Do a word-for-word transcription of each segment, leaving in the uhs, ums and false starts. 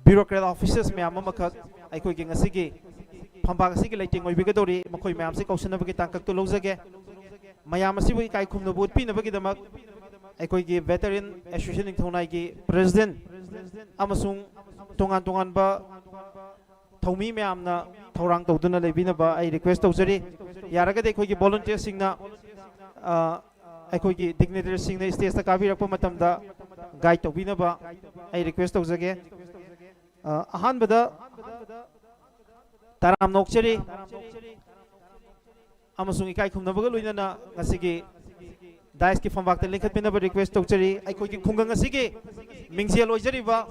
bureaucrat officers ꯃꯌꯥꯝ ꯑꯃꯈꯛ ꯑꯩꯈꯣꯏꯒꯤ ꯉꯁꯤꯒꯤ ꯐꯝꯕꯥꯛ ꯑꯁꯤꯒꯤ ꯂꯩꯇꯦꯡ ꯑꯣꯏꯕꯤꯒꯗꯧꯔꯤ꯫ ꯃꯈꯣꯏ ꯃꯌꯥꯝꯁꯤ ꯀꯧꯁꯤꯟꯅꯕꯒꯤ ꯇꯥꯡꯀꯛꯇꯨ ꯂꯧꯖꯒꯦ꯫ ꯃꯌꯥꯝ ꯑꯁꯤꯕꯨ ꯏꯀꯥꯏ ꯈꯨꯝꯅꯕ ꯎꯠꯄꯤꯅꯕꯒꯤꯗꯃꯛ ꯑꯩꯈꯣꯏꯒꯤ Veteran Association ꯅꯤꯡꯊꯧꯅꯥꯏꯒꯤ president ꯑꯃꯁꯨꯡ ꯇꯣꯉꯥꯟ ꯇꯣꯉꯥꯟꯕ ꯊꯧꯃꯤ ꯃꯌꯥꯝꯅ ꯊꯧꯔꯥꯡ ꯇꯧꯗꯨꯅ ꯂꯩꯕꯤꯅꯕ ꯑꯩ request ꯇꯧꯖꯔꯤ꯫ ꯌꯥꯔꯒꯗꯤ ꯑꯩꯈꯣꯏꯒꯤ volunteerꯁꯤꯡꯅ, ꯑ, ꯑꯩꯈꯣꯏꯒꯤ dignitaryꯁꯤꯡꯅ stageꯇ ꯀꯥꯕꯤꯔꯛꯄ ꯃꯇꯝꯗ guide ꯇꯧꯕꯤꯅꯕ ꯑꯩ request ꯇꯧꯖꯒꯦ꯫ ꯑ, ꯑꯍꯥꯟꯕꯗ ꯇꯔꯥꯝꯅ ꯑꯣꯛꯆꯔꯤ ꯑꯃꯁꯨꯡ ꯏꯀꯥꯏ ꯈꯨꯝꯅꯕꯒ ꯂꯣꯏꯅꯅ ꯉꯁꯤꯒꯤ dais ꯀꯤ ꯐꯝꯕꯥꯛꯇ ꯂꯤꯡꯈꯠꯄꯤꯅꯕ request ꯇꯧꯖꯔꯤ꯫ ꯑꯩꯈꯣꯏꯒꯤ ꯈꯨꯡꯒꯪ ꯑꯁꯤꯒꯤ ꯃꯤꯡꯖꯦꯜ ꯑꯣꯏꯖꯔꯤꯕ,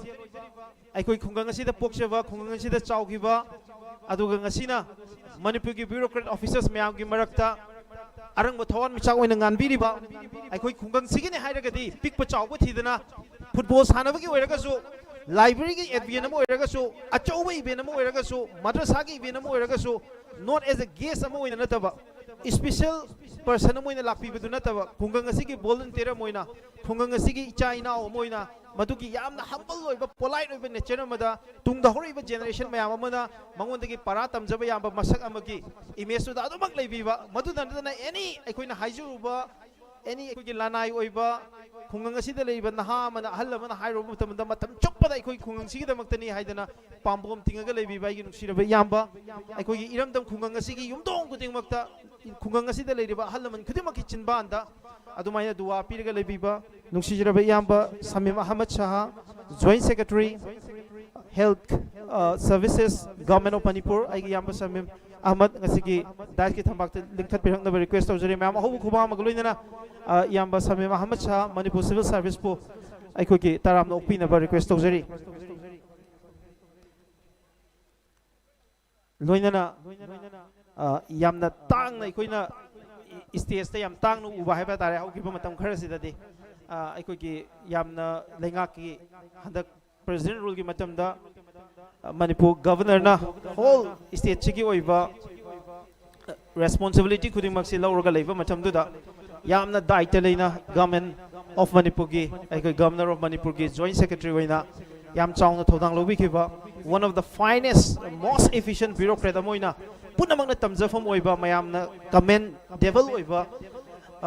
ꯑꯩꯈꯣꯏ ꯈꯨꯡꯒꯪ ꯑꯁꯤꯗ ꯄꯣꯛꯆꯕ, ꯈꯨꯡꯒꯪ ꯑꯁꯤꯗ ꯆꯥꯎꯈꯤꯕ, ꯑꯗꯨꯒ ꯉꯁꯤꯅ ꯃꯅꯤꯄꯨꯔꯒꯤ bureaucrat officers ꯃꯌꯥꯝꯒꯤ ꯃꯔꯛꯇ ꯑꯔꯪꯕ ꯊꯋꯥꯟꯃꯤꯆꯥꯛ ꯑꯣꯏꯅ ꯉꯥꯟꯕꯤꯔꯤꯕ ꯑꯩꯈꯣꯏ ꯈꯨꯡꯒꯪꯁꯤꯒꯤꯅꯤ ꯍꯥꯏꯔꯒꯗꯤ, ꯄꯤꯛꯄ ꯆꯥꯎꯕ ꯊꯤꯗꯅ, football ꯁꯥꯟꯅꯕꯒꯤ ꯑꯣꯏꯔꯒꯁꯨ, library ꯒꯤ event ꯑꯃ ꯑꯣꯏꯔꯒꯁꯨ, ꯑꯆꯧꯕ event ꯑꯃ ꯑꯣꯏꯔꯒꯁꯨ, ꯃꯗ꯭ꯔꯁꯥꯒꯤ event ꯑꯃ ꯑꯣꯏꯔꯒꯁꯨ, not as a guest ꯑꯃ ꯑꯣꯏꯅ ꯅꯠꯇꯕ, special person ꯑꯃ ꯑꯣꯏꯅ ꯂꯥꯛꯄꯤꯕꯗꯨ ꯅꯠꯇꯕ, ꯈꯨꯡꯒꯪ ꯑꯁꯤꯒꯤ volunteer ꯑꯃ ꯑꯣꯏꯅ, ꯈꯨꯡꯒꯪ ꯑꯁꯤꯒꯤ ꯏꯆꯥ ꯏꯅꯥꯎ ꯑꯃ ꯑꯣꯏꯅ, ꯃꯗꯨꯒꯤ ꯌꯥꯝꯅ humble ꯑꯣꯏꯕ, polite ꯑꯣꯏꯕ nature ꯑꯃꯗ ꯇꯨꯡꯗ ꯍꯧꯔꯛꯏꯕ generation ꯃꯌꯥꯝ ꯑꯃꯅ ꯃꯉꯣꯟꯗꯒꯤ ꯄꯔꯥ ꯇꯝꯖꯕ ꯌꯥꯕ ꯃꯁꯛ ꯑꯃꯒꯤ image ꯇꯨꯗ ꯑꯗꯨꯃꯛ ꯂꯩꯕꯤꯕ, ꯃꯗꯨꯗ ꯅꯠꯇꯅ any ꯑꯩꯈꯣꯏꯅ ꯍꯥꯏꯖꯔꯨꯕ, any ꯑꯩꯈꯣꯏꯒꯤ ꯂꯅꯥꯏ ꯑꯣꯏꯕ, ꯈꯨꯡꯒꯪ ꯑꯁꯤꯗ ꯂꯩꯔꯤꯕ ꯅꯍꯥ ꯑꯃꯅ, ꯑꯍꯜ ꯑꯃꯅ ꯍꯥꯏꯔꯨꯕ ꯃꯇꯝꯗ, ꯃꯇꯝ ꯆꯨꯞꯄꯗ ꯑꯩꯈꯣꯏ ꯈꯨꯡꯒꯪꯁꯤꯒꯤꯗꯃꯛꯇꯅꯤ ꯍꯥꯏꯗꯅ ꯄꯥꯝꯕꯣꯝ ꯇꯤꯡꯉꯒ ꯂꯩꯕꯤꯕ ꯑꯩꯒꯤ ꯅꯨꯡꯁꯤꯔꯕ ꯏꯌꯥꯝꯕ, ꯑꯩꯈꯣꯏꯒꯤ ꯏꯔꯝꯗꯝ ꯈꯨꯡꯒꯪ ꯑꯁꯤꯒꯤ ꯌꯨꯝꯊꯣꯡ ꯈꯨꯗꯤꯡꯃꯛꯇ, ꯈꯨꯡꯒꯪ ꯑꯁꯤꯗ ꯂꯩꯔꯤꯕ ꯑꯍꯜ ꯂꯃꯟ ꯈꯨꯗꯤꯡꯃꯛꯀꯤ ꯆꯤꯟꯕꯥꯟꯗ ꯑꯗꯨꯃꯥꯏꯅ ꯗꯨꯋꯥ ꯄꯤꯔꯒ ꯂꯩꯕꯤꯕ ꯅꯨꯡꯁꯤꯖꯔꯕ ꯏꯌꯥꯝꯕ ꯁꯃꯤꯝ ꯑꯍꯃꯗ ꯁꯍꯥ, Joint Secretary, Health, ꯑ, Services, Government of Manipur, ꯑꯩꯒꯤ ꯏꯌꯥꯝꯕ ꯁꯃꯤꯝ ꯑꯍꯃꯗ ꯉꯁꯤꯒꯤ dais ꯀꯤ ꯐꯝꯕꯥꯛꯇ ꯂꯤꯡꯈꯠꯄꯤꯔꯛꯅꯕ request ꯇꯧꯖꯔꯤ꯫ ꯃꯌꯥꯝ ꯑꯍꯧꯕ ꯈꯨꯕꯥꯛ ꯑꯃꯒ ꯂꯣꯏꯅꯅ, ꯑ, ꯏꯌꯥꯝꯕ ꯁꯃꯤꯝ ꯑꯍꯃꯗ ꯁꯍꯥ, ꯃꯅꯤꯄꯨꯔ Civil Service ꯄꯨ ꯑꯩꯈꯣꯏꯒꯤ ꯇꯔꯥꯝꯅ ꯑꯣꯛꯄꯤꯅꯕ request ꯇꯧꯖꯔꯤ꯫ ꯂꯣꯏꯅꯅ, ꯑ, ꯌꯥꯝꯅ ꯇꯥꯡꯅ ꯑꯩꯈꯣꯏꯅ stage ꯇ ꯌꯥꯝ ꯇꯥꯡꯅ ꯎꯕ ꯍꯥꯏꯕ ꯇꯥꯔꯦ, ꯍꯧꯈꯤꯕ ꯃꯇꯝ ꯈꯔꯁꯤꯗꯗꯤ, ꯑ, ꯑꯩꯈꯣꯏꯒꯤ ꯌꯥꯝꯅ ꯂꯩꯉꯥꯛꯀꯤ ꯍꯟꯗꯛ President Rule ꯒꯤ ꯃꯇꯝꯗ, ꯑ, ꯃꯅꯤꯄꯨꯔ Governor ꯅ whole state ꯁꯤꯒꯤ ꯑꯣꯏꯕ, ꯑ, responsibility ꯈꯨꯗꯤꯡꯃꯛꯁꯤ ꯂꯧꯔꯒ ꯂꯩꯕ ꯃꯇꯝꯗꯨꯗ, ꯌꯥꯝꯅ ꯗꯥꯏꯇ ꯂꯩꯅ Government of Manipur ꯒꯤ, ꯑꯩꯈꯣꯏ Governor of Manipur ꯒꯤ Joint Secretary ꯑꯣꯏꯅ ꯌꯥꯝ ꯆꯥꯎꯅ ꯊꯧꯗꯥꯡ ꯂꯧꯕꯤꯈꯤꯕ, one of the finest, most efficient bureaucrat ꯑꯃ ꯑꯣꯏꯅ ꯄꯨꯝꯅꯃꯛꯅ ꯇꯝꯖꯐꯝ ꯑꯣꯏꯕ, ꯃꯌꯥꯝꯅ commendable ꯑꯣꯏꯕ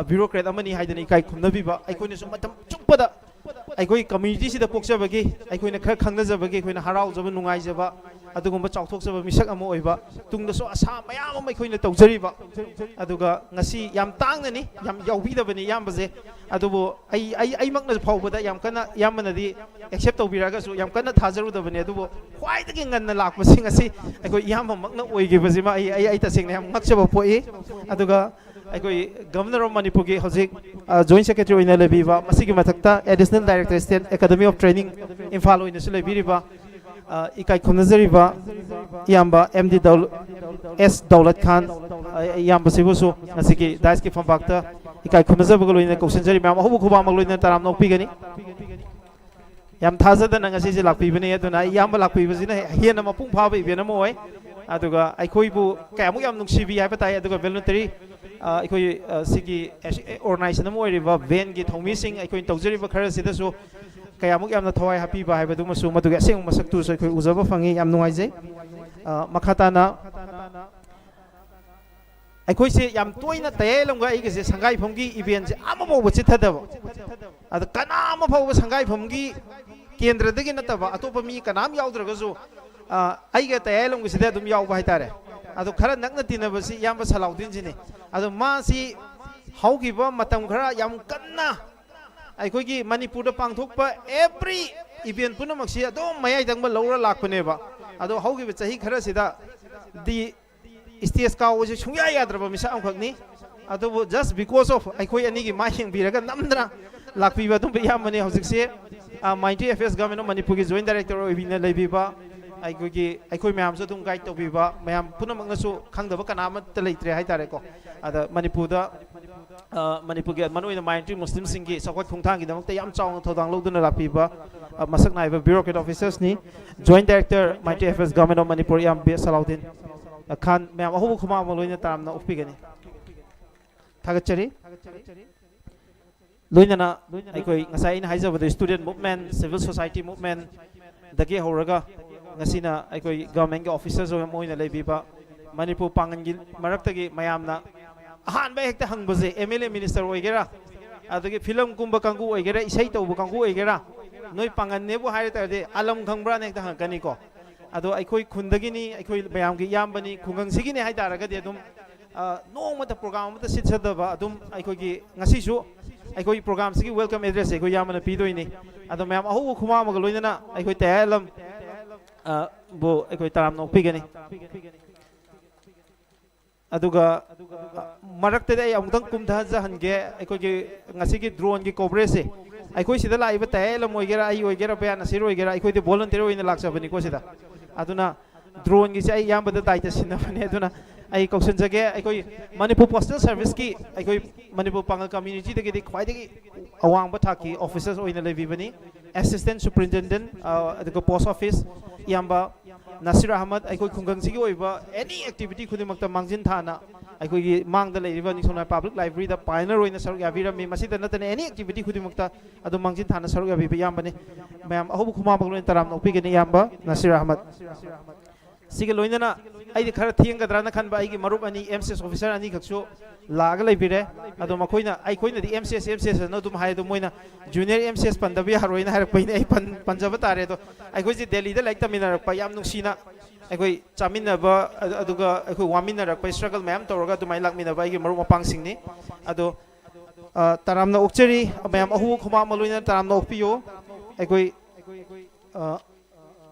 bureaucrat ꯑꯃꯅꯤ ꯍꯥꯏꯗꯅ ꯏꯀꯥꯏ ꯈꯨꯝꯅꯕꯤꯕ, ꯑꯩꯈꯣꯏꯅꯁꯨ ꯃꯇꯝ ꯆꯨꯞꯄꯗ ꯑꯩꯈꯣꯏ communityꯁꯤꯗ ꯄꯣꯛꯆꯕꯒꯤ, ꯑꯩꯈꯣꯏꯅ ꯈꯔ ꯈꯪꯅꯖꯕꯒꯤ, ꯑꯩꯈꯣꯏꯅ ꯍꯔꯥꯎꯖꯕ, ꯅꯨꯡꯉꯥꯏꯖꯕ, ꯑꯗꯨꯒꯨꯝꯕ ꯆꯥꯎꯊꯣꯛꯆꯕ ꯃꯤꯁꯛ ꯑꯃ ꯑꯣꯏꯕ, ꯇꯨꯡꯗꯁꯨ ꯑꯁꯥ ꯃꯌꯥꯝ ꯑꯃ ꯑꯩꯈꯣꯏꯅ ꯇꯧꯖꯔꯤꯕ, ꯑꯗꯨꯒ ꯉꯁꯤ ꯌꯥꯝ ꯇꯥꯡꯅꯅꯤ, ꯌꯥꯝ ꯌꯥꯎꯕꯤꯗꯕꯅꯤ ꯏꯌꯥꯝꯕꯁꯦ, ꯑꯗꯨꯕꯨ ꯑꯩ ꯑꯩ ꯑꯩꯃꯛꯅ ꯐꯥꯎꯕꯗ ꯌꯥꯝ ꯀꯟꯅ, ꯏꯌꯥꯝꯕꯅꯗꯤ accept ꯇꯧꯕꯤꯔꯛꯑꯒꯁꯨ ꯌꯥꯝ ꯀꯟꯅ ꯊꯥꯖꯔꯨꯗꯕꯅꯤ, ꯑꯗꯨꯕꯨ ꯈ꯭ꯋꯥꯏꯗꯒꯤ ꯉꯟꯅ ꯂꯥꯛꯄꯁꯤꯡ ꯑꯁꯤ ꯑꯩꯈꯣꯏ ꯏꯌꯥꯝꯕꯃꯛꯅ ꯑꯣꯏꯈꯤꯕꯁꯤꯃ ꯑꯩ ꯑꯩ ꯑꯩ ꯇꯁꯦꯡꯅ ꯌꯥꯝ ꯉꯛꯆꯕ ꯄꯣꯛꯏ꯫ ꯑꯗꯨꯒ ꯑꯩꯈꯣꯏ Governor of ꯃꯅꯤꯄꯨꯔꯒꯤ ꯍꯧꯖꯤꯛ Joint Secretary ꯑꯣꯏꯅ ꯂꯩꯕꯤꯕ, ꯃꯁꯤꯒꯤ ꯃꯊꯛꯇ Additional Director, State Academy of Training, Imphal ꯑꯣꯏꯅꯁꯨ ꯂꯩꯕꯤꯔꯤꯕ, ꯑ, ꯏꯀꯥꯏ ꯈꯨꯝꯅꯖꯔꯤꯕ ꯏꯌꯥꯝꯕ ꯑꯦꯝ ꯗꯤ ꯗꯧ-, ꯑꯦꯁ ꯗꯧꯂꯠ ꯈꯥꯟ, ꯑ, ꯏꯌꯥꯝꯕꯁꯤꯕꯨꯁꯨ ꯉꯁꯤꯒꯤ dais ꯀꯤ ꯐꯝꯄꯥꯛꯇ ꯏꯀꯥꯏ ꯈꯨꯝꯅꯖꯕꯒ ꯂꯣꯏꯅꯅ ꯀꯧꯁꯤꯟꯖꯔꯤ꯫ ꯃꯌꯥꯝ ꯑꯍꯧꯕ ꯈꯨꯕꯥꯛꯃꯛ ꯂꯣꯏꯅꯅ ꯇꯔꯥꯝꯅ ꯑꯣꯛꯄꯤꯒꯅꯤ꯫ ꯌꯥꯝ ꯊꯥꯖꯗꯅ ꯉꯁꯤꯁꯦ ꯂꯥꯛꯄꯤꯕꯅꯤ, ꯑꯗꯨꯅ ꯑꯩ ꯏꯌꯥꯝꯕ ꯂꯥꯛꯄꯤꯕꯁꯤꯅ ꯍꯦꯟꯅ ꯃꯄꯨꯡ ꯐꯥꯕ event ꯑꯃ ꯑꯣꯏ꯫ ꯑꯗꯨꯒ ꯑꯩꯈꯣꯏꯕꯨ ꯀꯌꯥꯃꯨꯛ ꯌꯥꯝ ꯅꯨꯡꯁꯤꯕꯤ ꯍꯥꯏꯕ ꯇꯥꯏ꯫ ꯑꯗꯨꯒ voluntary, ꯑ, ꯑꯩꯈꯣꯏ, ꯑ, ꯁꯤꯒꯤ ꯑꯦꯁ-, ꯑꯦ, organization ꯑꯃ ꯑꯣꯏꯔꯤꯕ van ꯒꯤ ꯊꯧꯃꯤꯁꯤꯡ, ꯑꯩꯈꯣꯏꯅ ꯇꯧꯖꯔꯤꯕ ꯈꯔꯁꯤꯗꯁꯨ ꯀꯌꯥꯃꯨꯛ ꯌꯥꯝꯅ ꯊꯋꯥꯏ ꯍꯥꯞꯄꯤꯕ ꯍꯥꯏꯕꯗꯨꯃꯁꯨ, ꯃꯗꯨꯒꯤ ꯑꯁꯦꯡꯕ ꯃꯁꯛꯇꯨꯁꯨ ꯑꯩꯈꯣꯏ ꯎꯖꯕ ꯐꯪꯉꯤ꯫ ꯌꯥꯝ ꯅꯨꯡꯉꯥꯏꯖꯩ꯫ ꯑ, ꯃꯈꯥ ꯇꯥꯅ ꯑꯩꯈꯣꯏꯁꯦ ꯌꯥꯝ ꯇꯣꯏꯅ ꯇꯌꯥꯏꯂꯝꯒ ꯑꯩꯒꯁꯦ ꯁꯪꯒꯥꯏꯐꯝꯒꯤ event ꯁꯦ ꯑꯃꯐꯥꯎꯕ ꯆꯤꯠꯊꯗꯕ, ꯑꯗ ꯀꯅꯥ ꯑꯃ ꯐꯥꯎꯕ ꯁꯪꯒꯥꯏꯐꯝꯒꯤ ꯀꯦꯟꯗ꯭ꯔꯗꯒꯤ ꯅꯠꯇꯕ ꯑꯇꯣꯞꯄ ꯃꯤ ꯀꯅꯥꯝ ꯌꯥꯎꯗ꯭ꯔꯒꯁꯨ, ꯑ, ꯑꯩꯒ ꯇꯌꯥꯏꯂꯝꯒꯤꯁꯤꯗ ꯑꯗꯨꯝ ꯌꯥꯎꯕ ꯍꯥꯏꯇꯥꯔꯦ꯫ ꯑꯗꯣ ꯈꯔ ꯅꯛꯅ ꯇꯤꯟꯅꯕꯁꯤ ꯏꯌꯥꯝꯕ ꯁꯂꯥꯎꯗꯤꯟꯁꯤꯅꯤ꯫ ꯑꯗꯣ ꯃꯥꯁꯤ ꯍꯧꯈꯤꯕ ꯃꯇꯝ ꯈꯔ ꯌꯥꯝ ꯀꯟꯅ ꯑꯩꯈꯣꯏꯒꯤ ꯃꯅꯤꯄꯨꯔꯗ ꯄꯥꯡꯊꯣꯛꯄ every event ꯄꯨꯝꯅꯃꯛꯁꯤ ꯑꯗꯨꯝ ꯃꯌꯥꯏ ꯊꯪꯕ ꯂꯧꯔ ꯂꯥꯛꯄꯅꯦꯕ꯫ ꯑꯗꯣ ꯍꯧꯈꯤꯕ ꯆꯍꯤ ꯈꯔꯁꯤꯗ ꯗꯤ stage ꯀꯥꯎꯕꯁꯦ ꯁꯨꯡꯌꯥ ꯌꯥꯗ꯭ꯔꯕ ꯃꯤꯁꯛ ꯑꯃꯈꯛꯅꯤ꯫ ꯑꯗꯨꯕꯨ just because of ꯑꯩꯈꯣꯏ ꯑꯅꯤꯒꯤ ꯃꯥꯏ ꯌꯦꯡꯕꯤꯔꯒ ꯅꯝꯗꯅ ꯂꯥꯛꯄꯤꯕ ꯑꯗꯨꯝꯕ ꯏꯌꯥꯝꯕꯅꯤ꯫ ꯍꯧꯖꯤꯛꯁꯦ, ꯑ, Mindtree F S Government of ꯃꯅꯤꯄꯨꯔꯒꯤ Joint Director ꯑꯣꯏꯕꯤꯅ ꯂꯩꯕꯤꯕ, ꯑꯩꯈꯣꯏꯒꯤ, ꯑꯩꯈꯣꯏ ꯃꯌꯥꯝꯁꯨ ꯑꯗꯨꯝ guide ꯇꯧꯕꯤꯕ, ꯃꯌꯥꯝ ꯄꯨꯝꯅꯃꯛꯅꯁꯨ ꯈꯪꯗꯕ ꯀꯅꯥ ꯑꯃꯠꯇ ꯂꯩꯇ꯭ꯔꯦ ꯍꯥꯏꯇꯥꯔꯦꯀꯣ꯫ ꯑꯗ ꯃꯅꯤꯄꯨꯔꯗ, ꯑ, ꯃꯅꯤꯄꯨꯔꯒꯤ ꯃꯔꯨꯑꯣꯏꯅ Mindtree ꯃꯨꯁꯂꯤꯝꯁꯤꯡꯒꯤ ꯆꯥꯎꯈꯠ ꯈꯣꯡꯊꯥꯡꯒꯤꯗꯃꯛꯇ ꯌꯥꯝ ꯆꯥꯎꯅ ꯊꯧꯗꯥꯡ ꯂꯧꯗꯨꯅ ꯂꯥꯛꯄꯤꯕ, ꯑ, ꯃꯁꯛ ꯅꯥꯏꯕ bureaucrat officers ꯅꯤ꯫ Joint Director, Mindtree F S Government of Manipur, ꯏꯌꯥꯝꯕ ꯁꯂꯥꯎꯗꯤꯟ, ꯑ, ꯈꯥꯟ, ꯃꯌꯥꯝ ꯑꯍꯧꯕ ꯈꯨꯃꯥꯡ ꯑꯃ ꯂꯣꯏꯅ ꯇꯔꯥꯝꯅ ꯑꯣꯛꯄꯤꯒꯅꯤ꯫ ꯊꯥꯒꯠꯆꯔꯤ꯫ ꯂꯣꯏꯅꯅ ꯑꯩꯈꯣꯏ ꯉꯁꯥꯏ ꯑꯩꯅ ꯍꯥꯏꯖꯕꯗ student movement, civil society movement, ꯗꯒꯤ ꯍꯧꯔꯒ ꯉꯁꯤꯅ ꯑꯩꯈꯣꯏ ꯒꯚꯔꯟꯃꯦꯟꯠꯀꯤ ꯑꯣꯐꯤꯁꯔꯁ ꯑꯃ ꯑꯣꯏꯅ ꯂꯩꯕꯤꯕ, ꯃꯅꯤꯄꯨꯔ ꯄꯥꯡꯒꯜꯒꯤ ꯃꯔꯛꯇꯒꯤ ꯃꯌꯥꯝꯅ ꯑꯍꯥꯟꯕ ꯍꯦꯛꯇ ꯍꯪꯕꯁꯦ, ꯑꯦꯝ ꯑꯦꯜ ꯑꯦ ꯃꯤꯅꯤꯁꯇꯔ ꯑꯣꯏꯒꯦꯔꯥ, ꯑꯗꯒꯤ ꯐꯤꯂꯝ ꯀꯨꯝꯕ ꯀꯥꯡꯕꯨ ꯑꯣꯏꯒꯦꯔꯥ, ꯏꯁꯩ ꯇꯧꯕ ꯀꯥꯡꯕꯨ ꯑꯣꯏꯒꯦꯔꯥ, ꯅꯣꯏ ꯄꯥꯡꯒꯜꯅꯦꯕꯨ ꯍꯥꯏꯔ ꯇꯥꯔꯗꯤ ꯑꯂꯝ ꯈꯪꯕ꯭ꯔꯥꯅ ꯍꯦꯛꯇ ꯍꯪꯉꯛꯀꯅꯤꯀꯣ꯫ ꯑꯗꯣ ꯑꯩꯈꯣꯏ ꯈꯨꯟꯗꯒꯤꯅꯤ, ꯑꯩꯈꯣꯏ ꯃꯌꯥꯝꯒꯤ ꯏꯌꯥꯝꯕꯅꯤ, ꯈꯨꯡꯒꯪꯁꯤꯒꯤꯅꯤ ꯍꯥꯏ ꯇꯥꯔꯒꯗꯤ ꯑꯗꯨꯝ, ꯑ, ꯅꯣꯡꯃꯇ ꯄ꯭ꯔꯣꯒ꯭ꯔꯥꯝ ꯑꯃꯇ ꯁꯤꯠ ꯁꯠꯇꯕ ꯑꯗꯨꯝ ꯑꯩꯈꯣꯏꯒꯤ ꯉꯁꯤꯁꯨ ꯑꯩꯈꯣꯏ ꯄ꯭ꯔꯣꯒ꯭ꯔꯥꯝꯁꯤꯒꯤ ꯋꯦꯜꯀꯝ ꯑꯦꯗ꯭ꯔꯦꯁꯁꯦ ꯑꯩꯈꯣꯏ ꯏꯌꯥꯝꯕꯅ ꯄꯤꯗꯣꯏꯅꯤ꯫ ꯑꯗꯣ ꯃꯌꯥꯝ ꯑꯍꯧꯕ ꯈꯨꯃꯥꯡ ꯑꯃꯒ ꯂꯣꯏꯅꯅ ꯑꯩꯈꯣꯏ ꯇꯌꯥꯏ ꯑꯂꯝ, ꯑ, ꯕꯨ ꯑꯩꯈꯣꯏ ꯇꯔꯥꯝꯅ ꯑꯣꯛꯄꯤꯒꯅꯤ꯫ ꯑꯗꯨꯒ, ꯑ, ꯃꯔꯛꯇꯗꯤ ꯑꯩ ꯑꯃꯨꯛꯇꯪ ꯀꯨꯝꯊꯖꯍꯟꯒꯦ꯫ ꯑꯩꯈꯣꯏꯒꯤ ꯉꯁꯤꯒꯤ ꯗ꯭ꯔꯣꯟꯒꯤ ꯀꯣꯚꯔꯦꯖꯁꯦ, ꯑꯩꯈꯣꯏ ꯁꯤꯗ ꯂꯥꯛꯏꯕ ꯇꯌꯥꯏ ꯑꯂꯝ ꯑꯣꯏꯒꯦꯔꯥ, ꯑꯩ ꯑꯣꯏꯒꯦꯔꯥ, ꯕꯌꯥ ꯅꯁꯤꯔ ꯑꯣꯏꯒꯦꯔꯥ, ꯑꯩꯈꯣꯏꯗꯤ ꯚꯣꯂꯨꯟꯇꯤꯌꯔ ꯑꯣꯏꯅ ꯂꯥꯛꯆꯕꯅꯤꯀꯣ ꯁꯤꯗ꯫ ꯑꯗꯨꯅ ꯗ꯭ꯔꯣꯟꯒꯤꯁꯦ ꯑꯩ ꯏꯌꯥꯝꯕꯗ ꯗꯥꯏꯇ ꯁꯤꯟꯅꯕꯅꯦ꯫ ꯑꯗꯨꯅ ꯑꯩ ꯀꯧꯁꯤꯟꯖꯒꯦ꯫ ꯑꯩꯈꯣꯏ ꯃꯅꯤꯄꯨꯔ ꯄꯣꯁꯇꯦꯜ ꯁꯔꯚꯤꯁꯀꯤ, ꯑꯩꯈꯣꯏ ꯃꯅꯤꯄꯨꯔ ꯄꯥꯡꯒꯜ ꯀꯝꯃ꯭ꯌꯨꯅꯤꯇꯤꯗꯒꯤꯗꯤ ꯈ꯭ꯋꯥꯏꯗꯒꯤ ꯑꯋꯥꯡꯕ ꯊꯥꯛꯀꯤ ꯑꯣꯐꯤꯁꯔꯁ ꯑꯣꯏꯅ ꯂꯩꯕꯤꯕꯅꯤ, ꯑꯦꯁꯤꯁꯇꯦꯟꯠ ꯁꯨꯄ꯭ꯔꯤꯟꯇꯦꯟꯗꯦꯟꯠ, ꯑ, ꯑꯗꯨꯒ ꯄꯣꯁ ꯑꯣꯐꯤꯁ, ꯏꯌꯥꯝꯕ ꯅꯁꯤꯔ ꯑꯍꯃꯗ꯫ ꯑꯩꯈꯣꯏ ꯈꯨꯡꯒꯪꯁꯤꯒꯤ ꯑꯣꯏꯕ ꯑꯦꯅꯤ ꯑꯦꯛꯇꯤꯚꯤꯇꯤ ꯈꯨꯗꯤꯡꯃꯛꯇ ꯃꯥꯡꯖꯤꯟ ꯊꯥꯅ ꯑꯩꯈꯣꯏꯒꯤ ꯃꯥꯡꯗ ꯂꯩꯔꯤꯕ ꯅꯤꯡꯊꯧ ꯄꯕ꯭ꯂꯤꯛ ꯂꯥꯏꯕ꯭ꯔꯦꯔꯤꯗ ꯄꯥꯏꯅꯔ ꯑꯣꯏꯅ ꯁꯔꯨꯛ ꯌꯥꯕꯤꯔꯝꯃꯤ꯫ ꯃꯁꯤꯗ ꯅꯠꯇꯅ ꯑꯦꯅꯤ ꯑꯦꯛꯇꯤꯚꯤꯇꯤ ꯈꯨꯗꯤꯡꯃꯛꯇ ꯑꯗꯨꯝ ꯃꯥꯡꯖꯤꯟ ꯊꯥꯅ ꯁꯔꯨꯛ ꯌꯥꯕꯤꯕ ꯏꯌꯥꯝꯕꯅꯤ꯫ ꯃꯌꯥꯝ ꯑꯍꯧꯕ ꯈꯨꯃꯥꯡ ꯂꯣꯏꯅ ꯇꯔꯥꯝꯅ ꯑꯣꯛꯄꯤꯒꯅꯤ ꯏꯌꯥꯝꯕ ꯅꯁꯤꯔ ꯑꯍꯃꯗ꯫ ꯁꯤꯒ ꯂꯣꯏꯅꯅ ꯑꯩꯗꯤ ꯈꯔ ꯊꯦꯡꯒꯗ꯭ꯔꯥꯅ ꯈꯟꯕ ꯑꯩꯒꯤ ꯃꯔꯨꯞ ꯑꯅꯤ, ꯑꯦꯝ ꯁꯤ ꯑꯦꯁ ꯑꯣꯐꯤꯁꯔ ꯑꯅꯤꯈꯛꯁꯨ ꯂꯥꯛꯑꯒ ꯂꯩꯕꯤꯔꯦ꯫ ꯑꯗꯣ ꯃꯈꯣꯏꯅ, ꯑꯩꯈꯣꯏꯅꯗꯤ ꯑꯦꯝ ꯁꯤ ꯑꯦꯁ, ꯑꯦꯝ ꯁꯤ ꯑꯦꯁ ꯑꯅ ꯑꯗꯨꯝ ꯍꯥꯏ, ꯑꯗꯣ ꯃꯣꯏꯅ ꯖꯨꯅꯤꯌꯔ ꯑꯦꯝ ꯁꯤ ꯑꯦꯁ ꯄꯟꯗꯕ ꯌꯥꯔꯣꯏꯅ ꯍꯥꯏꯔꯛꯄꯩꯅꯦ ꯑꯩ ꯄꯟ-, ꯄꯟꯖꯕ ꯇꯥꯔꯦ꯫ ꯑꯗꯣ ꯑꯩꯈꯣꯏꯁꯦ ꯗꯦꯜꯂꯤꯗ ꯂꯥꯏꯔꯤꯛ ꯇꯝꯃꯤꯟꯅꯔꯛꯄ, ꯌꯥꯝ ꯅꯨꯡꯁꯤꯅ ꯑꯩꯈꯣꯏ ꯆꯥꯃꯤꯟꯅꯕ, ꯑꯗꯨ-, ꯑꯗꯨꯒ ꯑꯩꯈꯣꯏ ꯋꯥꯃꯤꯟꯅꯔꯛꯄ, ꯏꯁꯇ꯭ꯔꯒꯜ ꯃꯌꯥꯝ ꯇꯧꯔꯒ ꯑꯗꯨꯃꯥꯏꯅ ꯂꯥꯛꯃꯤꯟꯅꯕ ꯑꯩꯒꯤ ꯃꯔꯨꯞ ꯃꯄꯥꯡꯁꯤꯡꯅꯤ꯫ ꯑꯗꯣ, ꯑ, ꯇꯔꯥꯝꯅ ꯑꯣꯛꯆꯔꯤ, ꯃꯌꯥꯝ ꯑꯍꯧꯕ ꯈꯨꯃꯥꯡ ꯑꯃ ꯂꯣꯏꯅꯅ ꯇꯔꯥꯝꯅ ꯑꯣꯛꯄꯤꯌꯨ꯫ ꯑꯩꯈꯣꯏ, ꯑ,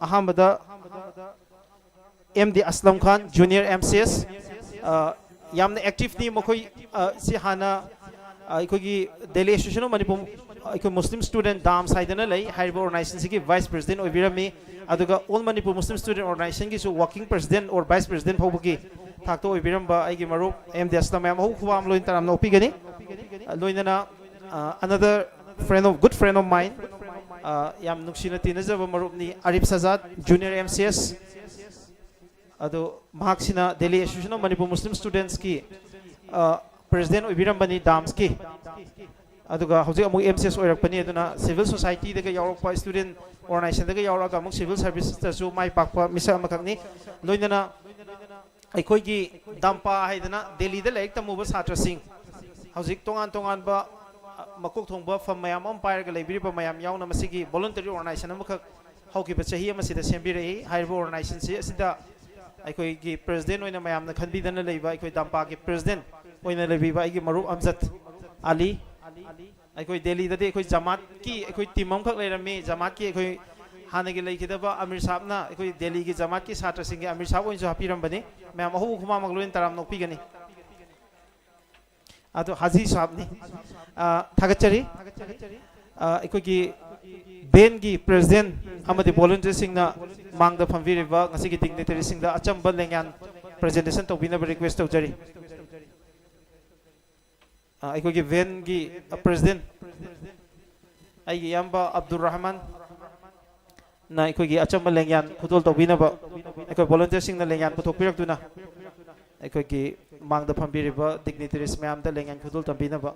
ꯑꯍꯥꯟꯕꯗ ꯑꯦꯝ ꯗꯤ ꯑꯁꯂꯝ ꯈꯥꯟ, ꯖꯨꯅꯤꯌꯔ ꯑꯦꯝ ꯁꯤ ꯑꯦꯁ, ꯑ, ꯌꯥꯝꯅ ꯑꯦꯛꯇꯤꯚꯅꯤ ꯃꯈꯣꯏ꯫ ꯑ, ꯁꯤ ꯍꯥꯟꯅ, ꯑ, ꯑꯩꯈꯣꯏꯒꯤ ꯗꯦꯜꯂꯤ ꯑꯦꯁꯣꯁꯤꯌꯦꯁꯟ ꯑꯣꯐ ꯃꯅꯤꯄꯨꯔ, ꯑꯩꯈꯣꯏ ꯃꯨꯁꯂꯤꯝ ꯁ꯭ꯇꯨꯗꯦꯟꯠ ꯗꯥꯝꯁ ꯍꯥꯏꯗꯅ ꯂꯩ, ꯍꯥꯏꯔꯤꯕ ꯑꯣꯔꯒꯅꯥꯏꯖꯦꯁꯟꯁꯤꯒꯤ ꯚꯥꯏꯁ ꯄ꯭ꯔꯦꯁꯤꯗꯦꯟꯠ ꯑꯣꯏꯕꯤꯔꯝꯃꯤ꯫ ꯑꯗꯨꯒ ꯑꯣꯜ ꯃꯅꯤꯄꯨꯔ ꯃꯨꯁꯂꯤꯝ ꯁ꯭ꯇꯨꯗꯦꯟꯠ ꯑꯣꯔꯒꯅꯥꯏꯖꯦꯁꯟꯒꯤꯁꯨ working president or vice president ꯐꯥꯎꯕꯒꯤ ꯊꯥꯛꯇ ꯑꯣꯏꯕꯤꯔꯝꯕ ꯑꯩꯒꯤ ꯃꯔꯨꯞ ꯑꯦꯝ ꯗꯤ ꯑꯁꯂꯝ, ꯃꯌꯥꯝ ꯑꯍꯧꯕ ꯈꯨꯕꯥꯛ ꯑꯃ ꯂꯣꯏꯅ ꯇꯔꯥꯝꯅ ꯑꯣꯛꯄꯤꯒꯅꯤ꯫ ꯑ, ꯂꯣꯏꯅꯅ, ꯑ, another friend of, good friend of mine, ꯑ, ꯌꯥꯝ ꯅꯨꯡꯁꯤꯅ ꯇꯤꯟꯅꯖꯕ ꯃꯔꯨꯞꯅꯤ Arif Sajad, junior M C ꯑꯦꯁ꯫ ꯑꯗꯣ ꯃꯍꯥꯛꯁꯤꯅ ꯗꯦꯜꯂꯤ ꯑꯦꯁꯣꯁꯤꯌꯦꯁꯟ ꯑꯣꯐ ꯃꯅꯤꯄꯨꯔ ꯃꯨꯁꯂꯤꯝ ꯁ꯭ꯇꯨꯗꯦꯟꯠꯁꯀꯤ, ꯑ, ꯄ꯭ꯔꯦꯁꯤꯗꯦꯟꯠ ꯑꯣꯏꯕꯤꯔꯝꯕꯅꯤ, ꯗꯥꯝꯁꯀꯤ꯫ ꯑꯗꯨꯒ ꯍꯧꯖꯤꯛ ꯑꯃꯨꯛ ꯑꯦꯝ ꯁꯤ ꯑꯦꯁ ꯑꯣꯏꯔꯛꯄꯅꯤ꯫ ꯑꯗꯨꯅ ꯁꯤꯚꯤꯜ ꯁꯣꯁꯥꯏꯇꯤꯗꯒ ꯌꯥꯎꯔꯛꯄ ꯁ꯭ꯇꯨꯗꯦꯟꯠ ꯑꯣꯔꯒꯅꯥꯏꯖꯦꯁꯟꯗꯒ ꯌꯥꯎꯔꯛꯑꯒ ꯑꯃꯨꯛ ꯁꯤꯚꯤꯜ ꯁꯥꯔꯚꯤꯁꯇꯁꯨ ꯃꯥꯏ ꯄꯥꯛꯄ ꯃꯤꯁꯛ ꯑꯃꯈꯛꯅꯤ꯫ ꯂꯣꯏꯅꯅ ꯑꯩꯈꯣꯏꯒꯤ ꯗꯥꯝꯄꯥ ꯍꯥꯏꯗꯅ ꯗꯦꯜꯂꯤꯗ ꯂꯥꯏꯔꯤꯛ ꯇꯝꯃꯨꯕ ꯁꯥꯇ꯭ꯔꯁꯤꯡ, ꯍꯧꯖꯤꯛ ꯇꯣꯉꯥꯟ ꯇꯣꯉꯥꯟꯕ, ꯑ, ꯃꯀꯣꯛ ꯊꯣꯡꯕ ꯐꯝ ꯃꯌꯥꯝ ꯑꯃ ꯄꯥꯏꯔꯒ ꯂꯩꯕꯤꯔꯤꯕ ꯃꯌꯥꯝ ꯌꯥꯎꯅ ꯃꯁꯤꯒꯤ voluntary organization ꯑꯃꯈꯛ ꯍꯧꯈꯤꯕ ꯆꯍꯤ ꯑꯃꯁꯤꯗ ꯁꯦꯝꯕꯤꯔꯛꯏ꯫ ꯍꯥꯏꯔꯤꯕ organization ꯑꯁꯤꯗ ꯑꯩꯈꯣꯏꯒꯤ president ꯑꯣꯏꯅ ꯃꯌꯥꯝꯅ ꯈꯟꯕꯤꯗꯅ ꯂꯩꯕ ꯑꯩꯈꯣꯏ ꯗꯥꯝꯄꯥꯒꯤ president ꯑꯣꯏꯅ ꯂꯩꯕꯤꯕ ꯑꯩꯒꯤ ꯃꯔꯨꯞ ꯑꯝꯖꯗ ꯑꯂꯤ, ꯑꯩꯈꯣꯏ ꯗꯦꯜꯂꯤꯗꯗꯤ ꯑꯩꯈꯣꯏ ꯖꯃꯥꯠꯀꯤ ꯑꯩꯈꯣꯏ team ꯑꯃꯈꯛ ꯂꯩꯔꯝꯃꯤ꯫ ꯖꯃꯥꯠꯀꯤ ꯑꯩꯈꯣꯏ ꯍꯥꯟꯅꯒꯤ ꯂꯩꯈꯤꯗꯕ ꯑꯃꯤꯔ ꯁꯥꯍꯕꯅ ꯑꯩꯈꯣꯏ ꯗꯦꯜꯂꯤꯒꯤ ꯖꯃꯥꯠꯀꯤ ꯁꯥꯇ꯭ꯔꯁꯤꯡꯒꯤ ꯑꯃꯤꯔ ꯁꯥꯍꯕ ꯑꯣꯏꯅꯁꯨ ꯍꯥꯞꯄꯤꯔꯝꯕꯅꯤ꯫ ꯃꯌꯥꯝ ꯑꯍꯧꯕ ꯈꯨꯃꯥꯡꯃꯛ ꯂꯣꯏꯅ ꯇꯔꯥꯝ ꯅꯣꯛꯄꯤꯒꯅꯤ꯫ ꯑꯗꯣ ꯍꯥꯖꯤ ꯁꯥꯍꯕꯅꯤ꯫ ꯑ, ꯊꯥꯒꯠꯆꯔꯤ꯫ ꯑ, ꯑꯩꯈꯣꯏꯒꯤ ꯕꯦꯟꯒꯤ president ꯑꯃꯗꯤ volunteerꯁꯤꯡꯅ ꯃꯥꯡꯗ ꯐꯝꯕꯤꯔꯤꯕ ꯉꯁꯤꯒꯤ dignitaryꯁꯤꯡꯗ ꯑꯆꯝꯕ ꯂꯦꯡꯌꯥꯟ presentation ꯇꯧꯕꯤꯅꯕ request ꯇꯧꯖꯔꯤ꯫ ꯑ, ꯑꯩꯈꯣꯏꯒꯤ ꯕꯦꯟꯒꯤ president, ꯑꯩꯒꯤ ꯏꯌꯥꯝꯕ ꯑꯕꯗꯨꯔ ꯔꯍꯃꯥꯟꯅ ꯑꯩꯈꯣꯏꯒꯤ ꯑꯆꯝꯕ ꯂꯦꯡꯌꯥꯟ ꯈꯨꯗꯣꯜ ꯇꯧꯕꯤꯅꯕ ꯑꯩꯈꯣꯏ volunteerꯁꯤꯡꯅ ꯂꯦꯡꯌꯥꯟ ꯄꯨꯊꯣꯛꯄꯤꯔꯛꯇꯨꯅ ꯑꯩꯈꯣꯏꯒꯤ ꯃꯥꯡꯗ ꯐꯝꯕꯤꯔꯤꯕ dignitaries ꯃꯌꯥꯝꯗ ꯂꯦꯡꯌꯥꯟ ꯈꯨꯗꯣꯜ ꯇꯝꯕꯤꯅꯕ꯫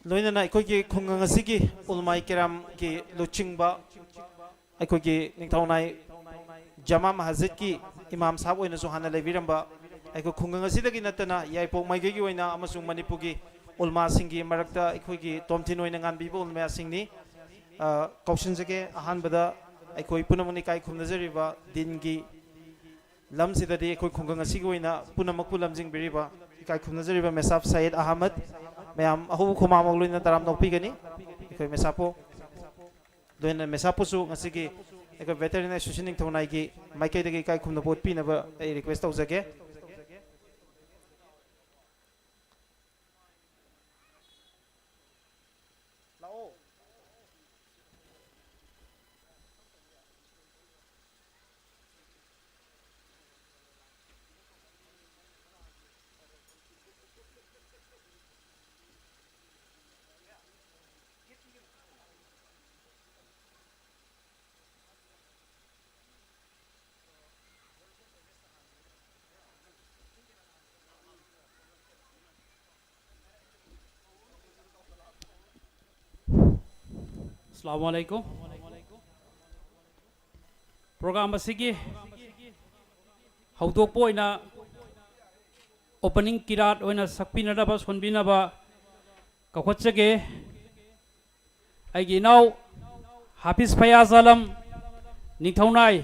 ꯂꯣꯏꯅꯅ ꯑꯩꯈꯣꯏꯒꯤ ꯈꯨꯡꯒꯪ ꯑꯁꯤꯒꯤ ꯎꯂꯃꯥꯏ ꯀꯤꯔꯥꯝꯒꯤ ꯂꯨꯆꯤꯡꯕ ꯑꯩꯈꯣꯏꯒꯤ ꯅꯤꯡꯊꯧꯅꯥꯏ ꯖꯃꯥ ꯃꯁꯖꯤꯗꯀꯤ ꯏꯃꯥꯝ ꯁꯥꯍꯕ ꯑꯣꯏꯅꯁꯨ ꯍꯥꯟꯅ ꯂꯩꯕꯤꯔꯝꯕ, ꯑꯩꯈꯣꯏ ꯈꯨꯡꯒꯪ ꯑꯁꯤꯗꯒꯤ ꯅꯠꯇꯅ ꯌꯥꯏꯔꯤꯄꯣꯛ ꯃꯥꯏꯀꯩꯒꯤ ꯑꯣꯏꯅ ꯑꯃꯁꯨꯡ ꯃꯅꯤꯄꯨꯔꯒꯤ ꯎꯂꯃꯥꯁꯤꯡꯒꯤ ꯃꯔꯛꯇ ꯑꯩꯈꯣꯏꯒꯤ ꯇꯣꯝꯊꯤꯟ ꯑꯣꯏꯅ ꯉꯥꯟꯕꯤꯕ ꯎꯂꯃꯥꯁꯤꯡꯅꯤ꯫ ꯑ, ꯀꯧꯁꯤꯟꯖꯒꯦ꯫ ꯑꯍꯥꯟꯕꯗ ꯑꯩꯈꯣꯏ ꯄꯨꯝꯅꯃꯛꯅ ꯏꯀꯥꯏ ꯈꯨꯝꯅꯖꯔꯤꯕ ꯗꯤꯟꯒꯤ ꯂꯝꯁꯤꯗꯗꯤ ꯑꯩꯈꯣꯏ ꯈꯨꯡꯒꯪ ꯑꯁꯤꯒꯤ ꯑꯣꯏꯅ ꯄꯨꯝꯅꯃꯛꯄꯨ ꯂꯝꯖꯤꯡꯕꯤꯔꯤꯕ ꯏꯀꯥꯏ ꯈꯨꯝꯅꯖꯔꯤꯕ ꯃꯦꯁꯥꯞ ꯁꯌꯦꯗ ꯑꯍꯃꯗ, ꯃꯌꯥꯝ ꯑꯍꯧꯕ ꯈꯨꯃꯥꯡꯃꯛ ꯂꯣꯏꯅ ꯇꯔꯥꯝꯅ ꯑꯣꯛꯄꯤꯒꯅꯤ꯫ ꯑꯩꯈꯣꯏ ꯃꯦꯁꯥꯞꯄꯨ, ꯂꯣꯏꯅ ꯃꯦꯁꯥꯞꯄꯨꯁꯨ ꯉꯁꯤꯒꯤ ꯑꯩꯈꯣꯏ ꯚꯦꯇꯔꯅꯔꯤ ꯑꯦꯁꯣꯁꯤꯌꯦꯁꯟ ꯅꯤꯡꯊꯧꯅꯥꯏꯒꯤ ꯃꯥꯏꯀꯩꯗꯒꯤ ꯏꯀꯥꯏ ꯈꯨꯝꯅꯕ ꯎꯠꯄꯤꯅꯕ ꯑꯩ ꯔꯤꯀ꯭ꯋꯦꯁ ꯇꯧꯖꯒꯦ꯫ ꯂꯥꯛꯑꯣ꯫ ꯑꯁꯂꯥꯃꯨ ꯑꯂꯥꯏꯀꯨꯝ꯫ ꯄ꯭ꯔꯣꯒ꯭ꯔꯥꯝ ꯑꯁꯤꯒꯤ ꯍꯧꯗꯣꯛꯄ ꯑꯣꯏꯅ ꯑꯣꯄꯅꯤꯡ ꯀꯤꯔꯥꯠ ꯑꯣꯏꯅ ꯁꯛꯄꯤꯅꯅꯕ, ꯁꯣꯟꯕꯤꯅꯕ ꯀꯧꯈꯠꯆꯒꯦ꯫ ꯑꯩꯒꯤ ꯏꯅꯥꯎ ꯍꯥꯐꯤꯖ ꯐꯌꯥꯖ ꯑꯂꯝ ꯅꯤꯡꯊꯧꯅꯥꯏ,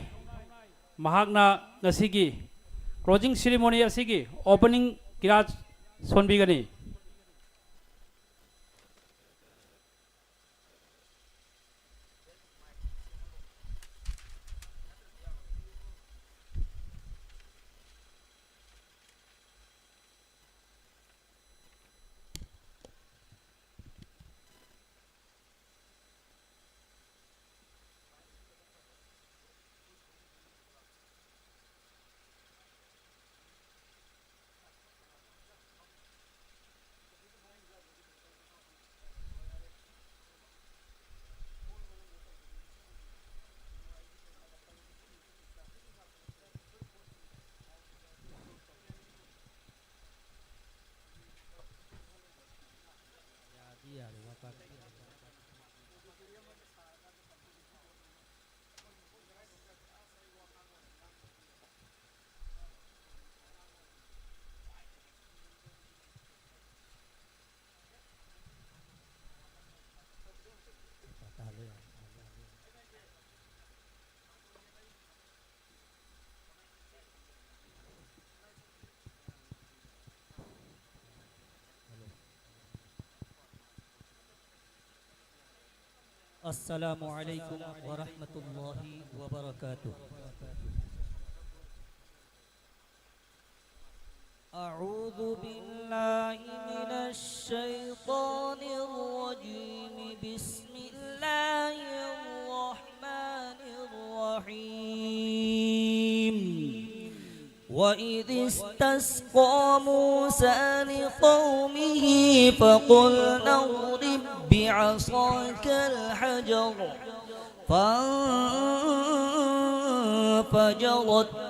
ꯃꯍꯥꯛꯅ ꯉꯁꯤꯒꯤ ꯀ꯭ꯂꯣꯖꯤꯡ ꯁꯦꯔꯤꯃꯣꯅꯤ ꯑꯁꯤꯒꯤ opening ꯀꯤꯔꯥꯠ ꯁꯣꯟꯕꯤꯒꯅꯤ꯫ السلام عليكم ورحمة الله وبركاته. أعوذ بالله من الشيطان الرجيم. بسم الله الرحمن الرحيم. وإذ استسقى موسى لقومه فقلنا اضرب بعصاك الحجر فانفجرت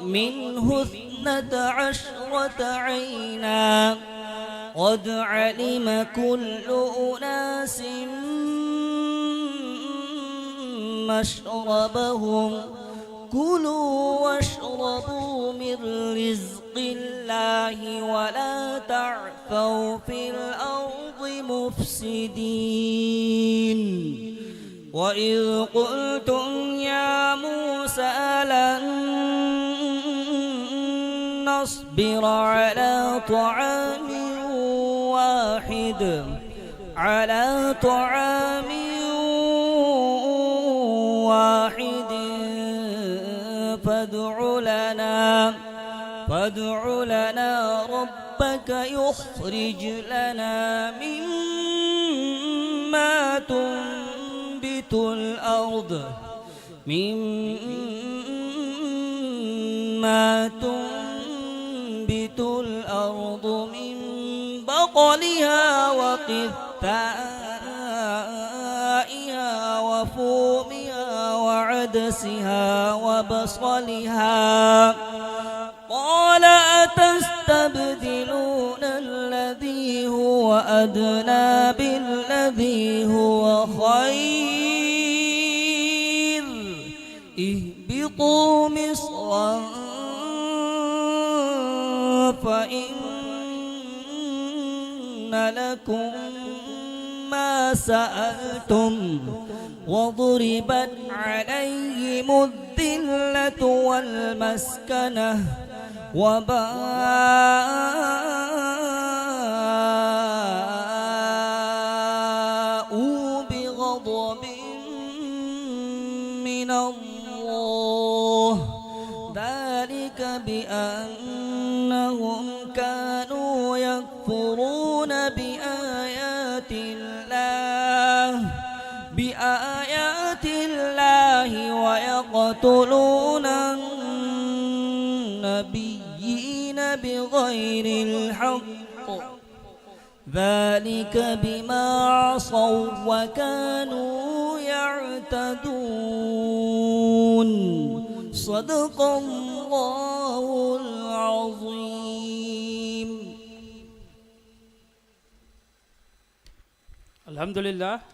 منه اثنتا عشرة عينا قد علم كل أناس مشربهم كلوا واشربوا من رزق الله ولا تعثوا في الأرض مفسدين. وإذ قلتم يا موسى لن نصبر على طعام واحد على طعام واحد فادع لنا فادع لنا ربك يخرج لنا مما تنبت الأرض مما تنبت الأرض من بقلها وقثائها وفومها وعدسها وبصلها قال أتستبدلون الذي هو أدنى بالذي هو خير اهبطوا مصرا فإن لكم ما سألتم وضربت عليهم الذلة والمسكنة وباءوا بغضب ذلك بأنهم كانوا يكفرون بآيات الله، بآيات الله ويقتلون النبيين بغير الحق، ذلك بما عصوا وكانوا يعتدون. صدق الله العظيم. Alhamdulillah.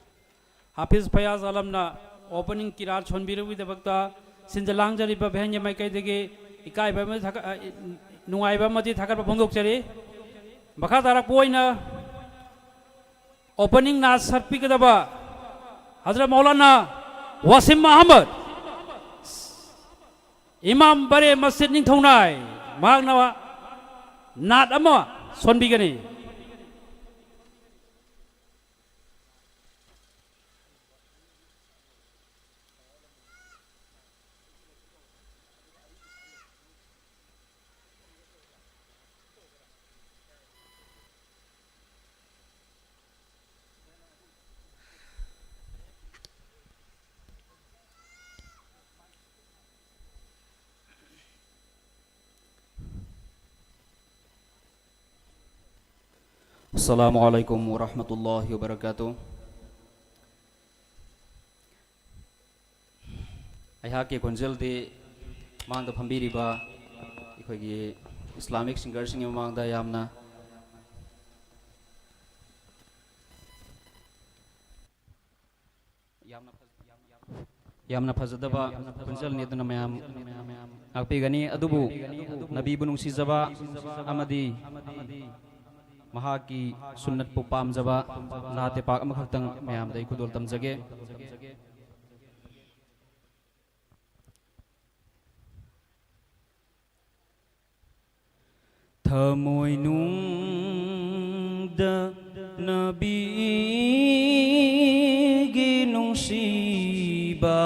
Hafiz Fayaz Alamꯅ opening ꯀꯤꯔꯥꯠ ꯁꯣꯟꯕꯤꯔꯨꯕꯒꯤꯗꯃꯛꯇ ꯁꯤꯟꯖ ꯂꯥꯡꯖꯔꯤꯕ ꯚꯦꯟꯒꯤ ꯃꯥꯏꯀꯩꯗꯒꯤ ꯏꯀꯥꯏꯕ ꯑꯃꯗꯤ ꯊꯥꯒꯠ-, ꯑ, ꯏ-, ꯅꯨꯡꯉꯥꯏꯕ ꯑꯃꯗꯤ ꯊꯥꯒꯠꯄ ꯐꯣꯡꯗꯣꯛꯆꯔꯤ꯫ ꯃꯈꯥ ꯇꯥꯔꯛꯄ ꯑꯣꯏꯅ opening ꯅꯥꯠ ꯁꯛꯄꯤꯒꯗꯕ ꯍꯖꯔꯠ ꯃꯧꯂꯥꯅꯥ ꯋꯥꯁꯤꯝ ꯑꯍꯃꯗ, ꯏꯃꯥꯝ ꯕꯔꯦ ꯃꯁꯖꯤꯗ ꯅꯤꯡꯊꯧꯅꯥꯏ, ꯃꯍꯥꯛꯅ ꯅꯥꯠ ꯑꯃ ꯁꯣꯟꯕꯤꯒꯅꯤ꯫ السلام عليكم ورحمة الله وبركاته. ꯑꯩꯍꯥꯛꯀꯤ ꯈꯣꯟꯖꯦꯜꯗꯤ ꯃꯥꯡꯗ ꯐꯝꯕꯤꯔꯤꯕ ꯑꯩꯈꯣꯏꯒꯤ Islamic singerꯁꯤꯡꯒꯤ ꯃꯃꯥꯡꯗ ꯌꯥꯝꯅ, ꯌꯥꯝꯅ ꯐꯖ-, ꯌꯥꯝꯅ ꯐꯖꯗꯕ ꯈꯣꯟꯖꯦꯜꯅꯤ, ꯑꯗꯨꯅ ꯃꯌꯥꯝ ꯉꯥꯛꯄꯤꯒꯅꯤ꯫ ꯑꯗꯨꯕꯨ ꯅꯕꯤꯕꯨ ꯅꯨꯡꯁꯤꯖꯕ ꯑꯃꯗꯤ ꯃꯍꯥꯛꯀꯤ ꯁꯨꯟꯅꯠꯄꯨ ꯄꯥꯝꯖꯕ ꯅꯥꯠ ꯄꯥꯛ ꯑꯃꯈꯛꯇꯪ ꯃꯌꯥꯝꯗ ꯑꯩ ꯈꯨꯗꯣꯜ ꯇꯝꯖꯒꯦ꯫ ꯊꯃꯣꯏꯅꯨꯡꯗ ꯅꯕꯤꯒꯤ ꯅꯨꯡꯁꯤꯕ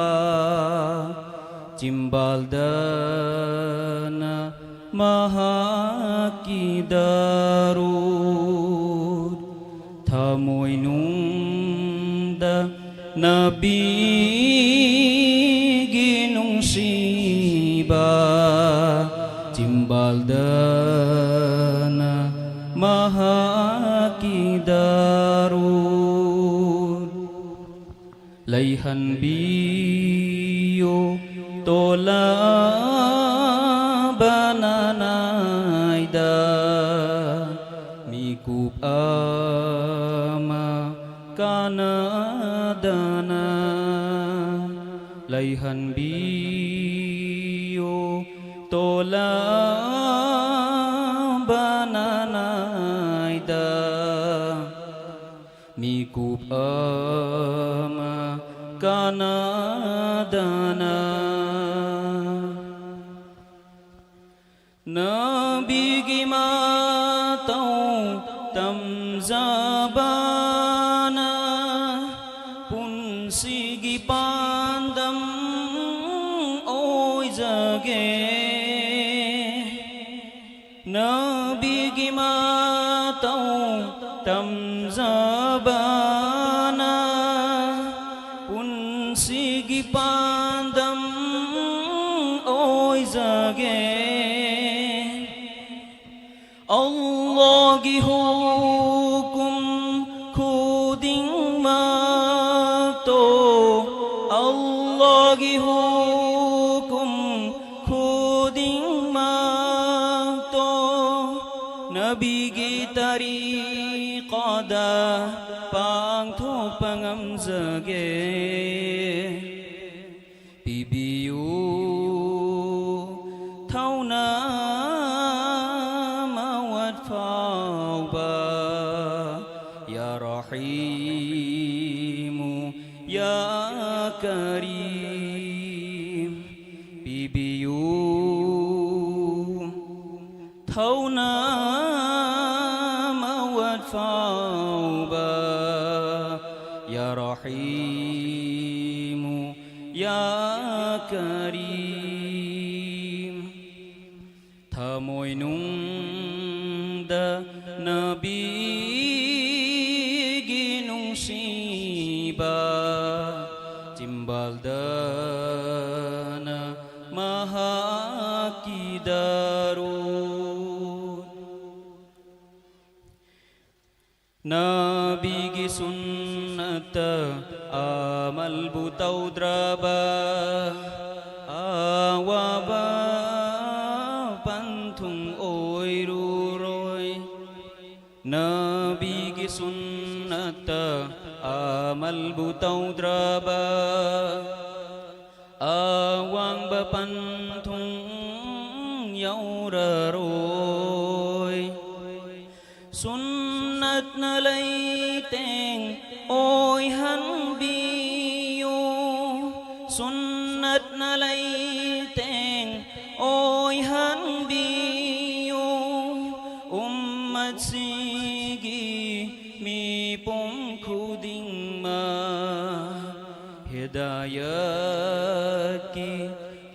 ꯆꯤꯝꯕꯥꯜꯗꯅ ꯃꯍꯥꯛꯀꯤ ꯗꯔꯨꯗ, ꯊꯃꯣꯏꯅꯨꯡꯗ ꯅꯕꯤꯒꯤ ꯅꯨꯡꯁꯤꯕ, ꯆꯤꯝꯕꯥꯜꯗꯅ ꯃꯍꯥꯛꯀꯤ ꯗꯔꯨꯗ ꯂꯩꯍꯟꯕꯤꯌꯨ꯫ ꯇꯣꯂꯕꯅ ꯅꯥꯏꯗ ꯃꯤꯀꯨꯞ ꯑꯃ ꯀꯥꯟꯅꯗꯅ ꯂꯩꯍꯟꯕꯤꯌꯨ꯫ ꯇꯣꯂꯕꯅ ꯅꯥꯏꯗ ꯃꯤꯀꯨꯞ ꯑꯃ ꯀꯥꯟꯅꯗꯅ꯫ ꯅꯕꯤꯒꯤ ꯃꯇꯧ ꯇꯝꯖꯕꯅ ꯄꯨꯟꯁꯤꯒꯤ ꯄꯥꯟꯗꯝ ꯑꯣꯏꯖꯒꯦ꯫ ꯅꯕꯤꯒꯤ ꯃꯇꯧ ꯇꯝꯖꯕꯅ ꯄꯨꯟꯁꯤꯒꯤ ꯄꯥꯟꯗꯝ ꯑꯣꯏꯖꯒꯦ꯫ ꯑꯜꯂꯥꯍꯒꯤ ꯍꯨꯀꯨꯝ ꯈꯨꯗꯤꯡꯃꯛꯇꯣ, ꯑꯜꯂꯥꯍꯒꯤ ꯍꯨꯀꯨꯝ ꯈꯨꯗꯤꯡꯃꯛꯇꯣ ꯅꯕꯤꯒꯤ ꯇꯔꯤꯀꯥꯗ ꯄꯥꯡꯊꯣꯛꯄ ꯉꯝꯖꯒꯦ꯫ ꯄꯤꯕꯤꯌꯨ ꯊꯧꯅꯥ ꯃꯋꯠ ꯐꯥꯎꯕ, ꯌꯥ ꯔꯍꯤꯃꯨ ꯌꯥ ꯀꯔꯤꯝ꯫ ꯄꯤꯕꯤꯌꯨ ꯊꯧꯅꯥ ꯃꯋꯠ ꯐꯥꯎꯕ, ꯌꯥ ꯔꯍꯤꯃꯨ ꯌꯥ ꯀꯔꯤꯝ꯫ ꯊꯃꯣꯏꯅꯨꯡꯗ ꯅꯕꯤꯒꯤ ꯅꯨꯡꯁꯤꯕ ꯆꯤꯝꯕꯥꯜꯗꯅ ꯃꯍꯥꯛꯀꯤ ꯗꯔꯨꯗ꯫ ꯅꯕꯤꯒꯤ ꯁꯨꯟꯅꯠꯇ ꯑꯃꯜꯕꯨ ꯇꯧꯗ꯭ꯔꯕ ꯑꯋꯥꯕ ꯄꯟꯊꯨꯡ ꯑꯣꯏꯔꯨꯔꯣꯏ꯫ ꯅꯕꯤꯒꯤ ꯁꯨꯟꯅꯠꯇ ꯑꯃꯜꯕꯨ ꯇꯧꯗ꯭ꯔꯕ ꯑꯋꯥꯡꯕ ꯄꯟꯊꯨꯡ ꯌꯧꯔꯔꯣꯏ꯫ ꯁꯨꯟꯅꯠꯅ ꯂꯩꯇꯦꯡ ꯑꯣꯏꯍꯟꯕꯤꯌꯨ, ꯁꯨꯟꯅꯠꯅ ꯂꯩꯇꯦꯡ ꯑꯣꯏꯍꯟꯕꯤꯌꯨ꯫ ꯎꯝꯃꯠꯁꯤꯒꯤ ꯃꯤꯄꯨꯝ ꯈꯨꯗꯤꯡꯃꯛ ꯍꯤꯗꯥꯌꯠꯀꯤ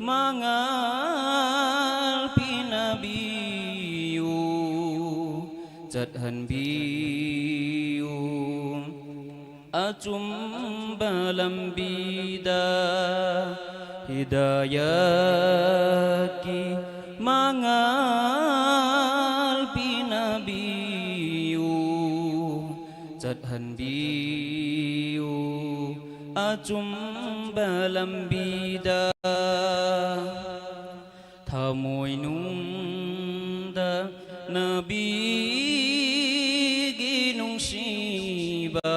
ꯃꯉꯥꯜ ꯄꯤꯅꯕꯤꯌꯨ, ꯆꯠꯍꯟꯕꯤꯌꯨ ꯑꯆꯨꯝꯕ ꯂꯝꯕꯤꯗ꯫ ꯍꯤꯗꯥꯌꯠꯀꯤ ꯃꯉꯥꯜ ꯄꯤꯅꯕꯤꯌꯨ, ꯆꯠꯍꯟꯕꯤꯌꯨ ꯑꯆꯨꯝꯕ ꯂꯝꯕꯤꯗ꯫ ꯊꯃꯣꯏꯅꯨꯡꯗ ꯅꯕꯤꯒꯤ ꯅꯨꯡꯁꯤꯕ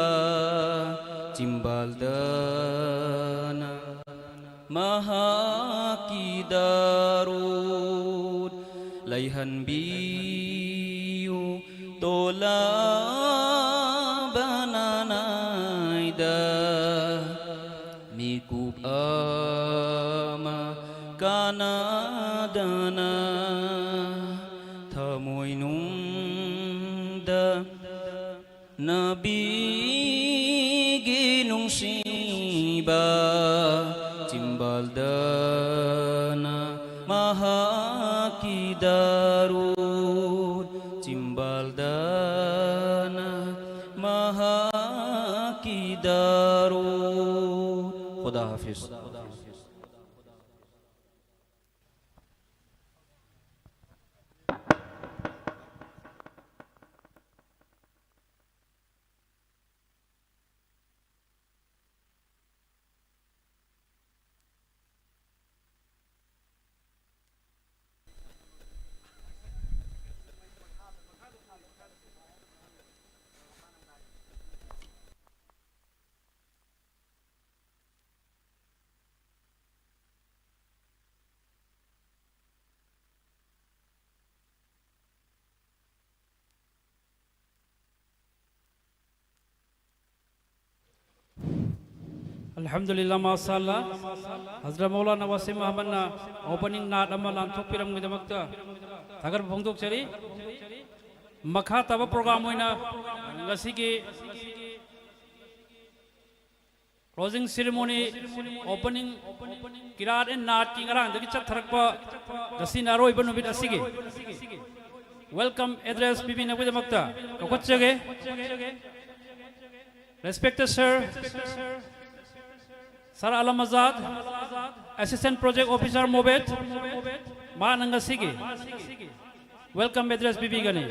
ꯆꯤꯝꯕꯥꯜꯗꯅ ꯃꯍꯥꯛꯀꯤ ꯗꯔꯨꯗ ꯂꯩꯍꯟꯕꯤꯌꯨ꯫ ꯇꯣꯂꯥꯕꯅ ꯅꯥꯏꯗ ꯃꯤꯀꯨꯞ ꯑꯃ ꯀꯥꯅꯗꯅ ꯊꯃꯣꯏꯅꯨꯡꯗ ꯅꯕꯤꯒꯤ ꯅꯨꯡꯁꯤꯕ ꯆꯤꯝꯕꯥꯜꯗꯅ ꯃꯍꯥꯛ की दारुद, चिम्बालदाना महा की दारुद। खुदा हाफिज। ꯑꯜꯍꯝꯗꯨꯂꯤꯜꯂꯥ, ꯃꯥꯁꯥꯜꯂꯥ꯫ ꯍꯖꯔꯠ ꯃꯧꯂꯥꯅꯥ ꯋꯥꯁꯤꯝ ꯑꯍꯃꯗꯅ opening ꯅꯥꯠ ꯑꯃ ꯂꯥꯟꯊꯣꯛꯄꯤꯔꯝꯕꯒꯤꯗꯃꯛꯇ ꯊꯥꯒꯠꯄ ꯐꯣꯡꯗꯣꯛꯆꯔꯤ꯫ ꯃꯈꯥ ꯇꯥꯕ program ꯑꯣꯏꯅ ꯉꯁꯤꯒꯤ closing ceremony, opening ꯀꯤꯔꯥꯠ ꯑꯦꯟ ꯅꯥꯠꯀꯤ ꯉꯔꯥꯡꯗꯒꯤ ꯆꯠꯊꯔꯛꯄ ꯉꯁꯤꯅ ꯑꯔꯣꯏꯕ ꯅꯨꯃꯤꯠ ꯑꯁꯤꯒꯤ welcome address ꯄꯤꯕꯤꯅꯕꯒꯤꯗꯃꯛꯇ ꯀꯧꯈꯠꯆꯒꯦ꯫ Respected sir, Sir Alam Azad, Assistant Project Officer, MOBET, ꯃꯍꯥꯛꯅ ꯉꯁꯤꯒꯤ welcome address ꯄꯤꯕꯤꯒꯅꯤ꯫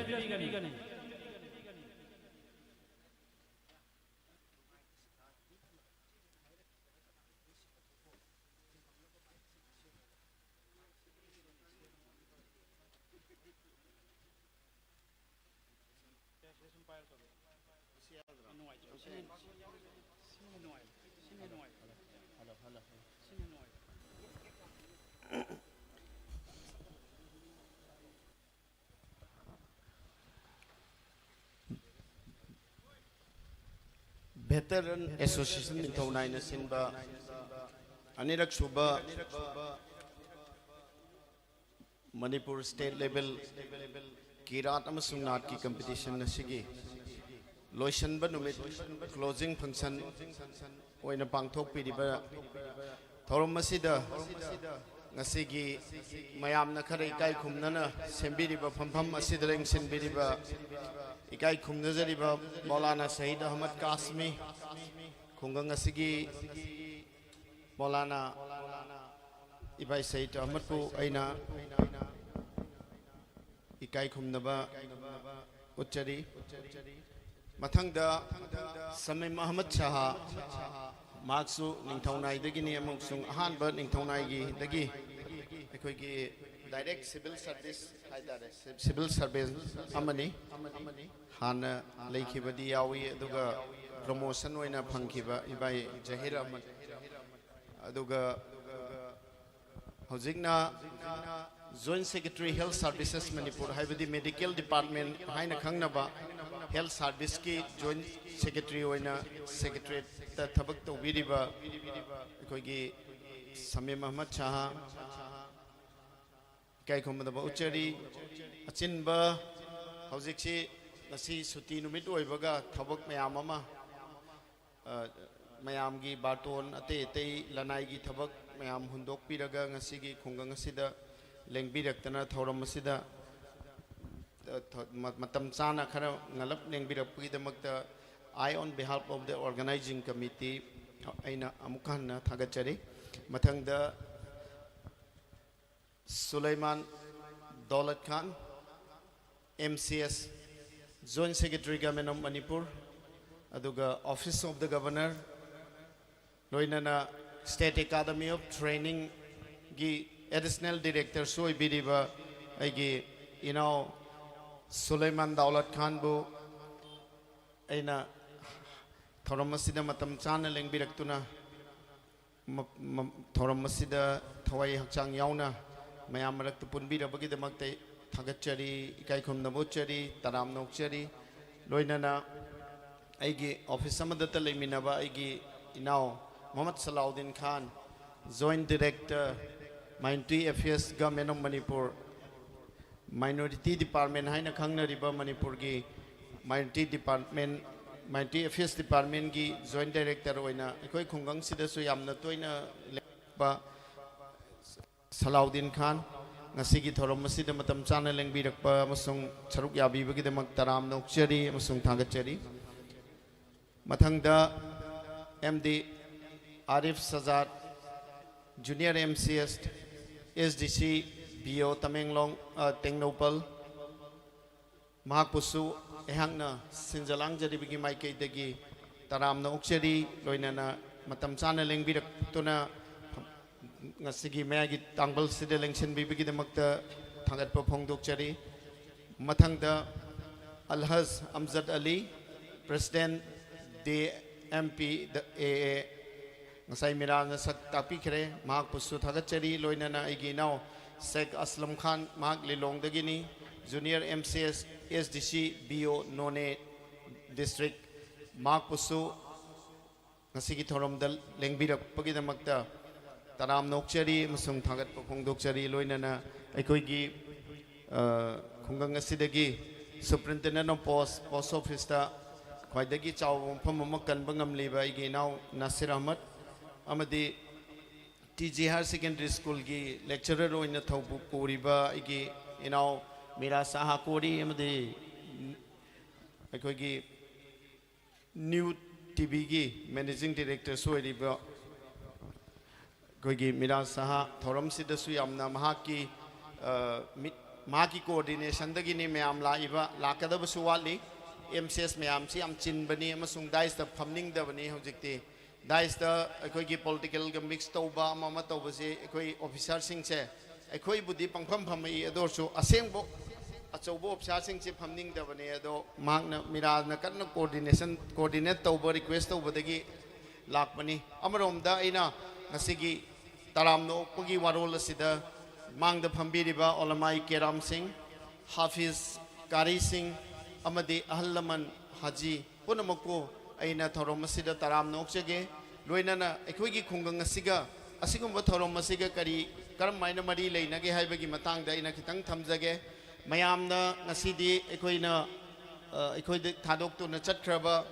Veteran Association ꯅꯤꯡꯊꯧꯅꯥꯏꯅ ꯁꯤꯟꯕ ꯑꯅꯤꯔꯛ ꯁꯨꯕ ꯃꯅꯤꯄꯨꯔ state level ꯀꯤꯔꯥꯠ ꯑꯃꯁꯨꯡ ꯅꯥꯠꯀꯤ competition ꯑꯁꯤꯒꯤ ꯂꯣꯏꯁꯤꯟꯕ ꯅꯨꯃꯤꯠ, closing function ꯑꯣꯏꯅ ꯄꯥꯡꯊꯣꯛꯄꯤꯔꯤꯕ ꯊꯧꯔꯝ ꯑꯁꯤꯗ ꯉꯁꯤꯒꯤ ꯃꯌꯥꯝꯅ ꯈꯔ ꯏꯀꯥꯏ ꯈꯨꯝꯅꯅ ꯁꯦꯝꯕꯤꯔꯤꯕ ꯐꯝꯐꯝ ꯑꯁꯤꯗ ꯂꯦꯡꯁꯤꯟꯕꯤꯔꯤꯕ ꯏꯀꯥꯏ ꯈꯨꯝꯅꯖꯔꯤꯕ ꯃꯧꯂꯥꯅꯥ ꯁꯍꯤꯗ ꯑꯍꯃꯗ ꯀꯥꯁꯃꯤ, ꯈꯨꯡꯒꯪ ꯑꯁꯤꯒꯤ ꯃꯧꯂꯥꯅꯥ ꯏꯕꯥꯏ ꯁꯍꯤꯗ ꯑꯍꯃꯗꯄꯨ ꯑꯩꯅ ꯏꯀꯥꯏ ꯈꯨꯝꯅꯕ ꯎꯠꯆꯔꯤ꯫ ꯃꯊꯪꯗ ꯁꯃꯤꯝ ꯑꯍꯃꯗ ꯁꯍꯥ, ꯃꯍꯥꯛꯁꯨ ꯅꯤꯡꯊꯧꯅꯥꯏꯗꯒꯤꯅꯤ ꯑꯃꯁꯨꯡ ꯑꯍꯥꯟꯕ ꯅꯤꯡꯊꯧꯅꯥꯏꯒꯤꯗꯒꯤ ꯑꯩꯈꯣꯏꯒꯤ ꯗꯥꯏꯔꯦꯛ ꯁꯤꯚꯤꯜ ꯁꯥꯔꯚꯤꯁ ꯍꯥꯏꯇꯥꯔꯦ, ꯁꯤꯚꯤꯜ ꯁꯥꯔꯚꯤꯁ ꯑꯃꯅꯤ꯫ ꯍꯥꯟꯅ ꯂꯩꯈꯤꯕꯗꯤ ꯌꯥꯎꯏ, ꯑꯗꯨꯒ ꯄ꯭ꯔꯣꯃꯣꯁꯟ ꯑꯣꯏꯅ ꯐꯪꯈꯤꯕ ꯏꯕꯥꯏ ꯖꯍꯤꯔ ꯑꯍꯃꯗ, ꯑꯗꯨꯒ ꯍꯧꯖꯤꯛꯅ Joint Secretary Health Services Manipur, ꯍꯥꯏꯕꯗꯤ ꯃꯦꯗꯤꯀꯦꯜ ꯗꯤꯄꯥꯔꯠꯃꯦꯟ ꯍꯥꯏꯅ ꯈꯪꯅꯕ ꯍꯦꯜꯊ ꯁꯥꯔꯚꯤꯁꯀꯤ ꯖꯣꯏꯟ ꯁꯦꯀ꯭ꯔꯦꯇꯔꯤ ꯑꯣꯏꯅ ꯁꯦꯀ꯭ꯔꯦꯇꯔꯤꯌꯦꯠꯇ ꯊꯕꯛ ꯇꯧꯕꯤꯔꯤꯕ ꯑꯩꯈꯣꯏꯒꯤ ꯁꯃꯤꯝ ꯑꯍꯃꯗ ꯁꯍꯥ, ꯏꯀꯥꯏ ꯈꯨꯝꯅꯕ ꯎꯠꯆꯔꯤ꯫ ꯑꯆꯤꯟꯕ, ꯍꯧꯖꯤꯛꯁꯤ ꯉꯁꯤ ꯁꯨꯇꯤ ꯅꯨꯃꯤꯠ ꯑꯣꯏꯕꯒ ꯊꯕꯛ ꯃꯌꯥꯝ ꯑꯃ, ꯑ, ꯃꯌꯥꯝꯒꯤ ꯕꯥꯔꯇꯣꯟ, ꯑꯇꯩ ꯑꯇꯩ ꯂꯅꯥꯏꯒꯤ ꯊꯕꯛ ꯃꯌꯥꯝ ꯍꯨꯟꯗꯣꯛꯄꯤꯔꯒ ꯉꯁꯤꯒꯤ ꯈꯨꯡꯒꯪ ꯑꯁꯤꯗ ꯂꯦꯡꯕꯤꯔꯛꯇꯅ ꯊꯧꯔꯝ ꯑꯁꯤꯗ, ꯑ, ꯊ-, ꯃ-, ꯃꯇꯝ ꯆꯥꯅ ꯈꯔ ꯉꯜꯂꯞ ꯂꯦꯡꯕꯤꯔꯛꯄꯒꯤꯗꯃꯛꯇ I on behalf of the organizing committee ꯑꯩꯅ ꯑꯃꯨꯛ ꯍꯟꯅ ꯊꯥꯒꯠꯆꯔꯤ꯫ ꯃꯊꯪꯗ ꯁꯨꯂꯩꯃꯥꯟ ꯗꯧꯂꯠ ꯈꯥꯟ, M C S, Joint Secretary, Government of Manipur, ꯑꯗꯨꯒ Office of the Governor, ꯂꯣꯏꯅꯅ State Academy of Trainingꯒꯤ Additional Directorꯁꯨ ꯑꯣꯏꯕꯤꯔꯤꯕ ꯑꯩꯒꯤ ꯏꯅꯥꯎ ꯁꯨꯂꯩꯃꯥꯟ ꯗꯧꯂꯠ ꯈꯥꯟꯕꯨ ꯑꯩꯅ ꯊꯧꯔꯝ ꯑꯁꯤꯗ ꯃꯇꯝ ꯆꯥꯅ ꯂꯦꯡꯕꯤꯔꯛꯇꯨꯅ ꯃ-, ꯃ-, ꯊꯧꯔꯝ ꯑꯁꯤꯗ ꯊꯋꯥꯏ ꯍꯛꯆꯥꯡ ꯌꯥꯎꯅ ꯃꯌꯥꯝ ꯃꯔꯛꯇ ꯄꯨꯟꯕꯤꯔꯕꯒꯤꯗꯃꯛꯇ ꯊꯥꯒꯠꯆꯔꯤ, ꯏꯀꯥꯏ ꯈꯨꯝꯅꯕ ꯎꯠꯆꯔꯤ, ꯇꯔꯥꯝꯅ ꯑꯣꯛꯆꯔꯤ꯫ ꯂꯣꯏꯅꯅ ꯑꯩꯒꯤ ꯑꯣꯐꯤꯁ ꯑꯃꯗꯇ ꯂꯩꯃꯤꯟꯅꯕ ꯑꯩꯒꯤ ꯏꯅꯥꯎ ꯃꯨꯍꯝꯃꯗ ꯁꯂꯥꯎꯗꯤꯟ ꯈꯥꯟ, Joint Director, Minority Affairs, Government of Manipur, Minority Department ꯍꯥꯏꯅ ꯈꯪꯅꯔꯤꯕ ꯃꯅꯤꯄꯨꯔꯒꯤ Minority Department, Minority Affairs Departmentꯀꯤ Joint Director ꯑꯣꯏꯅ ꯑꯩꯈꯣꯏ ꯈꯨꯡꯒꯪꯁꯤꯗꯁꯨ ꯌꯥꯝꯅ ꯇꯣꯏꯅ ꯂꯦꯡꯕ ꯁꯂꯥꯎꯗꯤꯟ ꯈꯥꯟ, ꯉꯁꯤꯒꯤ ꯊꯧꯔꯝ ꯑꯁꯤꯗ ꯃꯇꯝ ꯆꯥꯅ ꯂꯦꯡꯕꯤꯔꯛꯄ ꯑꯃꯁꯨꯡ ꯁꯔꯨꯛ ꯌꯥꯕꯤꯕꯒꯤꯗꯃꯛ ꯇꯔꯥꯝꯅ ꯑꯣꯛꯆꯔꯤ ꯑꯃꯁꯨꯡ ꯊꯥꯒꯠꯆꯔꯤ꯫ ꯃꯊꯪꯗ M D Arif Sajad, junior M C S, S D C B ꯑꯣ ꯇꯃꯦꯡꯂꯣꯡ, ꯑ, ꯇꯦꯡꯅꯧꯄꯜ, ꯃꯍꯥꯛꯄꯨꯁꯨ ꯑꯩꯍꯥꯛꯅ ꯁꯤꯟꯖ ꯂꯥꯡꯖꯔꯤꯕꯒꯤ ꯃꯥꯏꯀꯩꯗꯒꯤ ꯇꯔꯥꯝꯅ ꯑꯣꯛꯆꯔꯤ, ꯂꯣꯏꯅꯅ ꯃꯇꯝ ꯆꯥꯅ ꯂꯦꯡꯕꯤꯔꯛꯇꯨꯅ ꯉꯁꯤꯒꯤ ꯃꯌꯥꯏꯒꯤ ꯇꯥꯡꯕꯜꯁꯤꯗ ꯂꯦꯡꯁꯤꯟꯕꯤꯕꯒꯤꯗꯃꯛꯇ ꯊꯥꯒꯠꯄ ꯐꯣꯡꯗꯣꯛꯆꯔꯤ꯫ ꯃꯊꯪꯗ ꯑꯜꯍꯖ ꯑꯝꯖꯗ ꯑꯂꯤ, President D M P A A, ꯉꯁꯥꯏ ꯃꯤꯔꯥꯅ ꯁꯛ ꯇꯥꯛꯄꯤꯈ꯭ꯔꯦ, ꯃꯍꯥꯛꯄꯨꯁꯨ ꯊꯥꯒꯠꯆꯔꯤ꯫ ꯂꯣꯏꯅꯅ ꯑꯩꯒꯤ ꯏꯅꯥꯎ ꯁꯦꯈ ꯑꯁꯂꯝ ꯈꯥꯟ, ꯃꯍꯥꯛ ꯂꯤꯂꯣꯡꯗꯒꯤꯅꯤ, junior M C S S D C B ꯑꯣ ꯅꯣꯅꯦ ꯗꯤꯁꯇ꯭ꯔꯤꯛ, ꯃꯍꯥꯛꯄꯨꯁꯨ ꯉꯁꯤꯒꯤ ꯊꯧꯔꯝꯗ ꯂꯦꯡꯕꯤꯔꯛꯄꯒꯤꯗꯃꯛꯇ ꯇꯔꯥꯝꯅ ꯑꯣꯛꯆꯔꯤ ꯑꯃꯁꯨꯡ ꯊꯥꯒꯠꯄ ꯐꯣꯡꯗꯣꯛꯆꯔꯤ꯫ ꯂꯣꯏꯅꯅ ꯑꯩꯈꯣꯏꯒꯤ, ꯑ, ꯈꯨꯡꯒꯪ ꯑꯁꯤꯗꯒꯤ Superintendent of Post, Post Officeꯇ ꯈ꯭ꯋꯥꯏꯗꯒꯤ ꯆꯥꯎꯕ ꯃꯐꯝ ꯑꯃ ꯀꯟꯕ ꯉꯝꯂꯤꯕ ꯑꯩꯒꯤ ꯏꯅꯥꯎ ꯅꯥꯁꯤꯔ ꯑꯍꯃꯗ ꯑꯃꯗꯤ T G Higher Secondary Schoolꯒꯤ lecturer ꯑꯣꯏꯅ ꯊꯧꯕꯨ ꯄꯨꯔꯤꯕ ꯑꯩꯒꯤ ꯏꯅꯥꯎ ꯃꯤꯔꯥ ꯁꯍꯥ ꯀꯣꯔꯤ ꯑꯃꯗꯤ ꯑꯩꯈꯣꯏꯒꯤ ꯅ꯭ꯌꯨ ꯇꯤ ꯚꯤꯒꯤ Managing Directorꯁꯨ ꯑꯣꯏꯔꯤꯕ ꯑꯩꯈꯣꯏꯒꯤ ꯃꯤꯔꯥ ꯁꯍꯥ ꯊꯧꯔꯝꯁꯤꯗꯁꯨ ꯌꯥꯝꯅ ꯃꯍꯥꯛꯀꯤ, ꯑ, ꯃꯤ-, ꯃꯍꯥꯛꯀꯤ coordinationꯗꯒꯤꯅꯤ ꯃꯌꯥꯝ ꯂꯥꯛꯏꯕ, ꯂꯥꯛꯀꯗꯕꯁꯨ ꯋꯥꯠꯂꯤ꯫ ꯑꯦꯝ ꯁꯤ ꯑꯦꯁ ꯃꯌꯥꯝꯁꯤ ꯌꯥꯝ ꯆꯤꯟꯕꯅꯤ ꯑꯃꯁꯨꯡ dais ꯍꯧꯖꯤꯛꯇꯤ꯫ Daisꯇ ꯑꯩꯈꯣꯏꯒꯤ politicalꯒ mix ꯇꯧꯕ ꯑꯃ ꯑꯃ ꯇꯧꯕꯁꯤ ꯑꯩꯈꯣꯏ officerꯁꯤꯡꯁꯦ ꯑꯩꯈꯣꯏꯕꯨꯗꯤ ꯄꯪꯐꯝ ꯐꯝꯃꯛꯏ, ꯑꯗꯨ ꯑꯣꯏꯔꯁꯨ ꯑꯁꯦꯡꯕ ꯑꯆꯧꯕ officerꯁꯤꯡꯁꯤ ꯐꯝꯅꯤꯡꯗꯕꯅꯤ꯫ ꯑꯗꯣ ꯃꯍꯥꯛꯅ, ꯃꯤꯔꯥꯅ ꯀꯟꯅ coordination, coordinate ꯇꯧꯕ request ꯇꯧꯕꯗꯒꯤ ꯂꯥꯛꯄꯅꯤ꯫ ꯑꯃꯔꯣꯝꯗ ꯑꯩꯅ ꯉꯁꯤꯒꯤ ꯇꯔꯥꯝꯅ ꯑꯣꯛꯄꯒꯤ ꯋꯥꯔꯣꯜ ꯑꯁꯤꯗ ꯃꯥꯡꯗ ꯐꯝꯕꯤꯔꯤꯕ ꯑꯣꯂꯃꯥꯏ ꯀꯦꯔꯥꯝꯁꯤꯡ, ꯍꯥꯐꯤꯖ ꯀꯥꯔꯤꯁꯤꯡ ꯑꯃꯗꯤ ꯑꯍꯜ ꯂꯃꯟ ꯍꯥꯖꯤ ꯄꯨꯝꯅꯃꯛꯄꯨ ꯑꯩꯅ ꯊꯧꯔꯝ ꯑꯁꯤꯗ ꯇꯔꯥꯝꯅ ꯑꯣꯛꯆꯒꯦ꯫ ꯂꯣꯏꯅꯅ ꯑꯩꯈꯣꯏꯒꯤ ꯈꯨꯡꯒꯪ ꯑꯁꯤꯒ, ꯑꯁꯤꯒꯨꯝꯕ ꯊꯧꯔꯝ ꯑꯁꯤꯒ ꯀꯔꯤ, ꯀꯔꯝ ꯍꯥꯏꯅ ꯃꯔꯤ ꯂꯩꯅꯒꯦ ꯍꯥꯏꯕꯒꯤ ꯃꯇꯥꯡꯗ ꯑꯩꯅ ꯈꯤꯇꯪ ꯊꯝꯖꯒꯦ꯫ ꯃꯌꯥꯝꯅ ꯉꯁꯤꯗꯤ ꯑꯩꯈꯣꯏꯅ, ꯑ, ꯑꯩꯈꯣꯏꯗ ꯊꯥꯗꯣꯛꯇꯨꯅ ꯆꯠꯈ꯭ꯔꯕ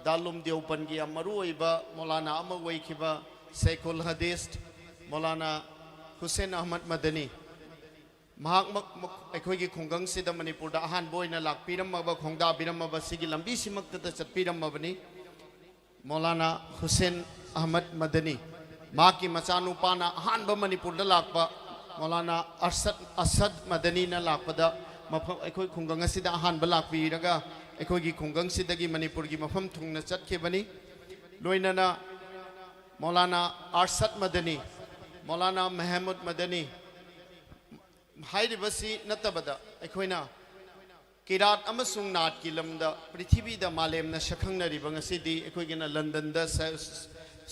ꯗꯥꯔꯨꯜꯎꯂꯨꯝ ꯗꯤꯑꯣꯕꯟꯒꯤ ꯌꯥꯝ ꯃꯔꯨ ꯑꯣꯏꯕ ꯃꯧꯂꯥꯅꯥ ꯑꯃ ꯑꯣꯏꯈꯤꯕ ꯁꯦꯈꯨꯜ ꯍꯗꯤꯁ ꯃꯧꯂꯥꯅꯥ ꯍꯨꯁꯦꯟ ꯑꯍꯃꯗ ꯃꯗꯅꯤ꯫ ꯃꯍꯥꯛꯃꯛ ꯑꯩꯈꯣꯏꯒꯤ ꯈꯨꯡꯒꯪꯁꯤꯗ ꯃꯅꯤꯄꯨꯔꯗ ꯑꯍꯥꯟꯕ ꯑꯣꯏꯅ ꯂꯥꯛꯄꯤꯔꯝꯃꯕ, ꯈꯣꯡꯗꯥꯕꯤꯔꯝꯃꯕ, ꯁꯤꯒꯤ ꯂꯝꯕꯤꯁꯤꯃꯛꯇꯗ ꯆꯠꯄꯤꯔꯝꯃꯕꯅꯤ꯫ ꯃꯧꯂꯥꯅꯥ ꯍꯨꯁꯦꯟ ꯑꯍꯃꯗ ꯃꯗꯅꯤ꯫ ꯃꯍꯥꯛꯀꯤ ꯃꯆꯥꯅꯨꯄꯥꯅ ꯑꯍꯥꯟꯕ ꯃꯅꯤꯄꯨꯔꯗ ꯂꯥꯛꯄ ꯃꯧꯂꯥꯅꯥ ꯑꯔꯁꯗ, ꯑꯁꯗ ꯃꯗꯅꯤꯅ ꯂꯥꯛꯄꯗ ꯃꯐꯝ, ꯑꯩꯈꯣꯏ ꯈꯨꯡꯒꯪ ꯑꯁꯤꯗ ꯑꯍꯥꯟꯕ ꯂꯥꯛꯄꯤꯔꯒ ꯑꯩꯈꯣꯏꯒꯤ ꯈꯨꯡꯒꯪꯁꯤꯗꯒꯤ ꯃꯅꯤꯄꯨꯔꯒꯤ ꯃꯐꯝ ꯊꯨꯡꯅ ꯆꯠꯈꯤꯕꯅꯤ꯫ ꯂꯣꯏꯅꯅ ꯃꯧꯂꯥꯅꯥ ꯑꯔꯁꯗ ꯃꯗꯅꯤ, ꯃꯧꯂꯥꯅꯥ ꯃꯦꯍꯃꯨꯗ ꯃꯗꯅꯤ ꯍꯥꯏꯔꯤꯕꯁꯤ ꯅꯠꯇꯕꯗ ꯑꯩꯈꯣꯏꯅ ꯀꯤꯔꯥꯠ ꯑꯃꯁꯨꯡ ꯅꯥꯠꯀꯤ ꯂꯝꯗ ꯄ꯭ꯔꯤꯊꯤꯕꯤꯗ ꯃꯥꯂꯦꯝꯅ ꯁꯛꯈꯪꯅꯔꯤꯕ ꯉꯁꯤꯗꯤ ꯑꯩꯈꯣꯏꯒꯤꯅ ꯂꯟꯗꯟꯗ ꯁ-, ꯁ-,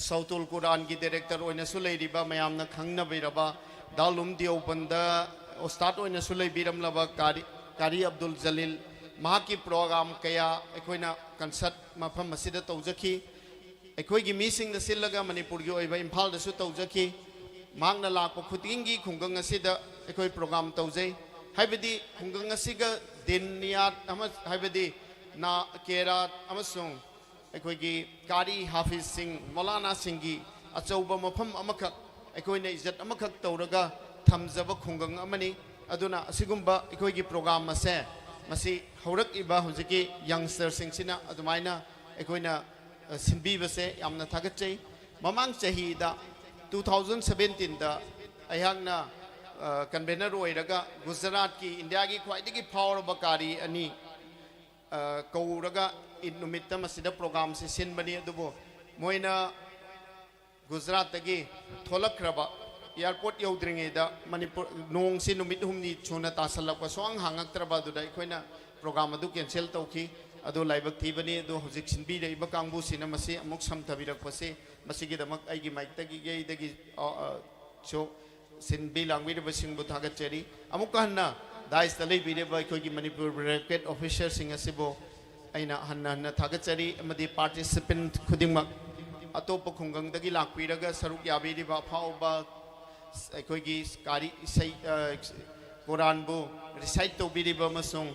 ꯁꯧꯇꯨꯜ ꯀꯨꯔꯥꯟꯒꯤ ꯗꯥꯏꯔꯦꯛꯇꯔ ꯑꯣꯏꯅꯁꯨ ꯂꯩꯔꯤꯕ, ꯃꯌꯥꯝꯅ ꯈꯪꯅꯕꯤꯔꯕ ꯗꯥꯔꯨꯜ ꯎꯂꯨꯝ ꯗꯤꯑꯣꯕꯟꯗ ꯎꯁꯇꯥꯗ ꯑꯣꯏꯅꯁꯨ ꯂꯩꯕꯤꯔꯝꯂꯕ ꯀꯥꯔꯤ, ꯀꯥꯔꯤ ꯑꯕꯗꯨꯜ ꯖꯂꯤꯜ, ꯃꯍꯥꯛꯀꯤ ꯄ꯭ꯔꯣꯒ꯭ꯔꯥꯝ ꯀꯌꯥ ꯑꯩꯈꯣꯏꯅ ꯀꯟꯁꯔꯠ ꯃꯐꯝ ꯑꯁꯤꯗ ꯇꯧꯖꯈꯤ꯫ ꯑꯩꯈꯣꯏꯒꯤ ꯃꯤꯁꯤꯡꯅ ꯁꯤꯜꯂꯒ ꯃꯅꯤꯄꯨꯔꯒꯤ ꯑꯣꯏꯕ ꯏꯝꯐꯥꯜꯗꯁꯨ ꯇꯧꯖꯈꯤ꯫ ꯃꯍꯥꯛꯅ ꯂꯥꯛꯄ ꯈꯨꯗꯤꯡꯒꯤ ꯈꯨꯡꯒꯪ ꯑꯁꯤꯗ ꯑꯩꯈꯣꯏ ꯄ꯭ꯔꯣꯒ꯭ꯔꯥꯝ ꯇꯧꯖꯩ꯫ ꯍꯥꯏꯕꯗꯤ ꯈꯨꯡꯒꯪ ꯑꯁꯤꯒ ꯗꯤꯟ ꯅꯤꯌꯥꯠ ꯑꯃ, ꯍꯥꯏꯕꯗꯤ ꯅꯥ-, ꯀꯦꯔꯥꯠ ꯑꯃꯁꯨꯡ ꯑꯩꯈꯣꯏꯒꯤ ꯀꯥꯔꯤ ꯍꯥꯐꯤꯖꯁꯤꯡ, ꯃꯧꯂꯥꯅꯥꯁꯤꯡꯒꯤ ꯑꯆꯧꯕ ꯃꯐꯝ ꯑꯃꯈꯛ, ꯑꯩꯈꯣꯏꯅ ꯏꯖꯠ ꯑꯃꯈꯛ ꯇꯧꯔꯒ ꯊꯝꯖꯕ ꯈꯨꯡꯒꯪ ꯑꯃꯅꯤ꯫ ꯑꯗꯨꯅ ꯑꯁꯤꯒꯨꯝꯕ ꯑꯩꯈꯣꯏꯒꯤ ꯄ꯭ꯔꯣꯒ꯭ꯔꯥꯝ ꯑꯁꯦ ꯃꯁꯤ ꯍꯧꯔꯛꯂꯤꯕ ꯍꯧꯖꯤꯛꯀꯤ ꯌꯪꯁꯇꯔꯁꯤꯡꯁꯤꯅ ꯑꯗꯨꯃꯥꯏꯅ ꯑꯩꯈꯣꯏꯅ, ꯑ, ꯁꯤꯟꯕꯤꯕꯁꯦ ꯌꯥꯝꯅ ꯊꯥꯒꯠꯆꯩ꯫ ꯃꯃꯥꯡ ꯆꯍꯤꯗ, two thousand seventeen ꯗ, ꯑꯩꯍꯥꯛꯅ, ꯑ, ꯀꯟꯚꯦꯅꯔ ꯑꯣꯏꯔꯒ ꯒꯨꯖꯔꯥꯠꯀꯤ ꯏꯟꯗꯤꯌꯥꯒꯤ ꯈ꯭ꯋꯥꯏꯗꯒꯤ ꯐꯥꯎꯔꯕ ꯀꯥꯔꯤ ꯑꯅꯤ, ꯑ, ꯀꯧꯔꯒ ꯏꯗ ꯅꯨꯃꯤꯠꯇ ꯃꯁꯤꯗ ꯄ꯭ꯔꯣꯒ꯭ꯔꯥꯝꯁꯤ ꯁꯤꯟꯕꯅꯤ꯫ ꯑꯗꯨꯕꯨ ꯃꯣꯏꯅ ꯒꯨꯖꯔꯥꯠꯇꯒꯤ ꯊꯣꯛꯂꯛꯈ꯭ꯔꯕ, ꯑꯦꯌꯥꯔꯄꯣꯔꯠ ꯌꯧꯗ꯭ꯔꯤꯉꯩꯗ ꯃꯅꯤꯄꯨꯔ, ꯅꯣꯡꯁꯤ ꯅꯨꯃꯤꯠ ꯍꯨꯝꯅꯤ ꯁꯨꯅ ꯇꯥꯁꯜꯂꯛꯄ, ꯁꯨꯡꯍꯥꯡ ꯍꯥꯡꯉꯛꯇ꯭ꯔꯕ ꯑꯗꯨꯗ ꯑꯩꯈꯣꯏꯅ ꯄ꯭ꯔꯣꯒ꯭ꯔꯥꯝ ꯑꯗꯨ ꯀꯦꯟꯁꯦꯜ ꯇꯧꯈꯤ꯫ ꯑꯗꯨ ꯂꯥꯏꯕꯛ ꯊꯤꯕꯅꯤ꯫ ꯑꯗꯨ ꯍꯧꯖꯤꯛ ꯁꯤꯟꯕꯤꯔꯛꯏꯕ ꯀꯥꯡꯕꯨꯁꯤꯅ ꯃꯁꯤ ꯑꯃꯨꯛ ꯁꯝꯊꯕꯤꯔꯛꯄꯁꯤ ꯃꯁꯤꯒꯤꯗꯃꯛ ꯑꯩꯒꯤ ꯃꯥꯏꯛꯇꯒꯤ, ꯑꯩꯗꯒꯤ, ꯑ, ꯑ, ꯁꯨ ꯁꯤꯟꯕꯤ ꯂꯥꯡꯕꯤꯔꯤꯕꯁꯤꯡꯕꯨ ꯊꯥꯒꯠꯆꯔꯤ꯫ ꯑꯃꯨꯛꯀ ꯍꯟꯅ ꯗꯥꯏꯁꯇ ꯂꯩꯕꯤꯔꯤꯕ ꯑꯩꯈꯣꯏꯒꯤ ꯃꯅꯤꯄꯨꯔ ꯕ꯭ꯌꯨꯔꯣꯀ꯭ꯔꯦꯠ ꯑꯣꯐꯤꯁꯔꯁꯤꯡ ꯑꯁꯤꯕꯨ ꯑꯩꯅ ꯍꯟꯅ ꯍꯟꯅ ꯊꯥꯒꯠꯆꯔꯤ, ꯑꯃꯗꯤ ꯄꯥꯔꯇꯤꯁꯤꯄꯦꯟꯠ ꯈꯨꯗꯤꯡꯃꯛ, ꯑꯇꯣꯞꯄ ꯈꯨꯡꯒꯪꯗꯒꯤ ꯂꯥꯛꯄꯤꯔꯒ ꯁꯔꯨꯛ ꯌꯥꯕꯤꯔꯤꯕ ꯑꯐꯥꯎꯕ ꯑꯩꯈꯣꯏꯒꯤ ꯀꯥꯔꯤ ꯏꯁꯩ, ꯑ, ꯀꯨꯔꯥꯟꯕꯨ ꯔꯤꯁꯥꯏꯠ ꯇꯧꯕꯤꯔꯤꯕ ꯑꯃꯁꯨꯡ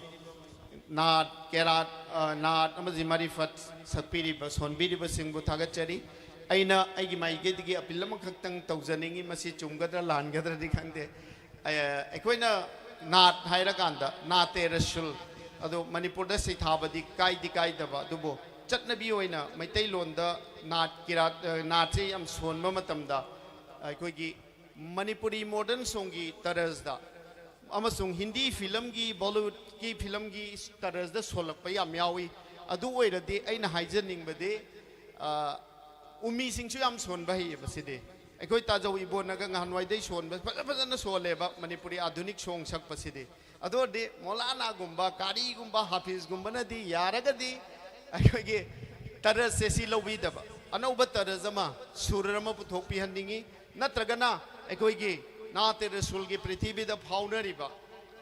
ꯅꯥꯠ, ꯀꯦꯔꯥꯠ, ꯑ, ꯅꯥꯠ ꯑꯃꯗꯤ ꯃꯥꯔꯤꯐꯠ ꯁꯛꯄꯤꯔꯤꯕ, ꯁꯣꯟꯕꯤꯔꯤꯕꯁꯤꯡꯕꯨ ꯊꯥꯒꯠꯆꯔꯤ꯫ ꯑꯩꯅ ꯑꯩꯒꯤ ꯃꯥꯏꯀꯩꯗꯒꯤ ꯑꯄꯤꯜ ꯑꯃꯈꯛꯇꯪ ꯇꯧꯖꯅꯤꯡꯉꯤ, ꯃꯁꯤ ꯆꯨꯝꯒꯗ꯭ꯔꯥ ꯂꯥꯟꯒꯗ꯭ꯔꯗꯤ ꯈꯪꯗꯦ꯫ ꯑ, ꯑꯩꯈꯣꯏꯅ ꯅꯥꯠ ꯍꯥꯏꯔꯀꯥꯟꯗ ꯅꯥꯇꯦ ꯔꯁꯨꯜ ꯑꯗꯣ ꯃꯅꯤꯄꯨꯔꯗ ꯁꯩꯊꯥꯕꯗꯤ ꯀꯥꯏꯗꯤ ꯀꯥꯏꯗꯕ, ꯑꯗꯨꯕꯨ ꯆꯠꯅꯕꯤ ꯑꯣꯏꯅ ꯃꯩꯇꯩꯂꯣꯟꯗ ꯅꯥꯠ ꯀꯤꯔꯥꯠ, ꯑ, ꯅꯥꯠꯁꯦ ꯌꯥꯝ ꯁꯣꯟꯕ ꯃꯇꯝꯗ ꯑꯩꯈꯣꯏꯒꯤ ꯃꯅꯤꯄꯨꯔꯤ ꯃꯣꯗꯔꯟ ꯁꯣꯡꯒꯤ ꯇꯔꯖꯗ ꯑꯃꯁꯨꯡ ꯍꯤꯟꯗꯤ ꯐꯤꯂꯝꯒꯤ, ꯕꯣꯂꯤꯋꯨꯗꯀꯤ ꯐꯤꯂꯝꯒꯤ ꯇꯔꯖꯗ ꯁꯣꯜꯂꯛꯄ ꯌꯥꯝ ꯌꯥꯎꯏ꯫ ꯑꯗꯨ ꯑꯣꯏꯔꯗꯤ ꯑꯩꯅ ꯍꯥꯏꯖꯅꯤꯡꯕꯗꯤ, ꯑ, ꯎꯃꯤꯁꯤꯡꯁꯨ ꯌꯥꯝ ꯁꯣꯟꯕ ꯍꯩꯌꯦ ꯃꯁꯤꯗꯤ꯫ ꯑꯩꯈꯣꯏ ꯇꯥꯖꯧ ꯏꯕꯣꯟꯅꯒ ꯉꯍꯥꯟꯋꯥꯏꯗꯩ ꯁꯣꯟꯕ ꯐꯖ ꯐꯖꯅ ꯁꯣꯜꯂꯦꯕ ꯃꯅꯤꯄꯨꯔꯤ ꯑꯥꯙꯨꯅꯤꯛ ꯁꯣꯡ ꯁꯛꯄꯁꯤꯗꯤ꯫ ꯑꯗꯨ ꯑꯣꯏꯔꯗꯤ ꯃꯣꯂꯥꯅꯥꯒꯨꯝꯕ, ꯀꯥꯔꯤꯒꯨꯝꯕ, ꯍꯥꯐꯤꯖꯒꯨꯝꯕꯅꯗꯤ ꯌꯥꯔꯒꯗꯤ ꯑꯩꯈꯣꯏꯒꯤ ꯇꯔꯖꯁꯦ ꯁꯤ ꯂꯧꯕꯤꯗꯕ, ꯑꯅꯧꯕ ꯇꯔꯖ ꯑꯃ, ꯁꯨꯔ ꯑꯃ ꯄꯨꯊꯣꯛꯄꯤꯍꯟꯅꯤꯡꯉꯤ꯫ ꯅꯠꯇ꯭ꯔꯒꯅ ꯑꯩꯈꯣꯏꯒꯤ ꯅꯥꯇꯦ ꯔꯁꯨꯜꯒꯤ ꯄ꯭ꯔꯤꯊꯤꯕꯤꯗ ꯐꯥꯎꯅꯔꯤꯕ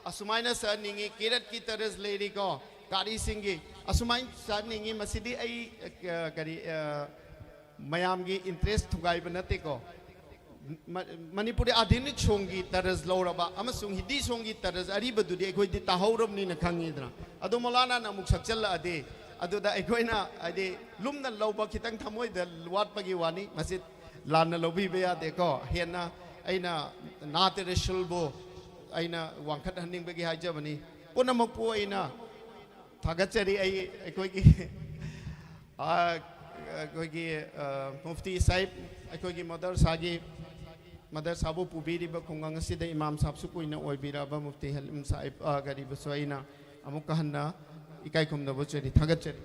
ꯑꯁꯨꯃꯥꯏꯅ ꯆꯠꯅꯤꯡꯉꯤ, ꯀꯤꯔꯠꯀꯤ ꯇꯔꯖ ꯂꯩꯔꯤꯀꯣ, ꯀꯥꯔꯤꯁꯤꯡꯒꯤ ꯑꯁꯨꯃꯥꯏꯅ ꯆꯠꯅꯤꯡꯉꯤ꯫ ꯃꯁꯤꯗꯤ ꯑꯩ, ꯑ, ꯀꯔꯤ, ꯑ, ꯃꯌꯥꯝꯒꯤ ꯏꯟꯇꯔꯦꯁ ꯊꯨꯒꯥꯏꯕ ꯅꯠꯇꯦꯀꯣ꯫ ꯃ-, ꯃꯅꯤꯄꯨꯔꯤ ꯑꯥꯙꯨꯅꯤꯛ ꯁꯣꯡꯒꯤ ꯇꯔꯖ ꯂꯧꯔꯕ ꯑꯃꯁꯨꯡ ꯍꯤꯟꯗꯤ ꯁꯣꯡꯒꯤ ꯇꯔꯖ ꯑꯔꯤꯕꯗꯨꯗꯤ ꯑꯩꯈꯣꯏꯗꯤ ꯇꯥꯍꯧꯔꯕꯅꯤꯅ ꯈꯪꯉꯤꯗꯅ꯫ ꯑꯗꯣ ꯃꯣꯂꯥꯅꯥꯅ ꯑꯃꯨꯛ ꯁꯛꯆꯜꯂꯛꯑꯗꯤ, ꯑꯗꯨꯗ ꯑꯩꯈꯣꯏꯅ ꯍꯥꯏꯗꯤ ꯂꯨꯝꯅ ꯂꯧꯕ ꯈꯤꯇꯪ ꯊꯃꯣꯏꯗ ꯋꯥꯠꯄꯒꯤ ꯋꯥꯅꯤ, ꯃꯁꯤ ꯂꯥꯟꯅ ꯂꯧꯕꯤꯕ ꯌꯥꯗꯦꯀꯣ꯫ ꯍꯦꯟꯅ ꯑꯩꯅ ꯅꯥꯇꯦ ꯔꯁꯨꯜꯕꯨ ꯑꯩꯅ ꯋꯥꯡꯈꯠꯍꯟꯅꯤꯡꯕꯒꯤ ꯍꯥꯏꯖꯕꯅꯤ꯫ ꯄꯨꯝꯅꯃꯛꯄꯨ ꯑꯩꯅ ꯊꯥꯒꯠꯆꯔꯤ꯫ ꯑꯩ, ꯑꯩꯈꯣꯏꯒꯤ, ꯑ, ꯑꯩꯈꯣꯏꯒꯤ, ꯑ, ꯃꯨꯐꯇꯤ ꯁꯥꯍꯤꯕ, ꯑꯩꯈꯣꯏꯒꯤ ꯃꯗꯔꯁꯥꯒꯤ, ꯃꯗꯔꯁꯥꯕꯨ ꯄꯨꯕꯤꯔꯤꯕ ꯈꯨꯡꯒꯪ ꯑꯁꯤꯗ ꯏꯃꯥꯝ ꯁꯥꯍꯕꯁꯨ ꯀꯨꯏꯅ ꯑꯣꯏꯕꯤꯔꯛꯑꯕ ꯃꯨꯐꯇꯤ ꯍꯂꯤꯝ ꯁꯥꯍꯤꯕ, ꯑ, ꯒꯔꯤꯕꯁꯨ ꯑꯩꯅ ꯑꯃꯨꯛꯀ ꯍꯟꯅ ꯏꯀꯥꯏ ꯈꯨꯝꯅꯕ ꯎꯠꯆꯔꯤ, ꯊꯥꯒꯠꯆꯔꯤ꯫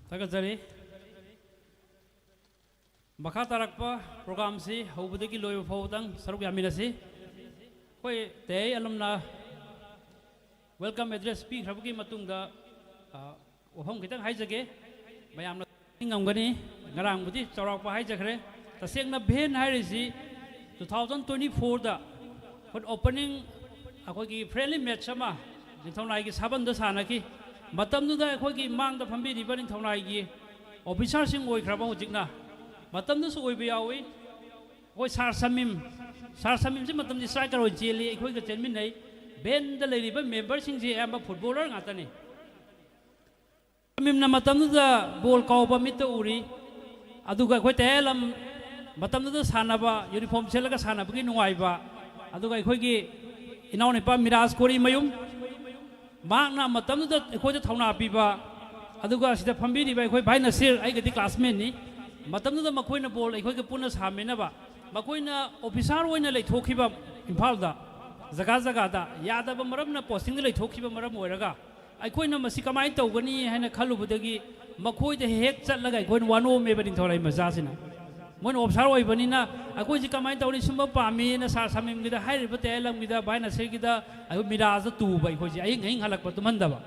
ꯊꯥꯒꯠꯆꯔꯤ꯫ ꯃꯈꯥ ꯇꯥꯔꯛꯄ ꯄ꯭ꯔꯣꯒ꯭ꯔꯥꯝꯁꯤ ꯍꯧꯕꯗꯒꯤ ꯂꯣꯏꯕ ꯐꯥꯎꯕꯗꯪ ꯁꯔꯨꯛ ꯌꯥꯃꯤꯟꯅꯁꯤ꯫ ꯑꯩꯈꯣꯏ ꯇꯦ ꯑꯥꯏ ꯑꯦ ꯑꯂꯨꯝꯅ ꯋꯦꯜꯀꯝ ꯑꯦꯗ꯭ꯔꯦꯁ ꯄꯤꯈ꯭ꯔꯕꯒꯤ ꯃꯇꯨꯡꯗ, ꯑ, ꯋꯥꯐꯝ ꯈꯤꯇꯪ ꯍꯥꯏꯖꯒꯦ꯫ ꯃꯌꯥꯝꯅ ꯉꯝꯒꯅꯤ꯫ ꯉꯔꯥꯡꯕꯨꯗꯤ ꯆꯥꯎꯔꯥꯛꯄ ꯍꯥꯏꯖꯈ꯭ꯔꯦ꯫ ꯇꯁꯦꯡꯅ ꯚꯦꯟ ꯍꯥꯏꯔꯤꯁꯤ ꯇꯨ ꯊꯥꯎꯖꯟ ꯇ꯭ꯋꯦꯟꯇꯤ ꯐꯣꯔꯗ ꯑꯩꯈꯣꯏ ꯑꯣꯄꯅꯤꯡ, ꯑꯩꯈꯣꯏꯒꯤ ꯐ꯭ꯔꯦꯟꯂꯤ ꯃꯦꯠꯆ ꯑꯃ ꯅꯤꯡꯊꯧꯅꯥꯏꯒꯤ ꯁꯥꯕꯟꯗ ꯁꯥꯟꯅꯈꯤ꯫ ꯃꯇꯝꯗꯨꯗ ꯑꯩꯈꯣꯏꯒꯤ ꯃꯥꯡꯗ ꯐꯝꯕꯤꯔꯤꯕ ꯅꯤꯡꯊꯧꯅꯥꯏꯒꯤ ꯑꯣꯐꯤꯁꯥꯔꯁꯤꯡ ꯑꯣꯏꯈ꯭ꯔꯕ ꯍꯧꯖꯤꯛꯅ, ꯃꯇꯝꯗꯨꯁꯨ ꯑꯣꯏꯕ ꯌꯥꯎꯏ꯫ ꯑꯩꯈꯣꯏ ꯁꯥꯔ ꯁꯃꯤꯝ, ꯁꯥꯔ ꯁꯃꯤꯝꯁꯤ ꯃꯇꯝꯗꯤ ꯁ꯭ꯇ꯭ꯔꯥꯏꯀꯔ ꯑꯣꯏꯅ ꯆꯦꯜꯂꯤ, ꯑꯩꯈꯣꯏꯒ ꯆꯦꯟꯃꯤꯟꯅꯩ꯫ ꯚꯦꯟꯗ ꯂꯩꯔꯤꯕ ꯃꯦꯝꯕꯔꯁꯤꯡꯁꯤ ꯑꯌꯥꯝꯕ ꯐꯨꯠꯕꯣꯂꯔ ꯉꯥꯛꯇꯅꯤ꯫ ꯃꯤꯝꯅ ꯃꯇꯝꯗꯨꯗ ꯕꯣꯜ ꯀꯥꯎꯕ ꯃꯤꯠꯇ ꯎꯔꯤ꯫ ꯑꯗꯨꯒ ꯑꯩꯈꯣꯏ ꯇꯌꯥꯏꯂꯝ ꯃꯇꯝꯗꯨꯗ ꯁꯥꯟꯅꯕ, ꯌꯨꯅꯤꯐꯣꯔꯝ ꯁꯦꯠꯂꯒ ꯁꯥꯟꯅꯕꯒꯤ ꯅꯨꯡꯉꯥꯏꯕ, ꯑꯗꯨꯒ ꯑꯩꯈꯣꯏꯒꯤ ꯏꯅꯥꯎꯅꯨꯄꯥ ꯃꯤꯔꯥꯖ ꯀꯣꯔꯤꯃꯌꯨꯝ, ꯃꯍꯥꯛꯅ ꯃꯇꯝꯗꯨꯗ ꯑꯩꯈꯣꯏꯗ ꯊꯧꯅꯥ ꯄꯤꯕ, ꯑꯗꯨꯒ ꯑꯁꯤꯗ ꯐꯝꯕꯤꯔꯤꯕ ꯑꯩꯈꯣꯏ ꯚꯥꯏ ꯅꯁꯤꯔ, ꯑꯩꯒꯗꯤ ꯀ꯭ꯂꯥꯁꯃꯦꯠꯅꯤ꯫ ꯃꯇꯝꯗꯨꯗ ꯃꯈꯣꯏꯅ ꯕꯣꯜ ꯑꯩꯈꯣꯏꯒ ꯄꯨꯟꯅ ꯁꯥꯟꯃꯤꯟꯅꯕ, ꯃꯈꯣꯏꯅ ꯑꯣꯐꯤꯁꯥꯔ ꯑꯣꯏꯅ ꯂꯩꯊꯣꯛꯈꯤꯕ ꯏꯝꯐꯥꯜꯗ, ꯖꯒꯥ ꯖꯒꯥꯗ ꯌꯥꯗꯕ ꯃꯔꯝꯅ ꯄꯣꯁꯇꯤꯡꯗ ꯂꯩꯊꯣꯛꯈꯤꯕ ꯃꯔꯝ ꯑꯣꯏꯔꯒ, ꯑꯩꯈꯣꯏꯅ ꯃꯁꯤ ꯀꯃꯥꯏꯅ ꯇꯧꯒꯅꯤ ꯍꯥꯏꯅ ꯈꯜꯂꯨꯕꯗꯒꯤ ꯃꯈꯣꯏꯗ ꯍꯦꯛ ꯆꯠꯂꯒ ꯑꯩꯈꯣꯏꯅ ꯋꯥꯅꯣꯝꯃꯦꯕ, ꯅꯤꯡꯊꯧꯔꯩ ꯃꯆꯥꯁꯤꯅ꯫ ꯃꯣꯏꯅ ꯑꯣꯐꯤꯁꯥꯔ ꯑꯣꯏꯕꯅꯤꯅ ꯑꯩꯈꯣꯏꯁꯤ ꯀꯃꯥꯏꯅ ꯇꯧꯅꯤ, ꯁꯨꯝꯕ ꯄꯥꯝꯃꯤꯅ ꯁꯥꯔ ꯁꯃꯤꯝꯒꯤꯗ ꯍꯥꯏꯔꯤꯕ, ꯇꯌꯥꯏꯂꯝꯒꯤꯗ, ꯚꯥꯏ ꯅꯁꯤꯔꯒꯤꯗ, ꯑꯩꯈꯣꯏ ꯃꯤꯔꯥꯖꯇ ꯇꯨꯕ, ꯑꯩꯈꯣꯏꯁꯦ ꯑꯍꯤꯡ ꯑꯍꯤꯡ ꯍꯜꯂꯛꯄ ꯇꯨꯝꯍꯟꯗꯕ꯫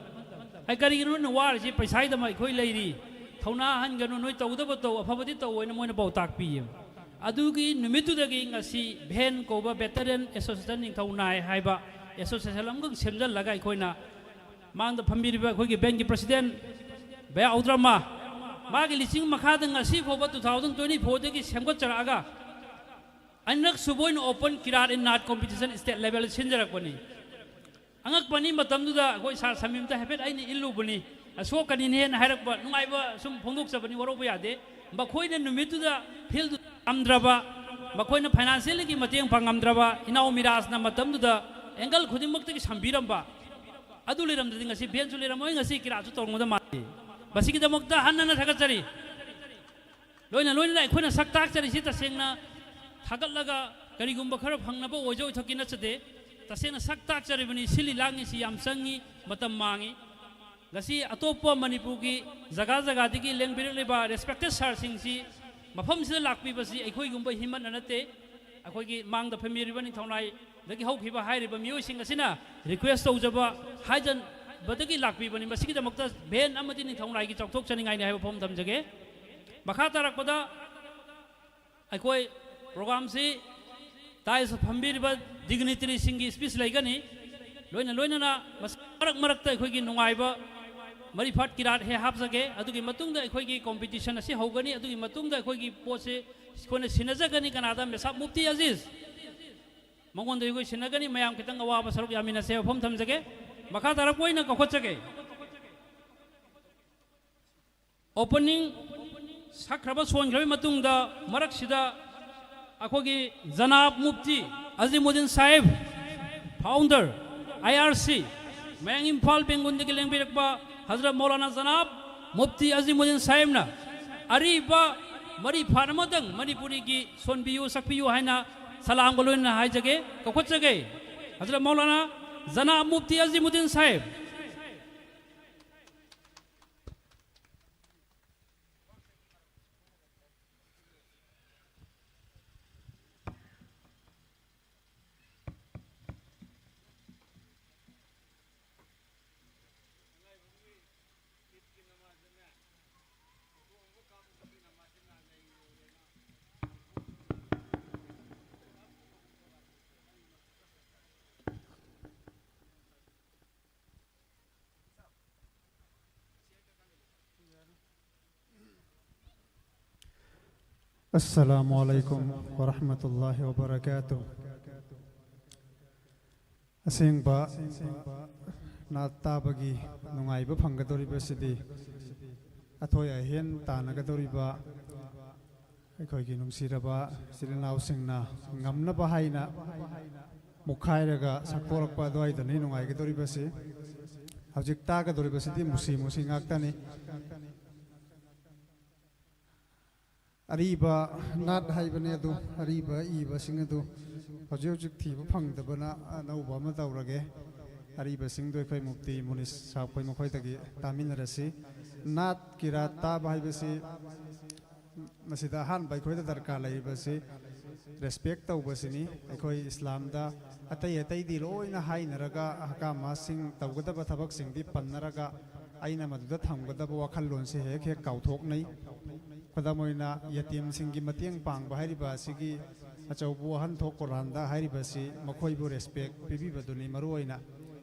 ꯑꯩ ꯀꯔꯤꯒꯤꯅꯣ ꯅꯣꯏꯅ ꯋꯥꯔꯤꯁꯤ? ꯄꯩꯁꯥꯒꯤꯗꯃꯛ ꯑꯩꯈꯣꯏ ꯂꯩꯔꯤ, ꯊꯧꯅꯥ ꯍꯟꯒꯅꯨ, ꯅꯣꯏ ꯇꯧꯒꯗꯕ ꯇꯧ, ꯑꯐꯕꯗꯤ ꯇꯧ ꯍꯥꯏꯅ ꯃꯣꯏꯅ ꯄꯥꯎꯇꯥꯛ ꯄꯤꯌꯦꯕ꯫ ꯑꯗꯨꯒꯤ ꯅꯨꯃꯤꯠꯇꯨꯗꯒꯤ ꯉꯁꯤ ꯚꯦꯟ ꯀꯧꯕ ꯚꯦꯇꯔꯟ ꯑꯦꯁꯣꯁꯤꯌꯦꯁꯟ ꯅꯤꯡꯊꯧ ꯅꯥꯏ ꯍꯥꯏꯕ ꯑꯦꯁꯣꯁꯤꯌꯦꯁꯟ ꯑꯃꯈꯛ ꯁꯦꯝꯖꯤꯜꯂꯒ ꯑꯩꯈꯣꯏꯅ ꯃꯥꯡꯗ ꯐꯝꯕꯤꯔꯤꯕ ꯑꯩꯈꯣꯏꯒꯤ ꯚꯦꯟꯒꯤ ꯄ꯭ꯔꯁꯤꯗꯦꯟ ꯚꯌꯥ ꯎꯗ꯭ꯔꯃ, ꯃꯥꯒꯤ ꯂꯤꯆꯤꯡ ꯃꯈꯥꯗ ꯉꯁꯤ ꯐꯥꯎꯕ two thousand twenty fourꯗꯒꯤ ꯁꯦꯝꯒꯠꯆꯔꯛꯑꯒ ꯑꯅꯤꯔꯛ ꯁꯨꯕ ꯑꯣꯏꯅ open ꯀꯤꯔꯥꯠ in knot competition state level ꯁꯤꯟꯖꯔꯛꯄꯅꯤ꯫ ꯑꯉꯛꯄꯅꯤ, ꯃꯇꯝꯗꯨꯗ ꯑꯩꯈꯣꯏ ꯁꯥꯔ ꯁꯃꯤꯝꯇ ꯍꯥꯏꯐꯦꯠ ꯑꯩꯅ ꯏꯜꯂꯨꯕꯅꯤ, ꯑꯁꯣꯛꯀꯅꯤꯅꯦꯅ ꯍꯥꯏꯔꯛꯄ, ꯅꯨꯡꯉꯥꯏꯕ ꯁꯨꯝ ꯐꯣꯡꯗꯣꯛꯆꯕꯅꯤ, ꯋꯥꯔꯧꯕ ꯌꯥꯗꯦ꯫ ꯃꯈꯣꯏꯅ ꯅꯨꯃꯤꯠꯇꯨꯗ ꯐꯤꯜꯗꯨ ꯉꯝꯗ꯭ꯔꯕ, ꯃꯈꯣꯏꯅ ꯐꯥꯏꯅꯥꯟꯁꯤꯌꯦꯜꯒꯤ ꯃꯇꯦꯡ ꯐꯪꯉꯝꯗ꯭ꯔꯕ, ꯏꯅꯥꯎ ꯃꯤꯔꯥꯖꯅ ꯃꯇꯝꯗꯨꯗ ꯑꯦꯡꯒꯜ ꯈꯨꯗꯤꯡꯃꯛꯇꯒꯤ ꯁꯝꯕꯤꯔꯝꯕ, ꯑꯗꯨ ꯂꯩꯔꯝꯗ꯭ꯔꯗꯤ ꯉꯁꯤ ꯚꯦꯟꯁꯨ ꯂꯩꯔꯝꯃꯣꯏ, ꯉꯁꯤ ꯀꯤꯔꯥꯠꯁꯨ ꯇꯧꯔꯝꯒꯗꯕ ꯃꯥꯟꯗꯦ꯫ ꯃꯁꯤꯒꯤꯗꯃꯛꯇ ꯍꯟꯅ ꯍꯟꯅ ꯊꯥꯒꯠꯆꯔꯤ꯫ ꯂꯣꯏꯅ ꯂꯣꯏꯅꯅ ꯑꯩꯈꯣꯏꯅ ꯁꯛ ꯇꯥꯛꯆꯔꯤꯁꯤ ꯇꯁꯦꯡꯅ ꯊꯥꯒꯠꯂꯒ ꯀꯔꯤꯒꯨꯝꯕ ꯈꯔ ꯐꯪꯅꯕ ꯑꯣꯏꯖ ꯑꯣꯏꯊꯣꯛꯀꯤ ꯅꯠꯆꯗꯦ꯫ ꯇꯁꯦꯡꯅ ꯁꯛ ꯇꯥꯛꯆꯔꯤꯕꯅꯤ, ꯁꯤꯜꯂꯤ ꯂꯥꯡꯉꯤꯁꯤ ꯌꯥꯝ ꯆꯪꯉꯤ, ꯃꯇꯝ ꯃꯥꯡꯉꯤ꯫ ꯉꯁꯤ ꯑꯇꯣꯞꯄ ꯃꯅꯤꯄꯨꯔꯒꯤ ꯖꯒꯥ ꯖꯒꯥꯗꯒꯤ ꯂꯦꯡꯕꯤꯔꯛꯂꯤꯕ ꯔꯦꯁꯄꯦꯛꯇꯦꯠ ꯁꯥꯔꯁꯤꯡꯁꯤ ꯃꯐꯝꯁꯤꯗ ꯂꯥꯛꯄꯤꯕꯁꯤ ꯑꯩꯈꯣꯏꯒꯨꯝꯕ ꯍꯤꯃꯠꯅ ꯅꯠꯇꯦ꯫ ꯑꯩꯈꯣꯏꯒꯤ ꯃꯥꯡꯗ ꯐꯝꯕꯤꯔꯤꯕ ꯅꯤꯡꯊꯧꯅꯥꯏꯗꯒꯤ ꯍꯧꯈꯤꯕ ꯍꯥꯏꯔꯤꯕ ꯃꯤꯑꯣꯏꯁꯤꯡ ꯑꯁꯤꯅ ꯔꯤꯀ꯭ꯋꯦꯁ ꯇꯧꯖꯕ, ꯍꯥꯏꯖꯟꯕꯗꯒꯤ ꯂꯥꯛꯄꯤꯕꯅꯤ꯫ ꯃꯁꯤꯒꯤꯗꯃꯛꯇ ꯚꯦꯟ ꯑꯃꯗꯤ ꯅꯤꯡꯊꯧꯅꯥꯏꯒꯤ ꯆꯥꯎꯊꯣꯛꯆꯅꯤꯡꯉꯥꯏꯅꯤ ꯍꯥꯏꯕ ꯋꯥꯐꯝ ꯊꯝꯖꯒꯦ꯫ ꯃꯈꯥ ꯇꯥꯔꯛꯄꯗ ꯑꯩꯈꯣꯏ ꯄ꯭ꯔꯣꯒ꯭ꯔꯥꯝꯁꯤ ꯗꯥꯏꯁꯇ ꯐꯝꯕꯤꯔꯤꯕ ꯗꯤꯒꯅꯤꯇꯔꯤꯁꯤꯡꯒꯤ ꯁ꯭ꯄꯤꯆ ꯂꯩꯒꯅꯤ꯫ ꯂꯣꯏꯅ ꯂꯣꯏꯅꯅ ꯃꯁꯤ ꯃꯔꯛ ꯃꯔꯛꯇ ꯑꯩꯈꯣꯏꯒꯤ ꯅꯨꯡꯉꯥꯏꯕ ꯃꯔꯤꯐꯥꯠ ꯀꯤꯔꯥꯠ ꯍꯦꯛ ꯍꯥꯞꯆꯒꯦ꯫ ꯑꯗꯨꯒꯤ ꯃꯇꯨꯡꯗ ꯑꯩꯈꯣꯏꯒꯤ ꯀꯣꯝꯄꯤꯇꯤꯁꯟ ꯑꯁꯤ ꯍꯧꯒꯅꯤ꯫ ꯑꯗꯨꯒꯤ ꯃꯇꯨꯡꯗ ꯑꯩꯈꯣꯏꯒꯤ ꯄꯣꯠꯁꯦ ꯑꯩꯈꯣꯏꯅ ꯁꯤꯟꯅꯖꯒꯅꯤ꯫ ꯀꯅꯥꯗ? ꯃꯦꯁꯥꯕ ꯃꯨꯐꯇꯤ ꯑꯖꯤꯖ, ꯃꯉꯣꯟꯗ ꯑꯩꯈꯣꯏ ꯁꯤꯟꯅꯒꯅꯤ꯫ ꯃꯌꯥꯝ ꯈꯤꯇꯪ ꯑꯋꯥꯕ ꯁꯔꯨꯛ ꯌꯥꯃꯤꯟꯅꯁꯦ꯫ ꯋꯥꯐꯝ ꯊꯝꯖꯒꯦ꯫ ꯃꯈꯥ ꯇꯥꯔꯛꯄ ꯑꯣꯏꯅ ꯀꯧꯈꯠꯆꯒꯦ꯫ ꯑꯣꯄꯅꯤꯡ ꯁꯛꯈ꯭ꯔꯕ, ꯁꯣꯟꯈ꯭ꯔꯕ ꯃꯇꯨꯡꯗ, ꯃꯔꯛꯁꯤꯗ ꯑꯩꯈꯣꯏꯒꯤ ꯖꯅꯥꯕ ꯃꯨꯐꯇꯤ ꯑꯖꯤꯃꯨꯗꯤꯟ ꯁꯥꯍꯤꯕ, ꯐꯥꯎꯟꯗꯔ, ꯑꯥꯏ ꯑꯥꯔ ꯁꯤ, ꯃꯌꯥꯡ ꯏꯝꯐꯥꯜ ꯕꯦꯡꯒꯨꯜꯗꯒꯤ ꯂꯦꯡꯕꯤꯔꯛꯄ ꯍꯖꯔꯠ ꯃꯧꯂꯥꯅꯥ ꯖꯅꯥꯕ ꯃꯨꯐꯇꯤ ꯑꯖꯤꯃꯨꯗꯤꯟ ꯁꯥꯍꯤꯕꯅ ꯑꯔꯤꯕ ꯃꯔꯤ ꯐꯥꯟ ꯑꯃꯗꯪ ꯃꯅꯤꯄꯨꯔꯤꯒꯤ ꯁꯣꯟꯕꯤꯌꯨ, ꯁꯛꯄꯤꯌꯨ ꯍꯥꯏꯅ ꯁꯂꯥꯝꯒ ꯂꯣꯏꯅꯅ ꯍꯥꯏꯖꯒꯦ, ꯀꯧꯈꯠꯆꯒꯦ꯫ ꯍꯖꯔꯠ ꯃꯧꯂꯥꯅꯥ ꯖꯅꯥꯕ ꯃꯨꯐꯇꯤ ꯑꯖꯤꯃꯨꯗꯤꯟ ꯁꯥꯍꯤꯕ꯫ ꯑꯁꯂꯥꯃꯨ ꯑꯂꯥꯏꯀꯨꯝ ꯋꯔꯍꯃꯇꯨꯜꯂꯥꯍꯤ ꯋꯕꯔꯀꯥꯇꯨꯍ꯫ ꯑꯁꯦꯡꯕ ꯅꯥꯠ ꯇꯥꯕꯒꯤ ꯅꯨꯡꯉꯥꯏꯕ ꯐꯪꯒꯗꯧꯔꯤꯕꯁꯤꯗꯤ ꯑꯊꯣꯏ ꯑꯍꯦꯟ ꯇꯥꯟꯅꯒꯗꯧꯔꯤꯕ ꯑꯩꯈꯣꯏꯒꯤ ꯅꯨꯡꯁꯤꯔꯕ ꯏꯆꯤꯜ ꯏꯅꯥꯎꯁꯤꯡꯅ ꯉꯝꯅꯕ ꯍꯥꯏꯅ ꯃꯨꯛꯈꯥꯏꯔꯒ ꯁꯛꯇꯣꯔꯛꯄ ꯑꯗꯨꯋꯥꯏꯗꯅꯤ ꯅꯨꯡꯉꯥꯏꯒꯗꯧꯔꯤꯕꯁꯤ꯫ ꯍꯧꯖꯤꯛ ꯇꯥꯒꯗꯧꯔꯤꯕꯁꯤꯗꯤ ꯃꯨꯁꯤ ꯃꯨꯁꯤ ꯉꯥꯛꯇꯅꯤ꯫ ꯑꯔꯤꯕ ꯅꯥꯠ ꯍꯥꯏꯕꯅꯦ ꯑꯗꯨ, ꯑꯔꯤꯕ ꯏꯕꯁꯤꯡ ꯑꯗꯨ ꯍꯧꯖꯤꯛ ꯍꯧꯖꯤꯛ ꯊꯤꯕ ꯐꯪꯗꯕꯅ ꯑꯅꯧꯕ ꯑꯃ ꯇꯧꯔꯒꯦ꯫ ꯑꯔꯤꯕꯁꯤꯡꯗꯣ ꯑꯩꯈꯣꯏ ꯃꯨꯐꯇꯤ ꯃꯨꯅꯤꯁ ꯁꯥꯍꯕ ꯈꯣꯏ ꯃꯈꯣꯏꯗꯒꯤ ꯇꯥꯃꯤꯟꯅꯔꯁꯤ꯫ ꯅꯥꯠ ꯀꯤꯔꯥꯠ ꯇꯥꯕ ꯍꯥꯏꯕꯁꯤ ꯃꯁꯤꯗ ꯑꯍꯥꯟꯕ ꯑꯩꯈꯣꯏꯗ ꯗꯔꯀꯥꯔ ꯂꯩꯔꯤꯕꯁꯤ ꯔꯦꯁꯄꯦꯛ ꯇꯧꯕꯁꯤꯅꯤ꯫ ꯑꯩꯈꯣꯏ ꯏꯁꯂꯥꯝꯗ ꯑꯇꯩ ꯑꯇꯩꯗꯤ ꯂꯣꯏꯅ ꯍꯥꯏꯅꯔꯒ ꯑꯍꯀꯥꯝꯁꯤꯡ ꯇꯧꯒꯗꯕ ꯊꯕꯛꯁꯤꯡꯗꯤ ꯄꯟꯅꯔꯒ ꯑꯩꯅ ꯃꯗꯨꯗ ꯊꯝꯒꯗꯕ ꯋꯥꯈꯜꯂꯣꯟꯁꯦ ꯍꯦꯛ ꯍꯦꯛ ꯀꯥꯎꯊꯣꯛꯅꯩ꯫ ꯈꯨꯗꯝ ꯑꯣꯏꯅ ꯌꯇꯤꯝꯁꯤꯡꯒꯤ ꯃꯇꯦꯡ ꯄꯥꯡꯕ ꯍꯥꯏꯔꯤꯕ ꯑꯁꯤꯒꯤ ꯑꯆꯧꯕ ꯋꯥꯍꯟꯊꯣꯛ ꯀꯨꯔꯥꯟꯗ ꯍꯥꯏꯔꯤꯕꯁꯤ ꯃꯈꯣꯏꯕꯨ ꯔꯦꯁꯄꯦꯛ ꯄꯤꯕꯤꯕꯗꯨꯅꯤ ꯃꯔꯨ ꯑꯣꯏꯅ꯫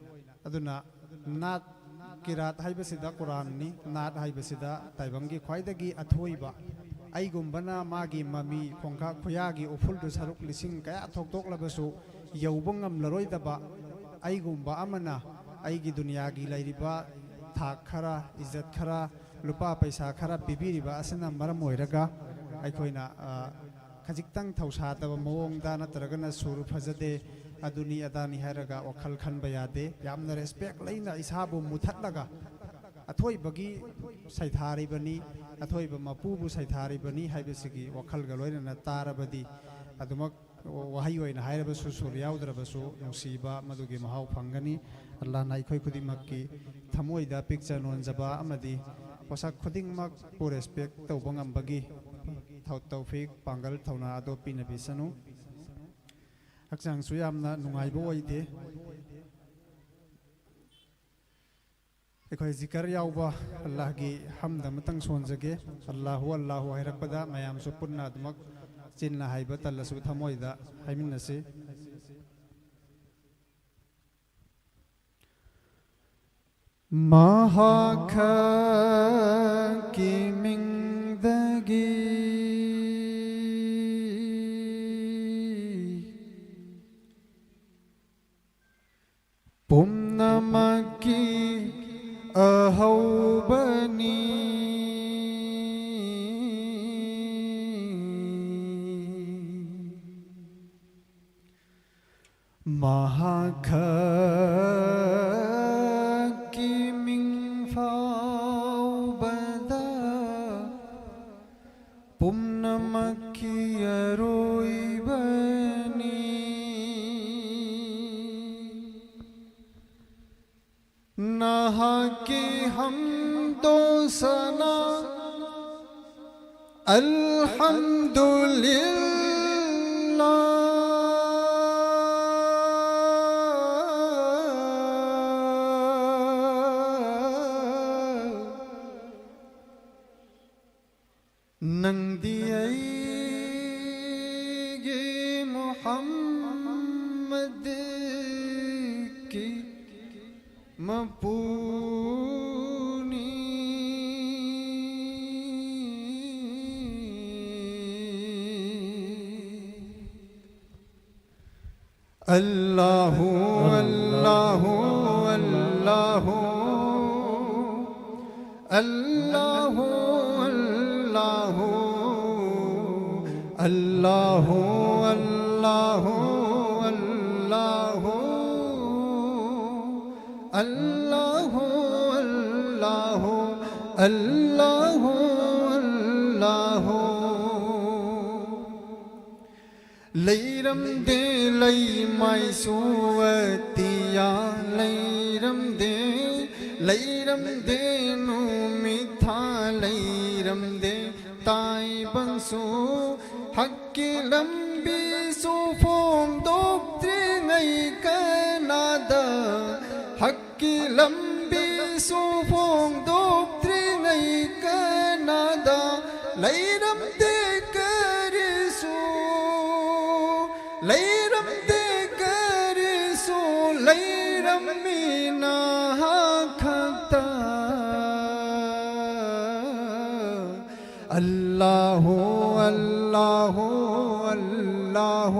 ꯑꯗꯨꯅ ꯅꯥꯠ ꯀꯤꯔꯥꯠ ꯍꯥꯏꯕꯁꯤꯗ ꯀꯨꯔꯥꯟꯅꯤ, ꯅꯥꯠ ꯍꯥꯏꯕꯁꯤꯗ ꯇꯥꯏꯕꯪꯒꯤ ꯈ꯭ꯋꯥꯏꯗꯒꯤ ꯑꯊꯣꯏꯕ, ꯑꯩꯒꯨꯝꯕꯅ ꯃꯥꯒꯤ ꯃꯃꯤ ꯈꯣꯡꯈꯥ ꯈꯨꯌꯥꯒꯤ ꯎꯐꯨꯜꯗꯨ ꯁꯔꯨꯛ ꯂꯤꯁꯤꯡ ꯀꯌꯥ ꯊꯣꯛꯇꯣꯛꯂꯕꯁꯨ ꯌꯧꯕ ꯉꯝꯂꯔꯣꯏꯗꯕ, ꯑꯩꯒꯨꯝꯕ ꯑꯃꯅ ꯑꯩꯒꯤ ꯗꯨꯅꯤꯌꯥꯒꯤ ꯂꯩꯔꯤꯕ ꯊꯥꯛ ꯈꯔ, ꯏꯖꯠ ꯈꯔ, ꯂꯨꯄꯥ ꯄꯩꯁꯥ ꯈꯔ ꯄꯤꯕꯤꯔꯤꯕ ꯑꯁꯤꯅ ꯃꯔꯝ ꯑꯣꯏꯔꯒ ꯑꯩꯈꯣꯏꯅ, ꯑ, ꯈꯖꯤꯛꯇꯪ ꯊꯧꯁꯥꯗꯕ ꯃꯑꯣꯡꯗ ꯅꯠꯇ꯭ꯔꯒꯅ ꯁꯨꯔ ꯐꯖꯗꯦ, ꯑꯗꯨꯅꯤ ꯑꯗꯥꯅꯤ ꯍꯥꯏꯔꯒ ꯋꯥꯈꯜ ꯈꯟꯕ ꯌꯥꯗꯦ꯫ ꯌꯥꯝꯅ respect ꯂꯩꯅ ꯏꯁꯥꯕꯨ ꯃꯨꯊꯠꯂꯒ ꯑꯊꯣꯏꯕꯒꯤ ꯁꯩꯊꯥꯔꯤꯕꯅꯤ, ꯑꯊꯣꯏꯕ ꯃꯄꯨꯕꯨ ꯁꯩꯊꯥꯔꯤꯕꯅꯤ ꯍꯥꯏꯕꯁꯤꯒꯤ ꯋꯥꯈꯜꯒ ꯂꯣꯏꯅꯅ ꯇꯥꯔꯕꯗꯤ ꯑꯗꯨꯃꯛ ꯋꯥꯍꯩ ꯑꯣꯏꯅ ꯍꯥꯏꯔꯕꯁꯨ, ꯁꯨꯔ ꯌꯥꯎꯗ꯭ꯔꯕꯁꯨ ꯅꯨꯡꯁꯤꯕ ꯃꯗꯨꯒꯤ ꯃꯍꯥꯎ ꯐꯪꯒꯅꯤ꯫ ꯑꯜꯂꯥꯍꯅ ꯑꯩꯈꯣꯏ ꯈꯨꯗꯤꯡꯃꯛꯀꯤ ꯊꯃꯣꯏꯗ ꯄꯤꯛꯆ ꯅꯣꯟꯖꯕ ꯑꯃꯗꯤ ꯄꯣꯠꯁꯛ ꯈꯨꯗꯤꯡꯃꯛꯄꯨ respect ꯇꯧꯕ ꯉꯝꯕꯒꯤ ꯊꯧ-, ꯇꯧꯐꯤꯛ, ꯄꯥꯡꯒꯜ, ꯊꯧꯅꯥ ꯑꯗꯨ ꯄꯤꯅꯕꯤꯁꯅꯨ꯫ ꯍꯛꯆꯥꯡꯁꯨ ꯌꯥꯝꯅ ꯅꯨꯡꯉꯥꯏꯕ ꯑꯣꯏꯗꯦ꯫ ꯑꯩꯈꯣꯏ ꯖꯤꯀꯔ ꯌꯥꯎꯕ ꯑꯜꯂꯥꯍꯒꯤ ꯍꯝꯗ ꯑꯃꯇꯪ ꯁꯣꯟꯖꯒꯦ꯫ ꯑꯜꯂꯥꯍꯨ ꯑꯜꯂꯥꯍꯨ ꯍꯥꯏꯔꯛꯄꯗ ꯃꯌꯥꯝꯁꯨ ꯄꯨꯟꯅ ꯑꯗꯨꯃꯛ ꯆꯤꯟꯅ ꯍꯥꯏꯕ ꯇꯜꯂꯁꯨ ꯊꯃꯣꯏꯗ ꯍꯥꯏꯃꯤꯟꯅꯁꯤ꯫ ꯃꯍꯥꯛꯀꯤ ꯃꯤꯡꯗꯒꯤ ꯄꯨꯝꯅꯃꯛꯀꯤ ꯑꯍꯧꯕꯅꯤ꯫ ꯃꯍꯥꯛꯀꯤ ꯃꯤꯡ ꯐꯥꯎꯕꯗ ꯄꯨꯝꯅꯃꯛꯀꯤ ꯑꯔꯣꯏꯕꯅꯤ꯫ ꯅꯍꯥꯛꯀꯤ ꯍꯝꯗꯣ ꯁꯅꯥ, ꯑꯜꯍꯝꯗꯨꯂꯤꯜꯂꯥꯍ꯫ ꯅꯪꯗꯤ ꯑꯩꯒꯤ ꯃꯨꯍꯝꯃꯗꯀꯤ ꯃꯄꯨꯅꯤ꯫ ꯑꯜꯂꯥꯍꯨ, ꯑꯜꯂꯥꯍꯨ, ꯑꯜꯂꯥꯍꯨ, ꯑꯜꯂꯥꯍꯨ꯫ الله، الله، الله، الله، الله، الله، الله. ꯂꯩꯔꯝꯗꯦ ꯂꯩꯃꯥꯏꯁꯨ ꯑꯇꯤꯌꯥ, ꯂꯩꯔꯝꯗꯦ, ꯂꯩꯔꯝꯗꯦ ꯅꯨꯃꯤꯠ ꯊꯥ, ꯂꯩꯔꯝꯗꯦ ꯇꯥꯏꯕꯪꯁꯨ꯫ ꯍꯛꯀꯤ ꯂꯝꯕꯤꯁꯨ ꯐꯣꯡꯗꯣꯛꯇ꯭ꯔꯤꯉꯩ ꯀꯅꯥꯗ, ꯍꯛꯀꯤ ꯂꯝꯕꯤꯁꯨ ꯐꯣꯡꯗꯣꯛꯇ꯭ꯔꯤꯉꯩ ꯀꯅꯥꯗ, ꯂꯩꯔꯝꯗꯦ ꯀꯔꯤꯁꯨ, ꯂꯩꯔꯝꯗꯦ ꯀꯔꯤꯁꯨ, ꯂꯩꯔꯝꯃꯤ ꯅꯍꯥꯛ ꯈꯛꯇ꯫ الله، الله، الله،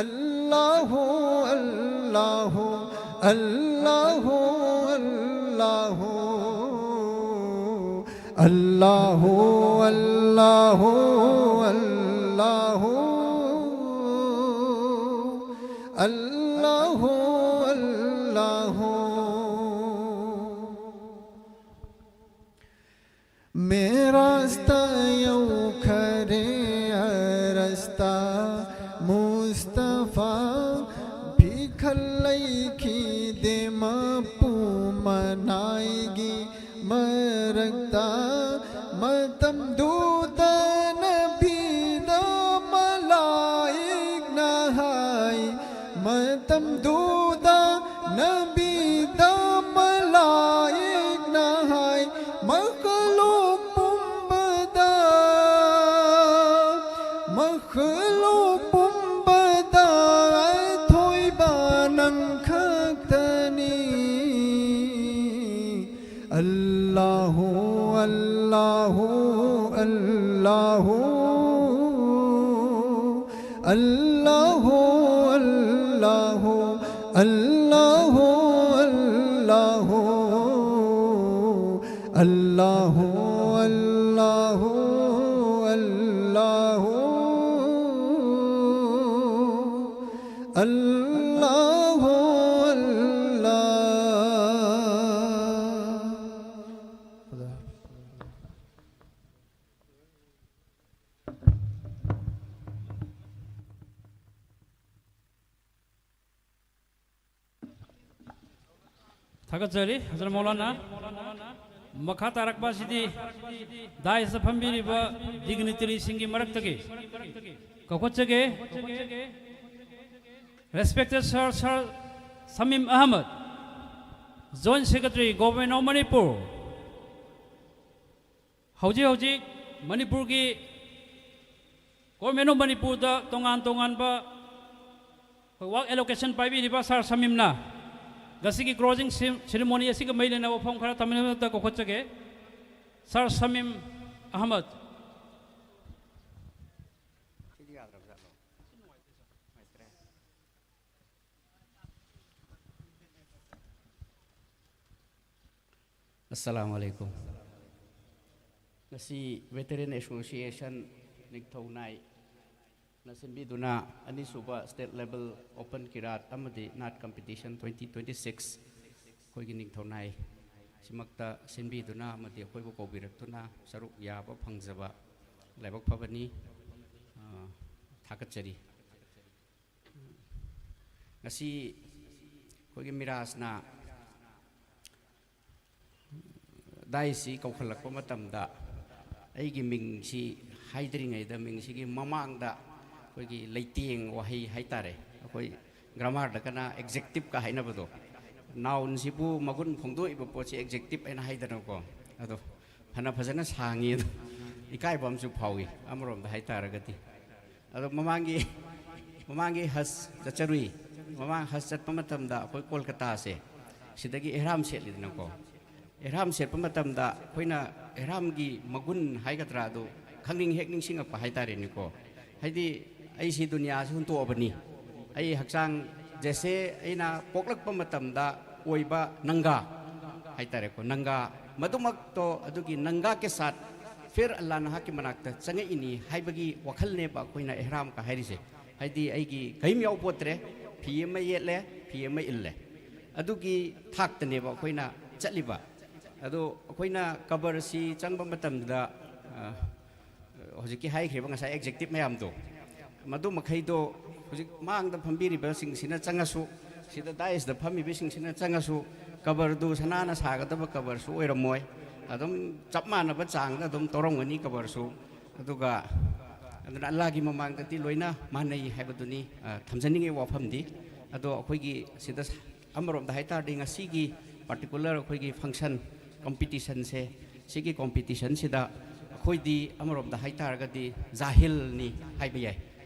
الله، الله، الله، الله، الله، الله، الله، الله، الله. ꯃꯦꯔꯥꯖꯇ ꯌꯧꯈꯔꯦ ꯑꯔꯁꯇ ꯃꯨꯁꯇꯐꯥ, ꯐꯤꯈꯜ ꯂꯩꯈꯤꯗꯦ ꯃꯄꯨ ꯃꯅꯥꯏꯒꯤ ꯃꯔꯛꯇ꯫ ꯃꯇꯝꯗꯨꯗ ꯅꯕꯤꯗ ꯃꯂꯥꯏꯛꯅ ꯍꯥꯏ, ꯃꯇꯝꯗꯨꯗ ꯅꯕꯤꯗ ꯃꯂꯥꯏꯛꯅ ꯍꯥꯏ, ꯃꯈꯂꯨꯛ ꯄꯨꯝꯕꯗ, ꯃꯈꯂꯨꯛ ꯄꯨꯝꯕꯗ ꯑꯊꯣꯏꯕ ꯅꯪ ꯈꯛꯇꯅꯤ꯫ الله، الله، الله، الله، الله، الله، الله، الله، الله، الله. الله، الله، الله. ꯊꯥꯒꯠꯆꯔꯤ ꯍꯖꯔꯠ ꯃꯧꯂꯥꯅꯥ꯫ ꯃꯈꯥ ꯇꯥꯔꯛꯄ ꯑꯁꯤꯗꯤ ꯗꯥꯏꯁꯇ ꯐꯝꯕꯤꯔꯤꯕ ꯗꯤꯒꯅꯤꯇꯔꯤꯁꯤꯡꯒꯤ ꯃꯔꯛꯇꯒꯤ ꯀꯧꯈꯠꯆꯒꯦ꯫ Respected Sir, Sir Samim Ahmed, Joint Secretary, Government of Manipur꯫ ꯍꯧꯖꯤꯛ ꯍꯧꯖꯤꯛ ꯃꯅꯤꯄꯨꯔꯒꯤ, Government of ꯃꯅꯤꯄꯨꯔꯗ ꯇꯣꯉꯥꯟ ꯇꯣꯉꯥꯟꯕ ꯑꯩꯈꯣꯏ work allocation ꯄꯥꯏꯕꯤꯔꯤꯕ ꯁꯥꯔ ꯁꯃꯤꯝꯅ ꯉꯁꯤꯒꯤ closing ꯁꯦ-, ceremony ꯑꯁꯤꯒ ꯃꯔꯤ ꯂꯩꯅꯕ ꯋꯥꯐꯝ ꯈꯔ ꯊꯝꯕꯤꯅꯕ ꯀꯧꯈꯠꯆꯒꯦ꯫ ꯁꯥꯔ ꯁꯃꯤꯝ ꯑꯍꯃꯗ꯫ ꯑꯁꯂꯥꯃꯨ ꯑꯂꯥꯏꯀꯨꯝ꯫ ꯉꯁꯤ Veteran Association ꯅꯤꯡꯊꯧ ꯅꯥꯏꯅ ꯁꯤꯟꯕꯤꯗꯨꯅ ꯑꯅꯤꯁꯨꯕ State Level Open Kirat ꯑꯃꯗꯤ Nat Competition twenty twenty six ꯑꯩꯈꯣꯏꯒꯤ ꯅꯤꯡꯊꯧ ꯅꯥꯏ ꯁꯤꯃꯛꯇ ꯁꯤꯟꯕꯤꯗꯨꯅ ꯑꯃꯗꯤ ꯑꯩꯈꯣꯏꯕꯨ ꯀꯧꯕꯤꯔꯛꯇꯨꯅ ꯁꯔꯨꯛ ꯌꯥꯕ ꯐꯪꯖꯕ ꯂꯥꯏꯕꯛ ꯐꯕꯅꯤ꯫ ꯑ, ꯊꯥꯒꯠꯆꯔꯤ꯫ ꯉꯁꯤ ꯑꯩꯈꯣꯏꯒꯤ ꯃꯤꯔꯥꯖꯅ ꯗꯥꯏꯁꯁꯤ ꯀꯧꯈꯠꯂꯛꯄ ꯃꯇꯝꯗ ꯑꯩꯒꯤ ꯃꯤꯡꯁꯤ ꯍꯥꯏꯗ꯭ꯔꯤꯉꯩꯗ, ꯃꯤꯡꯁꯤꯒꯤ ꯃꯃꯥꯡꯗ ꯑꯩꯈꯣꯏꯒꯤ ꯂꯩꯇꯦꯡ ꯋꯥꯍꯩ ꯍꯥꯏꯇꯥꯔꯦ, ꯑꯩꯈꯣꯏ grammar ꯗꯒꯅ adjective ꯀ ꯍꯥꯏꯅꯕꯗꯣ, noun ꯁꯤꯕꯨ ꯃꯒꯨꯟ ꯐꯣꯡꯗꯣꯛꯏꯕ ꯄꯣꯠꯁꯤ adjective ꯍꯥꯏꯅ ꯍꯥꯏꯗꯅꯀꯣ꯫ ꯑꯗꯣ ꯐꯅ ꯐꯖꯅ ꯁꯥꯡꯉꯤ, ꯑꯗꯣ ꯏꯀꯥꯏꯕ ꯑꯃꯁꯨ ꯐꯥꯎꯏ ꯑꯃꯔꯣꯝꯗ ꯍꯥꯏꯇꯥꯔꯒꯗꯤ꯫ ꯑꯗꯣ ꯃꯃꯥꯡꯒꯤ, ꯃꯃꯥꯡꯒꯤ ꯍꯖ ꯆꯠꯆꯔꯨꯏ꯫ ꯃꯃꯥꯡ ꯍꯖ ꯆꯠꯄ ꯃꯇꯝꯗ ꯑꯩꯈꯣꯏ ꯀꯣꯜꯀꯇꯥꯁꯦ ꯁꯤꯗꯒꯤ ꯏꯍ꯭ꯔꯥꯝ ꯁꯦꯠꯂꯤꯗꯅꯀꯣ꯫ ꯏꯍ꯭ꯔꯥꯝ ꯁꯦꯠꯄ ꯃꯇꯝꯗ ꯑꯩꯈꯣꯏꯅ ꯏꯍ꯭ꯔꯥꯝꯒꯤ ꯃꯒꯨꯟ ꯍꯥꯏꯒꯗ꯭ꯔꯥ, ꯑꯗꯨ ꯈꯪꯅꯤꯡ ꯍꯦꯛ ꯅꯤꯡꯁꯤꯡꯉꯛꯄ ꯍꯥꯏꯇꯥꯔꯦꯅꯦꯀꯣ꯫ ꯍꯥꯏꯗꯤ ꯑꯩꯁꯤ ꯗꯨꯅꯤꯌꯥꯁꯤ ꯍꯨꯟꯇꯣꯛꯑꯕꯅꯤ, ꯑꯩ ꯍꯛꯆꯥꯡ ꯖꯦꯁꯦ ꯑꯩꯅ ꯄꯣꯛꯂꯛꯄ ꯃꯇꯝꯗ ꯑꯣꯏꯕ ꯅꯪꯒꯥ ꯍꯥꯏꯇꯥꯔꯦꯀꯣ, ꯅꯪꯒꯥ, ꯃꯗꯨꯃꯛꯇꯣ, ꯑꯗꯨꯒꯤ ꯅꯪꯒꯥ ꯀꯦ ꯁꯥꯠ ꯐꯤꯔ ꯑꯜꯂꯥ ꯅꯍꯥꯛꯀꯤ ꯃꯅꯥꯛꯇ ꯆꯪꯉꯛꯏꯅꯤ ꯍꯥꯏꯕꯒꯤ ꯋꯥꯈꯜꯅꯦꯕ ꯑꯩꯈꯣꯏꯅ ꯏꯍ꯭ꯔꯥꯝꯒ ꯍꯥꯏꯔꯤꯁꯦ꯫ ꯍꯥꯏꯗꯤ ꯑꯩꯒꯤ ꯀꯔꯤꯝ ꯌꯥꯎꯄꯣꯠꯇ꯭ꯔꯦ, ꯐꯤ ꯑꯃ ꯌꯦꯠꯂꯦ, ꯐꯤ ꯑꯃ ꯏꯜꯂꯦ, ꯑꯗꯨꯒꯤ ꯊꯥꯛꯇꯅꯦꯕ ꯑꯩꯈꯣꯏꯅ ꯆꯠꯂꯤꯕ꯫ ꯑꯗꯣ ꯑꯩꯈꯣꯏꯅ ꯀꯕꯔꯁꯤ ꯆꯪꯕ ꯃꯇꯝꯗ, ꯑ, ꯍꯧꯖꯤꯛꯀꯤ ꯍꯥꯏꯈ꯭ꯔꯤꯕ ꯉꯁꯥꯏ ꯑꯦꯛꯖꯦꯛꯇꯤꯞ ꯃꯌꯥꯝꯗꯣ, ꯃꯗꯨ ꯃꯈꯩꯗꯣ ꯍꯧꯖꯤꯛ ꯃꯥꯡꯗ ꯐꯝꯕꯤꯔꯤꯕꯁꯤꯡꯁꯤꯅ ꯆꯪꯉꯁꯨ, ꯁꯤꯗ ꯗꯥꯏꯁꯇ ꯐꯝꯃꯤꯕꯁꯤꯡꯁꯤꯅ ꯆꯪꯉꯁꯨ, ꯀꯕꯔꯗꯨ ꯁꯅꯥꯅ ꯁꯥꯒꯗꯕ ꯀꯕꯔꯁꯨ ꯑꯣꯏꯔꯝꯃꯣꯏ꯫ ꯑꯗꯨꯝ ꯆꯞ ꯃꯥꯟꯅꯕ ꯆꯥꯡꯗ ꯑꯗꯨꯝ ꯇꯧꯔꯝꯒꯅꯤ ꯀꯕꯔꯁꯨ꯫ ꯑꯗꯨꯒ ꯑꯗꯨꯅ ꯑꯜꯂꯥꯒꯤ ꯃꯃꯥꯡꯗꯗꯤ ꯂꯣꯏꯅ ꯃꯥꯟꯅꯩ ꯍꯥꯏꯕꯗꯨꯅꯤ, ꯑ, ꯊꯝꯖꯅꯤꯡꯉꯤ ꯋꯥꯐꯝꯗꯤ꯫ ꯑꯗꯣ ꯑꯩꯈꯣꯏꯒꯤ ꯁꯤꯗ ꯑꯃꯔꯣꯝꯗ ꯍꯥꯏ ꯇꯥꯔꯗꯤ ꯉꯁꯤꯒꯤ ꯄꯥꯔꯇꯤꯀꯨꯂꯔ ꯑꯩꯈꯣꯏꯒꯤ ꯐꯪꯁꯟ, ꯀꯝꯄꯤꯇꯤꯁꯟꯁꯦ, ꯁꯤꯒꯤ ꯀꯣꯝꯄꯤꯇꯤꯁꯟꯁꯤꯗ ꯑꯩꯈꯣꯏꯗꯤ ꯑꯃꯔꯣꯝꯗ ꯍꯥꯏ ꯇꯥꯔꯒꯗꯤ ꯖꯥꯍꯤꯜꯅꯤ ꯍꯥꯏꯕ ꯌꯥꯏ꯫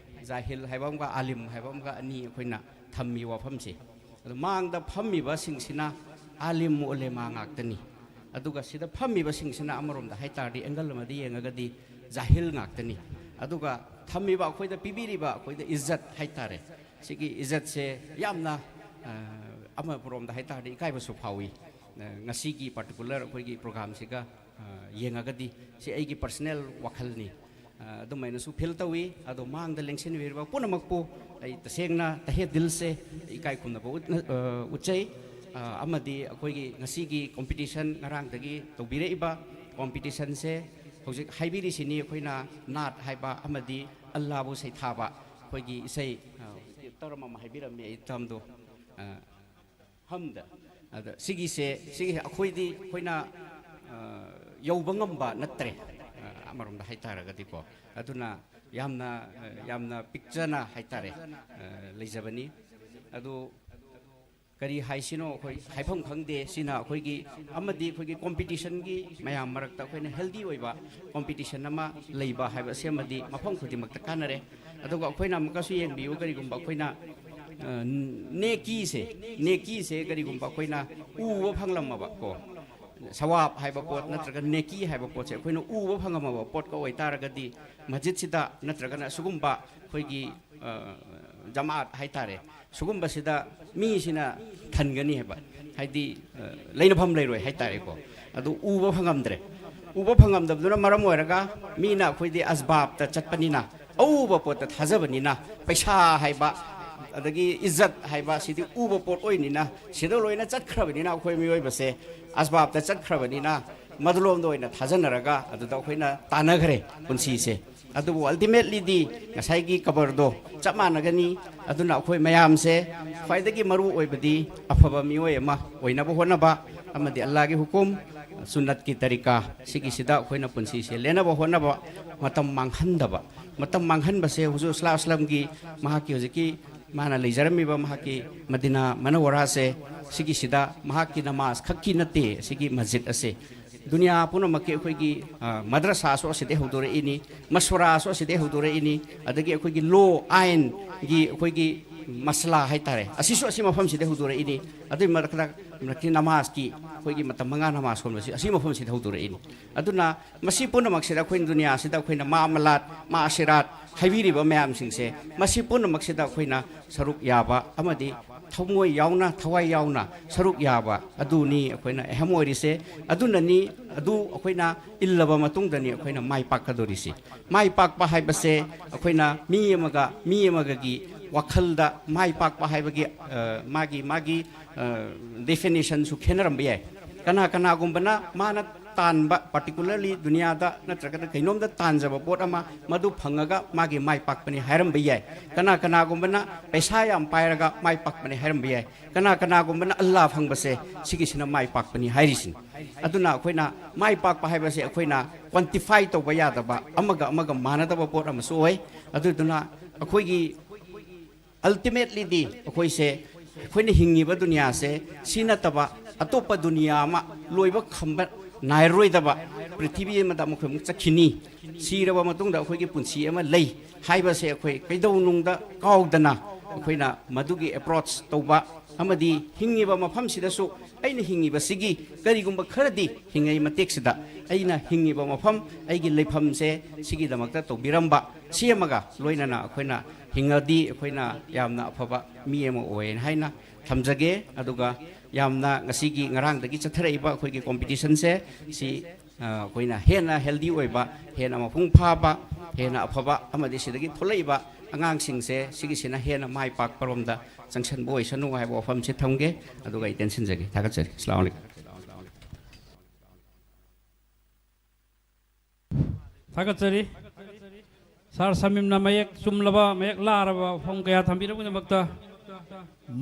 ꯖꯥꯍꯤꯜ ꯍꯥꯏꯕ ꯑꯃꯒ ꯑꯥꯂꯤꯝ ꯍꯥꯏꯕ ꯑꯃꯒ ꯑꯅꯤ ꯑꯩꯈꯣꯏꯅ ꯊꯝꯃꯤ ꯋꯥꯐꯝꯁꯦ꯫ ꯑꯗꯣ ꯃꯥꯡꯗ ꯐꯝꯃꯤꯕꯁꯤꯡꯁꯤꯅ ꯑꯥꯂꯤꯝ ꯎꯂꯦꯃꯥ ꯉꯥꯛꯇꯅꯤ꯫ ꯑꯗꯨꯒ ꯁꯤꯗ ꯐꯝꯃꯤꯕꯁꯤꯡꯁꯤꯅ ꯑꯃꯔꯣꯝꯗ ꯍꯥꯏ ꯇꯥꯔꯗꯤ ꯑꯦꯡꯒꯜ ꯑꯃꯗ ꯌꯦꯡꯉꯒꯗꯤ ꯖꯥꯍꯤꯜ ꯉꯥꯛꯇꯅꯤ꯫ ꯑꯗꯨꯒ ꯊꯝꯃꯤꯕ ꯑꯩꯈꯣꯏꯗ ꯄꯤꯕꯤꯔꯤꯕ ꯑꯩꯈꯣꯏꯗ ꯏꯖꯠ ꯍꯥꯏ ꯇꯥꯔꯦ, ꯁꯤꯒꯤ ꯏꯖꯠꯁꯦ ꯌꯥꯝꯅ, ꯑ, ꯑꯃꯔꯣꯝꯗ ꯍꯥꯏ ꯇꯥꯔꯗꯤ ꯏꯀꯥꯏꯕꯁꯨ ꯐꯥꯎꯏ꯫ ꯑ, ꯉꯁꯤꯒꯤ ꯄꯥꯔꯇꯤꯀꯨꯂꯔ ꯑꯩꯈꯣꯏꯒꯤ ꯄ꯭ꯔꯣꯒ꯭ꯔꯥꯝꯁꯤꯒ, ꯑ, ꯌꯦꯡꯉꯒꯗꯤ ꯁꯤ ꯑꯩꯒꯤ ꯄꯔꯁꯅꯦꯜ ꯋꯥꯈꯜꯅꯤ꯫ ꯑ, ꯑꯗꯨꯃꯥꯏꯅꯁꯨ ꯐꯤꯜ ꯇꯧꯏ꯫ ꯑꯗꯣ ꯃꯥꯡꯗ ꯂꯦꯡꯁꯤꯟꯕꯤꯔꯤꯕ ꯄꯨꯝꯅꯃꯛꯄꯨ ꯑꯩ ꯇꯁꯦꯡꯅ ꯇꯍꯦ ꯗꯤꯜꯁꯦ ꯏꯀꯥꯏ ꯈꯨꯝꯅꯕ ꯎꯠꯅ-, ꯑ, ꯎꯠꯆꯩ꯫ ꯑ, ꯑꯃꯗꯤ ꯑꯩꯈꯣꯏꯒꯤ ꯉꯁꯤꯒꯤ ꯀꯣꯝꯄꯤꯇꯤꯁꯟ ꯉꯔꯥꯡꯗꯒꯤ ꯇꯧꯕꯤꯔꯛꯏꯕ ꯀꯣꯝꯄꯤꯇꯤꯁꯟꯁꯦ ꯍꯧꯖꯤꯛ ꯍꯥꯏꯕꯤꯔꯤꯁꯤꯅꯤ ꯑꯩꯈꯣꯏꯅ ꯅꯥꯠ ꯍꯥꯏꯕ ꯑꯃꯗꯤ ꯑꯜꯂꯥꯕꯨ ꯁꯩꯊꯥꯕ ꯑꯩꯈꯣꯏꯒꯤ ꯏꯁꯩ, ꯑ, ꯇꯔꯝ ꯑꯃ ꯍꯥꯏꯕꯤꯔꯝꯃꯤ ꯑꯩ ꯇꯔꯝꯗꯣ꯫ ꯑ, ꯍꯝꯗ꯫ ꯑꯗ ꯁꯤꯒꯤꯁꯦ, ꯁꯤꯒꯤ ꯑꯩꯈꯣꯏꯗꯤ, ꯑꯩꯈꯣꯏꯅ, ꯑ, ꯌꯧꯕ ꯉꯝꯕ ꯅꯠꯇ꯭ꯔꯦ, ꯑ, ꯑꯃꯔꯣꯝꯗ ꯍꯥꯏꯇꯥꯔꯒꯗꯤꯀꯣ꯫ ꯑꯗꯨꯅ ꯌꯥꯝꯅ, ꯑ, ꯌꯥꯝꯅ ꯄꯤꯛꯆꯅ ꯍꯥꯏꯇꯥꯔꯦ, ꯑ, ꯂꯩꯖꯕꯅꯤ꯫ ꯑꯗꯨ ꯀꯔꯤ ꯍꯥꯏꯁꯤꯅꯣ, ꯑꯩꯈꯣꯏ ꯍꯥꯏꯐꯝ ꯈꯪꯗꯦ꯫ ꯁꯤꯅ ꯑꯩꯈꯣꯏꯒꯤ, ꯑꯃꯗꯤ ꯑꯩꯈꯣꯏꯒꯤ ꯀꯣꯝꯄꯤꯇꯤꯁꯟꯒꯤ ꯃꯌꯥꯝ ꯃꯔꯛꯇ ꯑꯩꯈꯣꯏꯅ ꯍꯦꯜꯗꯤ ꯑꯣꯏꯕ ꯀꯣꯝꯄꯤꯇꯤꯁꯟ ꯑꯃ ꯂꯩꯕ ꯍꯥꯏꯕ ꯑꯁꯤꯃꯗꯤ ꯃꯐꯝ ꯈꯨꯗꯤꯡꯃꯛꯇ ꯀꯥꯟꯅꯔꯦ꯫ ꯑꯗꯨꯒ ꯑꯩꯈꯣꯏꯅ ꯑꯃꯨꯛꯀꯁꯨ ꯌꯦꯡꯕꯤꯌꯨ, ꯀꯔꯤꯒꯨꯝꯕ ꯑꯩꯈꯣꯏꯅ, ꯑ, ꯅꯦꯀꯤꯁꯦ, ꯅꯦꯀꯤꯁꯦ ꯀꯔꯤꯒꯨꯝꯕ ꯑꯩꯈꯣꯏꯅ ꯎꯕ ꯐꯪꯂꯝꯃꯕ ꯀꯣ, ꯁꯋꯥꯕ ꯍꯥꯏꯕ ꯄꯣꯠ ꯅꯠꯇ꯭ꯔꯒ ꯅꯦꯀꯤ ꯍꯥꯏꯕ ꯄꯣꯠꯁꯦ ꯑꯩꯈꯣꯏꯅ ꯎꯕ ꯐꯪꯉꯝꯃꯕ ꯄꯣꯠꯀ ꯑꯣꯏꯇꯥꯔꯒꯗꯤ, ꯃꯁꯖꯤꯠꯁꯤꯗ ꯅꯠꯇ꯭ꯔꯒꯅ ꯑꯁꯤꯒꯨꯝꯕ ꯑꯩꯈꯣꯏꯒꯤ, ꯑ, ꯖꯃꯥꯠ ꯍꯥꯏꯇꯥꯔꯦ, ꯁꯤꯒꯨꯝꯕꯁꯤꯗ ꯃꯤꯁꯤꯅ ꯊꯟꯒꯅꯤ ꯍꯥꯏꯕ, ꯍꯥꯏꯗꯤ, ꯑ, ꯂꯩꯅꯐꯝ ꯂꯩꯔꯣꯏ ꯍꯥꯏꯇꯥꯔꯦꯀꯣ꯫ ꯑꯗꯨ ꯎꯕ ꯐꯪꯉꯝꯗ꯭ꯔꯦ꯫ ꯎꯕ ꯐꯪꯉꯝꯗꯕꯗꯨꯅ ꯃꯔꯝ ꯑꯣꯏꯔꯒ ꯃꯤꯅ ꯑꯩꯈꯣꯏꯗꯤ ꯑꯁꯕꯥꯕꯇ ꯆꯠꯄꯅꯤꯅ, ꯑꯎꯕ ꯄꯣꯠꯇ ꯊꯥꯖꯕꯅꯤꯅ, ꯄꯩꯁꯥ ꯍꯥꯏꯕ, ꯑꯗꯒꯤ ꯏꯖꯠ ꯍꯥꯏꯕ, ꯁꯤꯗꯤ ꯎꯕ ꯄꯣꯠ ꯑꯣꯏꯅꯤꯅ, ꯁꯤꯗ ꯂꯣꯏꯅ ꯆꯠꯈ꯭ꯔꯕꯅꯤꯅ, ꯑꯩꯈꯣꯏ ꯃꯤꯑꯣꯏꯕꯁꯦ ꯑꯁꯕꯥꯕꯇ ꯆꯠꯈ꯭ꯔꯕꯅꯤꯅ, ꯃꯗꯨꯂꯣꯝꯗ ꯑꯣꯏꯅ ꯊꯥꯖꯅꯔꯒ ꯑꯗꯨꯗ ꯑꯩꯈꯣꯏꯅ ꯇꯥꯟꯅꯈ꯭ꯔꯦ ꯄꯨꯟꯁꯤꯁꯦ꯫ ꯑꯗꯨꯕꯨ ultimatelyꯗꯤ ꯉꯁꯥꯏꯒꯤ ꯀꯕꯔꯗꯣ ꯆꯞ ꯃꯥꯟꯅꯒꯅꯤ꯫ ꯑꯗꯨꯅ ꯑꯩꯈꯣꯏ ꯃꯌꯥꯝꯁꯦ ꯈ꯭ꯋꯥꯏꯗꯒꯤ ꯃꯔꯨ ꯑꯣꯏꯕꯗꯤ ꯑꯐꯕ ꯃꯤꯑꯣꯏ ꯑꯃ ꯑꯣꯏꯅꯕ ꯍꯣꯠꯅꯕ ꯑꯃꯗꯤ ꯑꯜꯂꯥꯍꯒꯤ ꯍꯨꯀꯨꯝ, ꯁꯨꯟꯅꯠꯀꯤ ꯇꯔꯤꯀꯥ, ꯁꯤꯒꯤꯁꯤꯗ ꯑꯩꯈꯣꯏꯅ ꯄꯨꯟꯁꯤꯁꯦ ꯂꯦꯟꯅꯕ ꯍꯣꯠꯅꯕ, ꯃꯇꯝ ꯃꯥꯡꯍꯟꯗꯕ꯫ ꯃꯇꯝ ꯃꯥꯡꯍꯟꯕꯁꯦ ꯍꯨꯖꯨꯔ ꯁꯂꯥ ꯑꯁꯂꯝꯒꯤ ꯃꯍꯥꯛꯀꯤ ꯍꯧꯖꯤꯛꯀꯤ ꯃꯥꯅ ꯂꯩꯖꯔꯝꯃꯤꯕ ꯃꯍꯥꯛꯀꯤ ꯃꯗꯤꯅꯥ ꯃꯅꯧꯋꯔꯥꯁꯦ, ꯁꯤꯒꯤꯁꯤꯗ ꯃꯍꯥꯛꯀꯤ ꯅꯃꯥꯖ ꯈꯛꯀꯤ ꯅꯠꯇꯦ, ꯑꯁꯤꯒꯤ ꯃꯁꯖꯤꯗ ꯑꯁꯦ ꯗꯨꯅꯤꯌꯥ ꯄꯨꯝꯅꯃꯛꯀꯤ ꯑꯩꯈꯣꯏꯒꯤ, ꯑ, ꯃꯗ꯭ꯔꯁꯥꯁꯨ ꯑꯁꯤꯗꯩ ꯍꯧꯗꯣꯔꯛꯏꯅꯤ, ꯃꯁꯨꯔꯥꯁꯨ ꯑꯁꯤꯗꯩ ꯍꯧꯗꯣꯔꯛꯏꯅꯤ, ꯑꯗꯒꯤ ꯑꯩꯈꯣꯏꯒꯤ ꯂꯣ ꯑꯥꯏꯟꯒꯤ ꯑꯩꯈꯣꯏꯒꯤ ꯃꯁꯂꯥ ꯍꯥꯏꯇꯥꯔꯦ, ꯑꯁꯤꯁꯨ ꯑꯁꯤ ꯃꯐꯝꯁꯤꯗꯩ ꯍꯧꯗꯣꯔꯛꯏꯅꯤ, ꯑꯗꯨꯒꯤ ꯃꯊꯛꯇ ꯅꯃꯥꯖꯀꯤ ꯑꯩꯈꯣꯏꯒꯤ ꯃꯇꯝ ꯃꯉꯥ ꯅꯃꯥꯖ ꯁꯣꯟꯕꯁꯤ ꯑꯁꯤ ꯃꯐꯝꯁꯤꯗ ꯍꯧꯗꯣꯔꯛꯏꯅꯤ꯫ ꯑꯗꯨꯅ ꯃꯁꯤ ꯄꯨꯝꯅꯃꯛꯁꯤꯗ ꯑꯩꯈꯣꯏꯅ ꯗꯨꯅꯤꯌꯥꯁꯤꯗ ꯑꯩꯈꯣꯏꯅ ꯃꯥꯃꯂꯥꯠ, ꯃꯥꯁꯤꯔꯥꯠ ꯍꯥꯏꯕꯤꯔꯤꯕ ꯃꯌꯥꯝꯁꯤꯡꯁꯦ, ꯃꯁꯤ ꯄꯨꯝꯅꯃꯛꯁꯤꯗ ꯑꯩꯈꯣꯏꯅ ꯁꯔꯨꯛ ꯌꯥꯕ ꯑꯃꯗꯤ ꯊꯃꯣꯏ ꯌꯥꯎꯅ, ꯊꯋꯥꯏ ꯌꯥꯎꯅ ꯁꯔꯨꯛ ꯌꯥꯕ ꯑꯗꯨꯅꯤ ꯑꯩꯈꯣꯏꯅ ꯑꯍꯝ ꯑꯣꯏꯔꯤꯁꯦ꯫ ꯑꯗꯨꯅꯅꯤ, ꯑꯗꯨ ꯑꯩꯈꯣꯏꯅ ꯏꯜꯂꯕ ꯃꯇꯨꯡꯗꯅꯤ ꯑꯩꯈꯣꯏꯅ ꯃꯥꯏ ꯄꯥꯛꯀꯗꯧꯔꯤꯁꯤ꯫ ꯃꯥꯏ ꯄꯥꯛꯄ ꯍꯥꯏꯕꯁꯦ ꯑꯩꯈꯣꯏꯅ ꯃꯤ ꯑꯃꯒ ꯃꯤ ꯑꯃꯒꯒꯤ ꯋꯥꯈꯜꯗ ꯃꯥꯏ ꯄꯥꯛꯄ ꯍꯥꯏꯕꯒꯤ, ꯑ, ꯃꯥꯒꯤ, ꯃꯥꯒꯤ, ꯑ, definitionꯁꯨ ꯈꯦꯠꯅꯔꯝꯕ ꯌꯥꯏ꯫ ꯀꯅꯥ ꯀꯅꯥꯒꯨꯝꯕꯅ ꯃꯥꯅ ꯇꯥꯟꯕ, particularly ꯗꯨꯅꯤꯌꯥꯗ ꯅꯠꯇ꯭ꯔꯒꯅ ꯀꯩꯅꯣꯝꯗ ꯇꯥꯟꯖꯕ ꯄꯣꯠ ꯑꯃ, ꯃꯗꯨ ꯐꯪꯉꯒ ꯃꯥꯒꯤ ꯃꯥꯏ ꯄꯥꯛꯄꯅꯤ ꯍꯥꯏꯔꯝꯕ ꯌꯥꯏ꯫ ꯀꯅꯥ ꯀꯅꯥꯒꯨꯝꯕꯅ ꯄꯩꯁꯥ ꯌꯥꯝ ꯄꯥꯏꯔꯒ ꯃꯥꯏ ꯄꯥꯛꯄꯅꯤ ꯍꯥꯏꯔꯝꯕ ꯌꯥꯏ꯫ ꯀꯅꯥ ꯀꯅꯥꯒꯨꯝꯕꯅ ꯑꯜꯂꯥ ꯐꯪꯕꯁꯦ, ꯁꯤꯒꯤꯁꯤꯅ ꯃꯥꯏ ꯄꯥꯛꯄꯅꯤ ꯍꯥꯏꯔꯤꯁꯤꯅꯤ꯫ ꯑꯗꯨꯅ ꯑꯩꯈꯣꯏꯅ ꯃꯥꯏ ꯄꯥꯛꯄ ꯍꯥꯏꯕꯁꯦ ꯑꯩꯈꯣꯏꯅ quantify ꯇꯧꯕ ꯌꯥꯗꯕ, ꯑꯃꯒ ꯑꯃꯒ ꯃꯥꯟꯅꯗꯕ ꯄꯣꯠ ꯑꯃꯁꯨ ꯑꯣꯏ꯫ ꯑꯗꯨꯗꯨꯅ ꯑꯩꯈꯣꯏꯒꯤ ultimatelyꯗꯤ ꯑꯩꯈꯣꯏꯁꯦ, ꯑꯩꯈꯣꯏꯅ ꯍꯤꯡꯉꯤꯕ ꯗꯨꯅꯤꯌꯥꯁꯦ ꯁꯤ ꯅꯠꯇꯕ ꯑꯇꯣꯞꯄ ꯗꯨꯅꯤꯌꯥ ꯑꯃ ꯂꯣꯏꯕ ꯈꯝꯕ ꯅꯥꯏꯔꯔꯣꯏꯗꯕ ꯄ꯭ꯔꯤꯊꯤꯕꯤ ꯑꯃꯗ ꯑꯃꯨꯛ ꯑꯩꯈꯣꯏ ꯑꯃꯨꯛ ꯆꯠꯈꯤꯅꯤ꯫ ꯁꯤꯔꯕ ꯃꯇꯨꯡꯗ ꯑꯩꯈꯣꯏꯒꯤ ꯄꯨꯟꯁꯤ ꯑꯃ ꯂꯩ ꯍꯥꯏꯕꯁꯦ ꯑꯩꯈꯣꯏ ꯀꯩꯗꯧꯅꯨꯡꯗ ꯀꯥꯎꯗꯅ ꯑꯩꯈꯣꯏꯅ ꯃꯗꯨꯒꯤ approach ꯇꯧꯕ ꯑꯃꯗꯤ ꯍꯤꯡꯉꯤꯕ ꯃꯐꯝꯁꯤꯗꯁꯨ ꯑꯩꯅ ꯍꯤꯡꯉꯤꯕꯁꯤꯒꯤ ꯀꯔꯤꯒꯨꯝꯕ ꯈꯔꯗꯤ ꯍꯤꯡꯉꯩ ꯃꯇꯦꯛꯁꯤꯗ ꯑꯩꯅ ꯍꯤꯡꯉꯤꯕ ꯃꯐꯝ, ꯑꯩꯒꯤ ꯂꯩꯐꯝꯁꯦ ꯁꯤꯒꯤꯗꯃꯛꯇ ꯇꯧꯕꯤꯔꯝꯕ, ꯁꯤ ꯑꯃꯒ ꯂꯣꯏꯅꯅ ꯑꯩꯈꯣꯏꯅ ꯍꯤꯡꯉꯗꯤ ꯑꯩꯈꯣꯏꯅ ꯌꯥꯝꯅ ꯑꯐꯕ ꯃꯤ ꯑꯃ ꯑꯣꯏꯌꯦꯅ ꯍꯥꯏꯅ ꯊꯝꯖꯒꯦ꯫ ꯑꯗꯨꯒ ꯌꯥꯝꯅ ꯉꯁꯤꯒꯤ ꯉꯔꯥꯡꯗꯒꯤ ꯆꯠꯊꯔꯛꯏꯕ ꯑꯩꯈꯣꯏꯒꯤ competitionꯁꯦ ꯁꯤ ꯑꯩꯈꯣꯏꯅ ꯍꯦꯟꯅ ꯍꯦꯜꯗꯤ ꯑꯣꯏꯕ, ꯍꯦꯟꯅ ꯃꯄꯨꯡ ꯐꯥꯕ, ꯍꯦꯟꯅ ꯑꯐꯕ ꯑꯃꯗꯤ ꯁꯤꯗꯒꯤ ꯊꯣꯛꯂꯛꯏꯕ ꯑꯉꯥꯡꯁꯤꯡꯁꯦ ꯁꯤꯒꯤꯁꯤꯅ ꯍꯦꯟꯅ ꯃꯥꯏ ꯄꯥꯛꯄꯔꯣꯝꯗ ꯆꯪꯁꯟꯕ ꯑꯣꯏꯁꯅꯨ ꯍꯥꯏꯕ ꯋꯥꯐꯝꯁꯤ ꯊꯝꯒꯦ꯫ ꯑꯗꯨꯒ ꯑꯩ ꯇꯦꯟꯁꯤꯟꯖꯒꯦ꯫ ꯊꯥꯒꯠꯆꯔꯤ꯫ ꯑꯁꯂꯥꯃꯨ ꯑꯂꯩꯀꯨꯝ꯫ ꯊꯥꯒꯠꯆꯔꯤ꯫ ꯁꯥꯔ ꯁꯃꯤꯝꯅ ꯃꯌꯦꯛ ꯆꯨꯝꯂꯕ, ꯃꯌꯦꯛ ꯂꯥꯔꯕ ꯋꯥꯐꯝ ꯀꯌꯥ ꯊꯝꯕꯤꯔꯛꯄꯒꯤꯗꯃꯛꯇ꯫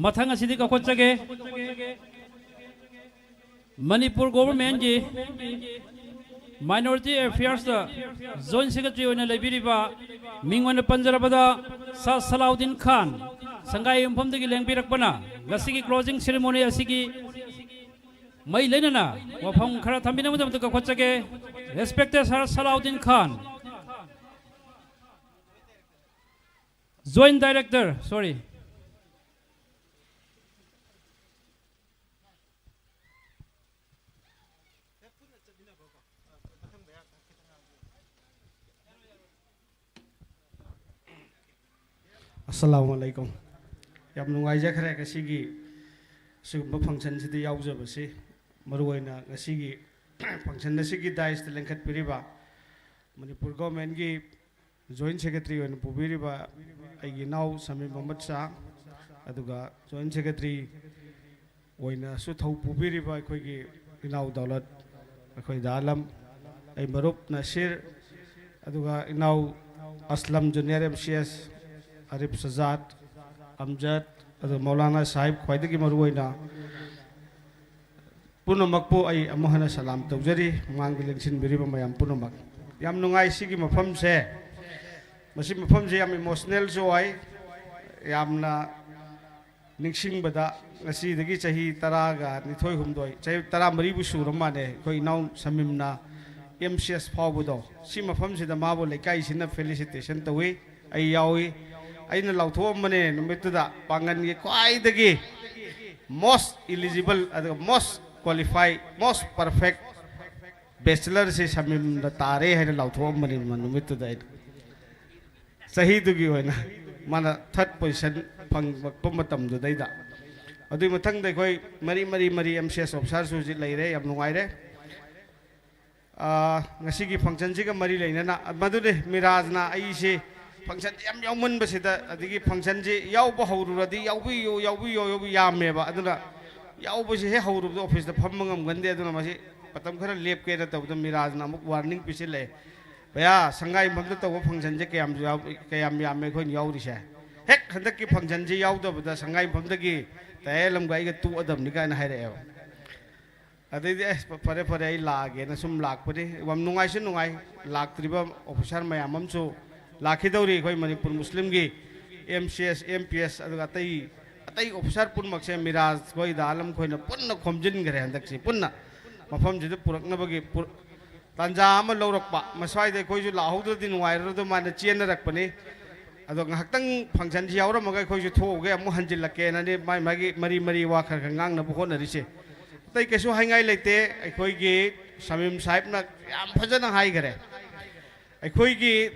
ꯃꯊꯪ ꯑꯁꯤꯗꯤ ꯀꯛꯈꯠꯆꯒꯦ꯫ ꯃꯅꯤꯄꯨꯔ ꯒꯣꯚꯔꯟꯃꯦꯟꯠꯀꯤ ꯃꯥꯏꯅꯣꯔꯤꯇꯤ ꯑꯦꯐꯤꯌꯔꯁꯇ ꯖꯣꯏꯟꯠ ꯁꯦꯀ꯭ꯔꯦꯇꯔꯤ ꯑꯣꯏꯅ ꯂꯩꯕꯤꯔꯤꯕ, ꯃꯤꯡ ꯑꯣꯏꯅ ꯄꯟꯖꯔꯕꯗ, ꯁꯥꯔ ꯁꯂꯥꯎꯗꯤꯟ ꯈꯥꯟ, ꯁꯪꯒꯥꯏ ꯌꯨꯝꯐꯝꯗꯒꯤ ꯂꯦꯡꯕꯤꯔꯛꯄꯅ ꯉꯁꯤꯒꯤ ꯀ꯭ꯂꯣꯖꯤꯡ ꯁꯦꯔꯦꯃꯣꯅꯤ ꯑꯁꯤꯒꯤ ꯃꯔꯤ ꯂꯩꯅꯅ ꯋꯥꯐꯝ ꯈꯔ ꯊꯝꯕꯤꯅꯕꯒꯤꯗꯃꯛꯇ ꯀꯧꯈꯠꯆꯒꯦ꯫ Respected Sir Salahuddin Khan, Joint Director, sorry. ꯑꯁꯂꯥꯃꯨ ꯑꯂꯥꯏꯀꯨꯝ꯫ ꯌꯥꯝ ꯅꯨꯡꯉꯥꯏꯖꯈ꯭ꯔꯦ ꯉꯁꯤꯒꯤ ꯁꯤꯒꯨꯝꯕ ꯐꯪꯁꯟꯁꯤꯗ ꯌꯥꯎꯖꯕꯁꯤ꯫ ꯃꯔꯨꯑꯣꯏꯅ ꯉꯁꯤꯒꯤ ꯐꯪꯁꯟ ꯑꯁꯤꯒꯤ ꯗꯥꯏꯁꯇ ꯂꯦꯡꯈꯠꯄꯤꯔꯤꯕ ꯃꯅꯤꯄꯨꯔ ꯒꯣꯔꯃꯦꯟꯒꯤ ꯖꯣꯏꯟꯠ ꯁꯦꯀ꯭ꯔꯦꯇꯔꯤ ꯑꯣꯏꯅ ꯄꯨꯕꯤꯔꯤꯕ ꯑꯩꯒꯤ ꯏꯅꯥꯎ ꯁꯃꯤꯝ ꯑꯍꯃꯗ ꯁꯥꯍ, ꯑꯗꯨꯒ ꯖꯣꯏꯟꯠ ꯁꯦꯀ꯭ꯔꯦꯇꯔꯤ ꯑꯣꯏꯅꯁꯨ ꯊꯧ ꯄꯨꯕꯤꯔꯤꯕ ꯑꯩꯈꯣꯏꯒꯤ ꯏꯅꯥꯎ ꯗꯧꯂꯠ, ꯑꯩꯈꯣꯏ ꯗꯥ ꯑꯂꯝ, ꯑꯩ ꯃꯔꯨꯞ ꯅꯁꯤꯔ, ꯑꯗꯨꯒ ꯏꯅꯥꯎ ꯑꯁꯂꯝ, ꯖꯨꯅꯤꯌꯔ ꯑꯦꯝ ꯁꯤ ꯑꯦꯁ, ꯑꯥꯔꯤꯐ ꯁꯖꯥꯗ, ꯑꯝꯖꯗ, ꯑꯗꯨꯒ ꯃꯧꯂꯥꯅꯥ ꯁꯥꯍꯤꯕ, ꯈ꯭ꯋꯥꯏꯗꯒꯤ ꯃꯔꯨꯑꯣꯏꯅ ꯄꯨꯝꯅꯃꯛꯄꯨ ꯑꯩ ꯑꯃꯨꯛ ꯍꯟꯅ ꯁꯂꯥꯝ ꯇꯧꯖꯔꯤ꯫ ꯃꯃꯥꯡꯗ ꯂꯦꯡꯁꯤꯟꯕꯤꯔꯤꯕ ꯃꯌꯥꯝ ꯄꯨꯝꯅꯃꯛ꯫ ꯌꯥꯝ ꯅꯨꯡꯉꯥꯏ ꯁꯤꯒꯤ ꯃꯐꯝꯁꯦ꯫ ꯃꯁꯤ ꯃꯐꯝꯁꯦ ꯌꯥꯝ ꯏꯃꯣꯁꯅꯦꯜꯁꯨ ꯑꯣꯏ꯫ ꯌꯥꯝꯅ ꯅꯤꯡꯁꯤꯡꯕꯗ ꯉꯁꯤꯗꯒꯤ ꯆꯍꯤ ꯇꯔꯥꯒ ꯅꯤꯊꯣꯏ ꯍꯨꯝꯗꯣꯏ, ꯆꯍꯤ ꯇꯔꯥꯃꯔꯤꯕꯨ ꯁꯨꯔ ꯃꯥꯜꯂꯦ, ꯑꯩꯈꯣꯏ ꯏꯅꯥꯎ ꯁꯃꯤꯝꯅ ꯑꯦꯝ ꯁꯤ ꯑꯦꯁ ꯐꯥꯎꯕꯗꯣ꯫ ꯁꯤ ꯃꯐꯝꯁꯤꯗ ꯃꯥꯕꯨ ꯂꯩꯀꯥꯏꯁꯤꯅ ꯐꯦꯂꯤꯁꯤꯇꯦꯁꯟ ꯇꯧꯏ꯫ ꯑꯩ ꯌꯥꯎꯏ꯫ ꯑꯩꯅ ꯂꯥꯎꯊꯣꯛꯑꯝꯕꯅꯦ ꯅꯨꯃꯤꯠꯇꯨꯗ, ꯄꯥꯡꯒꯟꯒꯤ ꯈ꯭ꯋꯥꯏꯗꯒꯤ most eligible ꯑꯗꯨꯒ most qualify, most perfect bachelorꯁꯦ ꯁꯃꯤꯝꯗ ꯇꯥꯔꯦ ꯍꯥꯏꯅ ꯂꯥꯎꯊꯣꯛꯑꯝꯕꯅꯤ ꯅꯨꯃꯤꯠꯇꯨꯗ ꯑꯩꯅ꯫ ꯆꯍꯤꯗꯨꯒꯤ ꯑꯣꯏꯅ ꯃꯥꯅ third position ꯐꯪꯂꯛꯄ ꯃꯇꯝꯗꯨꯗꯩꯗ꯫ ꯑꯗꯨꯒꯤ ꯃꯊꯪꯗ ꯑꯩꯈꯣꯏ ꯃꯔꯤ, ꯃꯔꯤ, ꯃꯔꯤ ꯑꯦꯝ ꯁꯤ ꯑꯦꯁ ꯑꯣꯐꯤꯁꯥꯔꯁꯨ ꯍꯧꯖꯤꯛ ꯂꯩꯔꯦ, ꯌꯥꯝ ꯅꯨꯡꯉꯥꯏꯔꯦ꯫ ꯑꯥ, ꯉꯁꯤꯒꯤ functionꯁꯤꯒ ꯃꯔꯤ ꯂꯩꯅꯅ, ꯃꯗꯨꯅꯤ ꯃꯤꯔꯥꯖꯅ ꯑꯩꯁꯦ functionꯁꯦ ꯌꯥꯝ ꯌꯥꯎꯃꯟꯕꯁꯤꯗ, ꯑꯗꯒꯤ functionꯁꯦ ꯌꯥꯎꯕ ꯍꯧꯔꯨꯔꯗꯤ "ꯌꯥꯎꯕꯤꯌꯨ, ꯌꯥꯎꯕꯤꯌꯨ, ꯌꯥꯎꯕꯤꯌꯨ" ꯌꯥꯝꯃꯦꯕ꯫ ꯑꯗꯨꯅ ꯌꯥꯎꯕꯁꯦ ꯍꯦꯛ ꯍꯧꯔꯨꯕꯗ officeꯇ ꯐꯝꯕ ꯉꯝꯒꯟꯗꯦ꯫ ꯑꯗꯨꯅ ꯃꯁꯤ ꯃꯇꯝ ꯈꯔ ꯂꯦꯞꯀꯦꯅ ꯇꯧꯕꯗ ꯃꯤꯔꯥꯖꯅ ꯑꯃꯨꯛ warning ꯄꯤꯁꯤꯜꯂꯛꯑꯦ, "ꯚꯌꯥ, ꯁꯪꯒꯥꯏꯌꯨꯝꯐꯝꯗ ꯇꯧꯕ functionꯁꯦ ꯀꯌꯥꯝ ꯌꯥꯎ-, ꯀꯌꯥꯝ ꯌꯥꯝꯃꯦ ꯑꯩꯈꯣꯏꯅ ꯌꯥꯎꯔꯤꯁꯦ? ꯍꯦꯛ ꯍꯟꯗꯛꯀꯤ functionꯁꯦ ꯌꯥꯎꯗꯕꯗ ꯁꯪꯒꯥꯏꯌꯨꯝꯐꯝꯗꯒꯤ ꯇꯌꯥꯏꯂꯝꯒ ꯑꯩꯒ ꯇꯣꯛꯑꯗꯕꯅꯤ" ꯀꯥꯏꯅ ꯍꯥꯏꯔꯛꯑꯦꯕ꯫ ꯑꯗꯩꯗꯤ, "ꯑꯦ, ꯐꯔꯦ, ꯐꯔꯦ, ꯑꯩ ꯂꯥꯛꯑꯒꯦꯅ" ꯁꯨꯝ ꯂꯥꯛꯄꯅꯤ꯫ ꯌꯥꯝ ꯅꯨꯡꯉꯥꯏꯁꯨ ꯅꯨꯡꯉꯥꯏ꯫ ꯂꯥꯛꯇ꯭ꯔꯤꯕ officer ꯃꯌꯥꯝ ꯑꯃꯁꯨ ꯂꯥꯛꯈꯤꯗꯧꯔꯤ꯫ ꯑꯩꯈꯣꯏ ꯃꯅꯤꯄꯨꯔ ꯃꯨꯁꯂꯤꯝꯒꯤ M C S, M P S, ꯑꯗꯨꯒ ꯑꯇꯩ, ꯑꯇꯩ officer ꯄꯨꯝꯅꯃꯛꯁꯦ ꯃꯤꯔꯥꯖ ꯈꯣꯏ, ꯗꯥ ꯑꯥꯂꯝ ꯈꯣꯏꯅ ꯄꯨꯟꯅ ꯈꯣꯝꯖꯤꯟꯈ꯭ꯔꯦ ꯍꯟꯗꯛꯁꯤ꯫ ꯄꯨꯟꯅ ꯃꯐꯝꯁꯤꯗ ꯄꯨꯔꯛꯅꯕꯒꯤ ꯄꯨꯔ-, ꯇꯥꯟꯖꯥ ꯑꯃ ꯂꯧꯔꯛꯄ꯫ ꯃꯁ꯭ꯋꯥꯏꯗ ꯑꯩꯈꯣꯏꯁꯨ ꯂꯥꯛꯍꯧꯗ꯭ꯔꯗꯤ ꯅꯨꯡꯉꯥꯏꯔꯔꯣꯏꯗ ꯃꯥꯅ ꯆꯦꯟꯅꯔꯛꯄꯅꯤ꯫ ꯑꯗꯣ ꯉꯥꯏꯍꯥꯛꯇꯪ functionꯁꯤ ꯌꯥꯎꯔꯝꯃꯒ ꯑꯩꯈꯣꯏꯁꯨ ꯊꯣꯛꯎꯒꯦ, ꯑꯃꯨꯛ ꯍꯟꯖꯤꯜꯂꯛꯀꯦꯅꯅꯦ ꯃꯥꯏ ꯃꯥꯒꯤ ꯃꯔꯤ ꯃꯔꯤ ꯋꯥ ꯈꯔ ꯈꯔ ꯉꯥꯡꯅꯕ ꯍꯣꯠꯅꯔꯤꯁꯦ꯫ ꯑꯇꯩ ꯀꯩꯁꯨ ꯍꯥꯏꯉꯥꯏ ꯂꯩꯇꯦ꯫ ꯑꯩꯈꯣꯏꯒꯤ ꯁꯃꯤꯝ ꯁꯥꯍꯤꯕꯅ ꯌꯥꯝ ꯐꯖꯅ ꯍꯥꯏꯈꯔꯦ꯫ ꯑꯩꯈꯣꯏꯒꯤ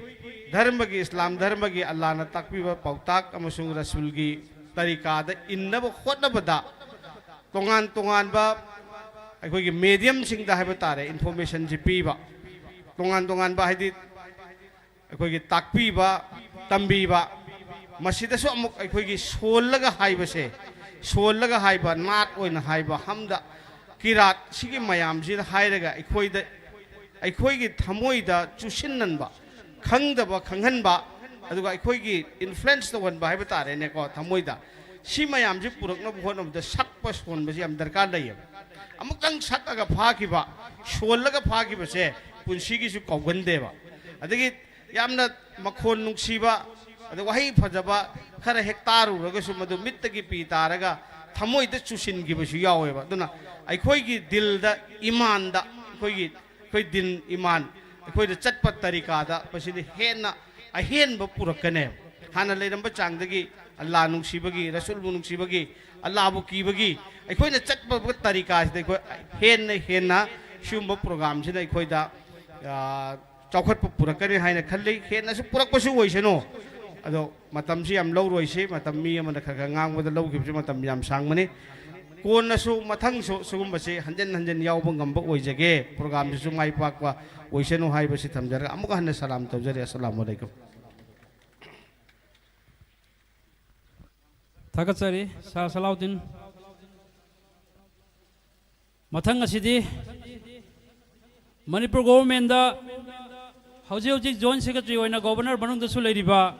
ꯙꯔꯃꯒꯤ, ꯏꯁꯂꯥꯝ ꯙꯔꯃꯒꯤ ꯑꯜꯂꯥꯅ ꯇꯥꯛꯄꯤꯕ ꯄꯥꯎꯇꯥꯛ ꯑꯃꯁꯨꯡ ꯔꯁꯨꯜꯒꯤ ꯇꯔꯤꯀꯥꯗ ꯏꯟꯅꯕ ꯍꯣꯠꯅꯕꯗ ꯇꯣꯉꯥꯟ ꯇꯣꯉꯥꯟꯕ ꯑꯩꯈꯣꯏꯒꯤ mediumꯁꯤꯡꯗ ꯍꯥꯏꯕ ꯇꯥꯔꯦ, informationꯁꯤ ꯄꯤꯕ꯫ ꯇꯣꯉꯥꯟ ꯇꯣꯉꯥꯟꯕ ꯍꯥꯏꯗꯤ ꯑꯩꯈꯣꯏꯒꯤ ꯇꯥꯛꯄꯤꯕ, ꯇꯝꯕꯤꯕ, ꯃꯁꯤꯗꯁꯨ ꯑꯃꯨꯛ ꯑꯩꯈꯣꯏꯒꯤ ꯁꯣꯜꯂꯒ ꯍꯥꯏꯕꯁꯦ, ꯁꯣꯜꯂꯒ ꯍꯥꯏꯕ, ꯅꯥꯠ ꯑꯣꯏꯅ ꯍꯥꯏꯕ, ꯍꯝꯗ, ꯀꯤꯔꯥꯠ, ꯁꯤꯒꯤ ꯃꯌꯥꯝꯁꯤꯗ ꯍꯥꯏꯔꯒ ꯑꯩꯈꯣꯏꯗ, ꯑꯩꯈꯣꯏꯒꯤ ꯊꯃꯣꯏꯗ ꯆꯨꯁꯤꯟꯍꯟꯕ, ꯈꯪꯗꯕ ꯈꯪꯍꯟꯕ, ꯑꯗꯨꯒ ꯑꯩꯈꯣꯏꯒꯤ influence ꯇꯧꯍꯟꯕ ꯍꯥꯏꯕ ꯇꯥꯔꯦꯅꯦꯀꯣ, ꯊꯃꯣꯏꯗ꯫ ꯁꯤ ꯃꯌꯥꯝꯁꯤ ꯄꯨꯔꯛꯅꯕ ꯍꯣꯠꯅꯕꯗ ꯁꯛꯄ ꯁꯣꯟꯕꯁꯤ ꯌꯥꯝ ꯗꯔꯀꯥꯔ ꯂꯩꯌꯦꯕ꯫ ꯑꯃꯨꯛꯇꯪ ꯁꯛꯑꯒ ꯐꯥꯈꯤꯕ, ꯁꯣꯜꯂꯒ ꯐꯥꯈꯤꯕꯁꯦ ꯄꯨꯟꯁꯤꯒꯤꯁꯨ ꯀꯥꯎꯒꯟꯗꯦꯕ꯫ ꯑꯗꯒꯤ ꯌꯥꯝꯅ ꯃꯈꯣꯟ ꯅꯨꯡꯁꯤꯕ, ꯑꯗ ꯋꯥꯍꯩ ꯐꯖꯕ ꯈꯔ ꯍꯦꯛ ꯇꯥꯔꯨꯔꯒꯁꯨ ꯃꯗꯨ ꯃꯤꯠꯇꯒꯤ ꯄꯤ ꯇꯥꯔꯒ ꯊꯃꯣꯏꯗ ꯆꯨꯁꯤꯟꯈꯤꯕꯁꯨ ꯌꯥꯎꯋꯦꯕ꯫ ꯑꯗꯨꯅ ꯑꯩꯈꯣꯏꯒꯤ ꯗꯤꯜꯗ, ꯏꯃꯥꯟꯗ, ꯑꯩꯈꯣꯏꯒꯤ, ꯑꯩꯈꯣꯏ ꯗꯤꯟ ꯏꯃꯥꯟ, ꯑꯩꯈꯣꯏꯗ ꯆꯠꯄ ꯇꯔꯤꯀꯥꯗ ꯃꯁꯤꯗꯤ ꯍꯦꯟꯅ ꯑꯍꯦꯟꯕ ꯄꯨꯔꯛꯀꯅꯦꯕ꯫ ꯍꯥꯟꯅ ꯂꯩꯔꯝꯕ ꯆꯥꯡꯗꯒꯤ ꯑꯜꯂꯥ ꯅꯨꯡꯁꯤꯕꯒꯤ, ꯔꯁꯨꯜꯕꯨ ꯅꯨꯡꯁꯤꯕꯒꯤ, ꯑꯜꯂꯥꯕꯨ ꯀꯤꯕꯒꯤ ꯑꯩꯈꯣꯏꯅ ꯆꯠꯄ ꯇꯔꯤꯀꯥꯁꯤꯗ ꯑꯩꯈꯣꯏ ꯍꯦꯟꯅ ꯍꯦꯟꯅ ꯁꯤꯒꯨꯝꯕ programꯁꯤꯅ ꯑꯩꯈꯣꯏꯗ, ꯑ, ꯆꯥꯎꯈꯠꯄ ꯄꯨꯔꯛꯀꯅꯤ ꯍꯥꯏꯅ ꯈꯜꯂꯤ꯫ ꯍꯦꯟꯅꯁꯨ ꯄꯨꯔꯛꯄꯁꯨ ꯑꯣꯏꯁꯅꯨ꯫ ꯑꯗꯣ ꯃꯇꯝꯁꯤ ꯌꯥꯝ ꯂꯧꯔꯣꯏꯁꯤ, ꯃꯇꯝ ꯃꯤ ꯑꯃꯅ ꯈꯔ ꯈꯔ ꯉꯥꯡꯕꯗ ꯂꯧꯈꯤꯕꯁꯤ ꯃꯇꯝ ꯌꯥꯝ ꯁꯥꯡꯕꯅꯤ꯫ ꯀꯣꯟꯅꯁꯨ ꯃꯊꯪꯁꯨ ꯁꯤꯒꯨꯝꯕꯁꯤ ꯍꯟꯖꯤꯟ ꯍꯟꯖꯤꯟ ꯌꯥꯎꯕ ꯉꯝꯕ ꯑꯣꯏꯖꯒꯦ꯫ ꯄ꯭ꯔꯣꯒ꯭ꯔꯥꯝꯁꯤꯁꯨ ꯃꯥꯏ ꯄꯥꯛꯄ ꯑꯣꯏꯁꯅꯨ ꯍꯥꯏꯕꯁꯤ ꯊꯝꯖꯔꯒ ꯑꯃꯨꯛ ꯍꯟꯅ ꯁꯂꯥꯝ ꯇꯧꯖꯔꯤ꯫ ꯑꯁꯂꯥꯃꯨ ꯑꯂꯩꯀꯨꯝ꯫ ꯊꯥꯒꯠꯆꯔꯤ ꯁꯥꯔ ꯁꯂꯥꯎꯗꯤꯟ꯫ ꯃꯊꯪ ꯑꯁꯤꯗꯤ ꯃꯅꯤꯄꯨꯔ ꯒꯣꯚꯔꯟꯃꯦꯟꯗ ꯍꯧꯖꯤꯛ ꯍꯧꯖꯤꯛ ꯖꯣꯏꯟ ꯁꯦꯀ꯭ꯔꯦꯇꯔꯤ ꯑꯣꯏꯅ ꯒꯣꯚꯔꯅꯔ ꯃꯅꯨꯡꯗꯁꯨ ꯂꯩꯔꯤꯕ,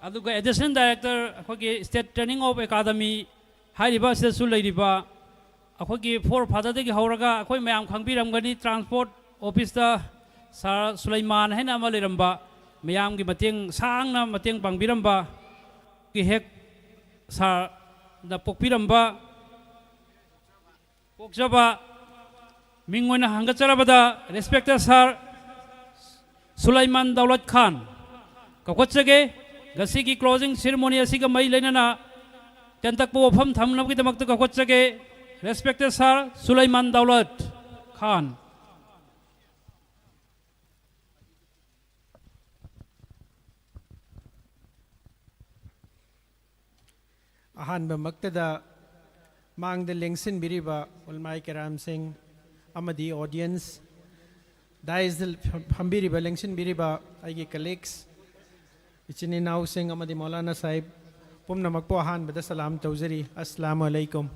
ꯑꯗꯨꯒ ꯑꯦꯗꯤꯁꯅꯦꯜ ꯗꯥꯏꯔꯦꯛꯇꯔ ꯑꯩꯈꯣꯏꯒꯤ ꯁ꯭ꯇꯦꯠ ꯇ꯭ꯔꯦꯅꯤꯡ ꯑꯣꯐ ꯑꯦꯀꯥꯗꯃꯤ ꯍꯥꯏꯔꯤꯕ ꯑꯁꯤꯗꯁꯨ ꯂꯩꯔꯤꯕ, ꯑꯩꯈꯣꯏꯒꯤ ꯐꯣꯔ ꯐꯥꯗꯔꯗꯒꯤ ꯍꯧꯔꯒ ꯑꯩꯈꯣꯏ ꯃꯌꯥꯝ ꯈꯪꯕꯤꯔꯝꯒꯅꯤ, ꯇ꯭ꯔꯥꯟꯁꯄꯣꯔꯠ ꯑꯣꯐꯤꯁꯇ ꯁꯥꯔ ꯁꯨꯂꯩꯃꯥꯟ ꯍꯥꯏꯅ ꯑꯃ ꯂꯩꯔꯝꯕ, ꯃꯌꯥꯝꯒꯤ ꯃꯇꯦꯡ ꯁꯥꯡꯅ ꯃꯇꯦꯡ ꯄꯥꯡꯕꯤꯔꯝꯕ, ꯍꯦꯛ ꯁꯥꯔꯅ ꯄꯣꯛꯄꯤꯔꯝꯕ, ꯄꯣꯛꯆꯕ, ꯃꯤꯡ ꯑꯣꯏꯅ ꯍꯪꯒꯠꯆꯔꯕꯗ, ꯔꯦꯁꯄꯦꯛꯇꯦꯗ ꯁꯥꯔ ꯁꯨꯂꯩꯃꯥꯟ ꯗꯧꯂꯠ ꯈꯥꯟ ꯀꯧꯈꯠꯆꯒꯦ꯫ ꯉꯁꯤꯒꯤ ꯀ꯭ꯂꯣꯖꯤꯡ ꯁꯦꯔꯦꯃꯣꯅꯤ ꯑꯁꯤꯒ ꯃꯔꯤ ꯂꯩꯅꯅ ꯇꯦꯟꯇꯛꯄ ꯋꯥꯐꯝ ꯊꯝꯅꯕꯒꯤꯗꯃꯛꯇ ꯀꯧꯈꯠꯆꯒꯦ꯫ ꯔꯦꯁꯄꯦꯛꯇꯦꯗ ꯁꯥꯔ ꯁꯨꯂꯩꯃꯥꯟ ꯗꯧꯂꯠ ꯈꯥꯟ꯫ ꯑꯍꯥꯟꯕꯃꯛꯇꯗ ꯃꯥꯡꯗ ꯂꯦꯡꯁꯤꯟꯕꯤꯔꯤꯕ ꯎꯂꯃꯥꯏ ꯀꯦꯔꯥꯝꯁꯤꯡ ꯑꯃꯗꯤ ꯑꯣꯗꯤꯌꯟꯁ, ꯗꯥꯏꯁꯇ ꯐꯝꯕꯤꯔꯤꯕ, ꯂꯦꯡꯁꯤꯟꯕꯤꯔꯤꯕ ꯑꯩꯒꯤ ꯀꯂꯤꯛꯁ, ꯏꯆꯤꯟ ꯏꯅꯥꯎꯁꯤꯡ ꯑꯃꯗꯤ ꯃꯧꯂꯥꯅꯥ ꯁꯥꯍꯤꯕ ꯄꯨꯝꯅꯃꯛꯄꯨ ꯑꯍꯥꯟꯕꯗ ꯁꯂꯥꯝ ꯇꯧꯖꯔꯤ꯫ ꯑꯁꯂꯥꯃꯨ ꯑꯂꯩꯀꯨꯝ꯫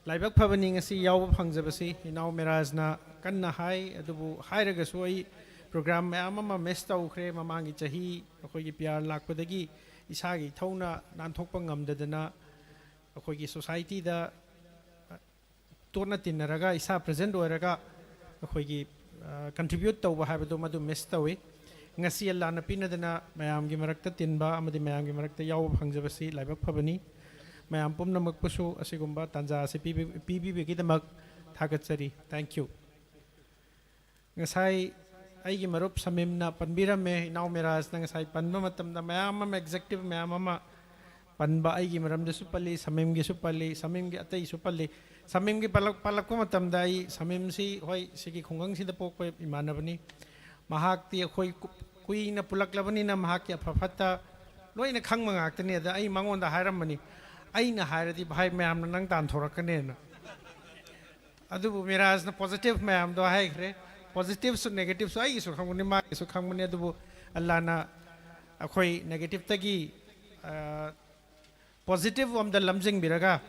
ꯂꯥꯏꯕꯛ ꯐꯕꯅꯤ ꯉꯁꯤ ꯌꯥꯎꯕ ꯐꯪꯖꯕꯁꯤ꯫ ꯏꯅꯥꯎ ꯃꯤꯔꯥꯖꯅ ꯀꯟꯅ ꯍꯥꯏ, ꯑꯗꯨꯕꯨ ꯍꯥꯏꯔꯒꯁꯨ ꯑꯩ ꯄ꯭ꯔꯣꯒ꯭ꯔꯥꯝ ꯃꯌꯥꯝ ꯑꯃ ꯃꯤꯁ ꯇꯧꯈ꯭ꯔꯦ꯫ ꯃꯃꯥꯡꯒꯤ ꯆꯍꯤ ꯑꯩꯈꯣꯏꯒꯤ ꯄꯤ ꯑꯥꯔ ꯂꯥꯛꯄꯗꯒꯤ ꯏꯁꯥꯒꯤ ꯏꯊꯧꯅ ꯅꯥꯟꯊꯣꯛꯄ ꯉꯝꯗꯗꯅ ꯑꯩꯈꯣꯏꯒꯤ ꯁꯣꯁꯥꯏꯇꯤꯗ ꯇꯣꯠꯅ ꯇꯤꯟꯅꯔꯒ ꯏꯁꯥ ꯄ꯭ꯔꯦꯖꯦꯟꯠ ꯑꯣꯏꯔꯒ ꯑꯩꯈꯣꯏꯒꯤ, ꯑ, ꯀꯟꯇ꯭ꯔꯤꯕ꯭ꯌꯨꯠ ꯇꯧꯕ ꯍꯥꯏꯕꯗꯨ ꯃꯗꯨ ꯃꯤꯁ ꯇꯧꯏ꯫ ꯉꯁꯤ ꯑꯜꯂꯥꯅ ꯄꯤꯅꯗꯅ ꯃꯌꯥꯝꯒꯤ ꯃꯔꯛꯇ ꯇꯤꯟꯕ ꯑꯃꯗꯤ ꯃꯌꯥꯝꯒꯤ ꯃꯔꯛꯇ ꯌꯥꯎꯕ ꯐꯪꯖꯕꯁꯤ ꯂꯥꯏꯕꯛ ꯐꯕꯅꯤ꯫ ꯃꯌꯥꯝ ꯄꯨꯝꯅꯃꯛꯄꯨꯁꯨ ꯑꯁꯤꯒꯨꯝꯕ ꯇꯥꯟꯖꯥ ꯑꯁꯤ ꯄꯤꯕꯤ-, ꯄꯤꯕꯤꯕꯒꯤꯗꯃꯛ ꯊꯥꯒꯠꯆꯔꯤ꯫ Thank you꯫ ꯉꯁꯥꯏ ꯑꯩꯒꯤ ꯃꯔꯨꯞ ꯁꯃꯤꯝꯅ ꯄꯟꯕꯤꯔꯝꯃꯦ, ꯏꯅꯥꯎ ꯃꯤꯔꯥꯖꯅ ꯉꯁꯥꯏ ꯄꯟꯕ ꯃꯇꯝꯗ ꯃꯌꯥꯝ ꯑꯃ, ꯑꯦꯛꯖꯦꯛꯇꯤꯚ ꯃꯌꯥꯝ ꯑꯃ ꯄꯟꯕ, ꯑꯩꯒꯤ ꯃꯔꯝꯗꯁꯨ ꯄꯜꯂꯤ, ꯁꯃꯤꯝꯒꯤꯁꯨ ꯄꯜꯂꯤ, ꯁꯃꯤꯝꯒꯤ ꯑꯇꯩꯁꯨ ꯄꯜꯂꯤ꯫ ꯁꯃꯤꯝꯒꯤ ꯄꯜꯂꯛ-, ꯄꯜꯂꯛꯄ ꯃꯇꯝꯗ ꯑꯩ ꯁꯃꯤꯝꯁꯤ, ꯍꯣꯏ, ꯁꯤꯒꯤ ꯈꯨꯡꯒꯪꯁꯤꯗ ꯄꯣꯛꯄ ꯏꯃꯥꯟꯅꯕꯅꯤ꯫ ꯃꯍꯥꯛꯇꯤ ꯑꯩꯈꯣꯏ ꯀꯨ-, ꯀꯨꯏꯅ ꯄꯨꯜꯂꯛꯂꯕꯅꯤꯅ ꯃꯍꯥꯛꯀꯤ ꯑꯐ ꯐꯠꯇ ꯂꯣꯏꯅ ꯈꯪꯕ ꯉꯥꯛꯇꯅꯤ꯫ ꯑꯗ ꯑꯩ ꯃꯉꯣꯟꯗ ꯍꯥꯏꯔꯝꯕꯅꯤ, ꯑꯩꯅ ꯍꯥꯏꯔꯗꯤ, "ꯚꯥꯏ, ꯃꯌꯥꯝꯅ ꯅꯪ ꯇꯥꯟꯊꯣꯔꯛꯀꯅꯦꯅ"꯫ ꯑꯗꯨꯕꯨ ꯃꯤꯔꯥꯖꯅ positive ꯃꯌꯥꯝꯗꯣ ꯍꯥꯏꯈ꯭ꯔꯦ꯫ Positiveꯁꯨ negativeꯁꯨ ꯑꯩꯒꯤꯁꯨ ꯈꯪꯕꯅꯤ, ꯃꯥꯒꯤꯁꯨ ꯈꯪꯕꯅꯤ꯫ ꯑꯗꯨꯕꯨ ꯑꯜꯂꯥꯅ ꯑꯩꯈꯣꯏ negativeꯇꯒꯤ, ꯑ, positive ꯑꯝꯗ ꯂꯝꯖꯤꯡꯕꯤꯔꯒ,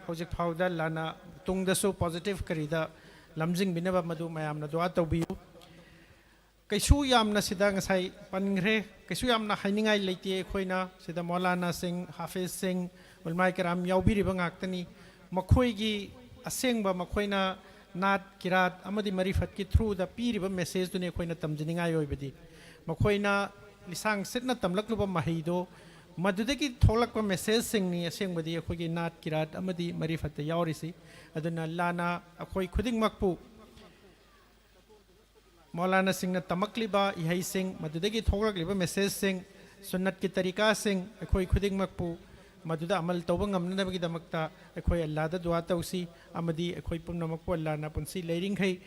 ꯍꯧꯖꯤꯛ ꯐꯥꯎꯗ ꯑꯜꯂꯥꯅ ꯇꯨꯡꯗꯁꯨ positive ꯀꯔꯤꯗ ꯂꯝꯖꯤꯡꯕꯤꯅꯕ ꯃꯗꯨ ꯃꯌꯥꯝꯅ ꯗꯨꯋꯥ ꯇꯧꯕꯤꯌꯨ꯫ ꯀꯩꯁꯨ ꯌꯥꯝꯅ ꯁꯤꯗ ꯉꯁꯥꯏ ꯄꯟꯈ꯭ꯔꯦ, ꯀꯩꯁꯨ ꯌꯥꯝꯅ ꯍꯥꯏꯅꯤꯡꯉꯥꯏ ꯂꯩꯇꯦ꯫ ꯑꯩꯈꯣꯏꯅ ꯁꯤꯗ ꯃꯧꯂꯥꯅꯥꯁꯤꯡ, ꯍꯥꯐꯤꯖꯁꯤꯡ, ꯎꯂꯃꯥꯏ ꯀꯔꯥꯝ ꯌꯥꯎꯕꯤꯔꯤꯕ ꯉꯥꯛꯇꯅꯤ꯫ ꯃꯈꯣꯏꯒꯤ ꯑꯁꯦꯡꯕ, ꯃꯈꯣꯏꯅ ꯅꯥꯠ, ꯀꯤꯔꯥꯠ ꯑꯃꯗꯤ ꯃꯔꯤꯐꯠꯀꯤ throughꯗ ꯄꯤꯔꯤꯕ messageꯗꯨꯅꯤ ꯑꯩꯈꯣꯏꯅ ꯇꯝꯖꯅꯤꯡꯉꯥꯏ ꯑꯣꯏꯕꯗꯤ꯫ ꯃꯈꯣꯏꯅ ꯂꯤꯁꯥꯡ ꯁꯤꯠꯅ ꯇꯝꯂꯛꯂꯨꯕ ꯃꯍꯩꯗꯣ, ꯃꯗꯨꯗꯒꯤ ꯊꯣꯛꯂꯛꯄ messageꯁꯤꯡꯅꯤ ꯑꯁꯦꯡꯕꯗꯤ ꯑꯩꯈꯣꯏꯒꯤ ꯅꯥꯠ, ꯀꯤꯔꯥꯠ ꯑꯃꯗꯤ ꯃꯔꯤꯐꯠꯇ ꯌꯥꯎꯔꯤꯁꯤ꯫ ꯑꯗꯨꯅ ꯑꯜꯂꯥꯅ ꯑꯩꯈꯣꯏ ꯈꯨꯗꯤꯡꯃꯛꯄꯨ ꯃꯧꯂꯥꯅꯥꯁꯤꯡꯅ ꯇꯝꯃꯛꯂꯤꯕ ꯏꯍꯩꯁꯤꯡ, ꯃꯗꯨꯗꯒꯤ ꯊꯣꯛꯂꯛꯂꯤꯕ messageꯁꯤꯡ, ꯁꯨꯟꯅꯠꯀꯤ ꯇꯔꯤꯀꯥꯁꯤꯡ, ꯑꯩꯈꯣꯏ ꯈꯨꯗꯤꯡꯃꯛꯄꯨ ꯃꯗꯨꯗ ꯑꯃꯜ ꯇꯧꯕ ꯉꯝꯅꯅꯕꯒꯤꯗꯃꯛꯇ ꯑꯩꯈꯣꯏ ꯑꯜꯂꯥꯗ ꯗꯨꯋꯥ ꯇꯧꯁꯤ, ꯑꯃꯗꯤ ꯑꯩꯈꯣꯏ ꯄꯨꯝꯅꯃꯛꯄꯨ ꯑꯜꯂꯥꯅ ꯄꯨꯟꯁꯤ ꯂꯩꯔꯤꯡꯈꯩ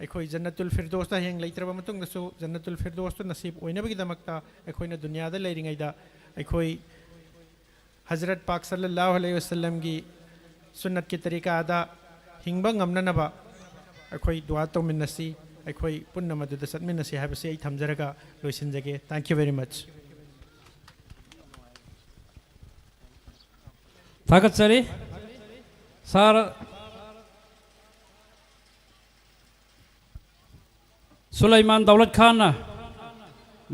ꯑꯩꯈꯣꯏ ꯖꯟꯅꯇꯨꯜ ꯐꯤꯔꯗꯣꯁꯇ ꯍꯌꯦꯡ ꯂꯩꯇ꯭ꯔꯕ ꯃꯇꯨꯡꯗꯁꯨ ꯖꯟꯅꯇꯨꯜ ꯐꯤꯔꯗꯣꯁꯇ ꯅꯁꯤꯕ ꯑꯣꯏꯅꯕꯒꯤꯗꯃꯛꯇ ꯑꯩꯈꯣꯏꯅ ꯗꯨꯅꯤꯌꯥꯗ ꯂꯩꯔꯤꯉꯩꯗ ꯑꯩꯈꯣꯏ ꯍꯖꯔꯠ ꯄꯥꯛ ꯁꯜꯂꯜꯂꯥꯍꯨ ꯑꯂꯩꯍꯤ ꯋꯁꯜꯂꯝꯒꯤ ꯁꯨꯟꯅꯠꯀꯤ ꯇꯔꯤꯀꯥꯗ ꯍꯤꯡꯕ ꯉꯝꯅꯅꯕ ꯑꯩꯈꯣꯏ ꯗꯨꯋꯥ ꯇꯧꯃꯤꯟꯅꯁꯤ, ꯑꯩꯈꯣꯏ ꯄꯨꯟꯅ ꯃꯗꯨꯗ ꯆꯠꯃꯤꯟꯅꯁꯤ ꯍꯥꯏꯕꯁꯤ ꯑꯩ ꯊꯝꯖꯔꯒ ꯂꯣꯏꯁꯤꯟꯖꯒꯦ꯫ Thank you very much. ꯊꯥꯒꯠꯆꯔꯤ꯫ ꯁꯥꯔ ꯁꯨꯂꯩꯃꯥꯟ ꯗꯧꯂꯠ ꯈꯥꯟꯅ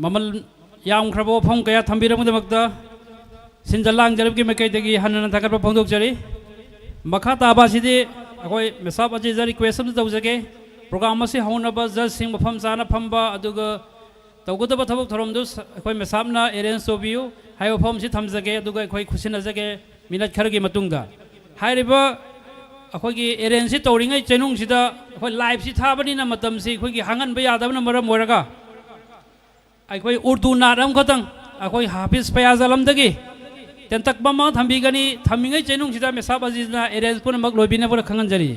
ꯃꯃꯜ ꯌꯥꯝꯈ꯭ꯔꯕ ꯋꯥꯐꯝ ꯀꯌꯥ ꯊꯝꯕꯤꯔꯝꯕꯒꯤꯗꯃꯛꯇ ꯁꯤꯟꯖ ꯂꯥꯡꯖꯔꯤꯕꯒꯤ ꯃꯥꯏꯀꯩꯗꯒꯤ ꯍꯟꯅ ꯍꯟꯅ ꯊꯥꯒꯠꯄ ꯐꯣꯡꯗꯣꯛꯆꯔꯤ꯫ ꯃꯈꯥ ꯇꯥꯕ ꯑꯁꯤꯗꯤ ꯑꯩꯈꯣꯏ ꯃꯦꯁꯥꯞ ꯑꯖꯤꯖ request ꯑꯃꯁꯨ ꯇꯧꯖꯒꯦ꯫ Program ꯑꯁꯤ ꯍꯧꯅꯕ judgeꯁꯤꯡ ꯃꯐꯝ ꯆꯥꯅ ꯐꯝꯕ, ꯑꯗꯨꯒ ꯇꯧꯒꯗꯕ ꯊꯕꯛ ꯊꯧꯔꯝꯗꯨ ꯁ-, ꯑꯩꯈꯣꯏ ꯃꯦꯁꯥꯞꯅ arrange ꯇꯧꯕꯤꯌꯨ ꯍꯥꯏꯕ ꯋꯥꯐꯝ ꯑꯁꯤ ꯊꯝꯖꯒꯦ, ꯑꯗꯨꯒ ꯑꯩꯈꯣꯏ ꯈꯨꯠꯁꯤꯟꯅꯖꯒꯦ minute ꯈꯔꯒꯤ ꯃꯇꯨꯡꯗ꯫ ꯍꯥꯏꯔꯤꯕ ꯑꯩꯈꯣꯏꯒꯤ arrangeꯁꯤ ꯇꯧꯔꯤꯉꯩ ꯆꯩꯅꯨꯡꯁꯤꯗ ꯑꯩꯈꯣꯏ liveꯁꯤ ꯊꯥꯕꯅꯤꯅ ꯃꯇꯝꯁꯤ ꯑꯩꯈꯣꯏꯒꯤ ꯍꯥꯡꯍꯟꯕ ꯌꯥꯗꯕꯅ ꯃꯔꯝ ꯑꯣꯏꯔꯒ ꯑꯩꯈꯣꯏ ꯎꯔꯗꯨ ꯅꯥꯠ ꯑꯃꯈꯛꯇꯪ ꯑꯩꯈꯣꯏ ꯍꯥꯐꯤꯖ ꯐꯌꯥꯖ ꯑꯂꯝꯗꯒꯤ ꯇꯦꯟꯇꯛꯄ ꯑꯃ ꯊꯝꯕꯤꯒꯅꯤ꯫ ꯊꯝꯃꯤꯉꯩ ꯆꯩꯅꯨꯡꯁꯤꯗ ꯃꯦꯁꯥꯞ ꯑꯖꯤꯖꯅ arrange ꯄꯨꯝꯅꯃꯛ ꯂꯣꯏꯕꯤꯅꯕ ꯈꯪꯍꯟꯖꯔꯤ꯫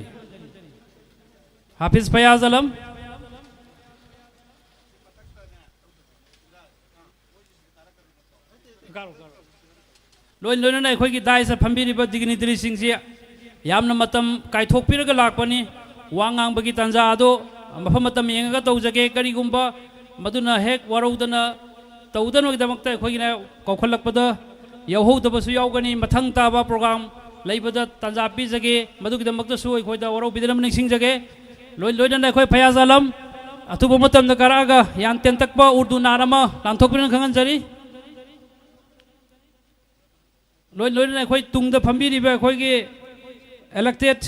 ꯍꯥꯐꯤꯖ ꯐꯌꯥꯖ ꯑꯂꯝ꯫ ꯂꯣꯏ ꯂꯣꯏꯅꯅ ꯑꯩꯈꯣꯏꯒꯤ ꯗꯥꯏꯁꯇ ꯐꯝꯕꯤꯔꯤꯕ ꯗꯤꯒꯅꯤꯇꯔꯤꯁꯤꯡꯁꯤ ꯌꯥꯝꯅ ꯃꯇꯝ ꯀꯥꯏꯊꯣꯛꯄꯤꯔꯒ ꯂꯥꯛꯄꯅꯤ꯫ ꯋꯥ ꯉꯥꯡꯕꯒꯤ ꯇꯥꯟꯖꯥ ꯑꯗꯨ ꯃꯐꯝ ꯃꯇꯝ ꯌꯦꯡꯉꯒ ꯇꯧꯖꯒꯦ꯫ ꯀꯔꯤꯒꯨꯝꯕ ꯃꯗꯨꯅ ꯍꯦꯛ ꯋꯥꯔꯧꯗꯅ ꯇꯧꯗꯅꯕꯒꯤꯗꯃꯛꯇ ꯑꯩꯈꯣꯏꯒꯤꯅ ꯀꯧꯈꯠꯂꯛꯄꯗ ꯌꯥꯎꯍꯧꯗꯕꯁꯨ ꯌꯥꯎꯒꯅꯤ꯫ ꯃꯊꯪ ꯇꯥꯕ ꯄ꯭ꯔꯣꯒ꯭ꯔꯥꯝ ꯂꯩꯕꯗ ꯇꯥꯟꯖꯥ ꯄꯤꯖꯒꯦ꯫ ꯃꯗꯨꯒꯤꯗꯃꯛꯇꯁꯨ ꯑꯩꯈꯣꯏꯗ ꯋꯥꯔꯧꯕꯤꯗꯅꯕ ꯅꯤꯡꯁꯤꯡꯖꯒꯦ꯫ ꯂꯣꯏ ꯂꯣꯏꯅꯅ ꯑꯩꯈꯣꯏ ꯐꯌꯥꯖ ꯑꯂꯝ ꯑꯊꯨꯕ ꯃꯇꯝꯗ ꯀꯥꯔꯛꯑꯒ ꯌꯥꯟ ꯇꯦꯟꯇꯛꯄ ꯎꯔꯗꯨ ꯅꯥꯠ ꯑꯃ ꯂꯥꯟꯊꯣꯛꯄꯤꯔꯅ ꯈꯪꯍꯟꯖꯔꯤ꯫ ꯂꯣꯏ ꯂꯣꯏꯅꯅ ꯑꯩꯈꯣꯏ ꯇꯨꯡꯗ ꯐꯝꯕꯤꯔꯤꯕ ꯑꯩꯈꯣꯏꯒꯤ ꯏꯂꯦꯛꯇꯦꯠ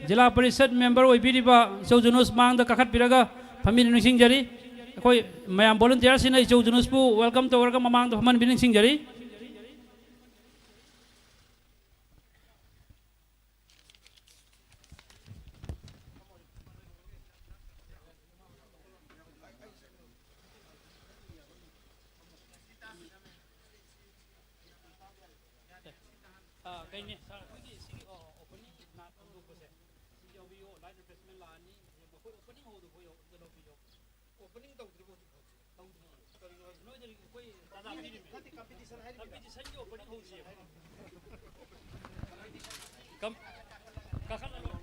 ꯖꯤꯂꯥ ꯄꯔꯤꯁꯠ ꯃꯦꯝꯕꯔ ꯑꯣꯏꯕꯤꯔꯤꯕ ꯏꯆꯧ ꯖꯨꯅꯨꯁ ꯃꯥꯡꯗ ꯀꯥꯈꯠꯄꯤꯔꯒ ꯐꯝꯕꯤꯅ ꯅꯤꯡꯁꯤꯡꯖꯔꯤ꯫ ꯑꯩꯈꯣꯏ ꯃꯌꯥꯝ ꯚꯣꯂꯨꯟꯇꯤꯌꯔꯁꯤꯡꯅ ꯏꯆꯧ ꯖꯨꯅꯨꯁꯄꯨ ꯋꯦꯜꯀꯝ ꯇꯧꯔꯒ ꯃꯃꯥꯡꯗ ꯐꯝꯍꯟꯕꯤ ꯅꯤꯡꯁꯤꯡꯖꯔꯤ꯫ ꯑꯥ, ꯀꯩꯅꯦ, ꯁꯥꯔ, ꯑꯩꯈꯣꯏꯒꯤ ꯁꯤꯒꯤ, ꯑꯣ, ꯑꯣꯄꯅꯤꯡ ꯅꯥꯠ ꯍꯧꯗꯣꯛꯄꯁꯦ, ꯁꯤ ꯌꯥꯎꯕꯤꯌꯣ, ꯂꯥꯏꯠ ꯔꯤꯐ꯭ꯔꯦꯁꯃꯦꯟ ꯂꯥꯛꯑꯅꯤ, ꯑꯩꯈꯣꯏ ꯑꯣꯄꯅꯤꯡ ꯍꯧꯗꯣꯛꯄ ꯌꯥꯎ-, ꯑꯝꯇ ꯂꯧꯕꯤꯌꯣ꯫ ꯑꯣꯄꯅꯤꯡ ꯇꯧꯗ꯭ꯔꯤꯕꯣ ꯍꯧꯖꯤꯛ ꯐꯥꯎ? ꯇꯧꯗ꯭ꯔꯤꯌꯦ꯫ ꯀꯔꯤꯅꯣ ꯍꯥꯏꯁꯤꯕꯣ? ꯅꯣꯏꯗꯗꯤ ꯑꯩꯈꯣꯏ ꯇꯥꯟꯖꯥ ꯄꯤꯔꯤꯃꯤ꯫ ꯅꯠꯇꯦ, ꯀꯝꯄꯤꯇꯤꯁꯟ ꯍꯥꯏꯔꯤꯃꯤ꯫ ꯀꯝꯄꯤꯇꯤꯁꯟꯒꯤ ꯑꯣꯄꯅꯤꯡ ꯍꯧꯗ꯭ꯔꯤꯌꯦꯕ꯫ ꯀꯝ-, ꯀꯥꯈꯠꯂꯔꯣꯏ꯫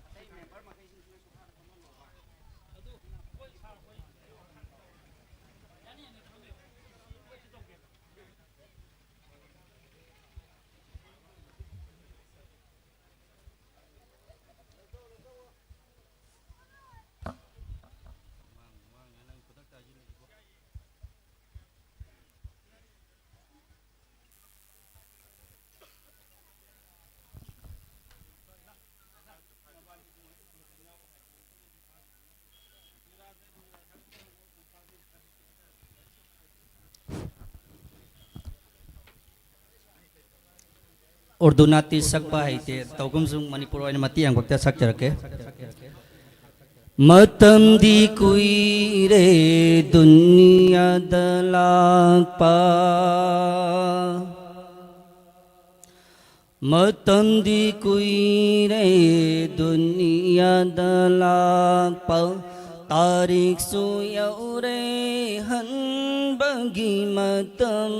ꯑꯇꯩ ꯃꯦꯝꯕꯔ ꯃꯈꯩꯁꯤꯡꯁꯤꯅꯁꯨ ꯈꯔ ꯈꯪꯍꯜꯂꯣꯕ꯫ ꯑꯗꯨ ꯑꯩꯈꯣꯏ ꯁꯥꯔ ꯍꯣꯏ ꯌꯥꯅꯤ, ꯌꯥꯅꯤ, ꯈꯪꯉꯦ꯫ ꯑꯩꯈꯣꯏꯁꯨ ꯇꯧꯒꯦꯕ꯫ ꯎꯔꯗꯨ ꯅꯥꯠꯇꯤ ꯁꯛꯄ ꯍꯩꯇꯦ, ꯇꯧꯒꯨꯝꯁꯨꯡ ꯃꯅꯤꯄꯨꯔ ꯑꯣꯏꯅ ꯃꯇꯦꯛ ꯑꯃꯈꯛꯇ ꯁꯛꯆꯔꯛꯀꯦ꯫ ꯃꯇꯝꯗꯤ ꯀꯨꯏꯔꯦ ꯗꯨꯅꯤꯌꯥꯗ ꯂꯥꯛꯄ, ꯃꯇꯝꯗꯤ ꯀꯨꯏꯔꯦ ꯗꯨꯅꯤꯌꯥꯗ ꯂꯥꯛꯄ, ꯇꯥꯔꯤꯛꯁꯨ ꯌꯧꯔꯦ ꯍꯟꯕꯒꯤ ꯃꯇꯝ꯫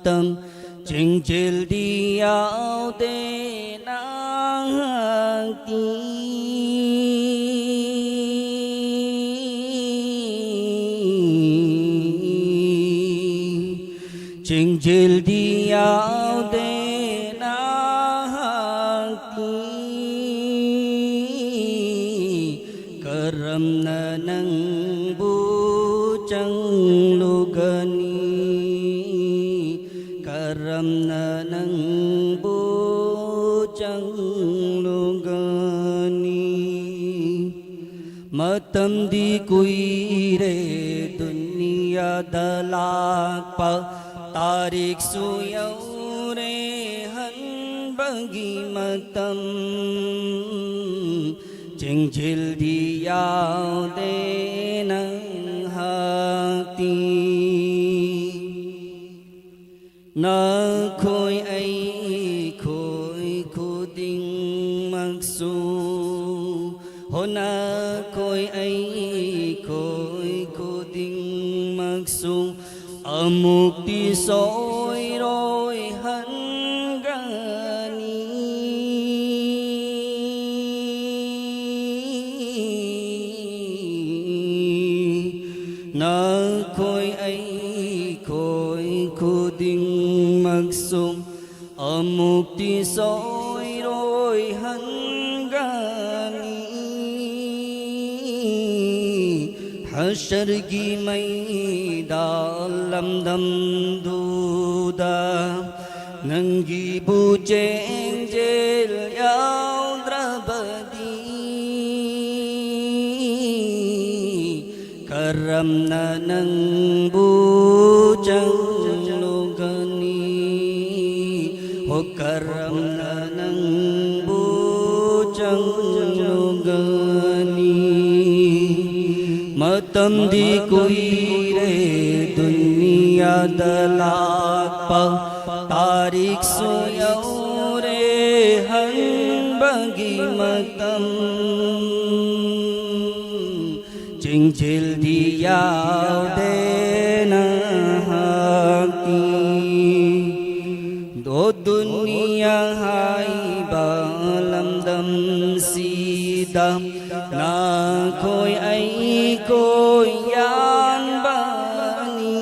ꯃꯇꯝ ꯆꯤꯡꯖꯤꯜꯗꯤ ꯌꯥꯎꯗꯦ ꯅꯍꯥꯛꯇꯤ꯫ ꯆꯤꯡꯖꯤꯜꯗꯤ ꯌꯥꯎꯗꯦ ꯅꯍꯥꯛꯇꯤ꯫ ꯀꯔꯝꯅ ꯅꯪꯕꯨ ꯆꯪꯂꯨꯒꯅꯤ? ꯀꯔꯝꯅ ꯅꯪꯕꯨ ꯆꯪꯂꯨꯒꯅꯤ? ꯃꯇꯝꯗꯤ ꯀꯨꯏꯔꯦ ꯗꯨꯅꯤꯌꯥꯗ ꯂꯥꯛꯄ, ꯇꯥꯔꯤꯛꯁꯨ ꯌꯧꯔꯦ ꯍꯟꯕꯒꯤ ꯃꯇꯝ꯫ ꯆꯤꯡꯖꯤꯜꯗꯤ ꯌꯥꯎꯗꯦ ꯅꯪꯍꯥꯛꯇꯤ꯫ ꯅꯈꯣꯏ ꯑꯩꯈꯣꯏ ꯈꯨꯗꯤꯡꯃꯛꯁꯨ, ꯍꯣ ꯅꯈꯣꯏ ꯑꯩꯈꯣꯏ ꯈꯨꯗꯤꯡꯃꯛꯁꯨ ꯑꯃꯨꯛꯇꯤ ꯁꯣꯏꯔꯣꯏ ꯍꯟꯒꯅꯤ꯫ ꯅꯈꯣꯏ ꯑꯩꯈꯣꯏ ꯈꯨꯗꯤꯡꯃꯛꯁꯨ ꯑꯃꯨꯛꯇꯤ ꯁꯣꯏꯔꯣꯏ ꯍꯟꯒꯅꯤ꯫ ꯍꯁꯔꯒꯤ ꯃꯩꯗꯥꯜ ꯂꯝꯗꯝꯗꯨꯗ ꯅꯪꯒꯤꯕꯨ ꯆꯦꯡꯖꯦꯜ ꯌꯥꯎꯗ꯭ꯔꯕꯗꯤ, ꯀꯔꯝꯅ ꯅꯪꯕꯨ ꯆꯪꯂꯨꯒꯅꯤ? ꯍꯣ ꯀꯔꯝꯅ ꯅꯪꯕꯨ ꯆꯪꯂꯨꯒꯅꯤ? ꯃꯇꯝꯗꯤ ꯀꯨꯏꯔꯦ ꯗꯨꯅꯤꯌꯥꯗ ꯂꯥꯛꯄ, ꯇꯥꯔꯤꯛꯁꯨ ꯌꯧꯔꯦ ꯍꯟꯕꯒꯤ ꯃꯇꯝ꯫ ꯆꯤꯡꯖꯤꯜꯗꯤ ꯌꯥꯎꯗꯦ ꯅꯍꯥꯛꯀꯤ꯫ ꯅꯈꯣꯏ ꯑꯩꯈꯣꯏ ꯌꯥꯟꯕꯅꯤ꯫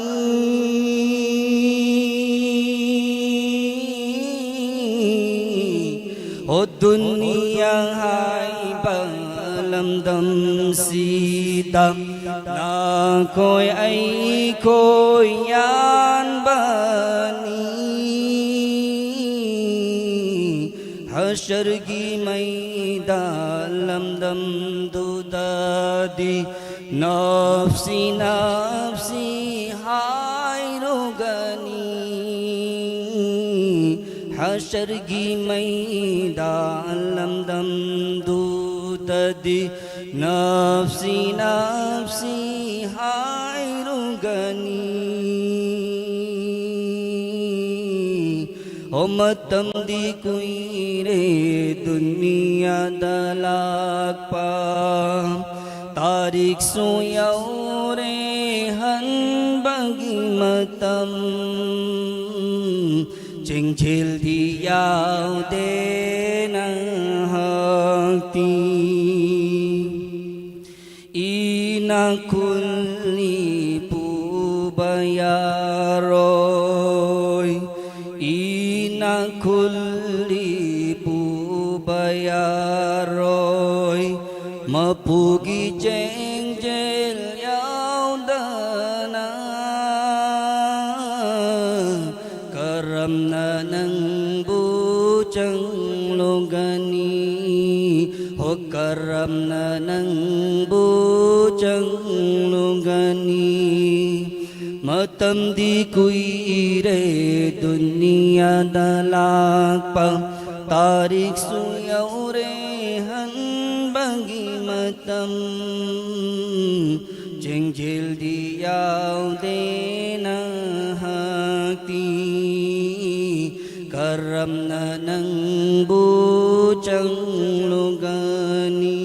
ꯍꯣ ꯗꯨꯅꯤꯌꯥ ꯍꯥꯏꯕ ꯂꯝꯗꯝꯁꯤꯗ ꯅꯈꯣꯏ ꯑꯩꯈꯣꯏ ꯌꯥꯟꯕꯅꯤ꯫ ꯍꯁꯔꯒꯤ ꯃꯩꯗꯥꯟ ꯂꯝꯗꯝꯗꯨꯗꯗꯤ ꯅꯞꯁꯤ ꯅꯞꯁꯤ ꯍꯥꯏꯔꯨꯒꯅꯤ꯫ ꯍꯁꯔꯒꯤ ꯃꯩꯗꯥꯟ ꯂꯝꯗꯝꯗꯨꯗꯗꯤ ꯅꯞꯁꯤ ꯅꯞꯁꯤ ꯍꯥꯏꯔꯨꯒꯅꯤ꯫ ꯍꯣ ꯃꯇꯝꯗꯤ ꯀꯨꯏꯔꯦ ꯗꯨꯅꯤꯌꯥꯗ ꯂꯥꯛꯄ, ꯇꯥꯔꯤꯛꯁꯨ ꯌꯧꯔꯦ ꯍꯟꯕꯒꯤ ꯃꯇꯝ꯫ ꯆꯦꯡꯖꯦꯜꯗꯤ ꯌꯥꯎꯗꯦ ꯅꯍꯥꯛꯇꯤ꯫ ꯏꯅꯥꯛ ꯈꯨꯜꯂꯤ ꯄꯨꯕ ꯌꯥꯔꯣꯏ, ꯏꯅꯥꯛ ꯈꯨꯜꯂꯤ ꯄꯨꯕ ꯌꯥꯔꯣꯏ, ꯃꯄꯨꯒꯤ ꯆꯦꯡꯖꯦꯜ ꯌꯥꯎꯗꯅ꯫ ꯀꯔꯝꯅ ꯅꯪꯕꯨ ꯆꯪꯂꯨꯒꯅꯤ? ꯍꯣ, ꯀꯔꯝꯅ ꯅꯪꯕꯨ ꯆꯪꯂꯨꯒꯅꯤ? ꯃꯇꯝꯗꯤ ꯀꯨꯏꯔꯦ ꯗꯨꯅꯤꯌꯥꯗ ꯂꯥꯛꯄ, ꯇꯥꯔꯤꯛꯁꯨ ꯌꯧꯔꯦ ꯍꯟꯕꯒꯤ ꯃꯇꯝ꯫ ꯆꯦꯡꯖꯦꯜꯗꯤ ꯌꯥꯎꯗꯦ ꯅꯍꯥꯛꯇꯤ꯫ ꯀꯔꯝꯅ ꯅꯪꯕꯨ ꯆꯪꯂꯨꯒꯅꯤ?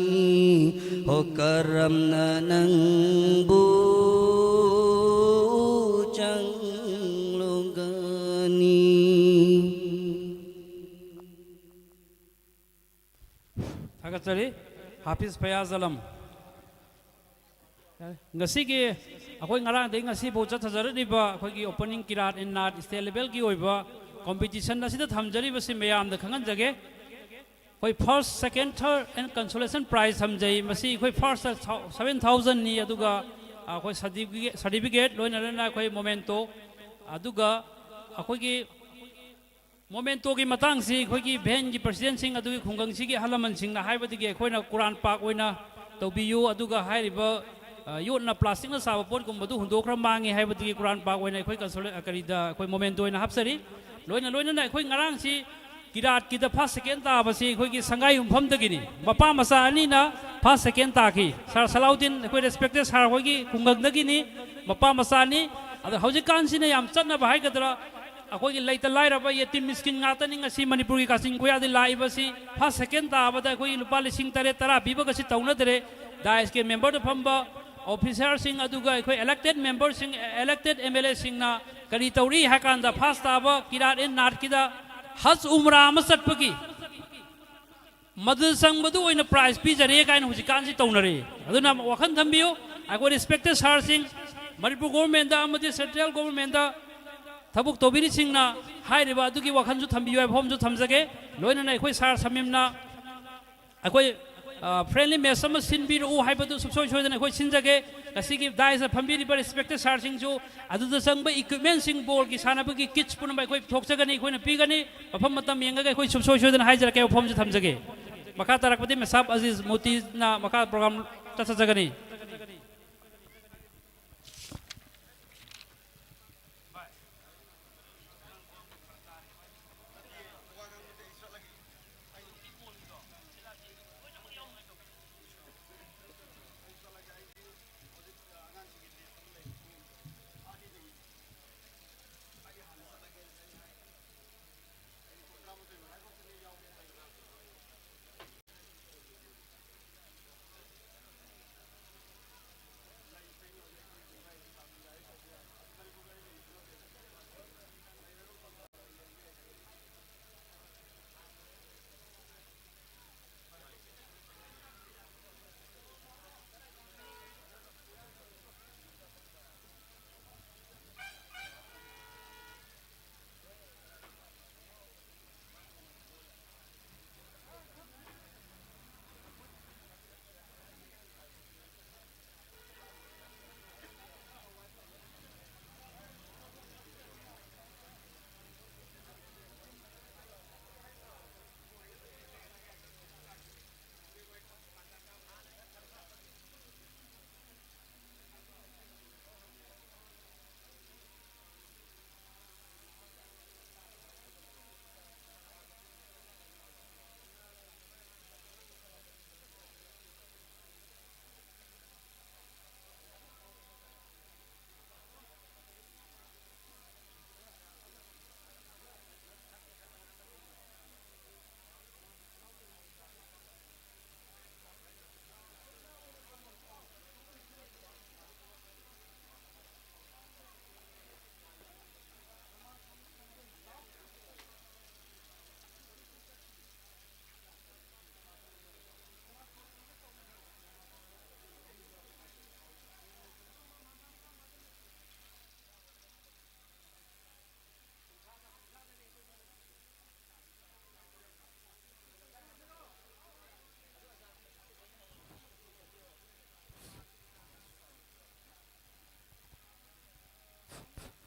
ꯍꯣ, ꯀꯔꯝꯅ ꯅꯪꯕꯨ ꯆꯪꯂꯨꯒꯅꯤ? ꯊꯥꯒꯠꯆꯔꯤ꯫ ꯍꯥꯐꯤꯖ ꯐꯌꯥꯖ ꯑꯂꯝ꯫ ꯉꯁꯤꯒꯤ ꯑꯩꯈꯣꯏ ꯉꯔꯥꯡꯗꯒꯤ ꯉꯁꯤꯐꯥꯎ ꯆꯠꯊꯖꯔꯛꯂꯤꯕ ꯑꯩꯈꯣꯏꯒꯤ opening Kirat and Naat state levelꯒꯤ ꯑꯣꯏꯕ competition ꯑꯁꯤꯗ ꯊꯝꯖꯔꯤꯕꯁꯤ ꯃꯌꯥꯝꯗ ꯈꯪꯍꯟꯖꯒꯦ꯫ ꯑꯩꯈꯣꯏ first, second, third and consolation prize ꯊꯝꯖꯩ꯫ ꯃꯁꯤ ꯑꯩꯈꯣꯏ first seven thousandꯅꯤ, ꯑꯗꯨꯒ ꯑꯩꯈꯣꯏ certificate, certificate ꯂꯣꯏꯅ ꯂꯣꯏꯅꯅ ꯑꯩꯈꯣꯏ memento, ꯑꯗꯨꯒ ꯑꯩꯈꯣꯏꯒꯤ mementoꯒꯤ ꯃꯇꯥꯡꯁꯤ ꯑꯩꯈꯣꯏꯒꯤ ꯚꯦꯟꯒꯤ presidentꯁꯤꯡ ꯑꯗꯨꯒꯤ ꯈꯨꯡꯒꯪꯁꯤꯒꯤ ꯑꯍꯜ ꯂꯃꯟꯁꯤꯡꯅ ꯍꯥꯏꯕꯗꯒꯤ ꯑꯩꯈꯣꯏꯅ ꯀꯨꯔꯥꯟ ꯄꯥꯛ ꯑꯣꯏꯅ ꯇꯧꯕꯤꯌꯨ, ꯑꯗꯨꯒ ꯍꯥꯏꯔꯤꯕ, ꯑ, ꯌꯣꯠꯅ plasticꯅ ꯁꯥꯕ ꯄꯣꯠꯀꯨꯝꯕꯗꯨ ꯍꯨꯟꯗꯣꯛꯈ꯭ꯔ ꯃꯥꯡꯉꯤ ꯍꯥꯏꯕꯗꯒꯤ ꯀꯨꯔꯥꯟ ꯄꯥꯛ ꯑꯣꯏꯅ ꯑꯩꯈꯣꯏ consolate-, ꯑ, ꯀꯔꯤꯗ ꯑꯩꯈꯣꯏ memento ꯑꯣꯏꯅ ꯍꯥꯞꯆꯔꯤ꯫ ꯂꯣꯏꯅ ꯂꯣꯏꯅꯅ ꯑꯩꯈꯣꯏ ꯉꯔꯥꯡꯁꯤ ꯀꯤꯔꯥꯠꯀꯤꯗ first, second ꯇꯥꯕꯁꯤ ꯑꯩꯈꯣꯏꯒꯤ ꯁꯪꯒꯥꯏ ꯌꯨꯝꯐꯝꯗꯒꯤꯅꯤ꯫ ꯃꯄꯥ ꯃꯆꯥ ꯑꯅꯤꯅ first, second ꯇꯥꯈꯤ꯫ Sir ꯁꯂꯥꯎꯗꯤꯟ, ꯑꯩꯈꯣꯏ respected sir ꯍꯣꯏꯒꯤ ꯈꯨꯡꯒꯪꯗꯒꯤꯅꯤ꯫ ꯃꯄꯥ ꯃꯆꯥꯅꯤ꯫ ꯑꯗꯣ ꯍꯧꯖꯤꯛꯀꯥꯟꯁꯤꯅ ꯌꯥꯝ ꯆꯠꯅꯕ ꯍꯥꯏꯒꯗ꯭ꯔꯥ, ꯑꯩꯈꯣꯏꯒꯤ ꯂꯩꯇ ꯂꯥꯏꯔꯕ ꯌꯦꯇꯤꯝ ꯃꯤꯁꯀꯤꯟ ꯉꯥꯛꯇꯅꯤ ꯉꯁꯤ ꯃꯅꯤꯄꯨꯔꯒꯤ ꯀꯥꯆꯤꯟ ꯀꯣꯌꯥꯗ ꯂꯥꯛꯏꯕꯁꯤ꯫ First, second ꯇꯥꯕꯗ ꯑꯩꯈꯣꯏꯒꯤ ꯂꯨꯄꯥ ꯂꯤꯁꯤꯡ ꯇꯔꯦꯠ ꯇꯔꯥ ꯄꯤꯕꯒꯁꯤ ꯇꯧꯅꯗ꯭ꯔꯦ꯫ Diceꯀꯤ memberꯗ ꯐꯝꯕ officerꯁꯤꯡ, ꯑꯗꯨꯒ ꯑꯩꯈꯣꯏ elected memberꯁꯤꯡ, elected MLAꯁꯤꯡꯅ ꯀꯔꯤ ꯇꯧꯔꯤ ꯍꯥꯏ ꯀꯥꯟꯗ, first ꯇꯥꯕ ꯀꯤꯔꯥꯠ ꯑꯦꯟ ꯅꯥꯠꯀꯤꯗ ꯍꯖ ꯎꯝꯔꯥ ꯑꯃ ꯆꯠꯄꯒꯤ ꯃꯗꯨꯗ ꯆꯪꯕꯗꯨ ꯑꯣꯏꯅ prize ꯄꯤꯖꯔꯦ ꯀꯥꯏꯅ ꯍꯧꯖꯤꯛꯀꯥꯟꯁꯤ ꯇꯧꯅꯔꯦ꯫ ꯑꯗꯨꯅ ꯋꯥꯈꯜ ꯊꯝꯕꯤꯌꯨ, ꯑꯩꯈꯣꯏ respected sirꯁꯤꯡ, ꯃꯅꯤꯄꯨꯔ governmentꯇ ꯑꯃꯗꯤ central governmentꯇ ꯊꯕꯛ ꯇꯧꯕꯤꯔꯤꯁꯤꯡꯅ ꯍꯥꯏꯔꯤꯕ ꯑꯗꯨꯒꯤ ꯋꯥꯈꯜꯁꯨ ꯊꯝꯕꯤꯌꯨ ꯍꯥꯏꯕ ꯋꯥꯐꯝꯁꯨ ꯊꯝꯖꯒꯦ꯫ ꯂꯣꯏꯅꯅ ꯑꯩꯈꯣꯏ sir ꯁꯃꯤꯝꯅ ꯑꯩꯈꯣꯏ, ꯑ, friendly match ꯑꯃ ꯁꯤꯟꯕꯤꯔꯛꯎ ꯍꯥꯏꯕꯗꯨ ꯁꯨꯡꯁꯣꯏ ꯁꯣꯏꯗꯅ ꯑꯩꯈꯣꯏ ꯁꯤꯟꯖꯒꯦ꯫ ꯉꯁꯤꯒꯤ diceꯇ ꯐꯝꯕꯤꯔꯤꯕ respected sirꯁꯤꯡꯁꯨ, ꯑꯗꯨꯗ ꯆꯪꯕ equipmentꯁꯤꯡ, ballꯒꯤ ꯁꯥꯟꯅꯕꯒꯤ kits ꯄꯨꯝꯅꯃꯛ ꯑꯩꯈꯣꯏ ꯄꯨꯊꯣꯛꯆꯒꯅꯤ, ꯑꯩꯈꯣꯏꯅ ꯄꯤꯒꯅꯤ꯫ ꯃꯐꯝ ꯃꯇꯝ ꯌꯦꯡꯉꯒ ꯑꯩꯈꯣꯏ ꯁꯨꯡꯁꯣꯏ ꯁꯣꯏꯗꯅ ꯍꯥꯏꯖꯔꯛꯀꯦ, ꯋꯥꯐꯝꯁꯤ ꯊꯝꯖꯒꯦ꯫ ꯃꯈꯥ ꯇꯥꯔꯛꯄꯗꯤ ꯃꯦꯁꯥꯕ ꯑꯖꯤꯖ ꯃꯨꯇꯤꯅ ꯃꯈꯥ program ꯆꯠꯊꯖꯒꯅꯤ꯫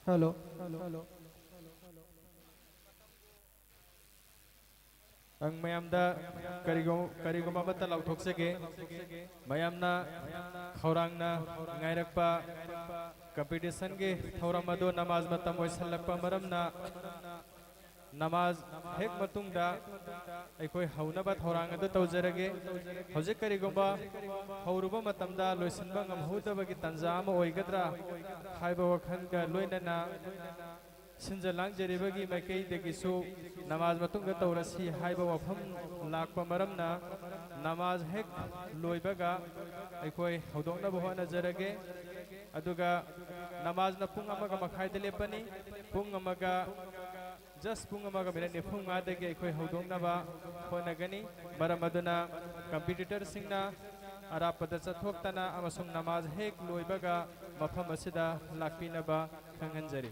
ꯍꯜꯂꯣ꯫ ꯅꯪ ꯃꯌꯥꯝꯗ ꯀꯔꯤꯒꯨꯝ-, ꯀꯔꯤꯒꯨꯝꯕ ꯑꯃꯠꯇ ꯂꯥꯎꯊꯣꯛꯆꯒꯦ꯫ ꯃꯌꯥꯝꯅ ꯈꯧꯔꯥꯡꯅ ꯉꯥꯏꯔꯛꯄ competition ꯒꯤ ꯊꯧꯔꯝ ꯑꯗꯨ ꯅꯃꯥꯖ ꯃꯇꯝ ꯑꯣꯏꯁꯜꯂꯛꯄ ꯃꯔꯝꯅ, ꯅꯃꯥꯖ ꯍꯦꯛ ꯃꯇꯨꯡꯗ ꯑꯩꯈꯣꯏ ꯍꯧꯅꯕ ꯊꯧꯔꯥꯡ ꯑꯗꯨ ꯇꯧꯖꯔꯒꯦ꯫ ꯍꯧꯖꯤꯛ ꯀꯔꯤꯒꯨꯝꯕ ꯍꯧꯔꯨꯕ ꯃꯇꯝꯗ ꯂꯣꯏꯁꯤꯟꯕ ꯉꯝꯍꯧꯗꯕꯒꯤ ꯇꯥꯟꯖꯥ ꯑꯃ ꯑꯣꯏꯒꯗ꯭ꯔꯥ ꯍꯥꯏꯕ ꯋꯥꯈꯜꯒ ꯂꯣꯏꯅꯅ ꯁꯤꯟꯖ ꯂꯥꯡꯖꯔꯤꯕꯒꯤ ꯃꯥꯏꯀꯩꯗꯒꯤꯁꯨ ꯅꯃꯥꯖ ꯃꯇꯨꯡꯗ ꯇꯧꯔꯁꯤ ꯍꯥꯏꯕ ꯋꯥꯐꯝ ꯂꯥꯛꯄ ꯃꯔꯝꯅ, ꯅꯃꯥꯖ ꯍꯦꯛ ꯂꯣꯏꯕꯒ ꯑꯩꯈꯣꯏ ꯍꯧꯗꯣꯛꯅꯕ ꯍꯣꯠꯅꯖꯔꯒꯦ꯫ ꯑꯗꯨꯒ ꯅꯃꯥꯖꯅ ꯄꯨꯡ ꯑꯃꯒ ꯃꯈꯥꯏꯗ ꯂꯦꯞꯄꯅꯤ꯫ ꯄꯨꯡ ꯑꯃꯒ, just ꯄꯨꯡ ꯑꯃꯒ ꯃꯤꯅꯠ ꯅꯤꯐꯨ ꯃꯉꯥꯗꯒꯤ ꯑꯩꯈꯣꯏ ꯍꯧꯗꯣꯛꯅꯕ ꯍꯣꯠꯅꯒꯅꯤ꯫ ꯃꯔꯝ ꯑꯗꯨꯅ competitor ꯁꯤꯡꯅ ꯑꯔꯥꯞꯄꯗ ꯆꯠꯊꯣꯛꯇꯅ ꯑꯃꯁꯨꯡ ꯅꯃꯥꯖ ꯍꯦꯛ ꯂꯣꯏꯕꯒ ꯃꯐꯝ ꯑꯁꯤꯗ ꯂꯥꯛꯄꯤꯅꯕ ꯈꯪꯍꯟꯖꯔꯤ꯫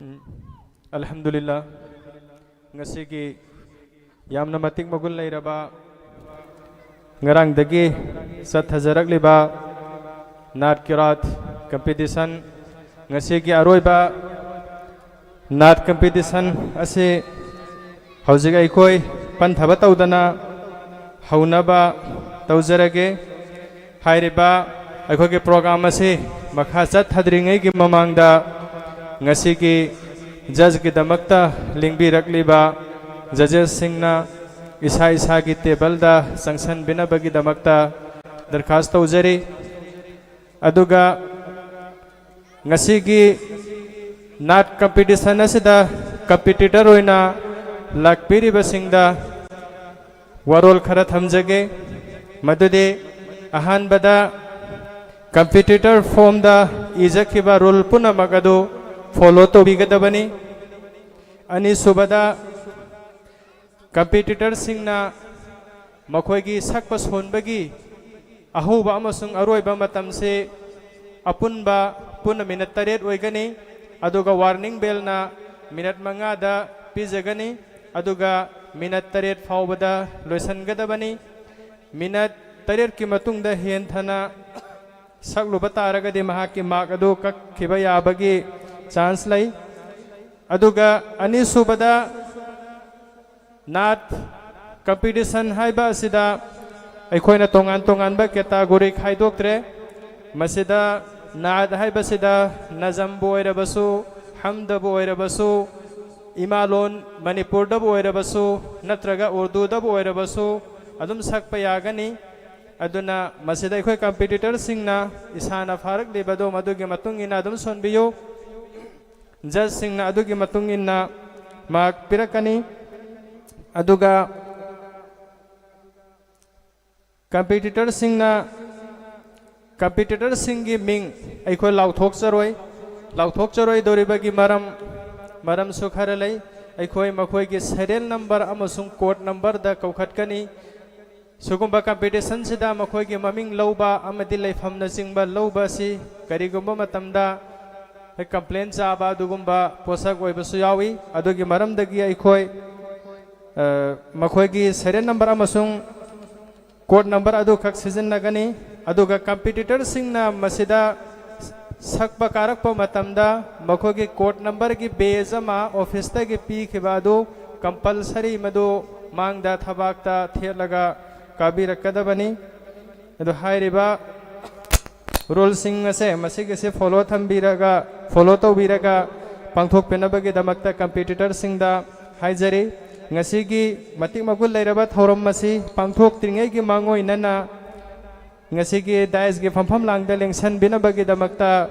ꯎꯝ, ꯑꯜꯍꯝꯗꯨꯂꯤꯜꯂꯥ, ꯉꯁꯤꯒꯤ ꯌꯥꯝꯅ ꯃꯇꯤꯛ ꯃꯒꯨꯟ ꯂꯩꯔꯕ, ꯉꯔꯥꯡꯗꯒꯤ ꯆꯠꯊꯖꯔꯛꯂꯤꯕ ꯅꯥꯠ ꯀꯤꯔꯥꯠ ꯀꯝꯄꯤꯇꯤꯁꯟ, ꯉꯁꯤꯒꯤ ꯑꯔꯣꯏꯕ ꯅꯥꯠ ꯀꯝꯄꯤꯇꯤꯁꯟ ꯑꯁꯤ ꯍꯧꯖꯤꯛ ꯑꯩꯈꯣꯏ ꯄꯟꯊꯕ ꯇꯧꯗꯅ ꯍꯧꯅꯕ ꯇꯧꯖꯔꯒꯦ꯫ ꯍꯥꯏꯔꯤꯕ ꯑꯩꯈꯣꯏꯒꯤ ꯄ꯭ꯔꯣꯒ꯭ꯔꯥꯝ ꯑꯁꯤ ꯃꯈꯥ ꯆꯠꯊꯗ꯭ꯔꯤꯉꯩꯒꯤ ꯃꯃꯥꯡꯗ ꯉꯁꯤꯒꯤ ꯖꯖꯀꯤꯗꯃꯛꯇ ꯂꯦꯡꯕꯤꯔꯛꯂꯤꯕ ꯖꯖꯦꯁꯁꯤꯡꯅ ꯏꯁꯥ ꯏꯁꯥꯒꯤ ꯇꯦꯕꯜꯗ ꯆꯪꯁꯟꯕꯤꯅꯕꯒꯤꯗꯃꯛꯇ ꯗꯔꯈꯥꯁ ꯇꯧꯖꯔꯤ꯫ ꯑꯗꯨꯒ ꯉꯁꯤꯒꯤ ꯅꯥꯠ ꯀꯝꯄꯤꯇꯤꯁꯟ ꯑꯁꯤꯗ ꯀꯝꯄꯤꯇꯤꯇꯔ ꯑꯣꯏꯅ ꯂꯥꯛꯄꯤꯔꯤꯕꯁꯤꯡꯗ ꯋꯥꯔꯣꯜ ꯈꯔ ꯊꯝꯖꯒꯦ꯫ ꯃꯗꯨꯗꯤ ꯑꯍꯥꯟꯕꯗ ꯀꯝꯄꯤꯇꯤꯇꯔ ꯐꯣꯝꯗ ꯏꯖꯈꯤꯕ ꯔꯨꯜ ꯄꯨꯝꯅꯃꯛ ꯑꯗꯨ ꯐꯣꯂꯣ ꯇꯧꯕꯤꯒꯗꯕꯅꯤ꯫ ꯑꯅꯤꯁꯨꯕꯗ, ꯀꯝꯄꯤꯇꯤꯇꯔꯁꯤꯡꯅ ꯃꯈꯣꯏꯒꯤ ꯁꯛꯄ ꯁꯣꯟꯕꯒꯤ ꯑꯍꯧꯕ ꯑꯃꯁꯨꯡ ꯑꯔꯣꯏꯕ ꯃꯇꯝꯁꯤ ꯑꯄꯨꯟꯕ ꯄꯨꯟꯅ ꯃꯤꯅꯠ ꯇꯔꯦꯠ ꯑꯣꯏꯒꯅꯤ꯫ ꯑꯗꯨꯒ ꯋꯥꯔꯅꯤꯡ ꯕꯦꯜꯅ ꯃꯤꯅꯠ ꯃꯉꯥꯗ ꯄꯤꯖꯒꯅꯤ꯫ ꯑꯗꯨꯒ ꯃꯤꯅꯠ ꯇꯔꯦꯠ ꯐꯥꯎꯕꯗ ꯂꯣꯏꯁꯤꯟꯒꯗꯕꯅꯤ꯫ ꯃꯤꯅꯠ ꯇꯔꯦꯠꯀꯤ ꯃꯇꯨꯡꯗ ꯍꯦꯟꯊꯅ ꯁꯛꯂꯨꯕ ꯇꯥꯔꯒꯗꯤ ꯃꯍꯥꯛꯀꯤ ꯃꯥꯔꯛ ꯑꯗꯨ ꯀꯛꯈꯤꯕ ꯌꯥꯕꯒꯤ ꯆꯥꯟꯁ ꯂꯩ꯫ ꯑꯗꯨꯒ ꯑꯅꯤꯁꯨꯕꯗ, ꯅꯥꯠ ꯀꯝꯄꯤꯇꯤꯁꯟ ꯍꯥꯏꯕ ꯑꯁꯤꯗ ꯑꯩꯈꯣꯏꯅ ꯇꯣꯉꯥꯟ ꯇꯣꯉꯥꯟꯕ ꯀꯦꯇꯥꯒꯣꯔꯤ ꯈꯥꯏꯗꯣꯛꯇ꯭ꯔꯦ꯫ ꯃꯁꯤꯗ ꯅꯥꯠ ꯍꯥꯏꯕꯁꯤꯗ ꯅꯖꯝꯕꯨ ꯑꯣꯏꯔꯕꯁꯨ, ꯍꯝꯗꯕꯨ ꯑꯣꯏꯔꯕꯁꯨ, ꯏꯃꯥꯂꯣꯟ ꯃꯅꯤꯄꯨꯔꯗꯕꯨ ꯑꯣꯏꯔꯕꯁꯨ, ꯅꯠꯇ꯭ꯔꯒ ꯎꯔꯗꯨꯗꯕꯨ ꯑꯣꯏꯔꯕꯁꯨ ꯑꯗꯨꯝ ꯁꯛꯄ ꯌꯥꯒꯅꯤ꯫ ꯑꯗꯨꯅ ꯃꯁꯤꯗ ꯑꯩꯈꯣꯏ ꯀꯝꯄꯤꯇꯤꯇꯔꯁꯤꯡꯅ ꯏꯁꯥꯅ ꯐꯥꯔꯛꯂꯤꯕꯗꯨ ꯃꯗꯨꯒꯤ ꯃꯇꯨꯡ ꯏꯟꯅ ꯑꯗꯨꯝ ꯁꯣꯟꯕꯤꯌꯨ꯫ ꯖꯖꯁꯤꯡꯅ ꯑꯗꯨꯒꯤ ꯃꯇꯨꯡ ꯏꯟꯅ ꯃꯥꯔꯛ ꯄꯤꯔꯛꯀꯅꯤ꯫ ꯑꯗꯨꯒ ꯀꯝꯄꯤꯇꯤꯇꯔꯁꯤꯡꯅ, ꯀꯝꯄꯤꯇꯤꯇꯔꯁꯤꯡꯒꯤ ꯃꯤꯡ ꯑꯩꯈꯣꯏ ꯂꯥꯎꯊꯣꯛꯆꯔꯣꯏ꯫ ꯂꯥꯎꯊꯣꯛꯆꯔꯣꯏꯗꯧꯔꯤꯕꯒꯤ ꯃꯔꯝ, ꯃꯔꯝꯁꯨ ꯈꯔ ꯂꯩ꯫ ꯑꯩꯈꯣꯏ ꯃꯈꯣꯏꯒꯤ ꯁꯦꯔꯤꯌꯦꯜ ꯅꯝꯕꯔ ꯑꯃꯁꯨꯡ ꯀꯣꯗ ꯅꯝꯕꯔꯗ ꯀꯧꯈꯠꯀꯅꯤ꯫ ꯁꯤꯒꯨꯝꯕ ꯀꯝꯄꯤꯇꯤꯁꯟꯁꯤꯗ ꯃꯈꯣꯏꯒꯤ ꯃꯃꯤꯡ ꯂꯧꯕ ꯑꯃꯗꯤ ꯂꯩꯐꯝꯅꯆꯤꯡꯕ ꯂꯧꯕ ꯑꯁꯤ ꯀꯔꯤꯒꯨꯝꯕ ꯃꯇꯝꯗ ꯀꯝꯄ꯭ꯂꯦꯟ ꯆꯥꯕ ꯑꯗꯨꯒꯨꯝꯕ ꯄꯣꯠꯁꯛ ꯑꯣꯏꯕꯁꯨ ꯌꯥꯎꯏ꯫ ꯑꯗꯨꯒꯤ ꯃꯔꯝꯗꯒꯤ ꯑꯩꯈꯣꯏ, ꯑ, ꯃꯈꯣꯏꯒꯤ ꯁꯦꯔꯤꯌꯦꯜ ꯅꯝꯕꯔ ꯑꯃꯁꯨꯡ ꯀꯣꯗ ꯅꯝꯕꯔ ꯑꯗꯨꯈꯛ ꯁꯤꯖꯤꯟꯅꯒꯅꯤ꯫ ꯑꯗꯨꯒ ꯀꯝꯄꯤꯇꯤꯇꯔꯁꯤꯡꯅ ꯃꯁꯤꯗ ꯁꯛꯄ ꯀꯥꯔꯛꯄ ꯃꯇꯝꯗ ꯃꯈꯣꯏꯒꯤ ꯀꯣꯗ ꯅꯝꯕꯔꯒꯤ ꯕꯦꯖ ꯑꯃ ꯑꯣꯐꯤꯁꯇꯒꯤ ꯄꯤꯈꯤꯕ ꯑꯗꯨ ꯀꯝꯄꯜꯁꯔꯤ ꯃꯗꯨ ꯃꯥꯡꯗ ꯊꯕꯥꯛꯇ ꯊꯦꯠꯂꯒ ꯀꯥꯕꯤꯔꯛꯀꯗꯕꯅꯤ꯫ ꯑꯗꯨ ꯍꯥꯏꯔꯤꯕ ꯔꯨꯜꯁꯤꯡ ꯑꯁꯦ ꯃꯁꯤꯒꯤꯁꯦ ꯐꯣꯂꯣ ꯊꯝꯕꯤꯔꯒ, ꯐꯣꯂꯣ ꯇꯧꯕꯤꯔꯒ ꯄꯥꯡꯊꯣꯛꯄꯤꯅꯕꯒꯤꯗꯃꯛꯇ ꯀꯝꯄꯤꯇꯤꯇꯔꯁꯤꯡꯗ ꯍꯥꯏꯖꯔꯤ꯫ ꯉꯁꯤꯒꯤ ꯃꯇꯤꯛ ꯃꯒꯨꯟ ꯂꯩꯔꯕ ꯊꯧꯔꯝ ꯑꯁꯤ ꯄꯥꯡꯊꯣꯛꯇ꯭ꯔꯤꯉꯩꯒꯤ ꯃꯥꯡꯑꯣꯏꯅꯅ ꯉꯁꯤꯒꯤ ꯗꯥꯏꯁꯀꯤ ꯐꯝꯐꯝ ꯂꯥꯡꯗ ꯂꯦꯡꯁꯟꯕꯤꯅꯕꯒꯤꯗꯃꯛꯇ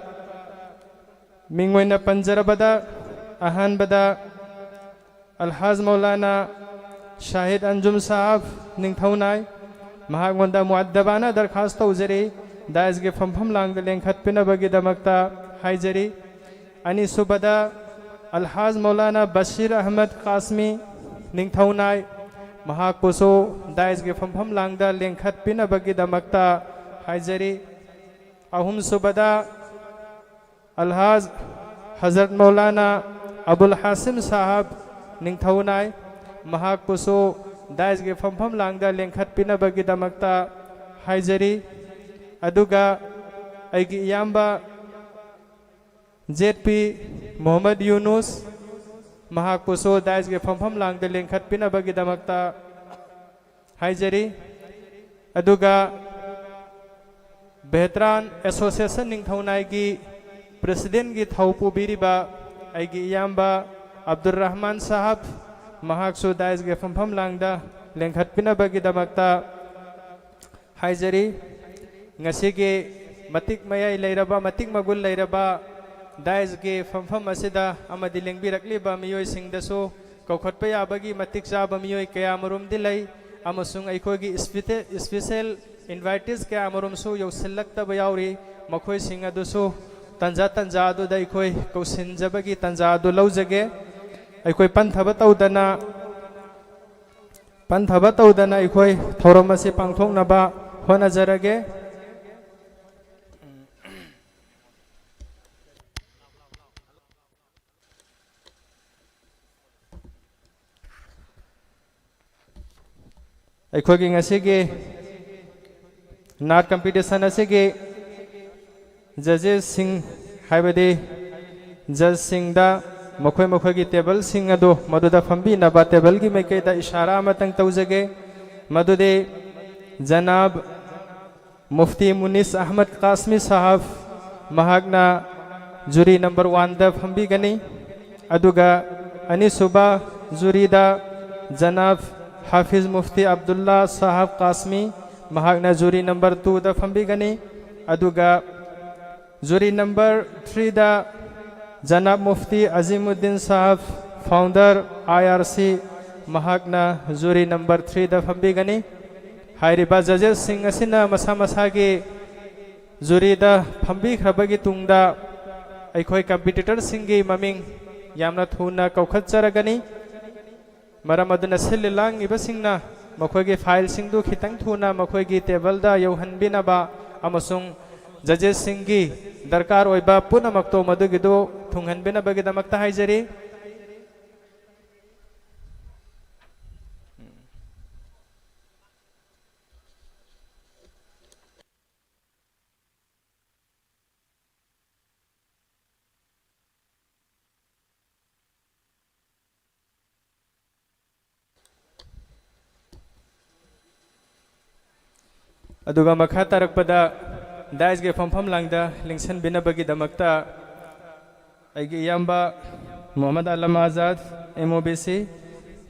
ꯃꯤꯡ ꯑꯣꯏꯅ ꯄꯟꯖꯔꯕꯗ, ꯑꯍꯥꯟꯕꯗ ꯑꯜꯍꯥꯖ ꯃꯧꯂꯥꯅꯥ ꯁꯥꯍꯤꯗ ꯑꯟꯖꯨꯝ ꯁꯥꯍꯕ ꯅꯤꯡꯊꯧꯅꯥꯏ, ꯃꯍꯥꯛꯉꯣꯟꯗ ꯃꯨꯑꯗꯕꯥꯅ ꯗꯔꯈꯥꯁ ꯇꯧꯖꯔꯤ, ꯗꯥꯏꯁꯀꯤ ꯐꯝꯐꯝ ꯂꯥꯡꯗ ꯂꯦꯡꯈꯠꯄꯤꯅꯕꯒꯤꯗꯃꯛꯇ ꯍꯥꯏꯖꯔꯤ꯫ ꯑꯅꯤꯁꯨꯕꯗ ꯑꯜꯍꯥꯖ ꯃꯧꯂꯥꯅꯥ ꯕꯁꯤꯔ ꯑꯍꯃꯗ ꯀꯥꯁꯃꯤ ꯅꯤꯡꯊꯧꯅꯥꯏ, ꯃꯍꯥꯛꯄꯨꯁꯨ ꯗꯥꯏꯁꯀꯤ ꯐꯝꯐꯝ ꯂꯥꯡꯗ ꯂꯦꯡꯈꯠꯄꯤꯅꯕꯒꯤꯗꯃꯛꯇ ꯍꯥꯏꯖꯔꯤ꯫ ꯑꯍꯨꯝꯁꯨꯕꯗ ꯑꯜꯍꯥꯖ ꯍꯖꯔꯠ ꯃꯧꯂꯥꯅꯥ ꯑꯕꯨꯜ ꯍꯥꯁꯤꯝ ꯁꯥꯍꯕ ꯅꯤꯡꯊꯧꯅꯥꯏ, ꯃꯍꯥꯛꯄꯨꯁꯨ ꯗꯥꯏꯁꯀꯤ ꯐꯝꯐꯝ ꯂꯥꯡꯗ ꯂꯦꯡꯈꯠꯄꯤꯅꯕꯒꯤꯗꯃꯛꯇ ꯍꯥꯏꯖꯔꯤ꯫ ꯑꯗꯨꯒ ꯑꯩꯒꯤ ꯏꯌꯥꯝꯕ ꯖꯦꯠ ꯄꯤ ꯃꯨꯍꯝꯃꯗ ꯌꯨꯅꯨꯁ, ꯃꯍꯥꯛꯄꯨꯁꯨ ꯗꯥꯏꯁꯀꯤ ꯐꯝꯐꯝ ꯂꯥꯡꯗ ꯂꯦꯡꯈꯠꯄꯤꯅꯕꯒꯤꯗꯃꯛꯇ ꯍꯥꯏꯖꯔꯤ꯫ ꯑꯗꯨꯒ ꯚꯦꯇꯔꯥꯟ ꯑꯦꯁꯣꯁꯤꯌꯦꯁꯟ ꯅꯤꯡꯊꯧꯅꯥꯏꯒꯤ ꯄ꯭ꯔꯦꯁꯤꯗꯦꯟꯒꯤ ꯊꯧ ꯄꯨꯕꯤꯔꯤꯕ ꯑꯩꯒꯤ ꯏꯌꯥꯝꯕ ꯑꯕꯗꯨꯔ ꯔꯍꯃꯥꯟ ꯁꯥꯍꯕ, ꯃꯍꯥꯛꯁꯨ ꯗꯥꯏꯁꯀꯤ ꯐꯝꯐꯝ ꯂꯥꯡꯗ ꯂꯦꯡꯈꯠꯄꯤꯅꯕꯒꯤꯗꯃꯛꯇ ꯍꯥꯏꯖꯔꯤ꯫ ꯉꯁꯤꯒꯤ ꯃꯇꯤꯛ ꯃꯌꯥꯏ ꯂꯩꯔꯕ, ꯃꯇꯤꯛ ꯃꯒꯨꯟ ꯂꯩꯔꯕ ꯗꯥꯏꯁꯀꯤ ꯐꯝꯐꯝ ꯑꯁꯤꯗ ꯑꯃꯗꯤ ꯂꯦꯡꯕꯤꯔꯛꯂꯤꯕ ꯃꯤꯑꯣꯏꯁꯤꯡꯗꯁꯨ ꯀꯧꯈꯠꯄ ꯌꯥꯕꯒꯤ ꯃꯇꯤꯛ ꯆꯥꯕ ꯃꯤꯑꯣꯏ ꯀꯌꯥꯃꯔꯨꯝꯗꯤ ꯂꯩ, ꯑꯃꯁꯨꯡ ꯑꯩꯈꯣꯏꯒꯤ ꯏꯁꯄꯤꯇꯦ-, ꯏꯁꯄꯤꯁꯦꯜ ꯏꯟꯚꯥꯏꯇꯤꯁ ꯀꯌꯥꯃꯔꯨꯝꯁꯨ ꯌꯧꯁꯤꯜꯂꯛꯇꯕ ꯌꯥꯎꯔꯤ꯫ ꯃꯈꯣꯏꯁꯤꯡ ꯑꯗꯨꯁꯨ ꯇꯟꯖꯥ ꯇꯟꯖꯥ ꯑꯗꯨꯗ ꯑꯩꯈꯣꯏ ꯀꯧꯁꯤꯟꯖꯕꯒꯤ ꯇꯟꯖꯥ ꯑꯗꯨ ꯂꯧꯖꯒꯦ꯫ ꯑꯩꯈꯣꯏ ꯄꯟꯊꯕ ꯇꯧꯗꯅ, ꯄꯟꯊꯕ ꯇꯧꯗꯅ ꯑꯩꯈꯣꯏ ꯊꯧꯔꯝ ꯑꯁꯤ ꯄꯥꯡꯊꯣꯛꯅꯕ ꯍꯣꯠꯅꯖꯔꯒꯦ꯫ ꯑꯩꯈꯣꯏꯒꯤ ꯉꯁꯤꯒꯤ ꯅꯥꯠ ꯀꯝꯄꯤꯇꯤꯁꯟ ꯑꯁꯤꯒꯤ ꯖꯖꯦꯁꯁꯤꯡ, ꯍꯥꯏꯕꯗꯤ ꯖꯖꯁꯤꯡꯗ ꯃꯈꯣꯏ ꯃꯈꯣꯏꯒꯤ ꯇꯦꯕꯜꯁꯤꯡ ꯑꯗꯨ ꯃꯗꯨꯗ ꯐꯝꯕꯤꯅꯕ ꯇꯦꯕꯜꯒꯤ ꯃꯥꯏꯀꯩꯗ ꯏꯁꯥꯔꯥ ꯑꯃꯇꯪ ꯇꯧꯖꯒꯦ꯫ ꯃꯗꯨꯗꯤ ꯖꯅꯥꯕ ꯃꯨꯐꯇꯤ ꯃꯨꯅꯤꯁ ꯑꯍꯃꯗ ꯀꯥꯁꯃꯤ ꯁꯥꯍꯕ, ꯃꯍꯥꯛꯅ ꯖꯨꯔꯤ ꯅꯝꯕꯔ ꯋꯥꯟꯗ ꯐꯝꯕꯤꯒꯅꯤ꯫ ꯑꯗꯨꯒ ꯑꯅꯤꯁꯨꯕ ꯖꯨꯔꯤꯗ ꯖꯅꯥꯕ ꯍꯥꯐꯤꯖ ꯃꯨꯐꯇꯤ ꯑꯕꯗꯨꯜꯂꯥ ꯁꯥꯍꯕ ꯀꯥꯁꯃꯤ, ꯃꯍꯥꯛꯅ ꯖꯨꯔꯤ ꯅꯝꯕꯔ ꯇꯨꯗ ꯐꯝꯕꯤꯒꯅꯤ꯫ ꯑꯗꯨꯒ ꯖꯨꯔꯤ ꯅꯝꯕꯔ ꯊ꯭ꯔꯤꯗ ꯖꯅꯥꯕ ꯃꯨꯐꯇꯤ ꯑꯖꯤꯃꯨꯗꯗꯤꯟ ꯁꯥꯍꯕ, ꯐꯥꯎꯟꯗꯔ, ꯑꯥꯏ ꯑꯥꯔ ꯁꯤ, ꯃꯍꯥꯛꯅ ꯖꯨꯔꯤ ꯅꯝꯕꯔ ꯊ꯭ꯔꯤꯗ ꯐꯝꯕꯤꯒꯅꯤ꯫ ꯍꯥꯏꯔꯤꯕ ꯖꯖꯦꯁꯁꯤꯡ ꯑꯁꯤꯅ ꯃꯁꯥ ꯃꯁꯥꯒꯤ ꯖꯨꯔꯤꯗ ꯐꯝꯕꯤꯈ꯭ꯔꯕꯒꯤ ꯇꯨꯡꯗ ꯑꯩꯈꯣꯏ ꯀꯝꯄꯤꯇꯤꯇꯔꯁꯤꯡꯒꯤ ꯃꯃꯤꯡ ꯌꯥꯝꯅ ꯊꯨꯅ ꯀꯧꯈꯠꯆꯔꯒꯅꯤ꯫ ꯃꯔꯝ ꯑꯗꯨꯅ ꯁꯤꯜꯂꯤ ꯂꯥꯡꯂꯤꯕꯁꯤꯡꯅ ꯃꯈꯣꯏꯒꯤ ꯐꯥꯏꯜꯁꯤꯡꯗꯨ ꯈꯤꯇꯪ ꯊꯨꯅ ꯃꯈꯣꯏꯒꯤ ꯇꯦꯕꯜꯗ ꯌꯧꯍꯟꯕꯤꯅꯕ ꯑꯃꯁꯨꯡ ꯖꯖꯦꯁꯁꯤꯡꯒꯤ ꯗꯔꯀꯥꯔ ꯑꯣꯏꯕ ꯄꯨꯝꯅꯃꯛꯇꯣ ꯃꯗꯨꯒꯤꯗꯨ ꯊꯨꯡꯍꯟꯕꯤꯅꯕꯒꯤꯗꯃꯛꯇ ꯍꯥꯏꯖꯔꯤ꯫ ꯑꯗꯨꯒ ꯃꯈꯥ ꯇꯥꯔꯛꯄꯗ ꯗꯥꯏꯁꯀꯤ ꯐꯝꯐꯝ ꯂꯥꯡꯗ ꯂꯦꯡꯁꯤꯟꯕꯤꯅꯕꯒꯤꯗꯃꯛꯇ ꯑꯩꯒꯤ ꯏꯌꯥꯝꯕ ꯃꯨꯍꯝꯃꯗ Alam ꯑꯥꯖꯥꯗ, M O B C,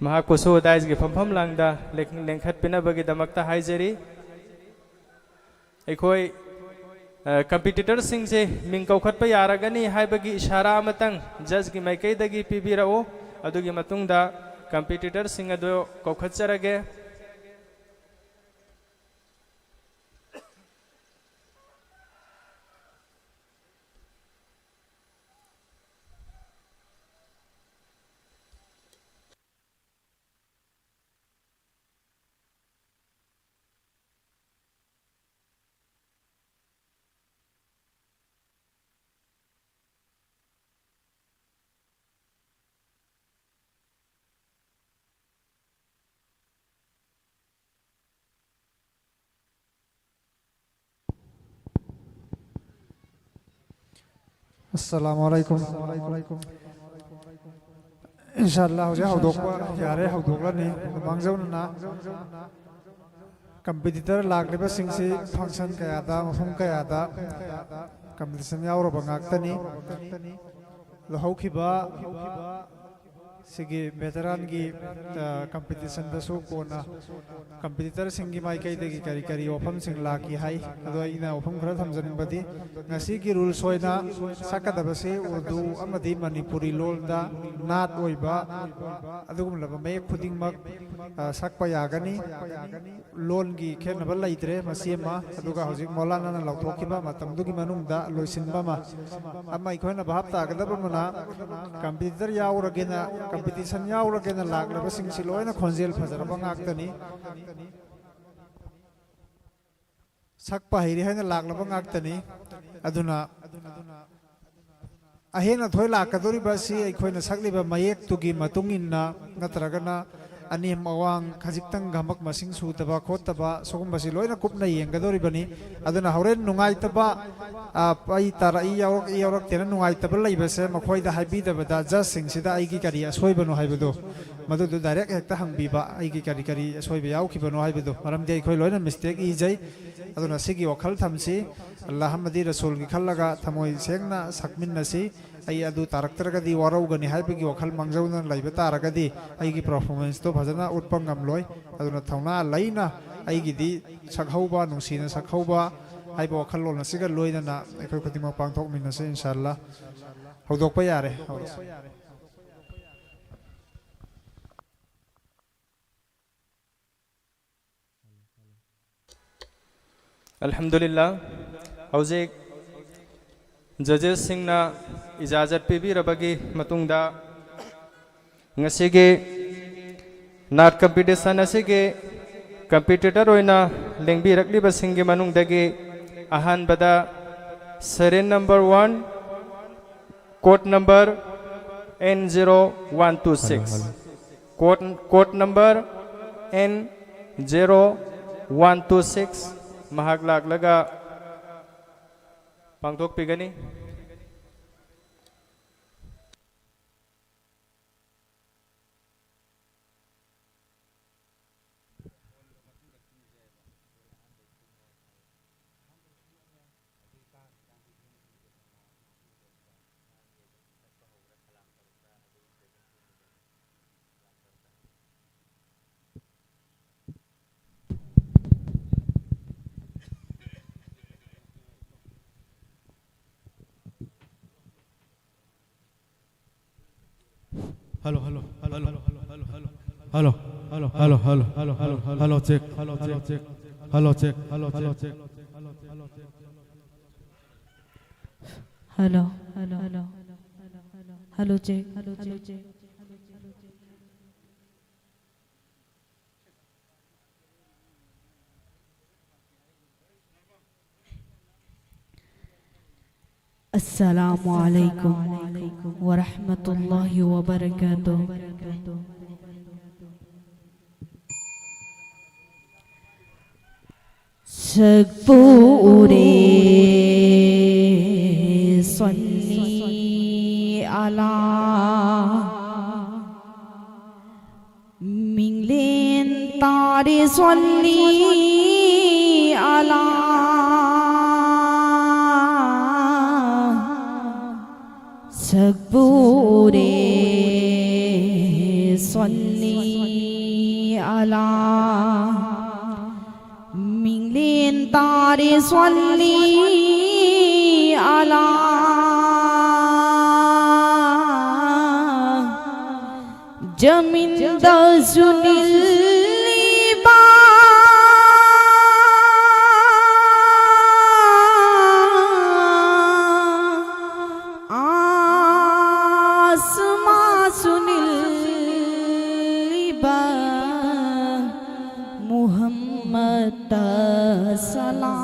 ꯃꯍꯥꯛꯄꯨꯁꯨ ꯗꯥꯏꯁꯀꯤ ꯐꯝꯐꯝ ꯂꯥꯡꯗ ꯂꯦꯡ-, ꯂꯦꯡꯈꯠꯄꯤꯅꯕꯒꯤꯗꯃꯛꯇ ꯍꯥꯏꯖꯔꯤ꯫ ꯑꯩꯈꯣꯏ, ꯑ, ꯀꯝꯄꯤꯇꯤꯇꯔꯁꯤꯡꯁꯦ ꯃꯤꯡ ꯀꯧꯈꯠꯄ ꯌꯥꯔꯒꯅꯤ ꯍꯥꯏꯕꯒꯤ ꯏꯁꯥꯔꯥ ꯑꯃꯇꯪ ꯖꯖꯀꯤ ꯃꯥꯏꯀꯩꯗꯒꯤ ꯄꯤꯕꯤꯔꯛꯎ꯫ ꯑꯗꯨꯒꯤ ꯃꯇꯨꯡꯗ ꯀꯝꯄꯤꯇꯤꯇꯔꯁꯤꯡ ꯑꯗꯨ ꯀꯧꯈꯠꯆꯔꯒꯦ꯫ ꯑꯁꯂꯥꯃꯨ ꯑꯂꯥꯏꯀꯨꯝ꯫ ꯏꯟꯁꯥ ꯑꯜꯂꯥ, ꯍꯧꯖꯤꯛ ꯍꯧꯗꯣꯛꯄ ꯌꯥꯔꯦ, ꯍꯧꯗꯣꯛꯂꯅꯤ꯫ ꯃꯥꯡꯖꯧꯅꯅ ꯀꯝꯄꯤꯇꯤꯇꯔ ꯂꯥꯛꯂꯤꯕꯁꯤꯡꯁꯤ ꯐꯪꯁꯟ ꯀꯌꯥꯗ, ꯃꯐꯝ ꯀꯌꯥꯗ ꯀꯝꯄꯤꯇꯤꯁꯟ ꯌꯥꯎꯔꯕ ꯉꯥꯛꯇꯅꯤ꯫ ꯂꯧꯍꯧꯈꯤꯕ ꯁꯤꯒꯤ ꯚꯦꯇꯔꯥꯟꯒꯤ, ꯑ, ꯀꯝꯄꯤꯇꯤꯁꯟꯗꯁꯨ ꯀꯣꯟꯅ ꯀꯝꯄꯤꯇꯤꯇꯔꯁꯤꯡꯒꯤ ꯃꯥꯏꯀꯩꯗꯒꯤ ꯀꯔꯤ ꯀꯔꯤ ꯋꯥꯐꯝꯁꯤꯡ ꯂꯥꯛꯈꯤ ꯍꯥꯏ꯫ ꯑꯗꯣ ꯑꯩꯅ ꯋꯥꯐꯝ ꯈꯔ ꯊꯝꯖꯅꯤꯡꯕꯗꯤ, ꯉꯁꯤꯒꯤ ꯔꯨꯜꯁ ꯑꯣꯏꯅ ꯁꯛꯀꯗꯕꯁꯤ ꯎꯔꯗꯨ ꯑꯃꯗꯤ ꯃꯅꯤꯄꯨꯔꯤ ꯂꯣꯜꯗ ꯅꯥꯠ ꯑꯣꯏꯕ ꯑꯗꯨꯒꯨꯝꯂꯕ ꯃꯌꯦꯛ ꯈꯨꯗꯤꯡꯃꯛ, ꯑ, ꯁꯛꯄ ꯌꯥꯒꯅꯤ꯫ ꯂꯣꯟꯒꯤ ꯈꯦꯠꯅꯕ ꯂꯩꯇ꯭ꯔꯦ, ꯃꯁꯤ ꯑꯃ꯫ ꯑꯗꯨꯒ ꯍꯧꯖꯤꯛ ꯃꯧꯂꯥꯅꯥꯅ ꯂꯧꯊꯣꯛꯈꯤꯕ ꯃꯇꯝꯗꯨꯒꯤ ꯃꯅꯨꯡꯗ ꯂꯣꯏꯁꯤꯟꯕ ꯑꯃ꯫ ꯑꯃ ꯑꯩꯈꯣꯏꯅ ꯚꯥꯞ ꯇꯥꯒꯗꯕ ꯑꯃꯅ, ꯀꯝꯄꯤꯇꯤꯇꯔ ꯌꯥꯎꯔꯒꯦꯅ, ꯀꯝꯄꯤꯇꯤꯁꯟ ꯌꯥꯎꯔꯒꯦꯅ ꯂꯥꯛꯂꯕꯁꯤꯡꯁꯤ ꯂꯣꯏꯅ ꯈꯣꯟꯖꯦꯜ ꯐꯖꯔꯕ ꯉꯥꯛꯇꯅꯤ, ꯁꯛꯄ ꯍꯩꯔꯦ ꯍꯥꯏꯅ ꯂꯥꯛꯂꯕ ꯉꯥꯛꯇꯅꯤ꯫ ꯑꯗꯨꯅ ꯑꯍꯦꯟ ꯑꯊꯣꯏ ꯂꯥꯛꯀꯗꯧꯔꯤꯕ ꯑꯁꯤ ꯑꯩꯈꯣꯏꯅ ꯁꯛꯂꯤꯕ ꯃꯌꯦꯛꯇꯨꯒꯤ ꯃꯇꯨꯡ ꯏꯟꯅ, ꯅꯠꯇ꯭ꯔꯒꯅ ꯑꯅꯦꯝ ꯑꯋꯥꯡ, ꯈꯖꯤꯛꯇꯪ ꯒꯃꯛ ꯃꯁꯤꯡ ꯁꯨꯗꯕ ꯈꯣꯠꯇꯕ, ꯁꯤꯒꯨꯝꯕꯁꯤ ꯂꯣꯏꯅ ꯀꯨꯞꯅ ꯌꯦꯡꯒꯗꯧꯔꯤꯕꯅꯤ꯫ ꯑꯗꯨꯅ ꯍꯣꯔꯦꯟ ꯅꯨꯡꯉꯥꯏꯇꯕ, ꯑ, ꯑꯩ ꯇꯥꯔꯛꯏ, ꯌꯥꯎꯔꯛꯏ, ꯌꯥꯎꯔꯛꯇꯦꯅ ꯅꯨꯡꯉꯥꯏꯇꯕ ꯂꯩꯕꯁꯦ, ꯃꯈꯣꯏꯗ ꯍꯥꯏꯕꯤꯗꯕꯗ ꯖꯖꯁꯤꯡꯁꯤꯗ ꯑꯩꯒꯤ ꯀꯔꯤ ꯑꯁꯣꯏꯕꯅꯣ ꯍꯥꯏꯕꯗꯣ, ꯃꯗꯨꯗꯨ ꯗꯥꯏꯔꯦꯛ ꯍꯦꯛꯇ ꯍꯪꯕꯤꯕ, ꯑꯩꯒꯤ ꯀꯔꯤ ꯀꯔꯤ ꯑꯁꯣꯏꯕ ꯌꯥꯎꯈꯤꯕꯅꯣ ꯍꯥꯏꯕꯗꯣ꯫ ꯃꯔꯝꯗꯤ ꯑꯩꯈꯣꯏ ꯂꯣꯏꯅ ꯃꯤꯁꯇꯦꯛ ꯏꯖꯩ꯫ ꯑꯗꯨꯅ ꯁꯤꯒꯤ ꯋꯥꯈꯜ ꯊꯝꯁꯤ, ꯑꯜꯂꯥꯍ ꯑꯃꯗꯤ ꯔꯁꯨꯜꯒꯤ ꯈꯜꯂꯒ ꯊꯃꯣꯏ ꯁꯦꯡꯅ ꯁꯛꯃꯤꯟꯅꯁꯤ꯫ ꯑꯩ ꯑꯗꯨ ꯇꯥꯔꯛꯇ꯭ꯔꯒꯗꯤ ꯋꯥꯔꯧꯒꯅꯤ ꯍꯥꯏꯕꯒꯤ ꯋꯥꯈꯜ ꯃꯥꯡꯖꯧꯅꯅ ꯂꯩꯕ ꯇꯥꯔꯒꯗꯤ ꯑꯩꯒꯤ ꯄꯔꯐꯣꯔꯃꯦꯟꯁꯇꯣ ꯐꯖꯅ ꯎꯠꯄ ꯉꯝꯂꯣꯏ꯫ ꯑꯗꯨꯅ ꯊꯧꯅꯥ ꯂꯩꯅ ꯑꯩꯒꯤꯗꯤ ꯁꯛꯍꯧꯕ, ꯅꯨꯡꯁꯤꯅ ꯁꯛꯍꯧꯕ ꯍꯥꯏꯕ ꯋꯥꯈꯜꯂꯣꯟ ꯑꯁꯤꯒ ꯂꯣꯏꯅꯅ ꯑꯩꯈꯣꯏ ꯈꯨꯗꯤꯡꯃꯛ ꯄꯥꯡꯊꯣꯛꯃꯤꯟꯅꯁꯤ, ꯏꯟꯁꯥ ꯑꯜꯂꯥ꯫ ꯍꯧꯗꯣꯛꯄ ꯌꯥꯔꯦ꯫ ꯑꯜꯍꯝꯗꯨꯂꯤꯜꯂꯥ꯫ ꯍꯧꯖꯤꯛ ꯖꯖꯦꯁꯁꯤꯡꯅ ꯏꯖꯥꯖꯠ ꯄꯤꯕꯤꯔꯕꯒꯤ ꯃꯇꯨꯡꯗ, ꯉꯁꯤꯒꯤ ꯅꯥꯠ ꯀꯝꯄꯤꯇꯤꯁꯟ ꯑꯁꯤꯒꯤ ꯀꯝꯄꯤꯇꯤꯇꯔ ꯑꯣꯏꯅ ꯂꯦꯡꯕꯤꯔꯛꯂꯤꯕꯁꯤꯡꯒꯤ ꯃꯅꯨꯡꯗꯒꯤ ꯑꯍꯥꯟꯕꯗ serial number one, code number N zero one two six. Code, code number N zero one two six. ꯃꯍꯥꯛ ꯂꯥꯛꯂꯒ ꯄꯥꯡꯊꯣꯛꯄꯤꯒꯅꯤ꯫ Hello, hello, hello, hello, hello, hello, hello, hello, hello, hello, hello, hello, hello, check, hello, check, hello, check, hello, check, hello, check, hello, check, hello, hello, hello, hello, check, hello, check. السلام عليكم ورحمة الله وبركاته. ꯁꯛꯄꯨ ꯎꯔꯦ ꯁꯣꯜꯂꯤ ꯑꯂꯥ꯫ ꯃꯤꯡꯂꯦꯟ ꯇꯥꯔꯦ ꯁꯣꯜꯂꯤ ꯑꯂꯥ꯫ ꯁꯛꯄꯨ ꯎꯔꯦ ꯁꯣꯜꯂꯤ ꯑꯂꯥ꯫ ꯃꯤꯡꯂꯦꯟ ꯇꯥꯔꯦ ꯁꯣꯜꯂꯤ ꯑꯂꯥ꯫ ꯖꯃꯤꯟꯗꯁꯨ ꯅꯤꯜꯂꯤꯕ ꯑꯥꯁꯃꯥꯟꯁꯨ ꯅꯤꯜꯂꯤꯕ ꯃꯨꯍꯝꯃꯗꯇ ꯁꯂꯥꯠꯅꯤ꯫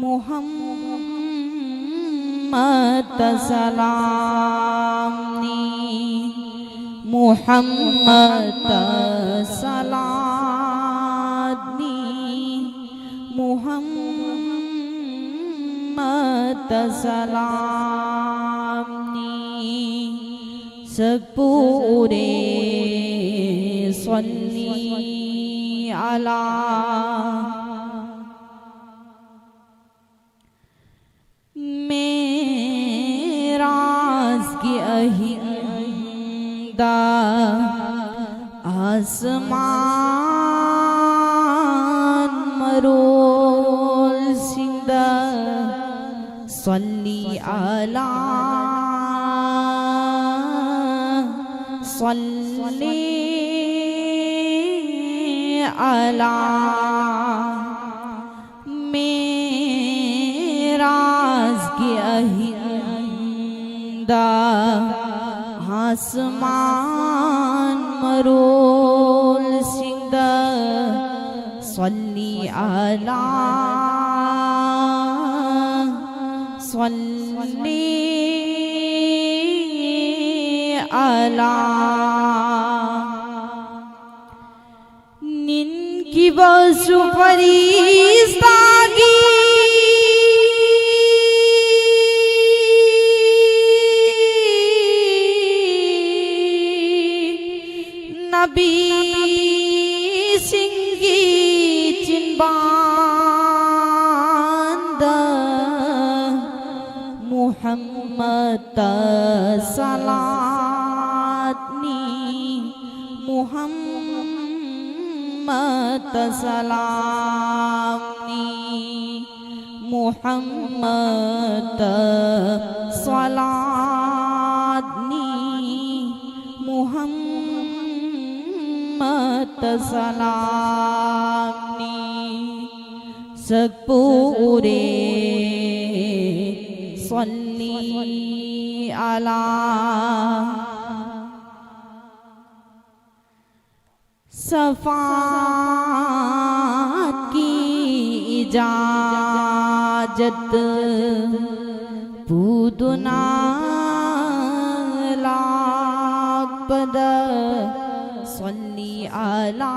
ꯃꯨꯍꯝꯃꯗꯇ ꯁꯂꯥꯝꯅꯤ꯫ ꯃꯨꯍꯝꯃꯗꯇ ꯁꯂꯥꯠꯅꯤ꯫ ꯃꯨꯍꯝꯃꯗꯇ ꯁꯂꯥꯝꯅꯤ꯫ ꯁꯛꯄꯨ ꯎꯔꯦ ꯁꯣꯜꯂꯤ ꯑꯂꯥ꯫ ꯃꯦꯔꯥꯖꯀꯤ ꯑꯍꯤꯡꯗ ꯑꯁꯃꯥꯟ ꯃꯔꯣꯜꯁꯤꯡꯗ ꯁꯣꯜꯂꯤ ꯑꯂꯥ꯫ صلی علی۔ معراجꯒꯤ ꯑꯍꯤꯡꯗ ꯑꯥꯁꯃꯥꯟ ꯃꯔꯣꯜꯁꯤꯡꯗ صلی علی، صلی علی۔ ꯅꯤꯟꯈꯤꯕꯁꯨ ꯐꯔꯤꯁꯇꯥꯒꯤ ꯅꯕꯤꯁꯤꯡꯒꯤ ꯆꯤꯟꯕꯥꯟꯗ ꯃꯨꯍꯝꯃꯗ ꯁꯂꯥꯠꯅꯤ, ꯃꯨꯍꯝꯃꯗ ꯁꯂꯥꯝꯅꯤ꯫ ꯃꯨꯍꯝꯃꯗ ꯁꯂꯥꯠꯅꯤ, ꯃꯨꯍꯝꯃꯗ ꯁꯂꯥꯝꯅꯤ꯫ ꯁꯛꯄꯨ ꯎꯔꯦ صلی علی۔ ꯁꯐꯥꯠꯀꯤ ꯏꯖꯥꯖꯠ ꯄꯨꯗꯨꯅ ꯂꯥꯛꯄꯗ صلی علی،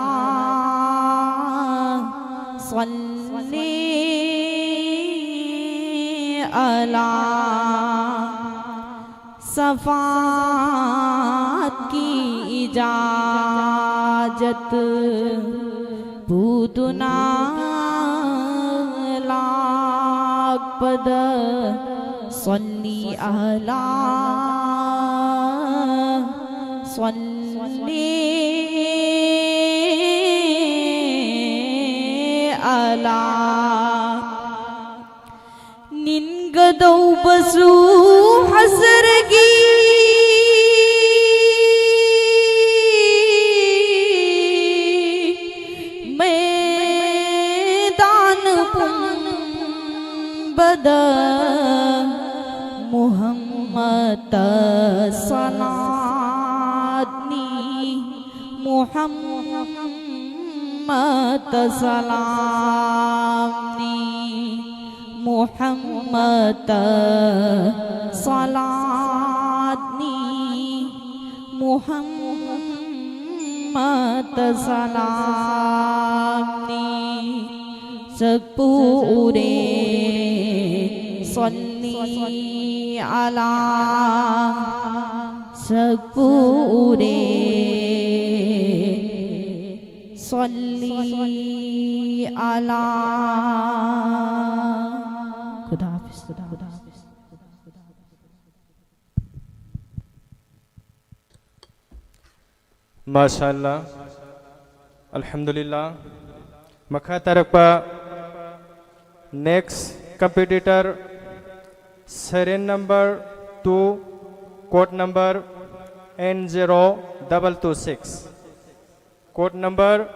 صلی علی۔ ꯁꯐꯥꯠꯀꯤ ꯏꯖꯥꯖꯠ ꯄꯨꯗꯨꯅ ꯂꯥꯛꯄꯗ صلی علی، صلی علی۔ ꯅꯤꯟꯒꯗꯧꯕꯁꯨ ꯍꯁꯔꯒꯤ ꯃꯨꯍꯝꯃꯗ ꯁꯂꯥꯠꯅꯤ, ꯃꯨꯍꯝꯃꯗ ꯁꯂꯥꯝꯅꯤ, ꯃꯨꯍꯝꯃꯗ ꯁꯂꯥꯠꯅꯤ, ꯃꯨꯍꯝꯃꯗ ꯁꯂꯥꯝꯅꯤ꯫ ꯁꯛꯄꯨ ꯎꯔꯦ꯫ ꯁꯣꯜꯂꯤ ꯑꯂꯥ꯫ ꯁꯛꯄꯨ ꯎꯔꯦ꯫ ꯁꯣꯜꯂꯤ ꯑꯂꯥ꯫ ꯈꯨꯗꯥ ꯍꯥꯐꯤꯖ, ꯈꯨꯗꯥ ꯍꯥꯐꯤꯖ꯫ ꯃꯥꯁꯥ ꯑꯜꯂꯥ꯫ ꯑꯜꯍꯝꯗꯨꯂꯤꯜꯂꯥ꯫ ꯃꯈꯥ ꯇꯥꯔꯛꯄ next competitor, serial number two, code number N zero double two six, code number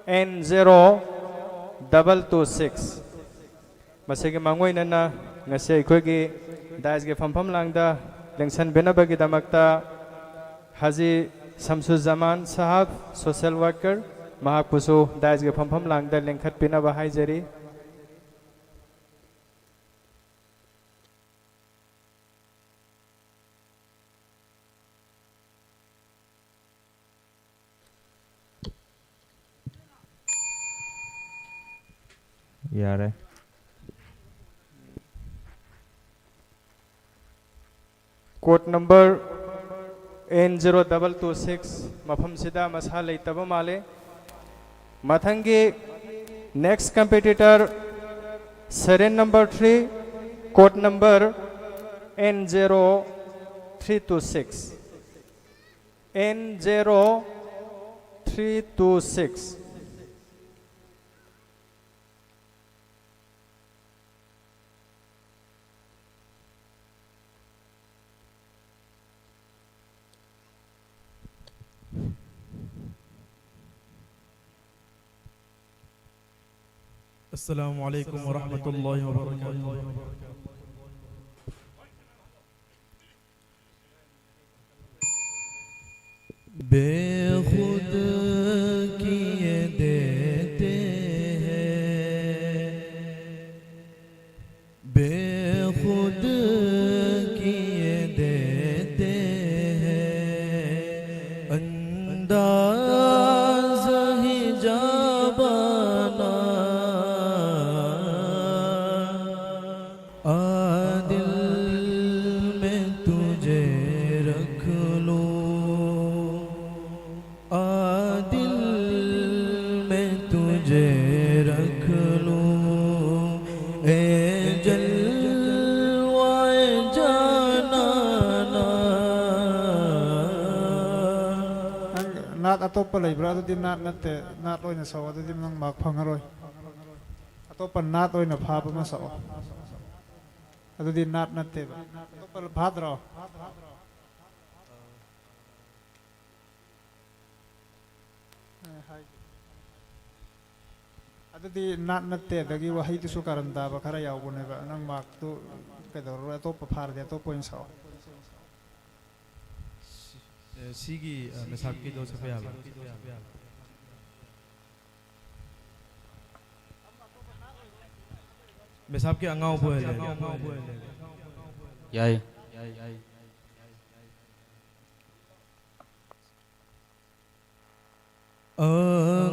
N zero double two six꯫ ꯃꯁꯤꯒꯤ ꯃꯥꯡꯑꯣꯏꯅꯅ ꯉꯁꯤ ꯑꯩꯈꯣꯏꯒꯤ dais ꯀꯤ ꯐꯝꯐꯝ ꯂꯥꯡꯗ ꯂꯦꯡꯁꯟꯕꯤꯅꯕꯒꯤꯗꯃꯛꯇ ꯍꯥꯖꯤ ꯁꯝꯁꯨꯖꯃꯥꯟ ꯁꯥꯍꯕ, social worker, ꯃꯍꯥꯛꯄꯨꯁꯨ dais ꯀꯤ ꯐꯝꯐꯝ ꯂꯥꯡꯗ ꯂꯦꯡꯈꯠꯄꯤꯅꯕ ꯍꯥꯏꯖꯔꯤ꯫ ꯌꯥꯔꯦ꯫ Code number N zero double two six, ꯃꯐꯝꯁꯤꯗ ꯃꯁꯥ ꯂꯩꯇꯕ ꯃꯥꯜꯂꯦ꯫ ꯃꯊꯪꯒꯤ next competitor, serial number three, code number N zero three two six, N zero three two six꯫ السلام عليكم ورحمة الله وبركاته. بے خود کیے دیتے ہیں، بے خود کیے دیتے ہیں، انداز ہجابانہ۔ آ دل میں تجھے رکھ لوں، آ دل میں تجھے رکھ لوں، اے جلوہ جانانا۔ ꯅꯪ ꯅꯥꯠ ꯑꯇꯣꯞꯄ ꯂꯩꯕ꯭ꯔꯥ? ꯑꯗꯨꯗꯤ ꯅꯥꯠ ꯅꯠꯇꯦ, ꯅꯥꯠ ꯑꯣꯏꯅ ꯁꯛꯑꯣ, ꯑꯗꯨꯗꯤ ꯅꯪ ꯃꯥꯔꯛ ꯐꯪꯉꯔꯣꯏ꯫ ꯑꯇꯣꯞꯄ ꯅꯥꯠ ꯑꯣꯏꯅ ꯐꯥꯕ ꯑꯃ ꯁꯛꯑꯣ꯫ ꯑꯗꯨꯗꯤ ꯅꯥꯠ ꯅꯠꯇꯦꯕ꯫ ꯑꯇꯣꯞꯄ ꯐꯥꯗ꯭ꯔꯣ? ꯑꯦ, ꯍꯥꯏꯒꯦ꯫ ꯑꯗꯨꯗꯤ ꯅꯥꯠ ꯅꯠꯇꯦ, ꯑꯗꯒꯤ ꯋꯥꯍꯩꯗꯨꯁꯨ ꯀꯥꯔꯟ ꯇꯥꯕ ꯈꯔ ꯌꯥꯎꯕꯅꯦꯕ꯫ ꯅꯪ ꯃꯥꯔꯛꯇꯨ ꯀꯩꯗꯧꯔꯔꯣꯏ, ꯑꯇꯣꯞꯄ ꯐꯥꯔꯗꯤ ꯑꯇꯣꯞꯄ ꯑꯣꯏꯅ ꯁꯛꯑꯣ꯫ ꯁꯤ-, ꯑ, ꯁꯤꯒꯤ, ꯑ, ꯃꯦꯁꯥꯞꯀꯤꯗꯣ ꯁꯛꯄ ꯌꯥꯕ꯭ꯔꯥ? ꯃꯦꯁꯥꯞꯀꯤ ꯑꯉꯥꯎꯕ ꯑꯣꯏꯍꯜꯂꯦ꯫ ꯌꯥꯏ꯫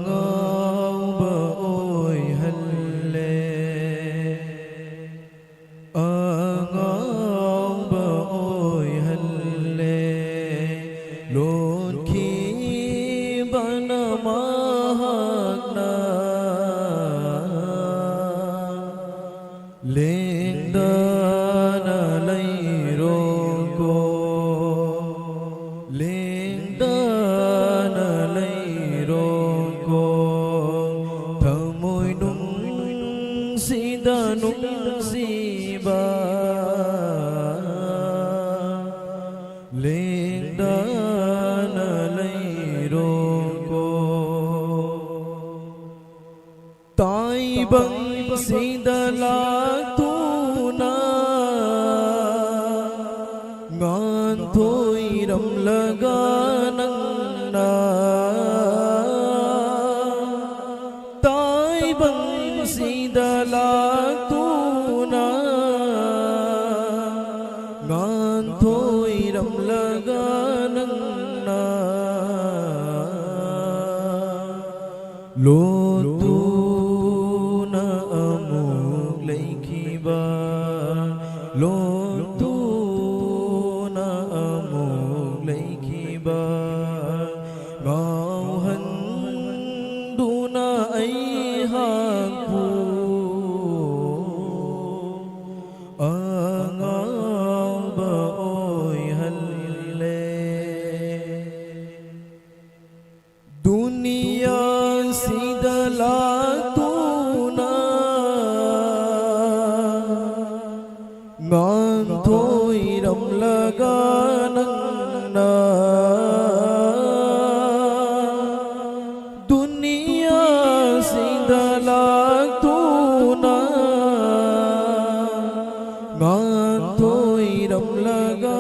ꯑꯉꯥꯎꯕ ꯑꯣꯏꯍꯜꯂꯦ, ꯑꯉꯥꯎꯕ ꯑꯣꯏꯍꯜꯂꯦ, ꯂꯣꯠꯈꯤꯕꯅ ꯃꯍꯥꯛꯅ꯫ ꯂꯦꯡꯗꯅ ꯂꯩꯔꯣꯀꯣ, ꯂꯦꯡꯗꯅ ꯂꯩꯔꯣꯀꯣ, ꯊꯃꯣꯏ ꯅꯨꯡꯁꯤꯗ ꯅꯨꯡꯁꯤꯕ꯫ ꯂꯦꯡꯗꯅ ꯂꯩꯔꯣꯀꯣ꯫ ꯇꯥꯏ ꯇꯥꯏꯕꯪꯁꯤꯗ ꯂꯥꯛꯇꯨꯅ ꯉꯥꯟꯊꯣꯏꯔꯝꯂꯒ ꯅꯪꯅ, ꯇꯥꯏꯕꯪꯁꯤꯗ ꯂꯥꯛꯇꯨꯅ ꯉꯥꯟꯊꯣꯏꯔꯝꯂꯒ ꯅꯪꯅ ꯂꯣꯠꯇꯨꯅ ꯑꯃꯨꯛ ꯂꯩꯈꯤꯕ, ꯂꯣꯠꯇꯨꯅ ꯑꯃꯨꯛ ꯂꯩꯈꯤꯕ ꯉꯥꯎꯍꯟꯗꯨꯅ ꯑꯩꯍꯥꯛꯄꯨ ꯑꯉꯥꯎꯕ ꯑꯣꯏꯍꯜꯂꯦ꯫ ꯗꯨꯅꯤꯌꯥꯁꯤꯗ ꯂꯥꯛꯇꯨꯅ ꯉꯥꯟꯊꯣꯏꯔꯝꯂꯒ ꯅꯪꯅ, ꯗꯨꯅꯤꯌꯥꯁꯤꯗ ꯂꯥꯛꯇꯨꯅ ꯉꯥꯟꯊꯣꯏꯔꯝꯂꯒ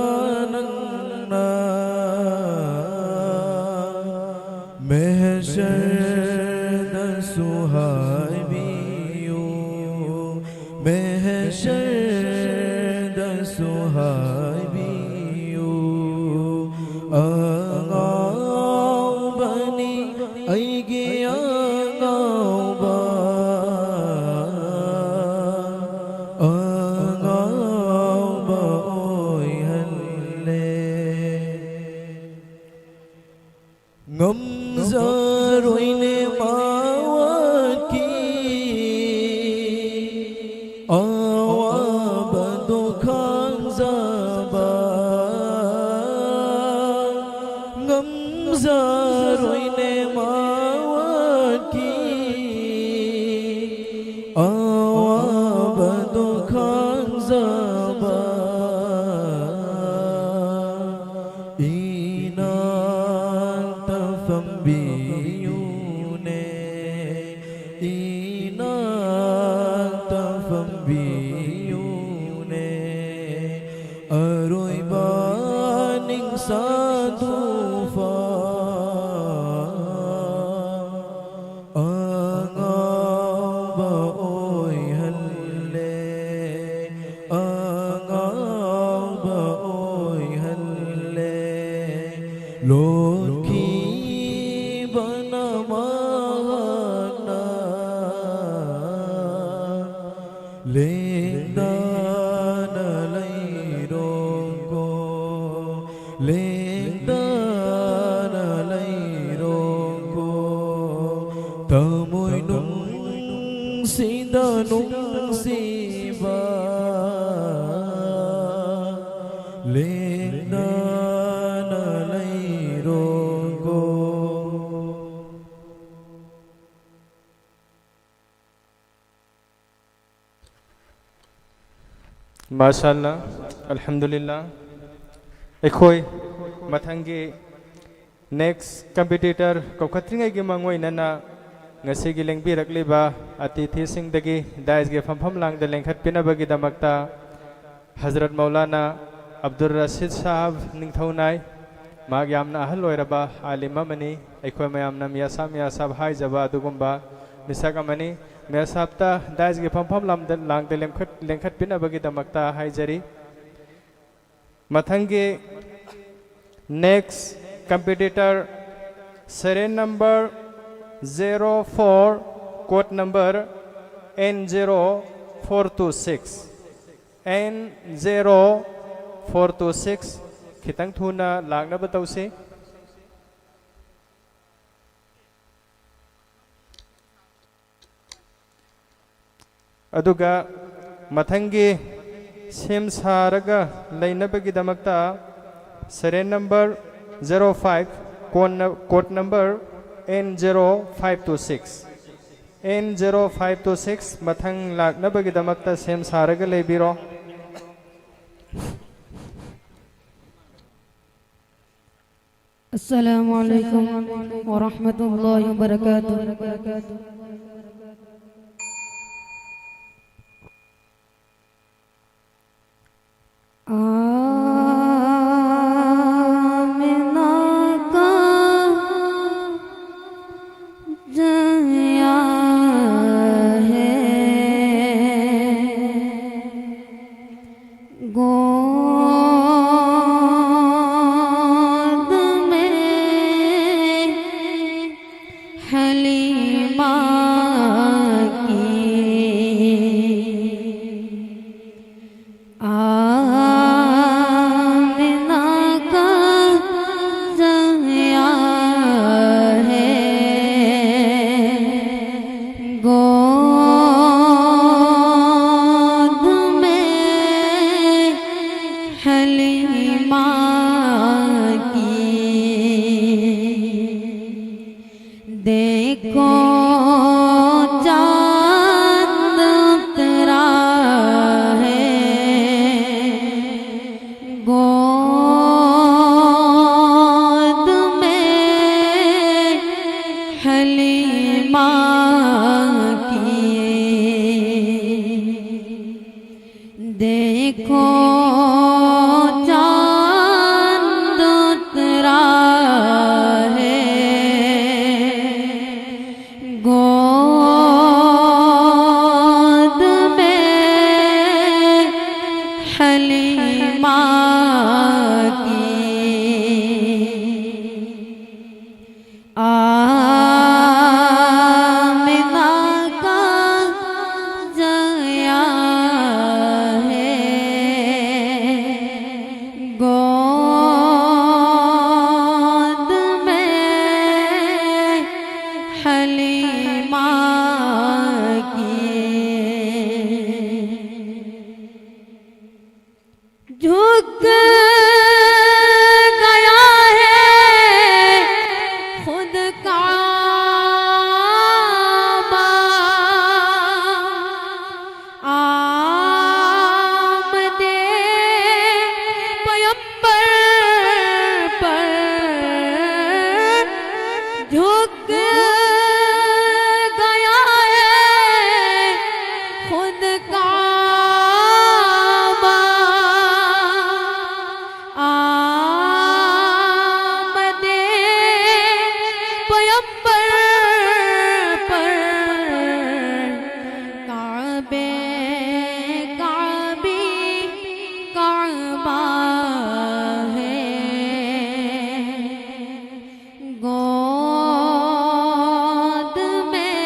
ꯅꯪꯅ ꯃꯦꯍꯁꯔꯗꯁꯨ ꯍꯥꯏꯕꯤꯌꯨ, ꯃꯦꯍꯁꯔꯗꯁꯨ ꯍꯥꯏꯕꯤꯌꯨ, ꯑꯉꯥꯎꯕꯅꯤ ꯑꯩꯒꯤ ꯑꯉꯥꯎꯕ, ꯑꯉꯥꯎꯕ ꯑꯣꯏꯍꯜꯂꯦ꯫ ꯉꯝꯖꯔꯣꯏꯅꯦ ꯃꯥꯋꯥꯠꯀꯤ ꯑꯋꯥ ꯂꯦꯡꯗꯅ ꯂꯩꯔꯣꯡꯒꯣ, ꯂꯦꯡꯗꯅ ꯂꯩꯔꯣꯡꯒꯣ, ꯊꯃꯣꯏ ꯅꯨꯡꯁꯤꯗ ꯅꯨꯡꯁꯤꯕ, ꯂꯦꯡꯗꯅ ꯂꯩꯔꯣꯡꯒꯣ꯫ ꯃꯥꯁꯥꯜꯂꯥ, ꯑꯜꯍꯝꯗꯨꯂꯤꯜꯂꯥ꯫ ꯑꯩꯈꯣꯏ ꯃꯊꯪꯒꯤ next competitor ꯀꯧꯈꯠꯇ꯭ꯔꯤꯉꯩꯒꯤ ꯃꯥꯡꯑꯣꯏꯅꯅ ꯉꯁꯤꯒꯤ ꯂꯦꯡꯕꯤꯔꯛꯂꯤꯕ ꯑꯇꯤꯊꯤꯁꯤꯡꯗꯒꯤ dais ꯀꯤ ꯐꯝꯐꯝ ꯂꯥꯡꯗ ꯂꯦꯡꯈꯠꯄꯤꯅꯕꯒꯤꯗꯃꯛꯇ ꯍꯖꯔꯠ ꯃꯧꯂꯥꯅꯥ ꯑꯕꯗꯨꯜ ꯔꯁꯤꯗ ꯁꯥꯍꯕ ꯅꯤꯡꯊꯧꯅꯥꯏ꯫ ꯃꯍꯥꯛ ꯌꯥꯝꯅ ꯑꯍꯜ ꯑꯣꯏꯔꯕ ꯑꯥꯂꯤꯝ ꯑꯃꯅꯤ꯫ ꯑꯩꯈꯣꯏ ꯃꯌꯥꯝꯅ ꯃꯤꯌꯥ ꯁꯥꯍꯕ, ꯃꯤꯌꯥ ꯁꯥꯍꯕ ꯍꯥꯏꯖꯕ ꯑꯗꯨꯒꯨꯝꯕ ꯃꯤꯁꯛ ꯑꯃꯅꯤ꯫ ꯃꯤꯌꯥ ꯁꯥꯍꯕꯇ dais ꯀꯤ ꯐꯝꯐꯝ ꯂꯝꯗ, ꯂꯥꯡꯗ ꯂꯦꯡꯈꯠ-, ꯂꯦꯡꯈꯠꯄꯤꯅꯕꯒꯤꯗꯃꯛꯇ ꯍꯥꯏꯖꯔꯤ꯫ ꯃꯊꯪꯒꯤ next competitor, serial number zero four, code number N zero four two six, N zero four two six꯫ ꯈꯤꯇꯪ ꯊꯨꯅ ꯂꯥꯛꯅꯕ ꯇꯧꯁꯤ꯫ ꯑꯗꯨꯒ ꯃꯊꯪꯒꯤ ꯁꯦꯝ ꯁꯥꯔꯒ ꯂꯩꯅꯕꯒꯤꯗꯃꯛꯇ serial number zero five, code number N zero five two six, N zero five two six ꯃꯊꯪ ꯂꯥꯛꯅꯕꯒꯤꯗꯃꯛꯇ ꯁꯦꯝ ꯁꯥꯔꯒ ꯂꯩꯕꯤꯔꯣ꯫ السلام عليكم ورحمة الله وبركاته. آمنہ کا جایا ہے، گود میں حلیمہ۔ देखो चांद उतरा है गोद में हलीमा की। आमिना का जया है गोद में हलीमा की। झुक गया है खुद काबा। आमदे पैगंबर पर झुक गया है खुद काबा। आमदे पैगंबर पर काबे काबी काबा है। गोद में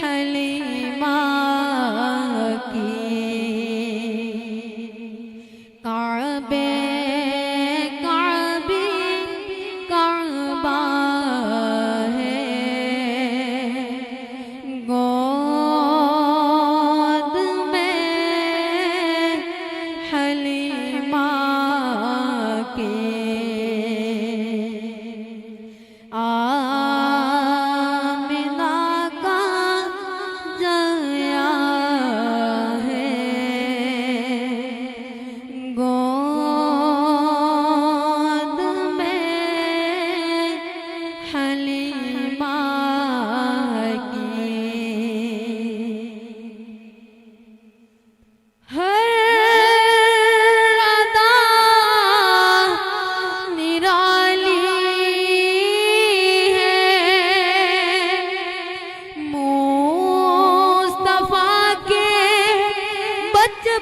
हलीमा की काबे काबी काबा है। गोद में हलीमा के आमिना का जया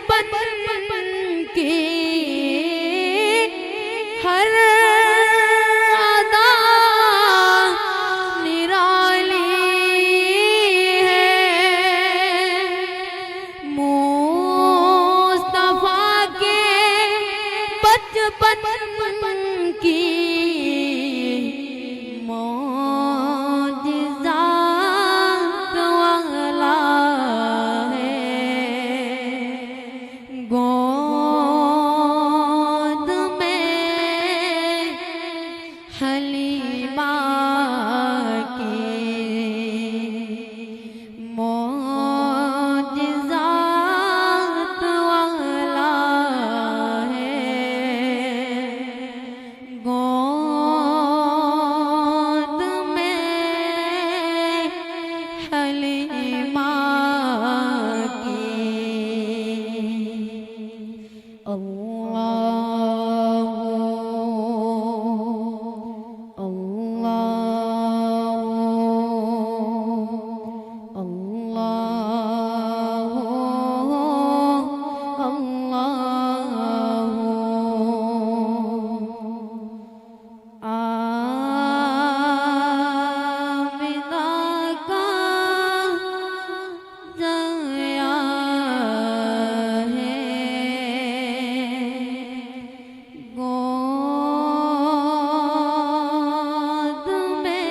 बचपन की हर अदा निराली है। मुस्तफा के बचपन की मौजज़ात वाला है। गोद में हलीमा की मौजज़ात वाला है। गोद में हलीमा की। अल्लाह, अल्लाह, अल्लाह, अल्लाह। आमिना का जया है। गोद में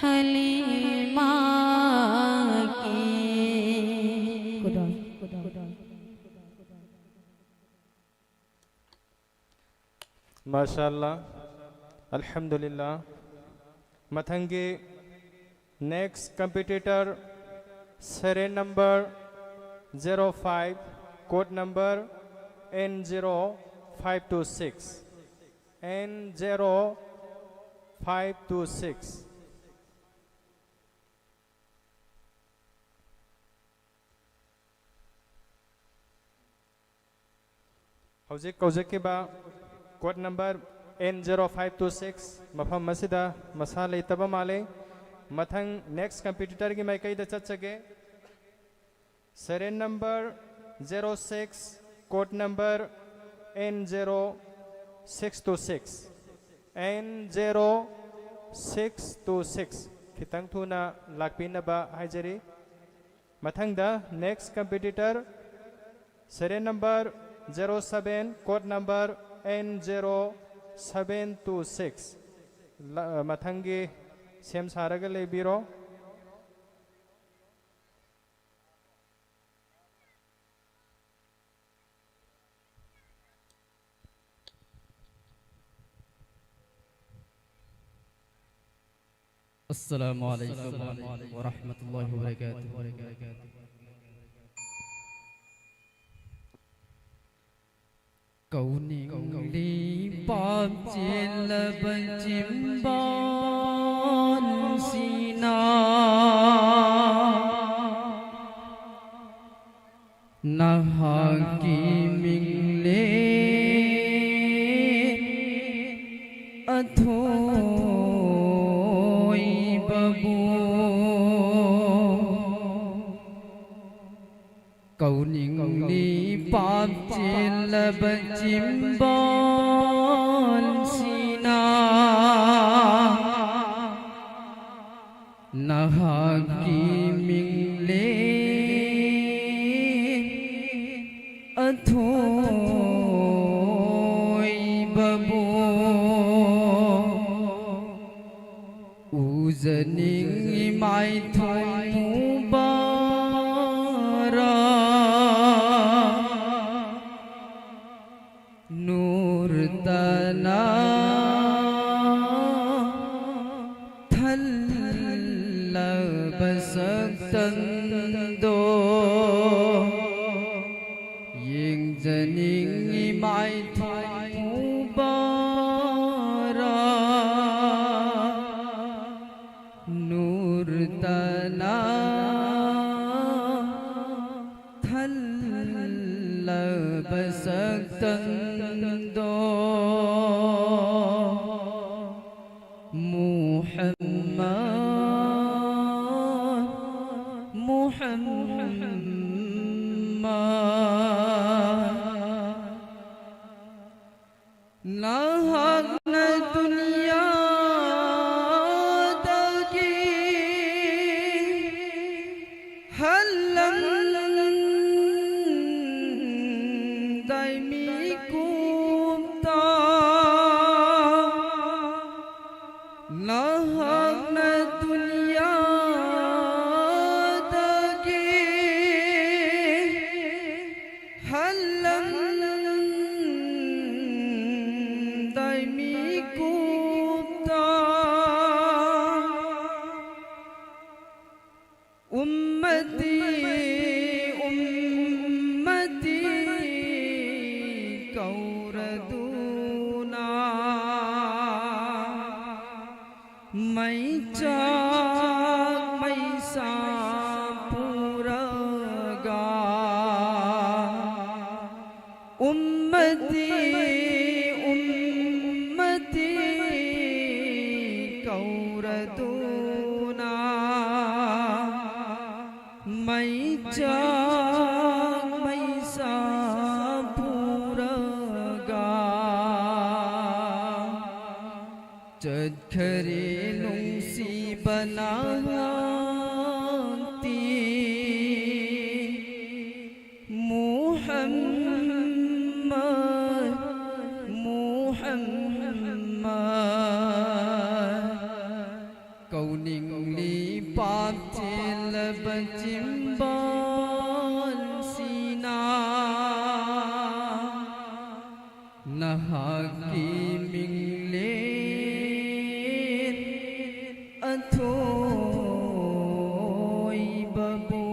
हलीमा की। ꯃꯥꯁꯥ ꯑꯜꯂꯥ꯫ ꯑꯜꯍꯝꯗꯨꯂꯤꯜꯂꯥ꯫ ꯃꯊꯪꯒꯤ next competitor, serial number zero five, code number N zero five two six, N zero five two six꯫ ꯍꯧꯖꯤꯛ ꯀꯧꯖꯈꯤꯕ code number N zero five two six ꯃꯐꯝ ꯑꯁꯤꯗ ꯃꯁꯥ ꯂꯩꯇꯕ ꯃꯥꯜꯂꯤ꯫ ꯃꯊꯪ next competitor ꯒꯤ ꯃꯥꯏꯀꯩꯗ ꯆꯠꯆꯒꯦ꯫ Serial number zero six, code number N zero six two six, N zero six two six꯫ ꯈꯤꯇꯪ ꯊꯨꯅ ꯂꯥꯛꯄꯤꯅꯕ ꯍꯥꯏꯖꯔꯤ꯫ ꯃꯊꯪꯗ next competitor, serial number zero seven, code number N zero seven two six꯫ ꯂ-, ꯃꯊꯪꯒꯤ ꯁꯦꯝ ꯁꯥꯔꯒ ꯂꯩꯕꯤꯔꯣ꯫ السلام عليكم ورحمة الله وبركاته. ꯀꯧꯅꯤꯡꯂꯤ ꯄꯥꯞ ꯆꯦꯜꯂꯕ ꯆꯤꯝꯕꯥꯜꯁꯤꯅ, ꯅꯍꯥꯛꯀꯤ ꯃꯤꯡꯂꯦꯟ ꯑꯊꯣꯏꯕꯕꯨ꯫ ꯀꯧꯅꯤꯡꯂꯤ ꯄꯥꯞ ꯆꯦꯜꯂꯕ ꯆꯤꯝꯕꯥꯜꯁꯤꯅ, ꯅꯍꯥꯛꯀꯤ ꯃꯤꯡꯂꯦꯟ ꯑꯊꯣꯏꯕꯕꯨ꯫ ꯎꯖꯅꯤꯡꯏ ꯃꯥꯏꯊꯣꯡ ꯃꯨꯕꯥꯔꯛ ꯅꯨꯔꯇꯅ ꯊꯜꯂꯕ ꯁꯛꯇꯝꯗꯣ꯫ ꯌꯦꯡꯖꯅꯤꯡꯏ ꯃꯥꯏꯊꯣꯡ ꯃꯨꯕꯥꯔꯛ ꯅꯨꯔꯇꯅ ꯊꯜꯂꯕ ꯁꯛꯇꯝꯗꯣ꯫ ꯃꯨꯍꯝꯃꯗ, ꯃꯨꯍꯝꯃꯗ꯫ ꯅꯍꯥꯛꯅ ꯗꯨꯅꯤꯌꯥꯗꯒꯤ ꯍꯜꯂꯝꯗꯥꯏ ꯃꯤꯀꯨꯞꯇ ꯅꯍꯥꯛꯅ ꯗꯨꯅꯤꯌꯥꯗꯒꯤ ꯍꯜꯂꯝꯗꯥꯏ ꯃꯤꯀꯨꯞꯇ ꯎꯝꯃꯇꯤ, ꯎꯝꯃꯇꯤ ꯀꯧꯔꯗꯨꯅ ꯃꯩꯆꯥꯛ ꯃꯩꯁꯥ ꯄꯨꯔꯒ ꯎꯝꯃꯇꯤ, ꯎꯝꯃꯇꯤ ꯀꯧꯔꯗꯨꯅ ꯃꯩꯆꯥꯛ ꯃꯩꯁꯥ ꯄꯨꯔꯒ ꯆꯠꯈꯔꯦ ꯅꯨꯡꯁꯤꯕ ꯅꯍꯥꯛꯇꯤ꯫ ꯃꯨꯍꯝꯃꯗ, ꯃꯨꯍꯝꯃꯗ, ꯀꯧꯅꯤꯡꯂꯤ ꯄꯥꯞ ꯆꯦꯜꯂꯕ ꯆꯤꯝꯕꯥꯜꯁꯤꯅ꯫ ꯅꯍꯥꯛꯀꯤ ꯃꯤꯡꯂꯦꯟ ꯑꯊꯣꯏꯕꯕꯨ꯫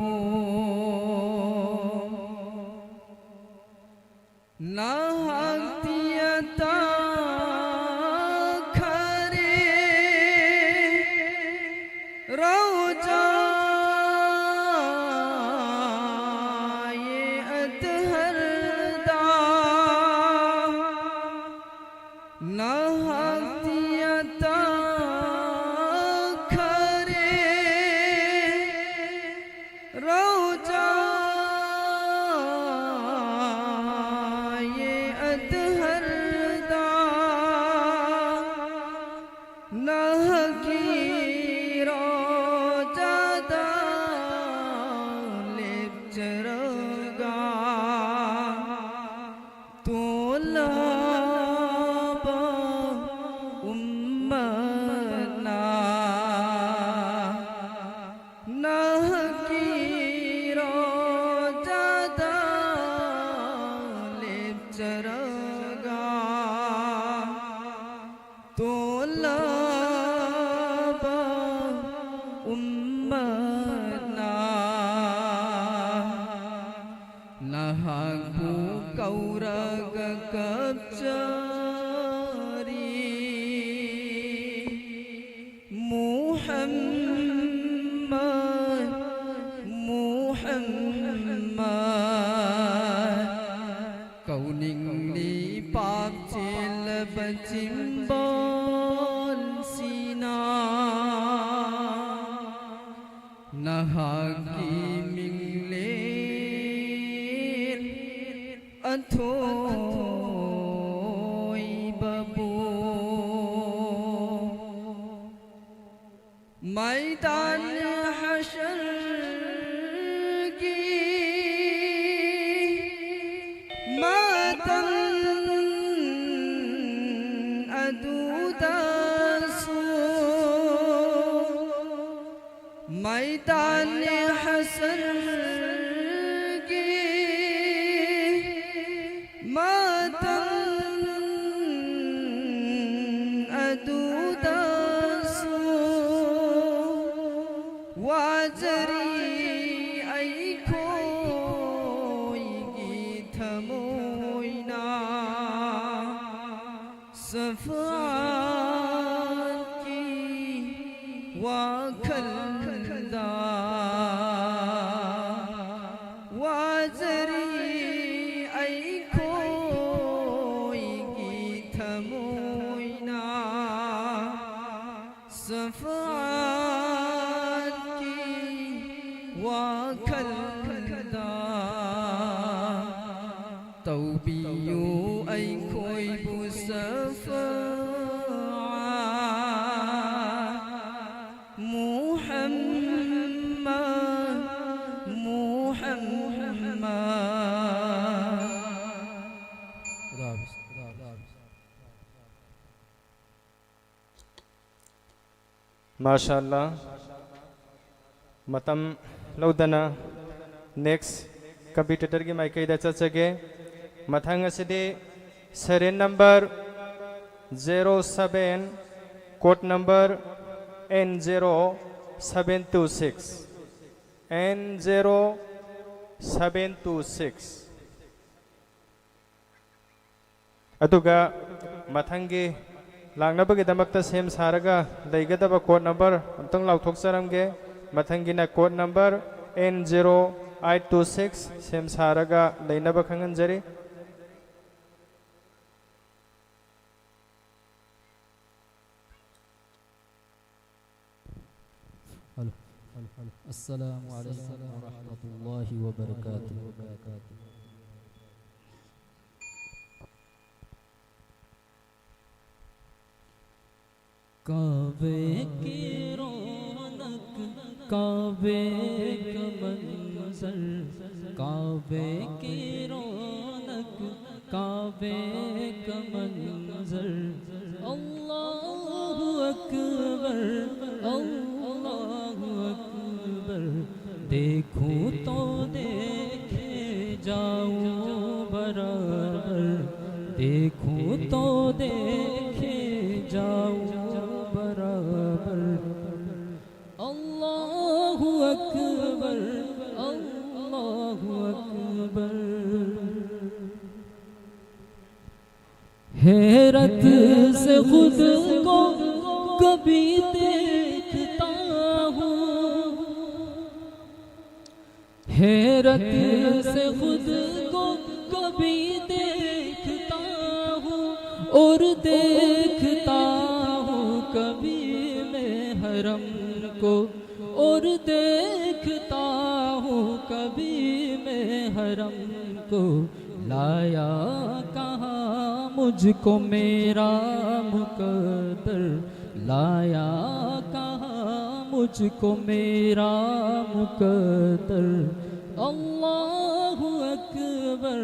ꯅꯍꯥꯛꯇꯤ ꯑꯇꯥ ꯈꯔꯦ ꯔꯧꯖꯥ ꯃꯍꯥꯛꯀꯤ ꯃꯤꯡꯂꯦꯟ ꯑꯊꯣꯏꯕꯕꯨ ꯃꯩꯗꯥꯟ ꯍꯁꯔꯒꯤ ꯃꯇꯝ ꯑꯗꯨꯗꯁꯨ ꯃꯩꯗꯥꯟ ꯍꯁꯔꯒꯤ ꯃꯇꯝ ꯑꯗꯨꯗꯁꯨ ꯋꯥꯖꯔꯤ ꯑꯩꯈꯣꯏꯒꯤ ꯊꯃꯣꯏꯅ ꯁꯐꯥꯠꯀꯤ ꯋꯥꯈꯜꯗ ꯋꯥꯖꯔꯤ ꯑꯩꯈꯣꯏꯒꯤ ꯊꯃꯣꯏꯅ ꯁꯐꯥꯠꯀꯤ ꯋꯥꯈꯜꯗ ꯇꯧꯕꯤꯌꯨ ꯑꯩꯈꯣꯏꯕꯨ ꯁꯐꯥꯠ꯫ ꯃꯨꯍꯝꯃꯗ, ꯃꯨꯍꯝꯃꯗ꯫ ꯃꯥꯁꯥ ꯑꯜꯂꯥ꯫ ꯃꯇꯝ ꯂꯧꯗꯅ next competitorꯒꯤ ꯃꯥꯏꯀꯩꯗ ꯆꯠꯆꯒꯦ꯫ ꯃꯊꯪ ꯑꯁꯤꯗꯤ serial number zero seven, code number N zero seven two six, N zero seven two six꯫ ꯑꯗꯨꯒ ꯃꯊꯪꯒꯤ ꯂꯥꯛꯅꯕꯒꯤꯗꯃꯛꯇ ꯁꯦꯝ ꯁꯥꯔꯒ ꯂꯩꯒꯗꯕ code number ꯑꯝꯇꯪ ꯂꯥꯎꯊꯣꯛꯆꯔꯝꯒꯦ꯫ ꯃꯊꯪꯒꯤꯅ code number N zero eight two six ꯁꯦꯝ ꯁꯥꯔꯒ ꯂꯩꯅꯕ ꯈꯪꯍꯟꯖꯔꯤ꯫ Hello, hello, hello. السلام عليكم ورحمة الله وبركاته. کعبے کی رونق، کعبے کا منظر، کعبے کی رونق، کعبے کا منظر۔ اللہ اکبر، اللہ اکبر۔ دیکھوں تو دیکھے جاؤں برابر، دیکھوں تو دیکھے جاؤں برابر۔ اللہ اکبر، اللہ اکبر۔ حیرت سے خود کو کبھی دیکھتا ہوں، حیرت سے خود کو کبھی دیکھتا ہوں، اور دیکھتا ہوں کبھی میں حرم کو، اور دیکھتا ہوں کبھی میں حرم کو۔ لایا کہاں مجھ کو میرا مقدر، لایا کہاں مجھ کو میرا مقدر۔ اللہ اکبر،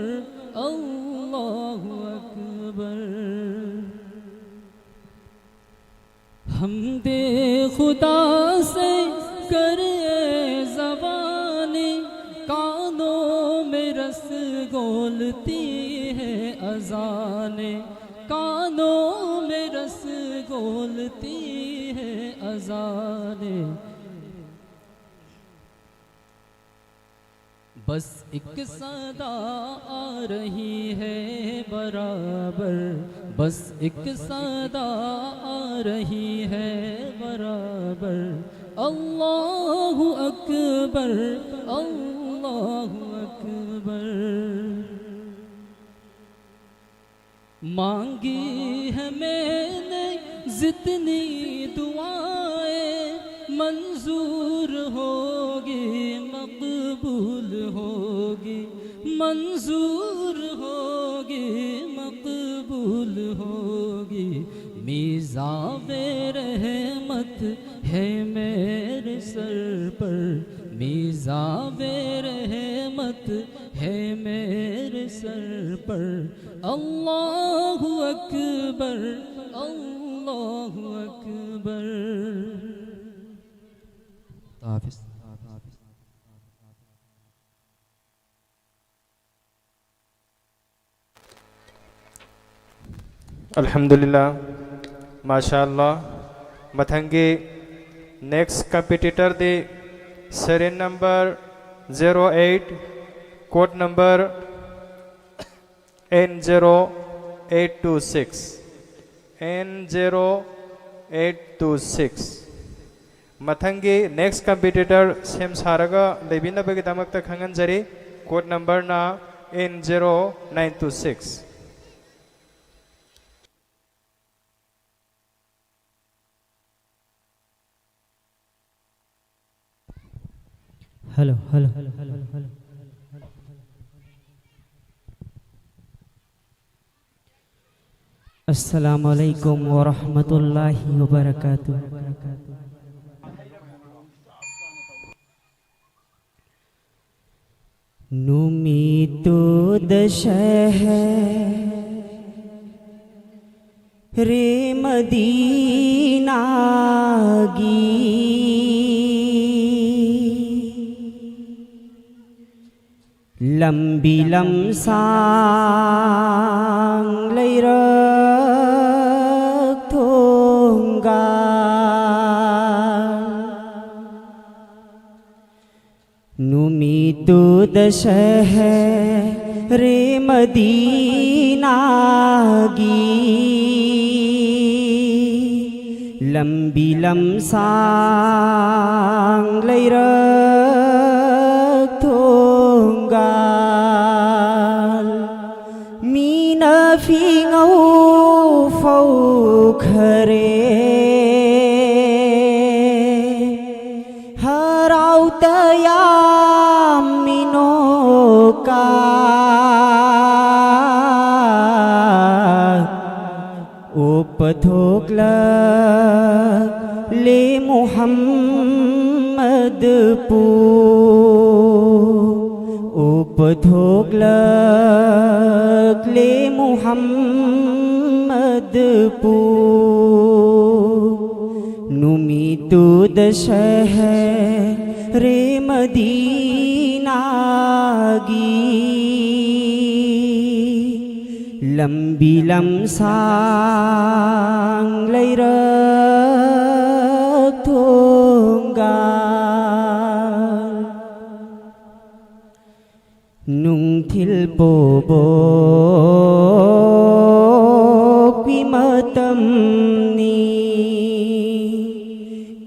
اللہ اکبر۔ حمد خدا سے کر اے زبانی، کانوں میں رس گولتی ہے اذانیں، کانوں میں رس گولتی ہے اذانیں۔ بس ایک صدا آ رہی ہے برابر، بس ایک صدا آ رہی ہے برابر۔ اللہ اکبر، اللہ اکبر۔ مانگی ہے میں نے جتنی دعائیں، منظور ہو مقبول ہوگی، منظور ہوگی، مقبول ہوگی۔ میزاب رحمت ہے میرے سر پر، میزاب رحمت ہے میرے سر پر۔ اللہ اکبر، اللہ اکبر۔ خدا حافظ۔ الحمدللہ، ماشاءاللہ۔ ꯃꯊꯪꯒꯤ next competitor ꯗꯤ serial number zero eight, code number N zero eight two six, N zero eight two six꯫ ꯃꯊꯪꯒꯤ next competitor ꯁꯦꯝ ꯁꯥꯔꯒ ꯂꯩꯕꯤꯅꯕꯒꯤꯗꯃꯛꯇ ꯈꯪꯍꯟꯖꯔꯤ꯫ Code number ꯅ N zero nine two six꯫ Hello, hello. السلام عليكم ورحمة الله وبركاته. ꯅꯨꯃꯤꯠꯇꯨꯗ ꯁꯍꯔꯦ ꯃꯗꯤꯅꯥꯒꯤ ꯂꯝꯕꯤ ꯂꯝꯁꯥꯡ ꯂꯩꯔꯛ ꯊꯣꯡꯒ꯫ ꯅꯨꯃꯤꯠꯇꯨꯗ ꯁꯍꯔꯦ ꯃꯗꯤꯅꯥꯒꯤ ꯂꯝꯕꯤ ꯂꯝꯁꯥꯡ ꯂꯩꯔꯛ ꯊꯣꯡꯒ꯫ ꯃꯤꯅ ꯐꯤꯉꯧ ꯐꯧꯈꯔꯦ ꯍꯔꯥꯎ ꯇꯌꯥ ꯀꯥ ꯑꯣꯞꯄ ꯊꯣꯛꯂꯛꯂꯦ ꯃꯨꯍꯝꯃꯗꯄꯨ꯫ ꯑꯣꯞꯄ ꯊꯣꯛꯂꯛꯂꯦ ꯃꯨꯍꯝꯃꯗꯄꯨ꯫ ꯅꯨꯃꯤꯠꯇꯨꯗ ꯁꯍꯔꯦ ꯃꯗꯤꯅꯥꯒꯤ ꯂꯝꯕꯤ ꯂꯝꯁꯥꯡ ꯂꯩꯔꯛ ꯊꯣꯡꯒ ꯅꯨꯡꯊꯤꯜ ꯄꯣꯕꯣꯛꯄꯤ ꯃꯇꯝꯅꯤ꯫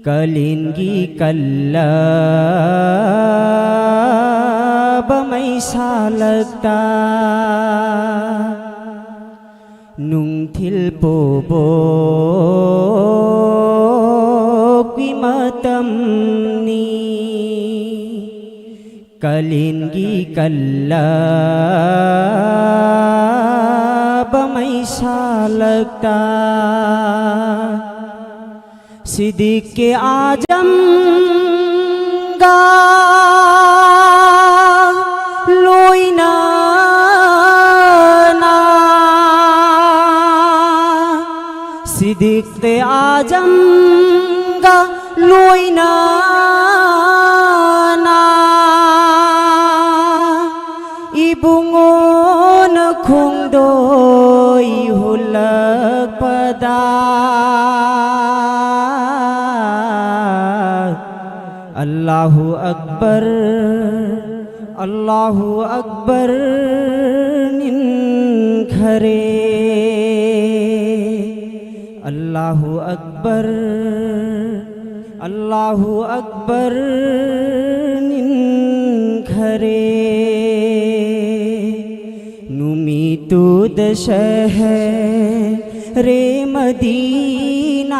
ꯀꯥꯂꯦꯟꯒꯤ ꯀꯜꯂꯕ ꯃꯩꯁꯥꯂꯛꯇ ꯅꯨꯡꯊꯤꯜ ꯄꯣꯕꯣꯛꯄꯤ ꯃꯇꯝꯅꯤ꯫ ꯀꯥꯂꯦꯟꯒꯤ ꯀꯜꯂꯕ ꯃꯩꯁꯥꯂꯛꯇ ꯁꯤꯗꯤꯛꯀꯦ ꯑꯥꯖꯝꯒ ꯂꯣꯏꯅꯅ, ꯁꯤꯗꯤꯛꯀꯦ ꯑꯥꯖꯝꯒ ꯂꯣꯏꯅꯅ ꯏꯕꯨꯡꯉꯣꯅ ꯈꯣꯡꯗꯣꯏ ꯍꯨꯜꯂꯛꯄꯗ, ꯑꯜꯂꯥꯍꯨ ꯑꯛꯕꯔ, ꯑꯜꯂꯥꯍꯨ ꯑꯛꯕꯔ ꯅꯤꯟꯈꯔꯦ꯫ ꯑꯜꯂꯥꯍꯨ ꯑꯛꯕꯔ, ꯑꯜꯂꯥꯍꯨ ꯑꯛꯕꯔ ꯅꯤꯟꯈꯔꯦ꯫ ꯅꯨꯃꯤꯠꯇꯨꯗ ꯁꯍꯔꯦ ꯃꯗꯤꯅꯥꯒꯤ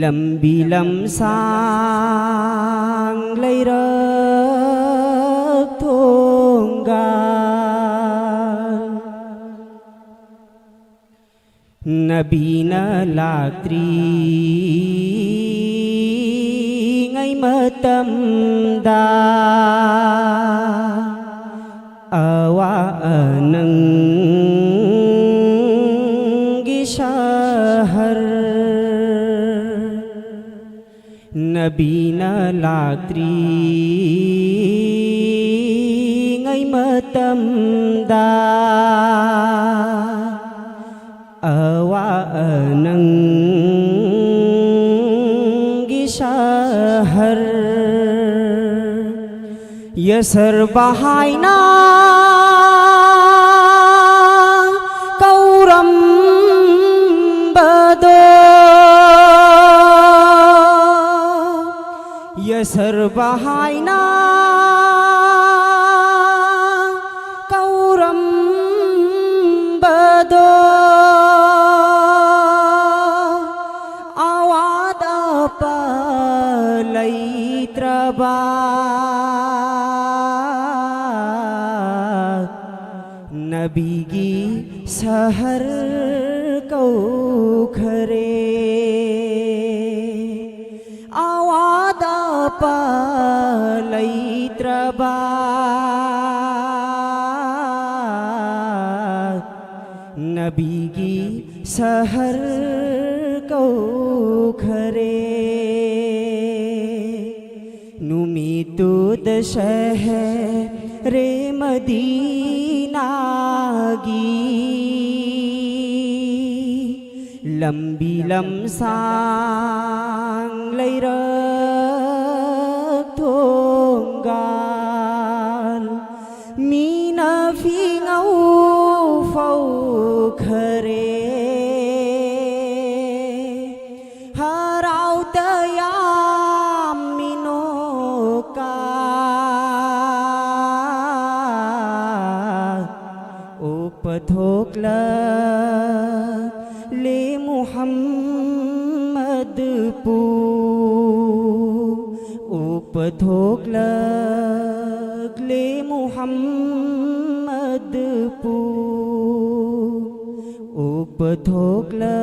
ꯂꯝꯕꯤ ꯂꯝꯁꯥꯡ ꯂꯩꯔꯛ ꯊꯣꯡꯒꯥꯜ꯫ ꯅꯕꯤꯅ ꯂꯥꯛꯇ꯭ꯔꯤꯉꯩ ꯃꯇꯝꯗ ꯑꯋꯥ ꯑꯅꯪꯒꯤ ꯁꯍꯔ꯫ ꯅꯕꯤꯅ ꯂꯥꯛꯇ꯭ꯔꯤꯉꯩ ꯃꯇꯝꯗ ꯑꯋꯥ ꯑꯅꯪꯒꯤ ꯁꯍꯔ꯫ ꯌꯁꯔꯕ ꯍꯥꯏꯅ ꯀꯧꯔꯝꯕꯗꯣ, ꯌꯁꯔꯕ ꯍꯥꯏꯅ ꯀꯧꯔꯝꯕꯗꯣ, ꯑꯋꯥꯠ ꯑꯄꯥ ꯂꯩꯇ꯭ꯔꯕ ꯅꯕꯤꯒꯤ ꯁꯍꯔ ꯀꯧꯈꯔꯦ꯫ ꯑꯋꯥꯠ ꯑꯄꯥ ꯂꯩꯇ꯭ꯔꯕ ꯅꯕꯤꯒꯤ ꯁꯍꯔ ꯀꯧꯈꯔꯦ꯫ ꯅꯨꯃꯤꯠꯇꯨꯗ ꯁꯍꯔꯦ ꯃꯗꯤꯅꯥꯒꯤ ꯂꯝꯕꯤ ꯂꯝꯁꯥꯡ ꯂꯩꯔꯛ ꯊꯣꯡꯒꯥꯜ ꯃꯤꯅ ꯐꯤꯉꯧ ꯐꯧꯈꯔꯦ꯫ ꯍꯔꯥꯎ ꯇꯌꯥꯝ ꯃꯤꯅꯣꯛꯀ ꯑꯣꯛꯄ ꯊꯣꯛꯂꯛꯂꯦ ꯃꯨꯍꯝꯃꯗꯄꯨ꯫ ꯑꯣꯛꯄ ꯊꯣꯛꯂꯛꯂꯦ ꯃꯨꯍꯝꯃꯗꯄꯨ, ꯑꯣꯛꯄ ꯊꯣꯛꯂꯛꯂꯦ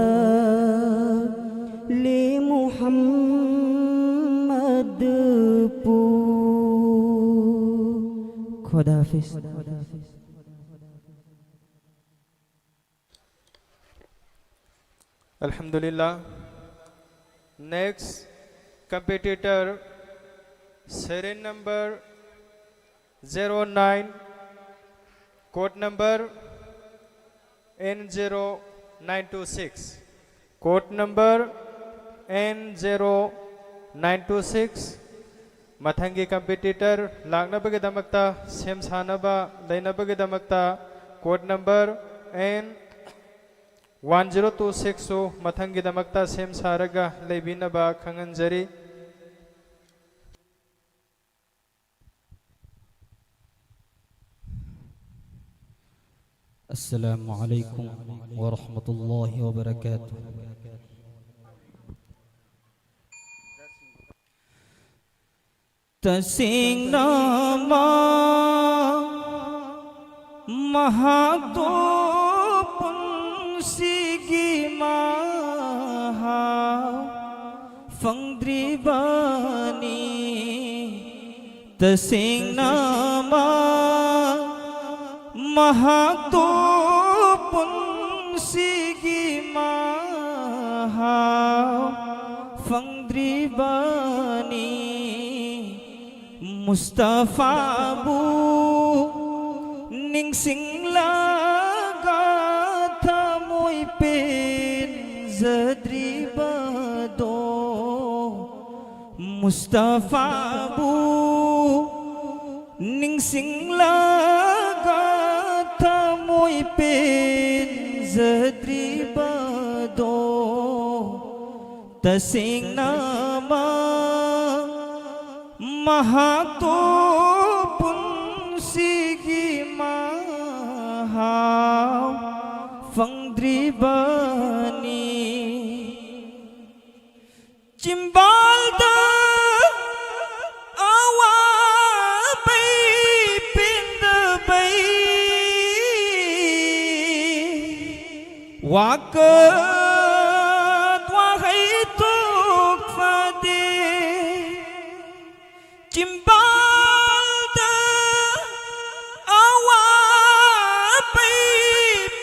ꯃꯨꯍꯝꯃꯗꯄꯨ꯫ ꯈꯨꯗꯥ ꯍꯥꯐꯤꯖ꯫ Alhamdulillah. Next competitor, serial number zero nine, code number N zero nine two six. Code number N zero nine two six. ꯃꯊꯪꯒꯤ competitor ꯂꯥꯛꯅꯕꯒꯤꯗꯃꯛꯇ, ꯁꯦꯝ ꯁꯥꯅꯕ ꯂꯩꯅꯕꯒꯤꯗꯃꯛꯇ, code number N one zero two six ꯁꯨ ꯃꯊꯪꯒꯤꯗꯃꯛꯇ ꯁꯦꯝ ꯁꯥꯔꯒ ꯂꯩꯕꯤꯅꯕ ꯈꯪꯍꯟꯖꯔꯤ꯫ السلام عليكم ورحمة الله وبركاته. ꯇꯁꯦꯡꯅꯃꯛ ꯃꯍꯥꯛꯇꯣ ꯄꯨꯟꯁꯤꯒꯤ ꯃꯍꯥꯎ ꯐꯪꯗ꯭ꯔꯤꯕꯅꯤ꯫ ꯇꯁꯦꯡꯅꯃꯛ ꯃꯍꯥꯛꯇꯣ ꯄꯨꯟꯁꯤꯒꯤ ꯃꯍꯥꯎ ꯐꯪꯗ꯭ꯔꯤꯕꯅꯤ꯫ ꯃꯨꯁꯇꯐꯥꯕꯨ ꯅꯤꯡꯁꯤꯡꯂꯒ ꯊꯃꯣꯏ ꯄꯦꯟꯖꯗ꯭ꯔꯤꯕꯗꯣ, ꯃꯨꯁꯇꯐꯥꯕꯨ ꯅꯤꯡꯁꯤꯡꯂꯒ ꯊꯃꯣꯏ ꯄꯦꯟꯖꯗ꯭ꯔꯤꯕꯗꯣ, ꯇꯁꯦꯡꯅꯃꯛ ꯃꯍꯥꯛꯇꯣ ꯄꯨꯟꯁꯤꯒꯤ ꯃꯍꯥꯎ ꯐꯪꯗ꯭ꯔꯤꯕꯅꯤ꯫ ꯆꯤꯝꯕꯥꯜꯗ ꯋꯥꯀꯠ ꯋꯥꯍꯩ ꯊꯣꯛꯐꯗꯦ ꯆꯤꯝꯕꯥꯜꯗ ꯑꯋꯥꯕꯩ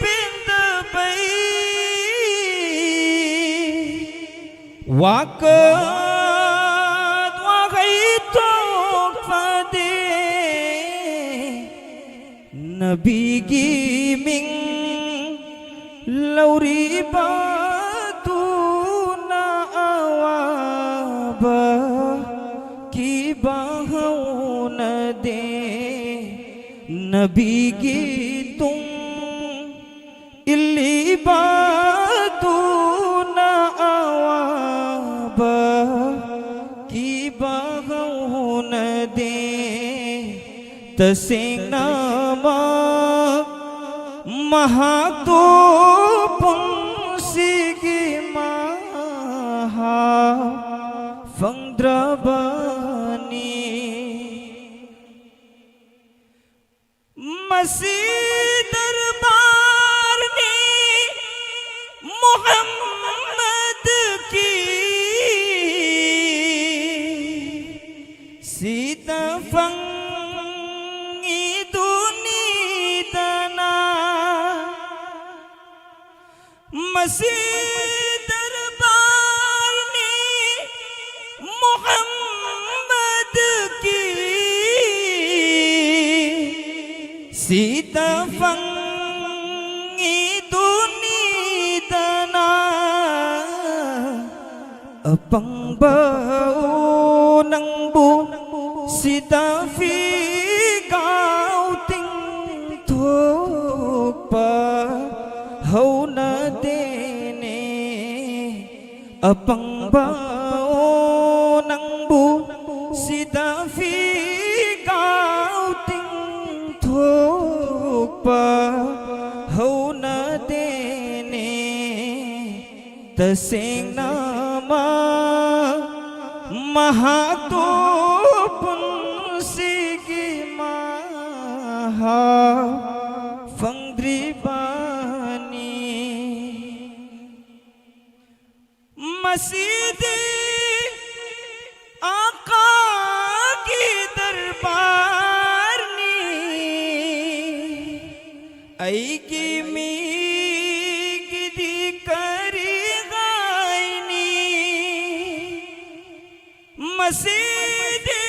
ꯄꯦꯟꯗꯕꯩ꯫ ꯋꯥꯀꯠ ꯋꯥꯍꯩ ꯊꯣꯛꯐꯗꯦ ꯅꯕꯤꯒꯤ ꯃꯤꯡ ꯂꯧꯔꯤꯕꯗꯨꯅ ꯑꯋꯥꯕ ꯀꯤꯕ ꯍꯧꯅꯗꯦ꯫ ꯅꯕꯤꯒꯤ ꯇꯨꯡ ꯏꯜꯂꯤꯕꯗꯨꯅ ꯑꯋꯥꯕ ꯀꯤꯕ ꯍꯧꯅꯗꯦ꯫ ꯇꯁꯦꯡꯅꯃꯛ ꯃꯍꯥꯛꯇꯨ ꯄꯨꯟꯁꯤꯒꯤ ꯃꯍꯥꯛ ꯐꯪꯗ꯭ꯔꯕꯅꯤ꯫ ꯃꯁꯤ ꯗꯔꯕꯥꯔꯅꯤ ꯃꯨꯍꯝꯃꯗꯀꯤ, ꯁꯤꯗ ꯐꯪꯉꯤꯗꯨꯅꯤꯗꯅ꯫ ꯃꯁꯤ ꯗꯔꯕꯥꯔꯅꯤ ꯃꯨꯍꯝꯃꯗꯀꯤ, ꯁꯤꯗ ꯐꯪꯉꯤꯗꯨꯅꯤꯗꯅ꯫ ꯑꯄꯪꯕ ꯅꯪꯕꯨ ꯁꯤꯗ ꯐꯤꯒꯥꯎ ꯇꯤꯡꯊꯣꯛꯄ ꯍꯧꯅꯗꯦꯅꯦ꯫ ꯑꯄꯪꯕ ꯅꯪꯕꯨ ꯁꯤꯗ ꯐꯤꯒꯥꯎ ꯇꯤꯡꯊꯣꯛꯄ ꯍꯧꯅꯗꯦꯅꯦ꯫ ꯇꯁꯦꯡꯅꯃꯛ ꯃꯍꯥꯛꯇꯨ ꯄꯨꯟꯁꯤꯒꯤ ꯃꯍꯥꯛ ꯐꯪꯗ꯭ꯔꯤꯕꯅꯤ꯫ ꯑꯁꯤꯗꯤ ꯑꯀꯥꯒꯤ ꯗꯔꯕꯥꯔꯅꯤ꯫ ꯑꯩꯒꯤ ꯃꯤꯒꯤꯗꯤ ꯀꯔꯤ ꯍꯥꯏꯅꯤ? ꯃꯁꯤꯗꯤ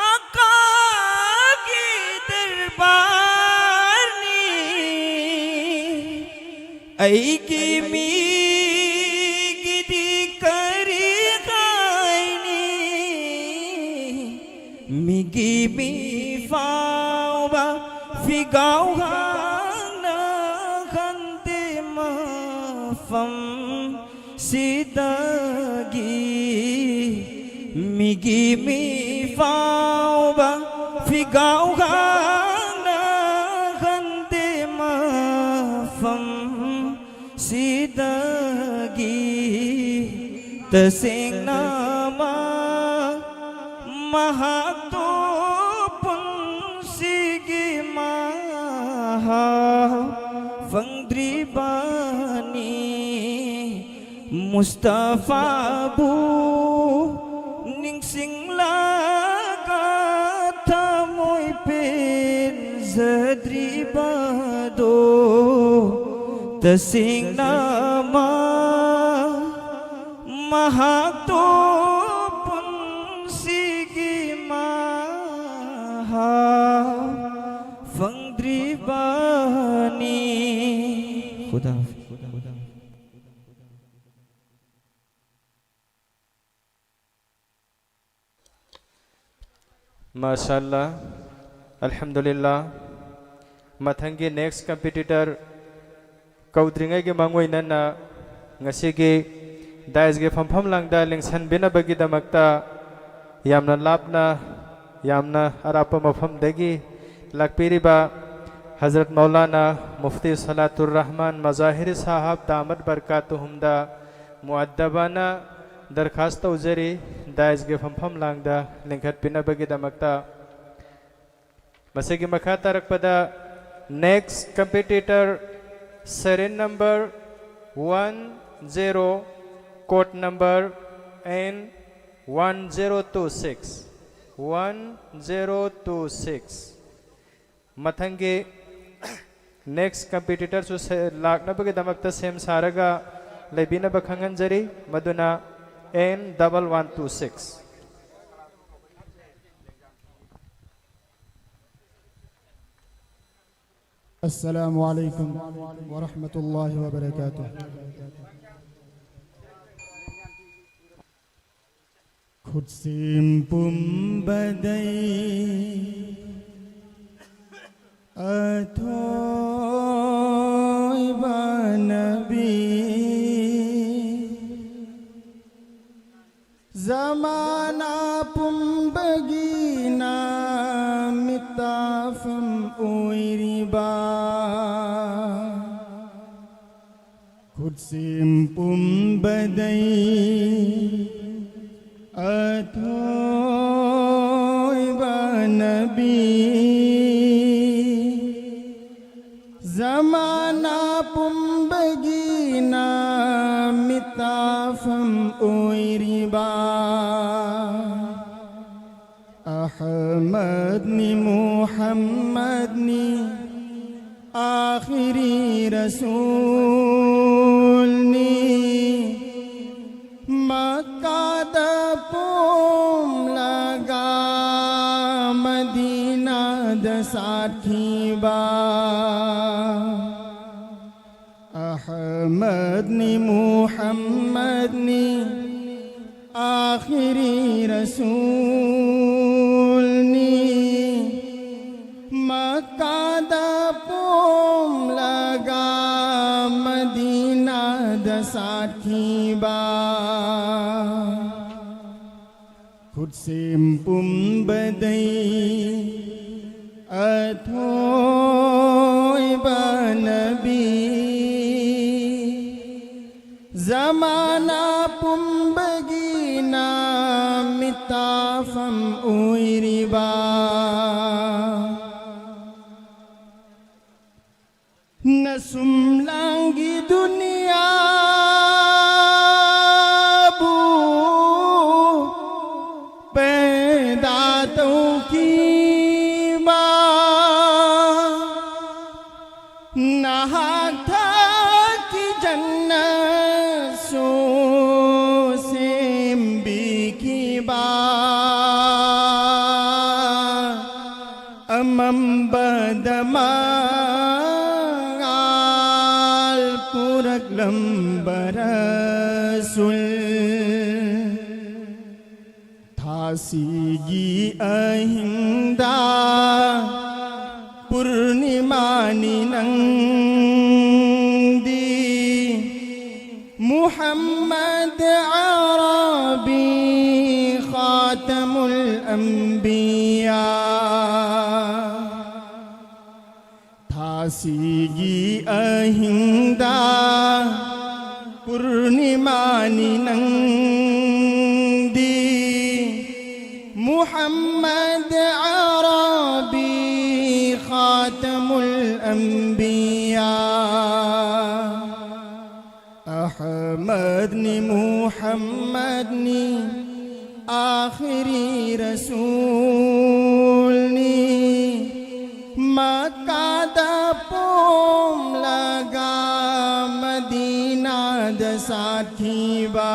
ꯑꯀꯥꯒꯤ ꯗꯔꯕꯥꯔꯅꯤ꯫ ꯑꯩꯒꯤ ꯃꯤꯒꯤꯗꯤ ꯀꯔꯤ ꯍꯥꯏꯅꯤ? ꯃꯤꯒꯤ ꯃꯤ ꯐꯥꯎꯕ ꯐꯤꯒꯥꯎ ꯍꯥꯡꯅ ꯈꯟꯗꯦ ꯃꯐꯝ ꯁꯤꯗꯒꯤ꯫ ꯃꯤꯒꯤ ꯃꯤ ꯐꯥꯎꯕ ꯐꯤꯒꯥꯎ ꯍꯥꯡꯅ ꯈꯟꯗꯦ ꯃꯐꯝ ꯁꯤꯗꯒꯤ꯫ ꯇꯁꯦꯡꯅ ꯃꯥ ꯃꯍꯥꯛꯇꯣ ꯄꯨꯟꯁꯤꯒꯤ ꯃꯍꯥꯎ ꯐꯪꯗ꯭ꯔꯤꯕꯅꯤ꯫ ꯃꯨꯁꯇꯐꯥꯕꯨ ꯅꯤꯡꯁꯤꯡꯂꯒ ꯊꯃꯣꯏ ꯄꯦꯟꯖꯗ꯭ꯔꯤꯕꯗꯣ꯫ ꯇꯁꯦꯡꯅ ꯃꯥ ꯃꯍꯥꯛꯇꯣ ꯄꯨꯟꯁꯤꯒꯤ ꯃꯍꯥꯎ ꯐꯪꯗ꯭ꯔꯤꯕꯅꯤ꯫ ꯈꯨꯗꯥ ꯍꯥꯐꯤꯖ꯫ ꯃꯥꯁꯥ ꯑꯜꯂꯥ꯫ ꯑꯜꯍꯝꯗꯨꯂꯤꯜꯂꯥ꯫ ꯃꯊꯪꯒꯤ next competitor ꯀꯧꯗ꯭ꯔꯤꯉꯩꯒꯤ ꯃꯥꯡꯑꯣꯏꯅꯅ ꯉꯁꯤꯒꯤ dais ꯀꯤ ꯐꯝꯐꯝ ꯂꯥꯡꯗ ꯂꯤꯡꯁꯤꯟꯕꯤꯅꯕꯒꯤꯗꯃꯛꯇ ꯌꯥꯝꯅ ꯂꯥꯞꯅ, ꯌꯥꯝꯅ ꯑꯔꯥꯞꯄ ꯃꯐꯝꯗꯒꯤ ꯂꯥꯛꯄꯤꯔꯤꯕ ꯍꯖꯔꯠ ꯃꯧꯂꯥꯅꯥ ꯃꯨꯐꯇꯤ ꯁꯂꯥꯇꯨꯔ ꯔꯍꯃꯥꯟ ꯃꯖꯥꯍꯤꯔꯤ ꯁꯥꯍꯕ ꯗꯥꯃꯠ ꯕꯔꯀꯥꯇꯨꯍꯨꯝꯗ ꯃꯨꯑꯗꯕꯥꯅ ꯗꯔꯈꯥꯁ ꯇꯧꯖꯔꯤ, dais ꯀꯤ ꯐꯝꯐꯝ ꯂꯥꯡꯗ ꯂꯤꯡꯈꯠꯄꯤꯅꯕꯒꯤꯗꯃꯛꯇ꯫ ꯃꯁꯤꯒꯤ ꯃꯈꯥ ꯇꯥꯔꯛꯄꯗ next competitor serial number one zero Code number N one zero two six, one zero two six. ꯃꯊꯪꯒꯤ next competitorꯁꯨ ꯁꯦ-, ꯂꯥꯛꯅꯕꯒꯤꯗꯃꯛꯇ ꯁꯦꯝ ꯁꯥꯔꯒ ꯂꯩꯕꯤꯅꯕ ꯈꯪꯍꯟꯖꯔꯤ, ꯃꯗꯨꯅ N double one two six꯫ السلام عليكم ورحمة الله وبركاته. ꯈꯨꯠꯁꯦꯝ ꯄꯨꯝꯕꯗꯩ ꯑꯊꯣꯏꯕ ꯅꯕꯤ, ꯖꯃꯥꯅꯥ ꯄꯨꯝꯕꯒꯤ ꯅꯥꯃꯤꯠ ꯇꯥꯐꯝ ꯑꯣꯏꯔꯤꯕ, ꯈꯨꯠꯁꯦꯝ ꯄꯨꯝꯕꯗꯩ ꯑꯊꯣꯏꯕ ꯅꯕꯤ, ꯖꯃꯥꯅꯥ ꯄꯨꯝꯕꯒꯤ ꯅꯥꯃꯤꯠ ꯇꯥꯐꯝ ꯑꯣꯏꯔꯤꯕ, ꯑꯍꯃꯗꯅꯤ ꯃꯨꯍꯝꯃꯗꯅꯤ ꯑꯥꯈꯤꯔꯤ ꯔꯁꯨꯜꯅꯤ꯫ ꯃꯛꯀꯥꯗ ꯄꯣꯝꯂꯒ ꯃꯗꯤꯅꯥꯗ ꯁꯥꯠꯈꯤꯕ, ꯑꯍꯃꯗꯅꯤ ꯃꯨꯍꯝꯃꯗꯅꯤ ꯑꯥꯈꯤꯔꯤ ꯔꯁꯨꯜꯅꯤ꯫ ꯃꯛꯀꯥꯗ ꯄꯣꯝꯂꯒ ꯃꯗꯤꯅꯥꯗ ꯁꯥꯠꯈꯤꯕ, ꯈꯨꯠꯁꯦꯝ ꯄꯨꯝꯕꯗꯩ ꯑꯊꯣꯏꯕ ꯅꯕꯤ, ꯖꯃꯥꯅꯥ ꯄꯨꯝꯕꯒꯤ ꯅꯥꯃꯤꯠ ꯇꯥꯐꯝ ꯑꯣꯏꯔꯤꯕ, ꯅꯁꯨꯝꯂꯥꯡꯒꯤ ꯗꯨꯅꯤꯌꯥ ꯊꯥꯁꯤꯒꯤ ꯑꯍꯤꯡꯗ ꯄꯨꯔꯅꯤꯃꯥꯅꯤ ꯅꯪꯗꯤ, ꯃꯨꯍꯝꯃꯗ ꯑꯔꯕꯤ ꯈꯥꯇꯃꯨꯜ ꯑꯝꯕꯤꯌꯥ꯫ ꯊꯥꯁꯤꯒꯤ ꯑꯍꯤꯡꯗ ꯄꯨꯔꯅꯤꯃꯥꯅꯤ ꯅꯪꯗꯤ, ꯃꯨꯍꯝꯃꯗ ꯑꯔꯕꯤ ꯈꯥꯇꯃꯨꯜ ꯑꯝꯕꯤꯌꯥ꯫ ꯑꯍꯃꯗꯅꯤ ꯃꯨꯍꯝꯃꯗꯅꯤ ꯑꯥꯈꯤꯔꯤ ꯔꯁꯨꯜꯅꯤ, ꯃꯛꯀꯥꯗ ꯄꯣꯝꯂꯒ ꯃꯗꯤꯅꯥꯗ ꯁꯥꯠꯈꯤꯕ꯫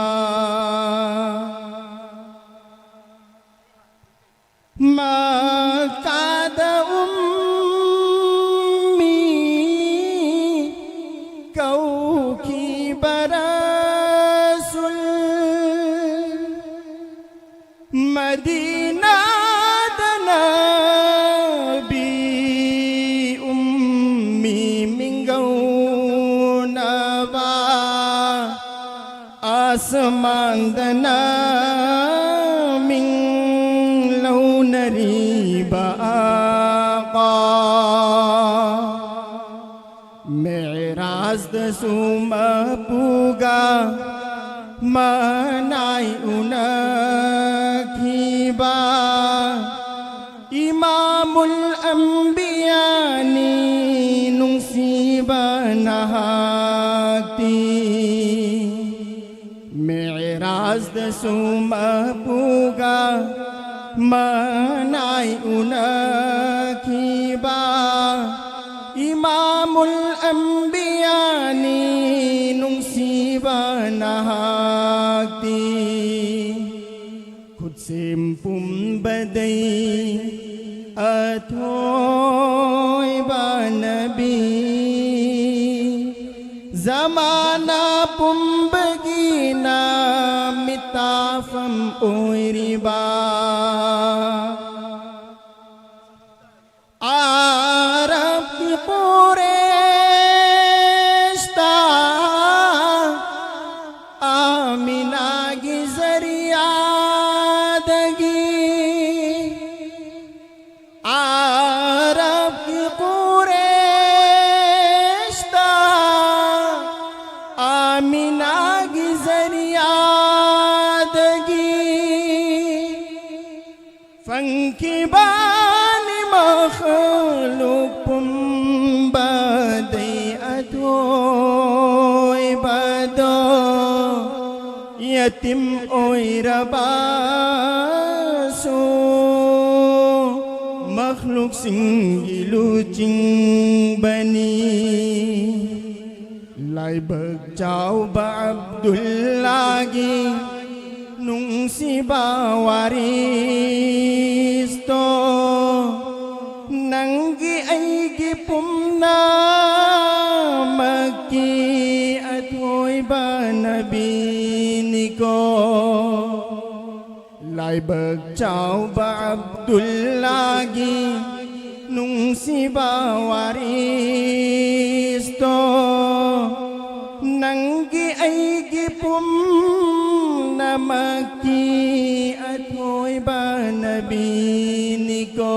ꯃꯛꯀꯥꯗ ꯎꯝꯃꯤ ꯀꯧꯈꯤꯕ ꯔꯁꯨꯜ, ꯃꯗꯤꯅꯥꯗ ꯅꯕꯤ ꯎꯝꯃꯤ ꯃꯤꯡꯒꯧꯅꯕ, ꯑꯁꯃꯥꯟꯗꯅ ꯃꯤꯡ ꯂꯧꯅꯔꯤꯕ ꯑꯥꯀꯥ꯫ ꯃꯦꯔꯥꯖꯗꯁꯨ ꯃꯄꯨꯒ ꯃꯅꯥꯏ ꯎꯅꯈꯤꯕ, ꯏꯃꯥꯃꯨꯜ ꯑꯝꯕꯤꯌꯥꯅꯤ ꯅꯨꯡꯁꯤꯕ ꯅꯍꯥꯛꯇꯤ꯫ ꯃꯦꯔꯥꯖꯗꯁꯨ ꯃꯄꯨꯒ ꯃꯅꯥꯏ ꯎꯅꯈꯤꯕ, ꯏꯃꯥꯃꯨꯜ ꯑꯝꯕꯤꯌꯥꯅꯤ ꯅꯨꯡꯁꯤꯕ ꯅꯍꯥꯛꯇꯤ꯫ ꯈꯨꯠꯁꯦꯝ ꯄꯨꯝꯕꯗꯩ ꯑꯊꯣꯏꯕ ꯅꯕꯤ, ꯖꯃꯥꯅꯥ ꯄꯨꯝꯕꯒꯤ ꯅꯃꯤꯠꯇ ꯃꯤꯇꯥꯐꯝ ꯑꯣꯏꯔꯤꯕ ꯑꯔꯕꯀꯤ ꯀꯨꯔꯦꯁꯇ ꯑꯃꯤꯅꯥꯒꯤ ꯖꯔꯤꯌꯥꯗꯒꯤ ꯑꯔꯕꯀꯤ ꯀꯨꯔꯦꯁꯇ ꯑꯃꯤꯅꯥꯒꯤ ꯖꯔꯤꯌꯥꯗꯒꯤ ꯐꯪꯈꯤꯕꯅꯤ ꯃꯈꯂꯨꯛ ꯄꯨꯝꯕꯗꯩ ꯑꯊꯣꯏꯕꯗꯣ꯫ ꯌꯦꯇꯤꯝ ꯑꯣꯏꯔꯕꯁꯨ ꯃꯈꯂꯨꯛꯁꯤꯡꯒꯤ ꯂꯨꯆꯤꯡꯕꯅꯤ꯫ ꯂꯥꯏꯕꯛ ꯆꯥꯎꯕ ꯑꯕꯗꯨꯜꯂꯥꯒꯤ ꯅꯨꯡꯁꯤꯕ ꯋꯥꯔꯤꯁꯇꯣ ꯅꯪꯒꯤ ꯑꯩꯒꯤ ꯄꯨꯝꯅꯃꯛꯀꯤ ꯑꯊꯣꯏꯕ ꯅꯕꯤꯅꯤꯀꯣ꯫ ꯂꯥꯏꯕꯛ ꯆꯥꯎꯕ ꯑꯕꯗꯨꯜꯂꯥꯒꯤ ꯅꯨꯡꯁꯤꯕ ꯋꯥꯔꯤꯁꯇꯣ ꯅꯪꯒꯤ ꯑꯩꯒꯤ ꯄꯨꯝꯅꯃꯛꯀꯤ ꯑꯊꯣꯏꯕ ꯅꯕꯤꯅꯤꯀꯣ꯫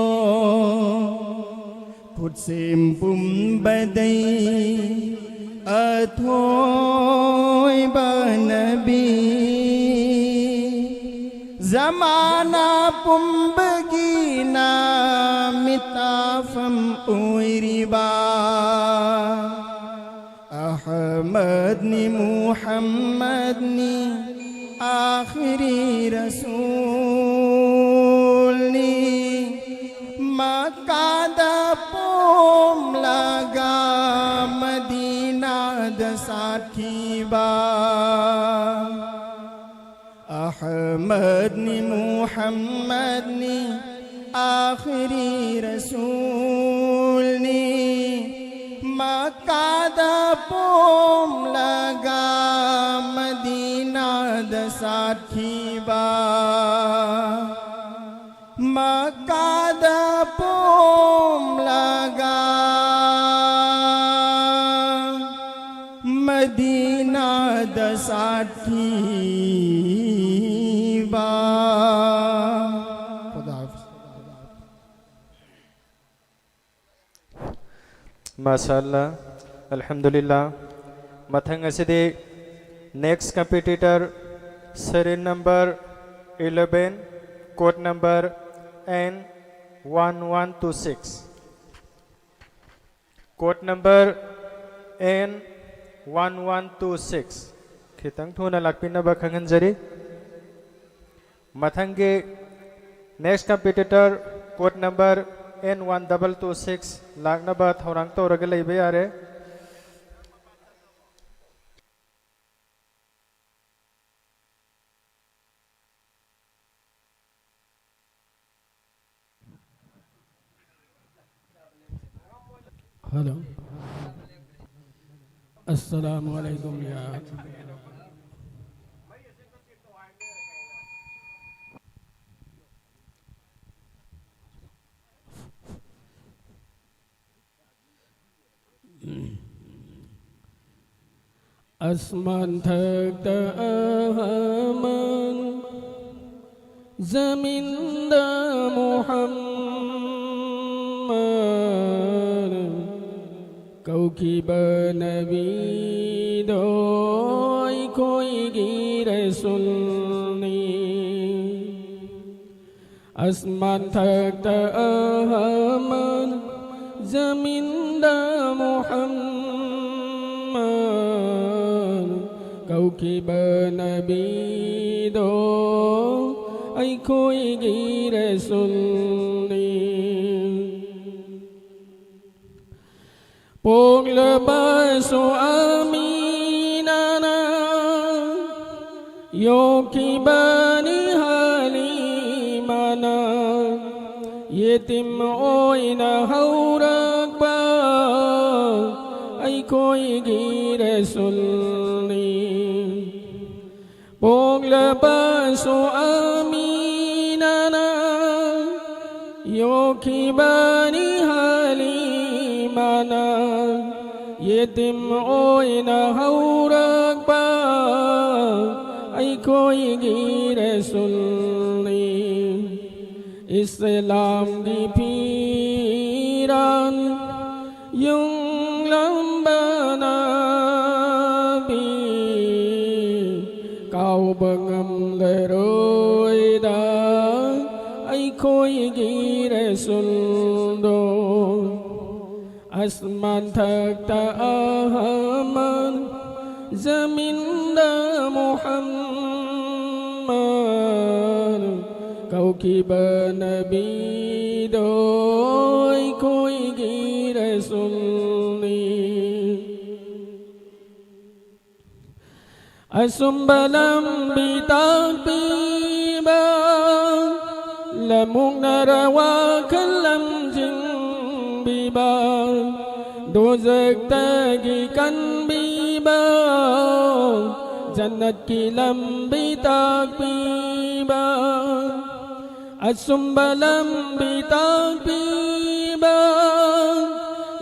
ꯈꯨꯠꯁꯦꯝ ꯄꯨꯝꯕꯗꯩ ꯑꯊꯣꯏꯕ ꯅꯕꯤ, ꯖꯃꯥꯅꯥ ꯄꯨꯝꯕꯒꯤ ꯅꯥꯃꯤꯇꯥꯐꯝ ꯑꯣꯏꯔꯤꯕ ꯑꯍꯃꯗꯅꯤ ꯃꯨꯍꯝꯃꯗꯅꯤ ꯑꯥꯈꯤꯔꯤ ꯔꯁꯨꯜꯅꯤ꯫ ꯃꯛꯀꯥꯗ ꯄꯣꯝꯂꯒ ꯃꯗꯤꯅꯥꯗ ꯁꯥꯠꯈꯤꯕ ꯑꯍꯃꯗꯅꯤ ꯃꯨꯍꯝꯃꯗꯅꯤ ꯑꯥꯈꯤꯔꯤ ꯔꯁꯨꯜꯅꯤ꯫ ꯃꯛꯀꯥꯗ ꯄꯣꯝꯂꯒ ꯃꯗꯤꯅꯥꯗ ꯁꯥꯊꯤꯕ, ꯃꯛꯀꯥꯗ ꯄꯣꯝꯂꯒ ꯃꯗꯤꯅꯥꯗ ꯁꯥꯊꯤꯕ꯫ ꯈꯨꯗꯥ ꯍꯥꯐꯤꯖ꯫ ꯃꯥꯁꯥ ꯑꯜꯂꯥ, ꯑꯜꯍꯝꯗꯨꯂꯤꯜꯂꯥ꯫ ꯃꯊꯪ ꯑꯁꯤꯗꯤ next competitor, serial number eleven, code number N one one two six, code number N one one two six꯫ ꯈꯤꯇꯪ ꯊꯨꯅ ꯂꯥꯛꯄꯤꯅꯕ ꯈꯪꯍꯟꯖꯔꯤ꯫ ꯃꯊꯪꯒꯤ next competitor, code number N one double two six, ꯂꯥꯛꯅꯕ ꯊꯧꯔꯥꯡ ꯇꯧꯔꯒ ꯂꯩꯕ ꯌꯥꯔꯦ꯫ Hello. السلام عليكم يا ꯑꯁꯃꯥꯟ ꯊꯛꯇ ꯑꯍꯃꯟ, ꯖꯃꯤꯟꯗ ꯃꯨꯍꯝꯃꯗ ꯀꯧꯈꯤꯕ ꯅꯕꯤꯗꯣ ꯑꯩꯈꯣꯏꯒꯤ ꯔꯁꯨꯜꯅꯤ꯫ ꯑꯁꯃꯥꯟ ꯊꯛꯇ ꯑꯍꯃꯟ, ꯖꯃꯤꯟꯗ ꯃꯨꯍꯝꯃꯗ ꯀꯧꯈꯤꯕ ꯅꯕꯤꯗꯣ ꯑꯩꯈꯣꯏꯒꯤ ꯔꯁꯨꯜꯅꯤ꯫ ꯄꯣꯛꯂꯕꯁꯨ ꯑꯃꯤꯅꯅ, ꯌꯣꯛꯈꯤꯕꯅꯤ ꯍꯂꯤꯃꯅ, ꯌꯦꯇꯤꯝ ꯑꯣꯏꯅ ꯍꯧꯔꯛꯄ ꯑꯩꯈꯣꯏꯒꯤ ꯔꯁꯨꯜꯅꯤ꯫ ꯄꯣꯛꯂ ꯄꯣꯛꯄꯁꯨ ꯑꯃꯤꯅꯅ ꯌꯣꯛꯈꯤꯕꯅꯤ ꯍꯂꯤꯃꯥꯅ꯫ ꯌꯦꯇꯤꯝ ꯑꯣꯏꯅ ꯍꯧꯔꯛꯄ ꯑꯩꯈꯣꯏꯒꯤ ꯔꯁꯨꯜꯅꯤ꯫ ꯏꯁꯂꯥꯝꯒꯤ ꯐꯤꯔꯥꯟ ꯌꯨꯡꯂꯝꯕ ꯅꯕꯤ, ꯀꯥꯎꯕ ꯉꯝꯂꯔꯣꯏꯗ ꯑꯩꯈꯣꯏꯒꯤ ꯔꯁꯨꯜꯗꯣ꯫ ꯑꯁꯃꯥꯟ ꯊꯛꯇ ꯑꯍꯃꯗ, ꯖꯃꯤꯟꯗ ꯃꯨꯍꯝꯃꯗ ꯀꯧꯈꯤꯕ ꯅꯕꯤꯗꯣ ꯑꯩꯈꯣꯏꯒꯤ ꯔꯁꯨꯜꯅꯤ꯫ ꯑꯆꯨꯝꯕ ꯂꯝꯕꯤ ꯇꯥꯛꯄꯤꯕ, ꯂꯃꯨꯛꯅꯔ ꯋꯥꯈꯜ ꯂꯝꯖꯤꯡꯕꯤꯕ, ꯗꯣꯖꯛꯇꯒꯤ ꯀꯟꯕꯤꯕ, ꯖꯟꯅꯠꯀꯤ ꯂꯝꯕꯤ ꯇꯥꯛꯄꯤꯕ꯫ ꯑꯆꯨꯝꯕ ꯂꯝꯕꯤ ꯇꯥꯛꯄꯤꯕ,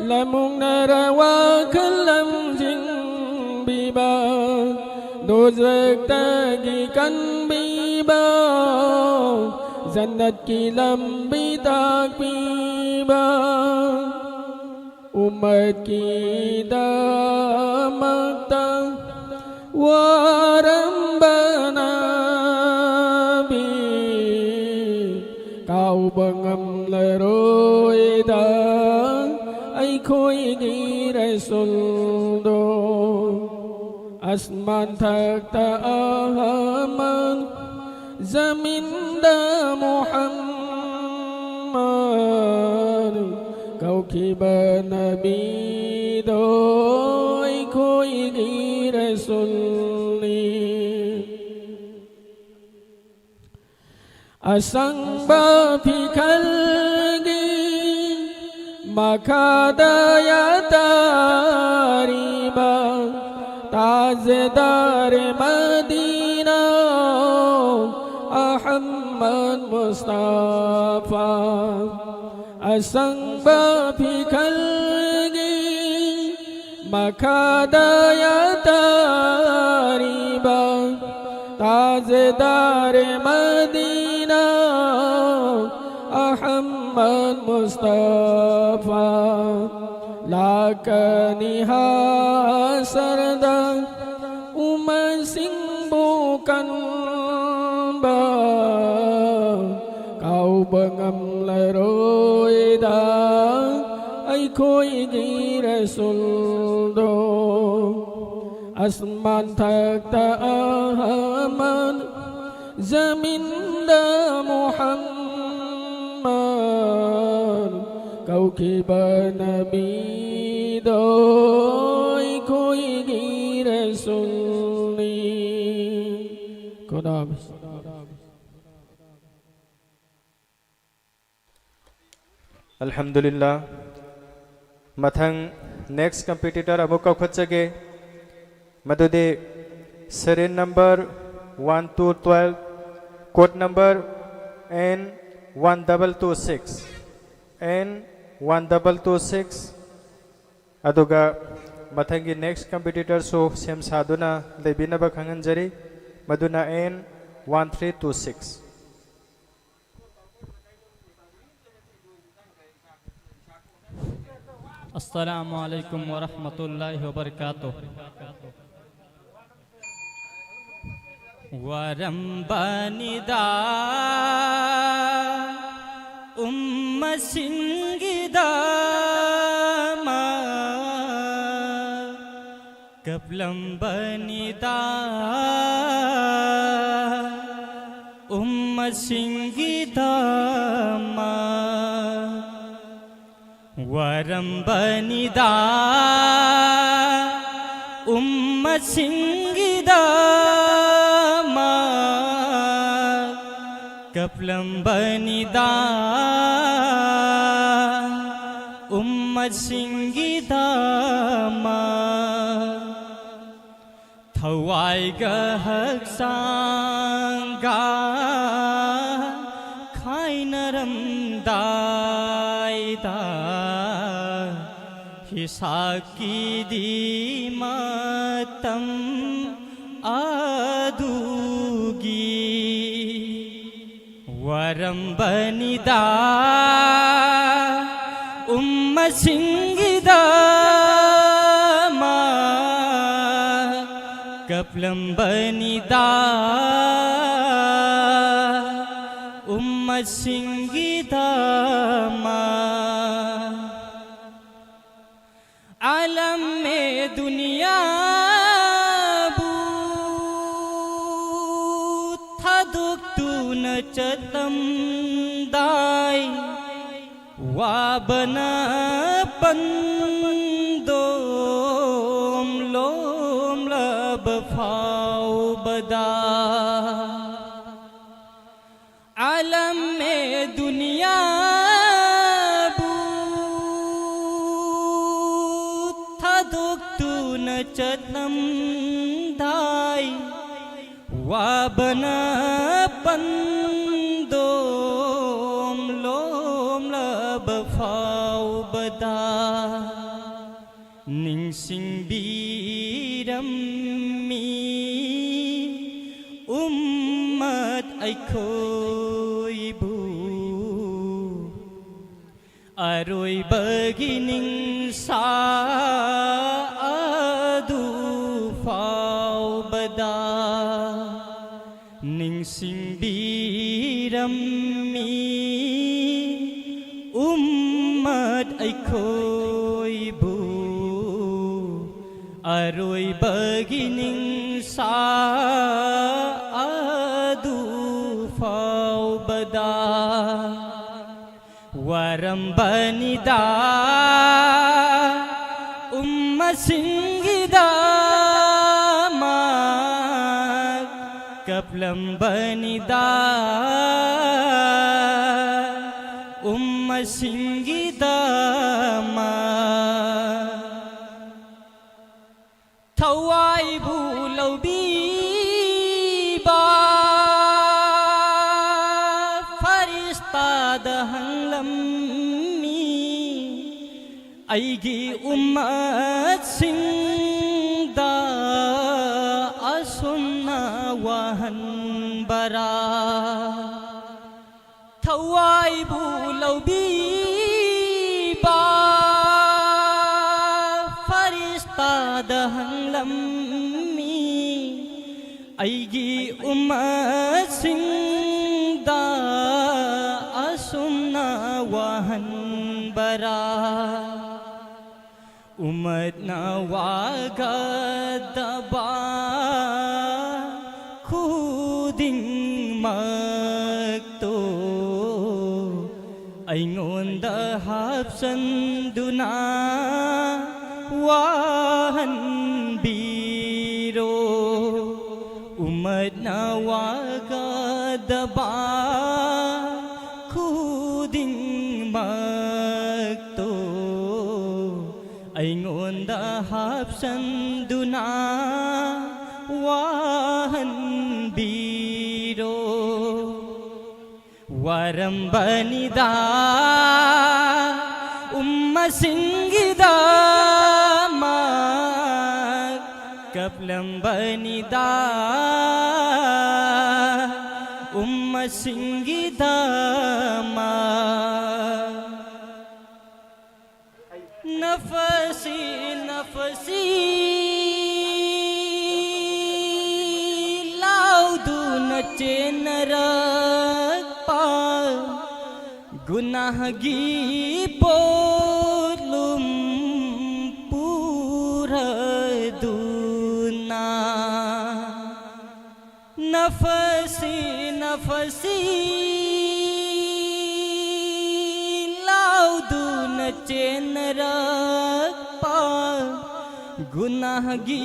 ꯂꯃꯨꯛꯅꯔ ꯋꯥꯈꯜ ꯂꯝꯖꯤꯡꯕꯤꯕ, ꯗꯣꯖꯛꯇꯒꯤ ꯀꯟꯕꯤꯕ, ꯖꯟꯅꯠꯀꯤ ꯂꯝꯕꯤ ꯇꯥꯛꯄꯤꯕ꯫ ꯎꯝꯃꯠꯀꯤꯗꯃꯛꯇ ꯋꯥꯔꯝꯕ ꯅꯕꯤ, ꯀꯥꯎꯕ ꯉꯝꯂꯔꯣꯏꯗ ꯑꯩꯈꯣꯏꯒꯤ ꯔꯁꯨꯜꯗꯣ꯫ ꯑꯁꯃꯥꯟ ꯊꯛꯇ ꯑꯍꯃꯗ, ꯖꯃꯤꯟꯗ ꯃꯨꯍꯝꯃꯗ ꯀꯧꯈꯤꯕ ꯅꯕꯤꯗꯣ ꯑꯩꯈꯣꯏꯒꯤ ꯔꯁꯨꯜꯅꯤ꯫ ꯑꯁꯪꯕ ꯐꯤꯈꯜꯒꯤ ꯃꯈꯥꯗ ꯌꯥꯇꯥꯔꯤꯕ ꯇꯥꯖꯗꯥꯔ ꯃꯗꯤꯅꯥ ꯑꯍꯃꯗ ꯃꯨꯁꯇꯐꯥ꯫ ꯑꯁꯪꯕ ꯐꯤꯈꯜꯒꯤ ꯃꯈꯥꯗ ꯌꯥꯇꯥꯔꯤꯕ ꯇꯥꯖꯗꯥꯔꯦ ꯃꯗꯤꯅꯥ ꯑꯍꯃꯗ ꯃꯨꯁꯇꯐꯥ꯫ ꯂꯥꯛꯀꯅꯤ ꯍꯥꯁꯔꯗ ꯎꯝꯃꯠꯁꯤꯡꯕꯨ ꯀꯟꯕ, ꯀꯥꯎꯕ ꯉꯝꯂꯔꯣꯏꯗ ꯑꯩꯈꯣꯏꯒꯤ ꯔꯁꯨꯜꯗꯣ꯫ ꯑꯁꯃꯥꯟ ꯊꯛꯇ ꯑꯍꯃꯗ, ꯖꯃꯤꯟꯗ ꯃꯨꯍꯝꯃꯗ ꯀꯧꯈꯤꯕ ꯅꯕꯤꯗꯣ ꯑꯩꯈꯣꯏꯒꯤ ꯔꯁꯨꯜꯅꯤ꯫ ꯈꯨꯗꯥ ꯍꯥꯐꯤꯖ꯫ ꯑꯜꯍꯝꯗꯨꯂꯤꯜꯂꯥ꯫ ꯃꯊꯪ next competitor ꯑꯃꯨꯛ ꯀꯧꯈꯠꯆꯒꯦ꯫ ꯃꯗꯨꯗꯤ serial number one two twelve, code number N one double two six, N one double two six꯫ ꯑꯗꯨꯒ ꯃꯊꯪꯒꯤ next competitorꯁꯨ ꯁꯦꯝ ꯁꯥꯗꯨꯅ ꯂꯩꯕꯤꯅꯕ ꯈꯪꯍꯟꯖꯔꯤ, ꯃꯗꯨꯅ N one three two six꯫ السلام عليكم ورحمة الله وبركاته. ꯋꯥꯔꯝꯕꯅꯤꯗ ꯎꯝꯃꯁꯤꯡꯒꯤꯗꯃꯛ ꯀꯞꯂꯝꯕꯅꯤꯗ ꯎꯝꯃꯁꯤꯡꯒꯤꯗꯃꯛ꯫ ꯋꯥꯔꯝꯕꯅꯤꯗ ꯎꯝꯃꯁꯤꯡꯒꯤꯗꯃꯛ ꯀꯞꯂꯝꯕꯅꯤꯗ ꯎꯝꯃꯁꯤꯡꯒꯤꯗꯃꯛ꯫ ꯊꯋꯥꯏꯒ ꯍꯛꯆꯥꯡꯒ ꯔꯝꯗꯥꯏꯗ ꯍꯤꯁꯥꯛꯀꯤꯗꯤ ꯃꯇꯝ ꯑꯗꯨꯒꯤ ꯋꯥꯔꯝꯕꯅꯤꯗ ꯎꯝꯃꯁꯤꯡꯒꯤꯗꯃꯛ ꯀꯞꯂꯝꯕꯅꯤꯗ ꯎꯝꯃꯁꯤꯡꯒꯤꯗꯃꯛ꯫ ꯑꯥꯂꯝ ꯑꯦ ꯗꯨꯅꯤꯌꯥꯕꯨ ꯊꯥꯗꯣꯛꯇꯨꯅ ꯆꯠꯂꯝꯗꯥꯏ ꯋꯥꯕꯅ ꯄꯟꯗꯣꯝ ꯂꯣꯝꯂꯕ ꯐꯥꯎꯕꯗ ꯑꯥꯂꯝ ꯑꯦ ꯗꯨꯅꯤꯌꯥꯕꯨ ꯊꯥꯗꯣꯛꯇꯨꯅ ꯆꯠꯂꯝꯗꯥꯏ ꯋꯥꯕꯅ ꯄꯟꯗꯣꯝ ꯂꯣꯝꯂꯕ ꯐꯥꯎꯕꯗ ꯅꯤꯡꯁꯤꯡꯕꯤꯔꯝꯃꯤ ꯎꯝꯃꯠ ꯑꯩꯈꯣꯏꯕꯨ꯫ ꯑꯔꯣꯏꯕꯒꯤ ꯅꯤꯡꯁꯥ ꯑꯗꯨ ꯐꯥꯎꯕꯗ ꯅꯤꯡꯁꯤꯡꯕꯤꯔꯝꯃꯤ ꯎꯝꯃꯠ ꯑꯩꯈꯣꯏꯕꯨ꯫ ꯑꯔꯣꯏꯕꯒꯤ ꯅꯤꯡꯁꯥ ꯑꯗꯨ ꯐꯥꯎꯕꯗ ꯋꯥꯔꯝꯕꯅꯤꯗ ꯎꯝꯃꯁꯤꯡꯒꯤꯗꯃꯛ ꯀꯞꯂꯝꯕꯅꯤꯗ ꯎꯝꯃꯁꯤꯡꯒꯤꯗꯃꯛ꯫ ꯊꯋꯥꯏꯕꯨ ꯂꯧꯕꯤꯕ ꯐꯔꯤꯁꯇꯥ ꯐꯔꯤꯁꯇꯥꯗ ꯍꯪꯂꯝꯃꯤ, ꯑꯩꯒꯤ ꯎꯝꯃꯠꯁꯤꯡꯗ ꯑꯁꯨꯝꯅ ꯋꯥꯍꯟꯕꯔꯥ? ꯊꯋꯥꯏꯕꯨ ꯂꯧꯕꯤꯕ ꯐꯔꯤꯁꯇꯥꯗ ꯍꯪꯂꯝꯃꯤ, ꯑꯩꯒꯤ ꯎꯝꯃꯠꯁꯤꯡꯗ ꯑꯁꯨꯝꯅ ꯋꯥꯍꯟꯕꯔꯥ? ꯎꯝꯃꯠꯅ ꯋꯥꯒꯗꯕ ꯈꯨꯗꯤꯡꯃꯛꯇꯣ ꯑꯩꯉꯣꯟꯗ ꯍꯥꯞꯆꯟꯗꯨꯅ ꯋꯥꯍꯟꯕꯤꯔꯣ꯫ ꯎꯝꯃꯠꯅ ꯋꯥꯒꯗꯕ ꯈꯨꯗꯤꯡꯃꯛꯇꯣ ꯑꯩꯉꯣꯟꯗ ꯍꯥꯞꯆꯟꯗꯨꯅ ꯋꯥꯍꯟꯕꯤꯔꯣ꯫ ꯋꯥꯔꯝꯕꯅꯤꯗ ꯎꯝꯃꯁꯤꯡꯒꯤꯗꯃꯛ, ꯀꯞꯂꯝꯕꯅꯤꯗ ꯎꯝꯃꯁꯤꯡꯒꯤꯗꯃꯛ꯫ ꯅꯐꯁꯤ ꯅꯐꯁꯤ ꯂꯥꯎꯗꯨꯅ ꯆꯦꯟꯅꯔꯛꯄ ꯒꯨꯅꯥꯍꯒꯤ ꯄꯣꯠꯂꯨꯝ ꯄꯨꯔꯗꯨꯅ꯫ ꯅꯐꯁꯤ ꯅꯐꯁꯤ ꯂꯥꯎꯗꯨꯅ ꯆꯦꯟꯅꯔꯛꯄ ꯒꯨꯅꯥꯍꯒꯤ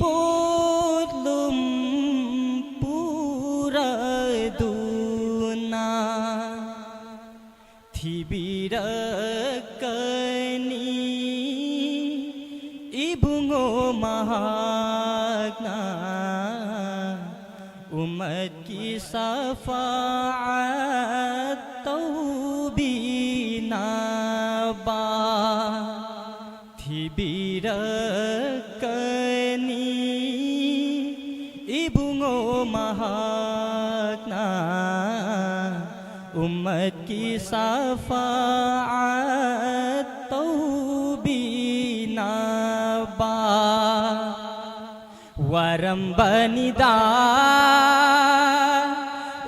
ꯄꯣꯠꯂꯨꯝ ꯄꯨꯔꯗꯨꯅ ꯊꯤꯕꯤꯔꯛꯀꯅꯤ ꯏꯕꯨꯡꯉꯣ ꯃꯍꯥꯛꯅ꯫ ꯎꯃꯠꯀꯤ ꯁꯐꯥꯑꯠ ꯇꯧꯕꯤꯅꯕ ꯊꯤꯕꯤꯔꯛꯀꯅꯤ ꯏꯕꯨꯡꯉꯣ ꯃꯍꯥꯛꯅ꯫ ꯎꯝꯃꯠꯀꯤ ꯁꯐꯥꯑꯠ ꯇꯧꯕꯤꯅꯕ ꯋꯥꯔꯝꯕꯅꯤꯗ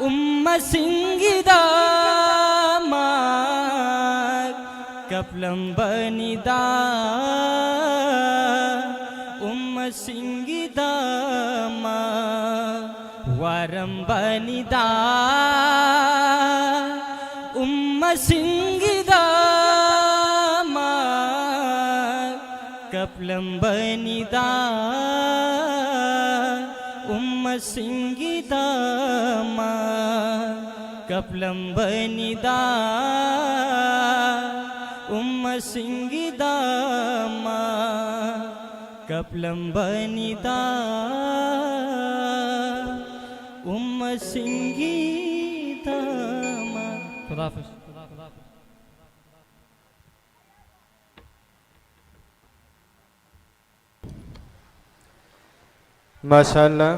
ꯎꯝꯃꯁꯤꯡꯒꯤꯗꯃꯛ ꯀꯞꯂꯝꯕꯅꯤꯗ ꯎꯝꯃꯁꯤꯡꯒꯤꯗꯃꯛ ꯋꯥꯔꯝꯕꯅꯤꯗ ꯎꯝꯃꯁꯤꯡꯒꯤꯗꯃꯛ ꯀꯞꯂꯝꯕꯅꯤꯗ ꯎꯝꯃꯁꯤꯡꯒꯤꯗꯃꯛ ꯀꯞꯂꯝꯕꯅꯤꯗ ꯎꯝꯃꯁꯤꯡꯒꯤꯗꯃꯛ ꯀꯞꯂꯝꯕꯅꯤꯗ ꯎꯝꯃꯁꯤꯡꯒꯤꯗꯃꯛ꯫ ꯈꯨꯗꯥ ꯍꯥꯐꯤꯖ꯫ ꯃꯥꯁꯥ ꯑꯜꯂꯥ꯫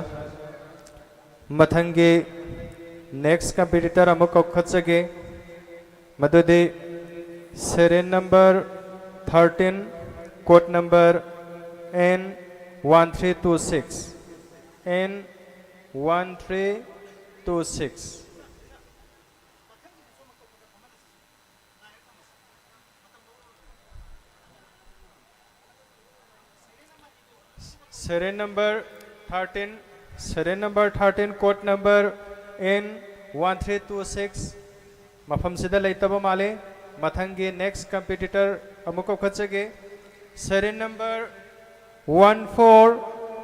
ꯃꯊꯪꯒꯤ next competitor ꯑꯃꯨꯛ ꯀꯧꯈꯠꯆꯒꯦ꯫ ꯃꯗꯨꯗꯤ serial number thirteen, code number N one three two six, N one three two six꯫ Serial number thirteen, serial number thirteen, code number N one three two six꯫ ꯃꯐꯝꯁꯤꯗ ꯂꯩꯇꯕ ꯃꯥꯜꯂꯤ꯫ ꯃꯊꯪꯒꯤ next competitor ꯑꯃꯨꯛ ꯀꯧꯈꯠꯆꯒꯦ꯫ Serial number one four,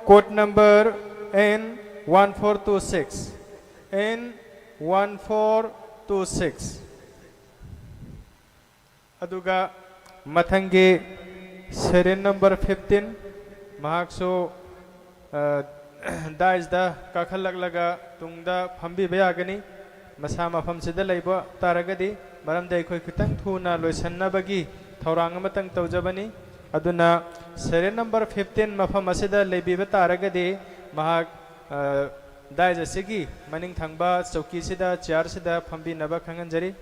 code number N one four two six, N one four two six꯫ ꯑꯗꯨꯒ ꯃꯊꯪꯒꯤ serial number fifteen, ꯃꯍꯥꯛꯁꯨ, ꯑ, ꯗꯥꯏꯁꯇ ꯀꯥꯈꯠꯂꯛꯂꯒ ꯇꯨꯡꯗ ꯐꯝꯕꯤꯕ ꯌꯥꯒꯅꯤ꯫ ꯃꯁꯥ ꯃꯐꯝꯁꯤꯗ ꯂꯩꯕ ꯇꯥꯔꯒꯗꯤ, ꯃꯔꯝꯗꯤ ꯑꯩꯈꯣꯏ ꯈꯤꯇꯪ ꯊꯨꯅ ꯂꯣꯏꯁꯤꯟꯅꯕꯒꯤ ꯊꯧꯔꯥꯡ ꯑꯃꯇꯪ ꯇꯧꯖꯕꯅꯤ꯫ ꯑꯗꯨꯅ serial number fifteen ꯃꯐꯝ ꯑꯁꯤꯗ ꯂꯩꯕꯤꯕ ꯇꯥꯔꯒꯗꯤ, ꯃꯍꯥꯛ, ꯑ, ꯗꯥꯏꯁ ꯑꯁꯤꯒꯤ ꯃꯅꯤꯡ ꯊꯪꯕ ꯆꯧꯀꯤꯁꯤꯗ, ꯆꯤꯌꯥꯔꯁꯤꯗ ꯐꯝꯕꯤꯅꯕ ꯈꯪꯍꯟꯖꯔꯤ꯫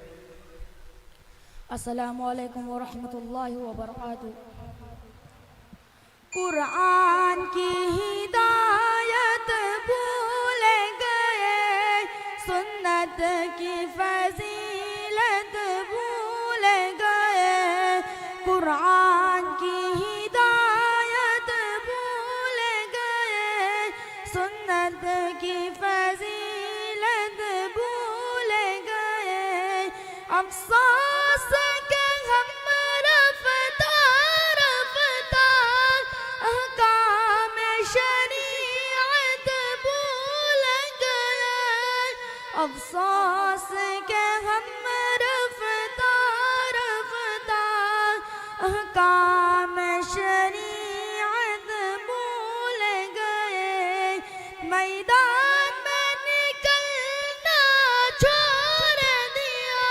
السلام عليكم ورحمة الله وبركاته. قرآن کی ہدایت بھول گئے، سنت کی فضیلت بھول گئے۔ قرآن کی ہدایت بھول گئے، سنت کی فضیلت بھول گئے۔ افسوس کہ ہم رفتار رفتار احکام شریعت بھول گئے۔ افسوس کہ ہم رفتار رفتار احکام شریعت بھول گئے۔ میدان میں نکلنا چھوڑ دیا،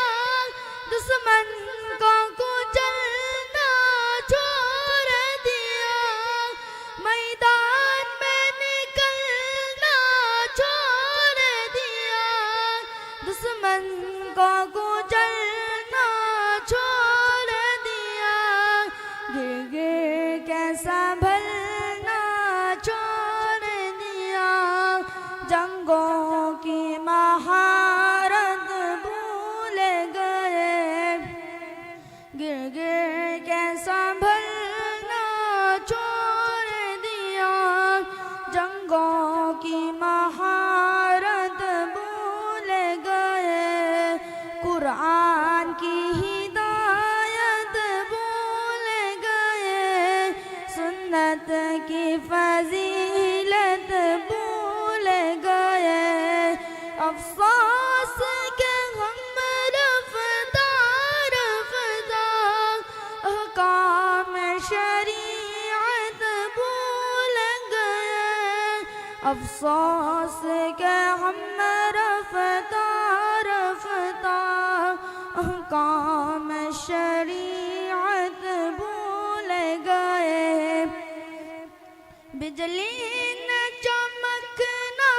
دشمن کو کچلنا چھوڑ دیا۔ میدان میں نکلنا چھوڑ دیا، دشمن کو کچلنا چھوڑ دیا۔ گر گر کے سنبھلنا چھوڑ دیا، جنگوں کی مہارت بھول گئے۔ گر گر کے سنبھلنا چھوڑ دیا، جنگوں کی مہارت بھول گئے۔ قرآن کی ہدایت بھول گئے، سنت کی فضیلت بھول گئے۔ افسوس کہ ہم رفتار رفتار احکام شریعت بھول گئے۔ افسوس کہ ہم رفتہ رفتہ احکام شریعت بھول گئے۔ بجلی نے چمکنا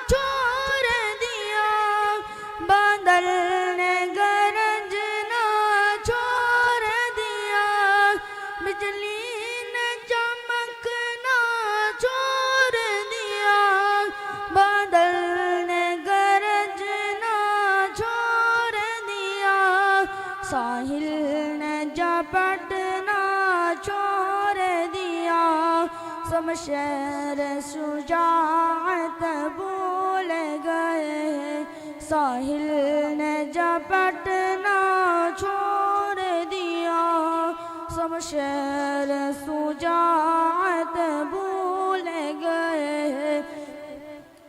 چھوڑ دیا، بادل نے گرجنا چھوڑ دیا، بجلی نے چمکنا چھوڑ دیا، بادل نے گرجنا چھوڑ دیا، ساحل نے جھپٹنا چھوڑ دیا، شمشیر شجاعت بھول گئے۔ ساحل نے جھپٹنا چھوڑ دیا، شمشیر شجاعت بھول گئے۔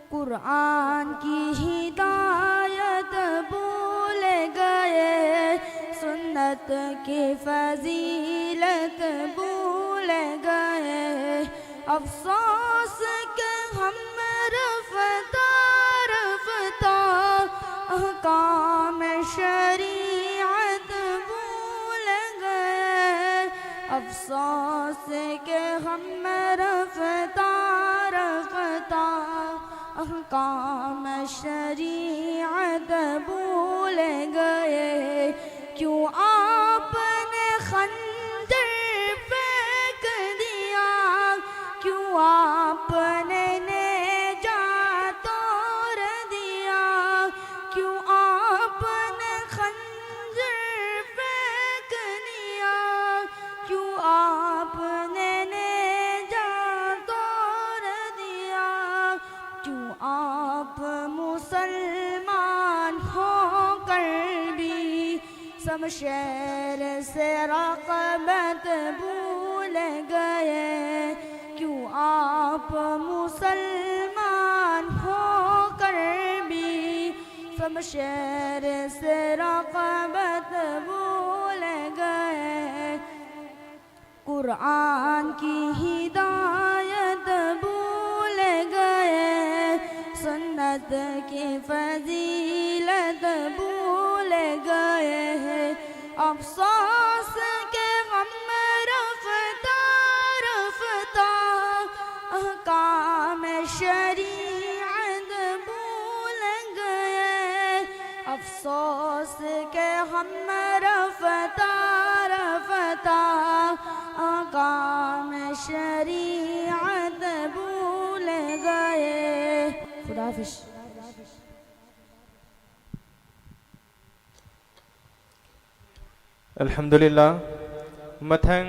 قرآن کی ہدایت بھول گئے، سنت کی فضیلت بھول گئے۔ افسوس کہ ہم رفتہ رفتہ احکام شریعت بھول گئے۔ افسوس کہ ہم رفتہ رفتہ احکام شریعت بھول گئے۔ کیوں آپ نے خنجر پھینک دیا؟ کیوں آپ نے نیزہ توڑ دیا؟ کیوں آپ نے خنجر پھینک دیا؟ کیوں آپ نے نیزہ توڑ دیا؟ کیوں آپ مسلمان ہو کر بھی شمشیر سے رقابت بھول گئے؟ کیوں آپ مسلمان ہو کر بھی شمشیر سے رقابت بھول گئے؟ قرآن کی ہدایت بھول گئے۔ की फजीलत भूल गए हैं। अफसोस के गम रफ्ता रफ्ता अहकाम शरीअत भूल गए। अफसोस के हम रफ्ता रफ्ता अहकाम शरीअत भूल गए। खुदा हाफिज। Alhamdulillah. ꯃꯊꯪ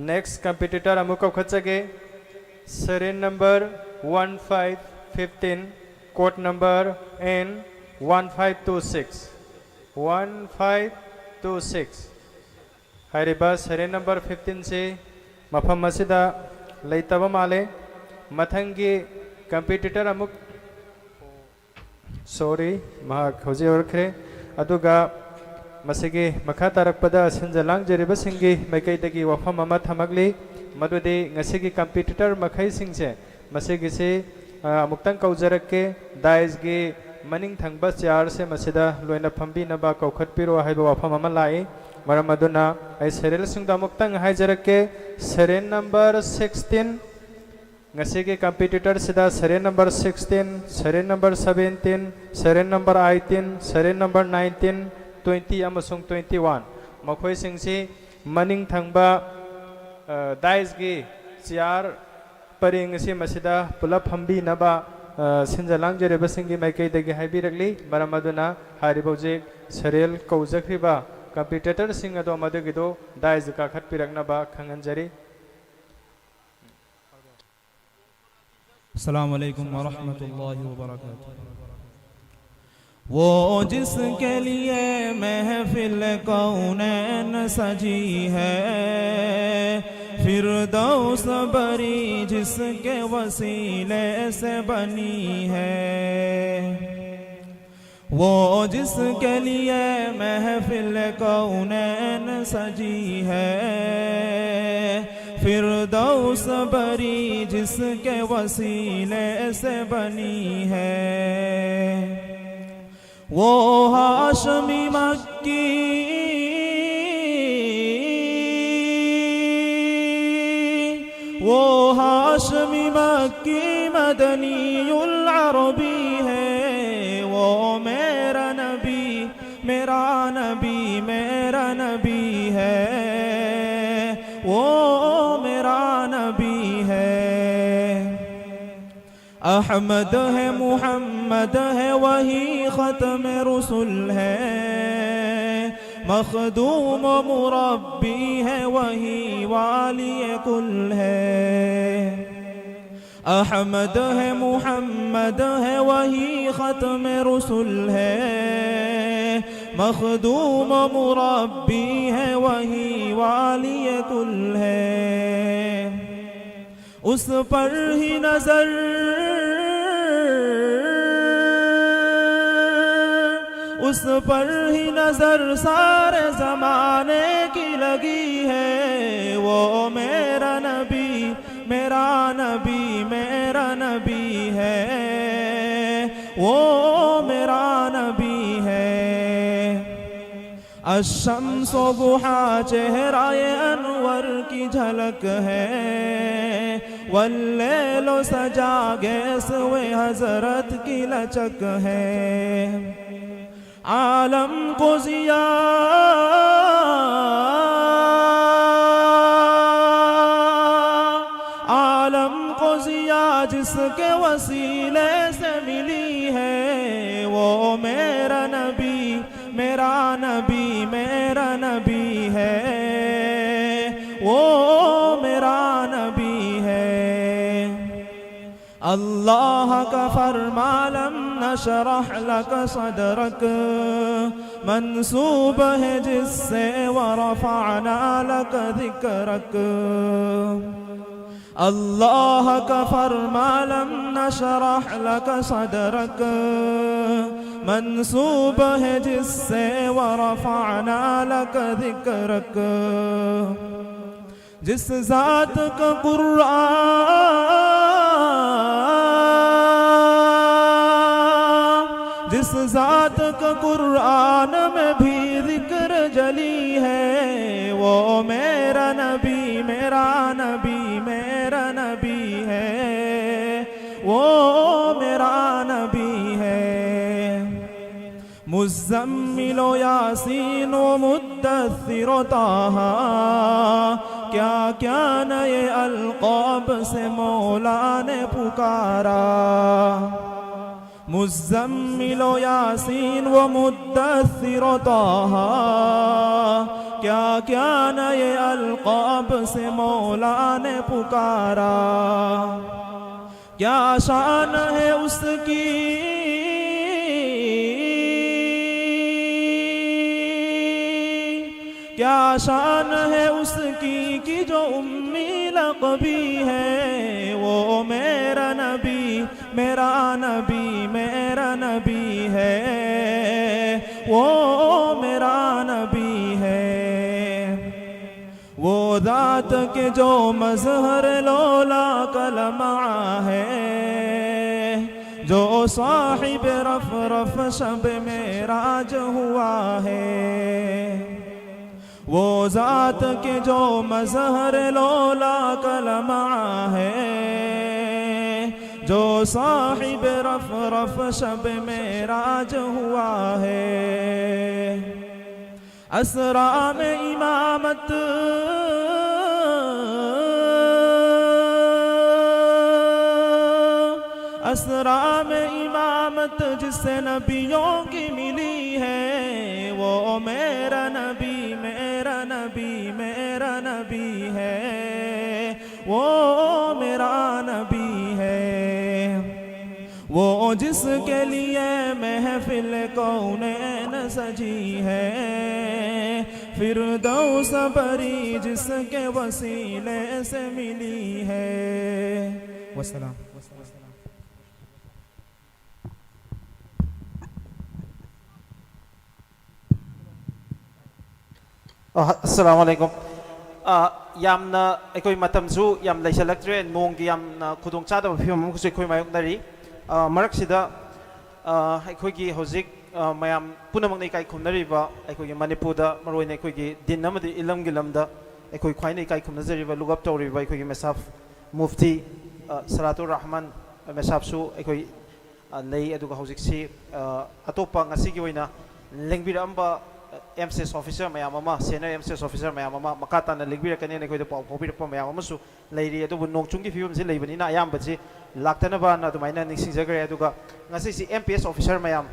next competitor ꯑꯃꯨꯛ ꯀꯧꯈꯠꯆꯒꯦ꯫ Serial number one five fifteen, code number N one five two six, one five two six꯫ ꯍꯥꯏꯔꯤꯕ serial number fifteen ꯁꯤ ꯃꯐꯝ ꯑꯁꯤꯗ ꯂꯩꯇꯕ ꯃꯥꯜꯂꯦ꯫ ꯃꯊꯪꯒꯤ competitor ꯑꯃꯨꯛ Sorry, ꯃꯍꯥꯛ ꯍꯧꯖꯤꯛ ꯌꯧꯔꯛꯈ꯭ꯔꯦ꯫ ꯑꯗꯨꯒ ꯃꯁꯤꯒꯤ ꯃꯈꯥ ꯇꯥꯔꯛꯄꯗ ꯁꯤꯟꯖ ꯂꯥꯡꯖꯔꯤꯕꯁꯤꯡꯒꯤ ꯃꯥꯏꯀꯩꯗꯒꯤ ꯋꯥꯐꯝ ꯑꯃ ꯊꯝꯃꯛꯂꯤ, ꯃꯗꯨꯗꯤ ꯉꯁꯤꯒꯤ competitor ꯃꯈꯩꯁꯤꯡꯁꯦ ꯃꯁꯤꯒꯤꯁꯤ, ꯑ, ꯑꯃꯨꯛꯇꯪ ꯀꯧꯖꯔꯛꯀꯦ, diceꯒꯤ ꯃꯅꯤꯡ ꯊꯪꯕ chairꯁꯦ ꯃꯁꯤꯗ ꯂꯣꯏꯅ ꯐꯝꯕꯤꯅꯕ ꯀꯧꯈꯠꯄꯤꯔꯣ ꯍꯥꯏꯕ ꯋꯥꯐꯝ ꯑꯃ ꯂꯥꯛꯏ꯫ ꯃꯔꯝ ꯑꯗꯨꯅ ꯑꯩ serialꯁꯤꯡꯗꯣ ꯑꯃꯨꯛꯇꯪ ꯍꯥꯏꯖꯔꯛꯀꯦ꯫ Serial number sixteen, ꯉꯁꯤꯒꯤ competitorꯁꯤꯗ serial number sixteen, serial number seventeen, serial number eighteen, serial number nineteen, twenty ꯑꯃꯁꯨꯡ twenty one, ꯃꯈꯣꯏꯁꯤꯡꯁꯤ ꯃꯅꯤꯡ ꯊꯪꯕ, ꯑ, diceꯀꯤ chair ꯄꯔꯦꯡ ꯑꯁꯤ ꯃꯁꯤꯗ ꯄꯨꯂꯞ ꯐꯝꯕꯤꯅꯕ, ꯑ, ꯁꯤꯟꯖ ꯂꯥꯡꯖꯔꯤꯕꯁꯤꯡꯒꯤ ꯃꯥꯏꯀꯩꯗꯒꯤ ꯍꯥꯏꯕꯤꯔꯛꯂꯤ꯫ ꯃꯔꯝ ꯑꯗꯨꯅ ꯍꯥꯏꯔꯤꯕ ꯍꯧꯖꯤꯛ serial ꯀꯧꯖꯈ꯭ꯔꯤꯕ competitorꯁꯤꯡ ꯑꯗꯣ ꯃꯗꯨꯒꯤꯗꯣ diceꯇ ꯀꯥꯈꯠꯄꯤꯔꯛꯅꯕ ꯈꯪꯍꯟꯖꯔꯤ꯫ السلام عليكم ورحمة الله وبركاته. وہ جس کے لیے محفل کونین سجی ہے، فردوس بری جس کے وسیلے سے بنی ہے۔ وہ جس کے لیے محفل کونین سجی ہے، فردوس بری جس کے وسیلے سے بنی ہے، وہ ہاشمی مکی، وہ ہاشمی مکی مدنی العربی ہے، وہ میرا نبی، میرا نبی، میرا نبی ہے، وہ میرا نبی ہے۔ احمد ہے، محمد ہے، وہی ختم رسل ہے، مخدوم و مربی ہے، وہی والی کل ہے۔ احمد ہے، محمد ہے، وہی ختم رسل ہے، مخدوم و مربی ہے، وہی والی کل ہے۔ اس پر ہی نظر، اس پر ہی نظر سارے زمانے کی لگی ہے، وہ میرا نبی، میرا نبی، میرا نبی ہے، وہ میرا نبی ہے۔ الشمس ضحیٰ چہرہ انور کی جھلک ہے، واللیل سجیٰ گیسوِ حضرت کی لچک ہے۔ عالم کو ضیاء، عالم کو ضیاء جس کے وسیلے سے ملی ہے، وہ میرا نبی، میرا نبی، میرا نبی ہے، وہ میرا نبی ہے۔ اللہ کا فرمان، ألم نشرح لك صدرك، منسوب ہے جس سے ورفعنا لك ذكرك۔ اللہ کا فرمان، ألم نشرح لك صدرك، منسوب ہے جس سے ورفعنا لك ذكرك۔ جس ذات کا قرآن، جس ذات کا قرآن میں بھی ذکر جلی ہے، وہ میرا نبی، میرا نبی، میرا نبی ہے، وہ میرا نبی ہے۔ مزمل و یاسین و مدثر و طٰہٰ، کیا کیا نئے القاب سے مولا نے پکارا۔ مزمل و یاسین و مدثر و طٰہٰ، کیا کیا نئے القاب سے مولا نے پکارا۔ کیا شان ہے اس کی، کیا شان ہے اس کی کہ جو امی لقبی ہے، وہ میرا نبی، میرا نبی، میرا نبی ہے، وہ میرا نبی ہے۔ وہ ذات کہ جو مظہر لولا کا لمعہ ہے، جو صاحب رفرف شب معراج ہوا ہے۔ وہ ذات کہ جو مظہر لولا کا لمعہ ہے، جو صاحب رفرف شب معراج ہوا ہے۔ اسریٰ میں امامت، اسریٰ میں امامت جسے نبیوں کی ملی ہے، وہ میرا نبی، میرا نبی، میرا نبی ہے، وہ میرا نبی ہے۔ وہ جس کے لیے محفل کونین سجی ہے، فردوس بری جس کے وسیلے سے ملی ہے۔ والسلام۔ آ، السلام علیکم۔ آ، ꯌꯥꯝꯅ ꯑꯩꯈꯣꯏ ꯃꯇꯝꯁꯨ ꯌꯥꯝ ꯂꯩꯁꯜꯂꯛꯇ꯭ꯔꯦ, ꯅꯣꯡꯒꯤ ꯌꯥꯝꯅ ꯈꯨꯗꯣꯡꯆꯥꯗꯕ ꯐꯤꯕꯝ ꯑꯃꯈꯛꯁꯨ ꯑꯩꯈꯣꯏ ꯃꯥꯌꯣꯛꯅꯔꯤ꯫ ꯑ, ꯃꯔꯛꯁꯤꯗ, ꯑ, ꯑꯩꯈꯣꯏꯒꯤ ꯍꯧꯖꯤꯛ, ꯑ, ꯃꯌꯥꯝ ꯄꯨꯝꯅꯃꯛꯅ ꯏꯀꯥꯏ ꯈꯨꯝꯅꯔꯤꯕ ꯑꯩꯈꯣꯏꯒꯤ ꯃꯅꯤꯄꯨꯔꯗ, ꯃꯔꯨꯑꯣꯏꯅ ꯑꯩꯈꯣꯏꯒꯤ ꯗꯤꯟ ꯑꯃꯗꯤ ꯏꯂꯝꯒꯤ ꯂꯝꯗ ꯑꯩꯈꯣꯏ ꯈ꯭ꯋꯥꯏꯅ ꯏꯀꯥꯏ ꯈꯨꯝꯅꯖꯔꯤꯕ, look up ꯇꯧꯔꯤꯕ ꯑꯩꯈꯣꯏꯒꯤ ꯃꯦꯁꯥꯐ ꯃꯨꯐꯇꯤ, ꯑ, ꯁꯂꯥꯇꯨꯔ ꯔꯍꯃꯟ ꯃꯦꯁꯥꯐꯁꯨ ꯑꯩꯈꯣꯏ ꯑ, ꯂꯩ꯫ ꯑꯗꯨꯒ ꯍꯧꯖꯤꯛꯁꯤ, ꯑ, ꯑꯇꯣꯞꯄ ꯉꯁꯤꯒꯤ ꯑꯣꯏꯅ ꯂꯦꯡꯕꯤꯔꯛꯑꯝꯕ, ꯑ, ꯑꯦꯝ ꯁꯤ ꯑꯦꯁ ꯑꯣꯐꯤꯁꯔ ꯃꯌꯥꯝ ꯑꯃ, ꯁꯦꯅꯤꯌꯔ ꯑꯦꯝ ꯁꯤ ꯑꯦꯁ ꯑꯣꯐꯤꯁꯔ ꯃꯌꯥꯝ ꯑꯃ ꯃꯈꯥ ꯇꯥꯅ ꯂꯦꯡꯕꯤꯔꯛꯀꯅꯦꯅ ꯑꯩꯈꯣꯏꯗ ꯄꯥꯎ ꯐꯥꯎꯕꯤꯔꯛꯄ ꯃꯌꯥꯝ ꯑꯃꯁꯨ ꯂꯩꯔꯤ꯫ ꯑꯗꯨꯕꯨ ꯅꯣꯡ ꯆꯤꯡꯒꯤ ꯐꯤꯕꯝꯁꯤ ꯂꯩꯕꯅꯤꯅ ꯑꯌꯥꯝꯕꯁꯤ ꯂꯥꯛꯇꯅꯕꯅ ꯑꯗꯨꯃꯥꯏꯅ ꯅꯤꯡꯁꯤꯡꯖꯈ꯭ꯔꯦ꯫ ꯑꯗꯨꯒ ꯉꯁꯤꯁꯤ ꯑꯦꯝ ꯄꯤ ꯑꯦꯁ ꯑꯣꯐꯤꯁꯔ ꯃꯌꯥꯝ,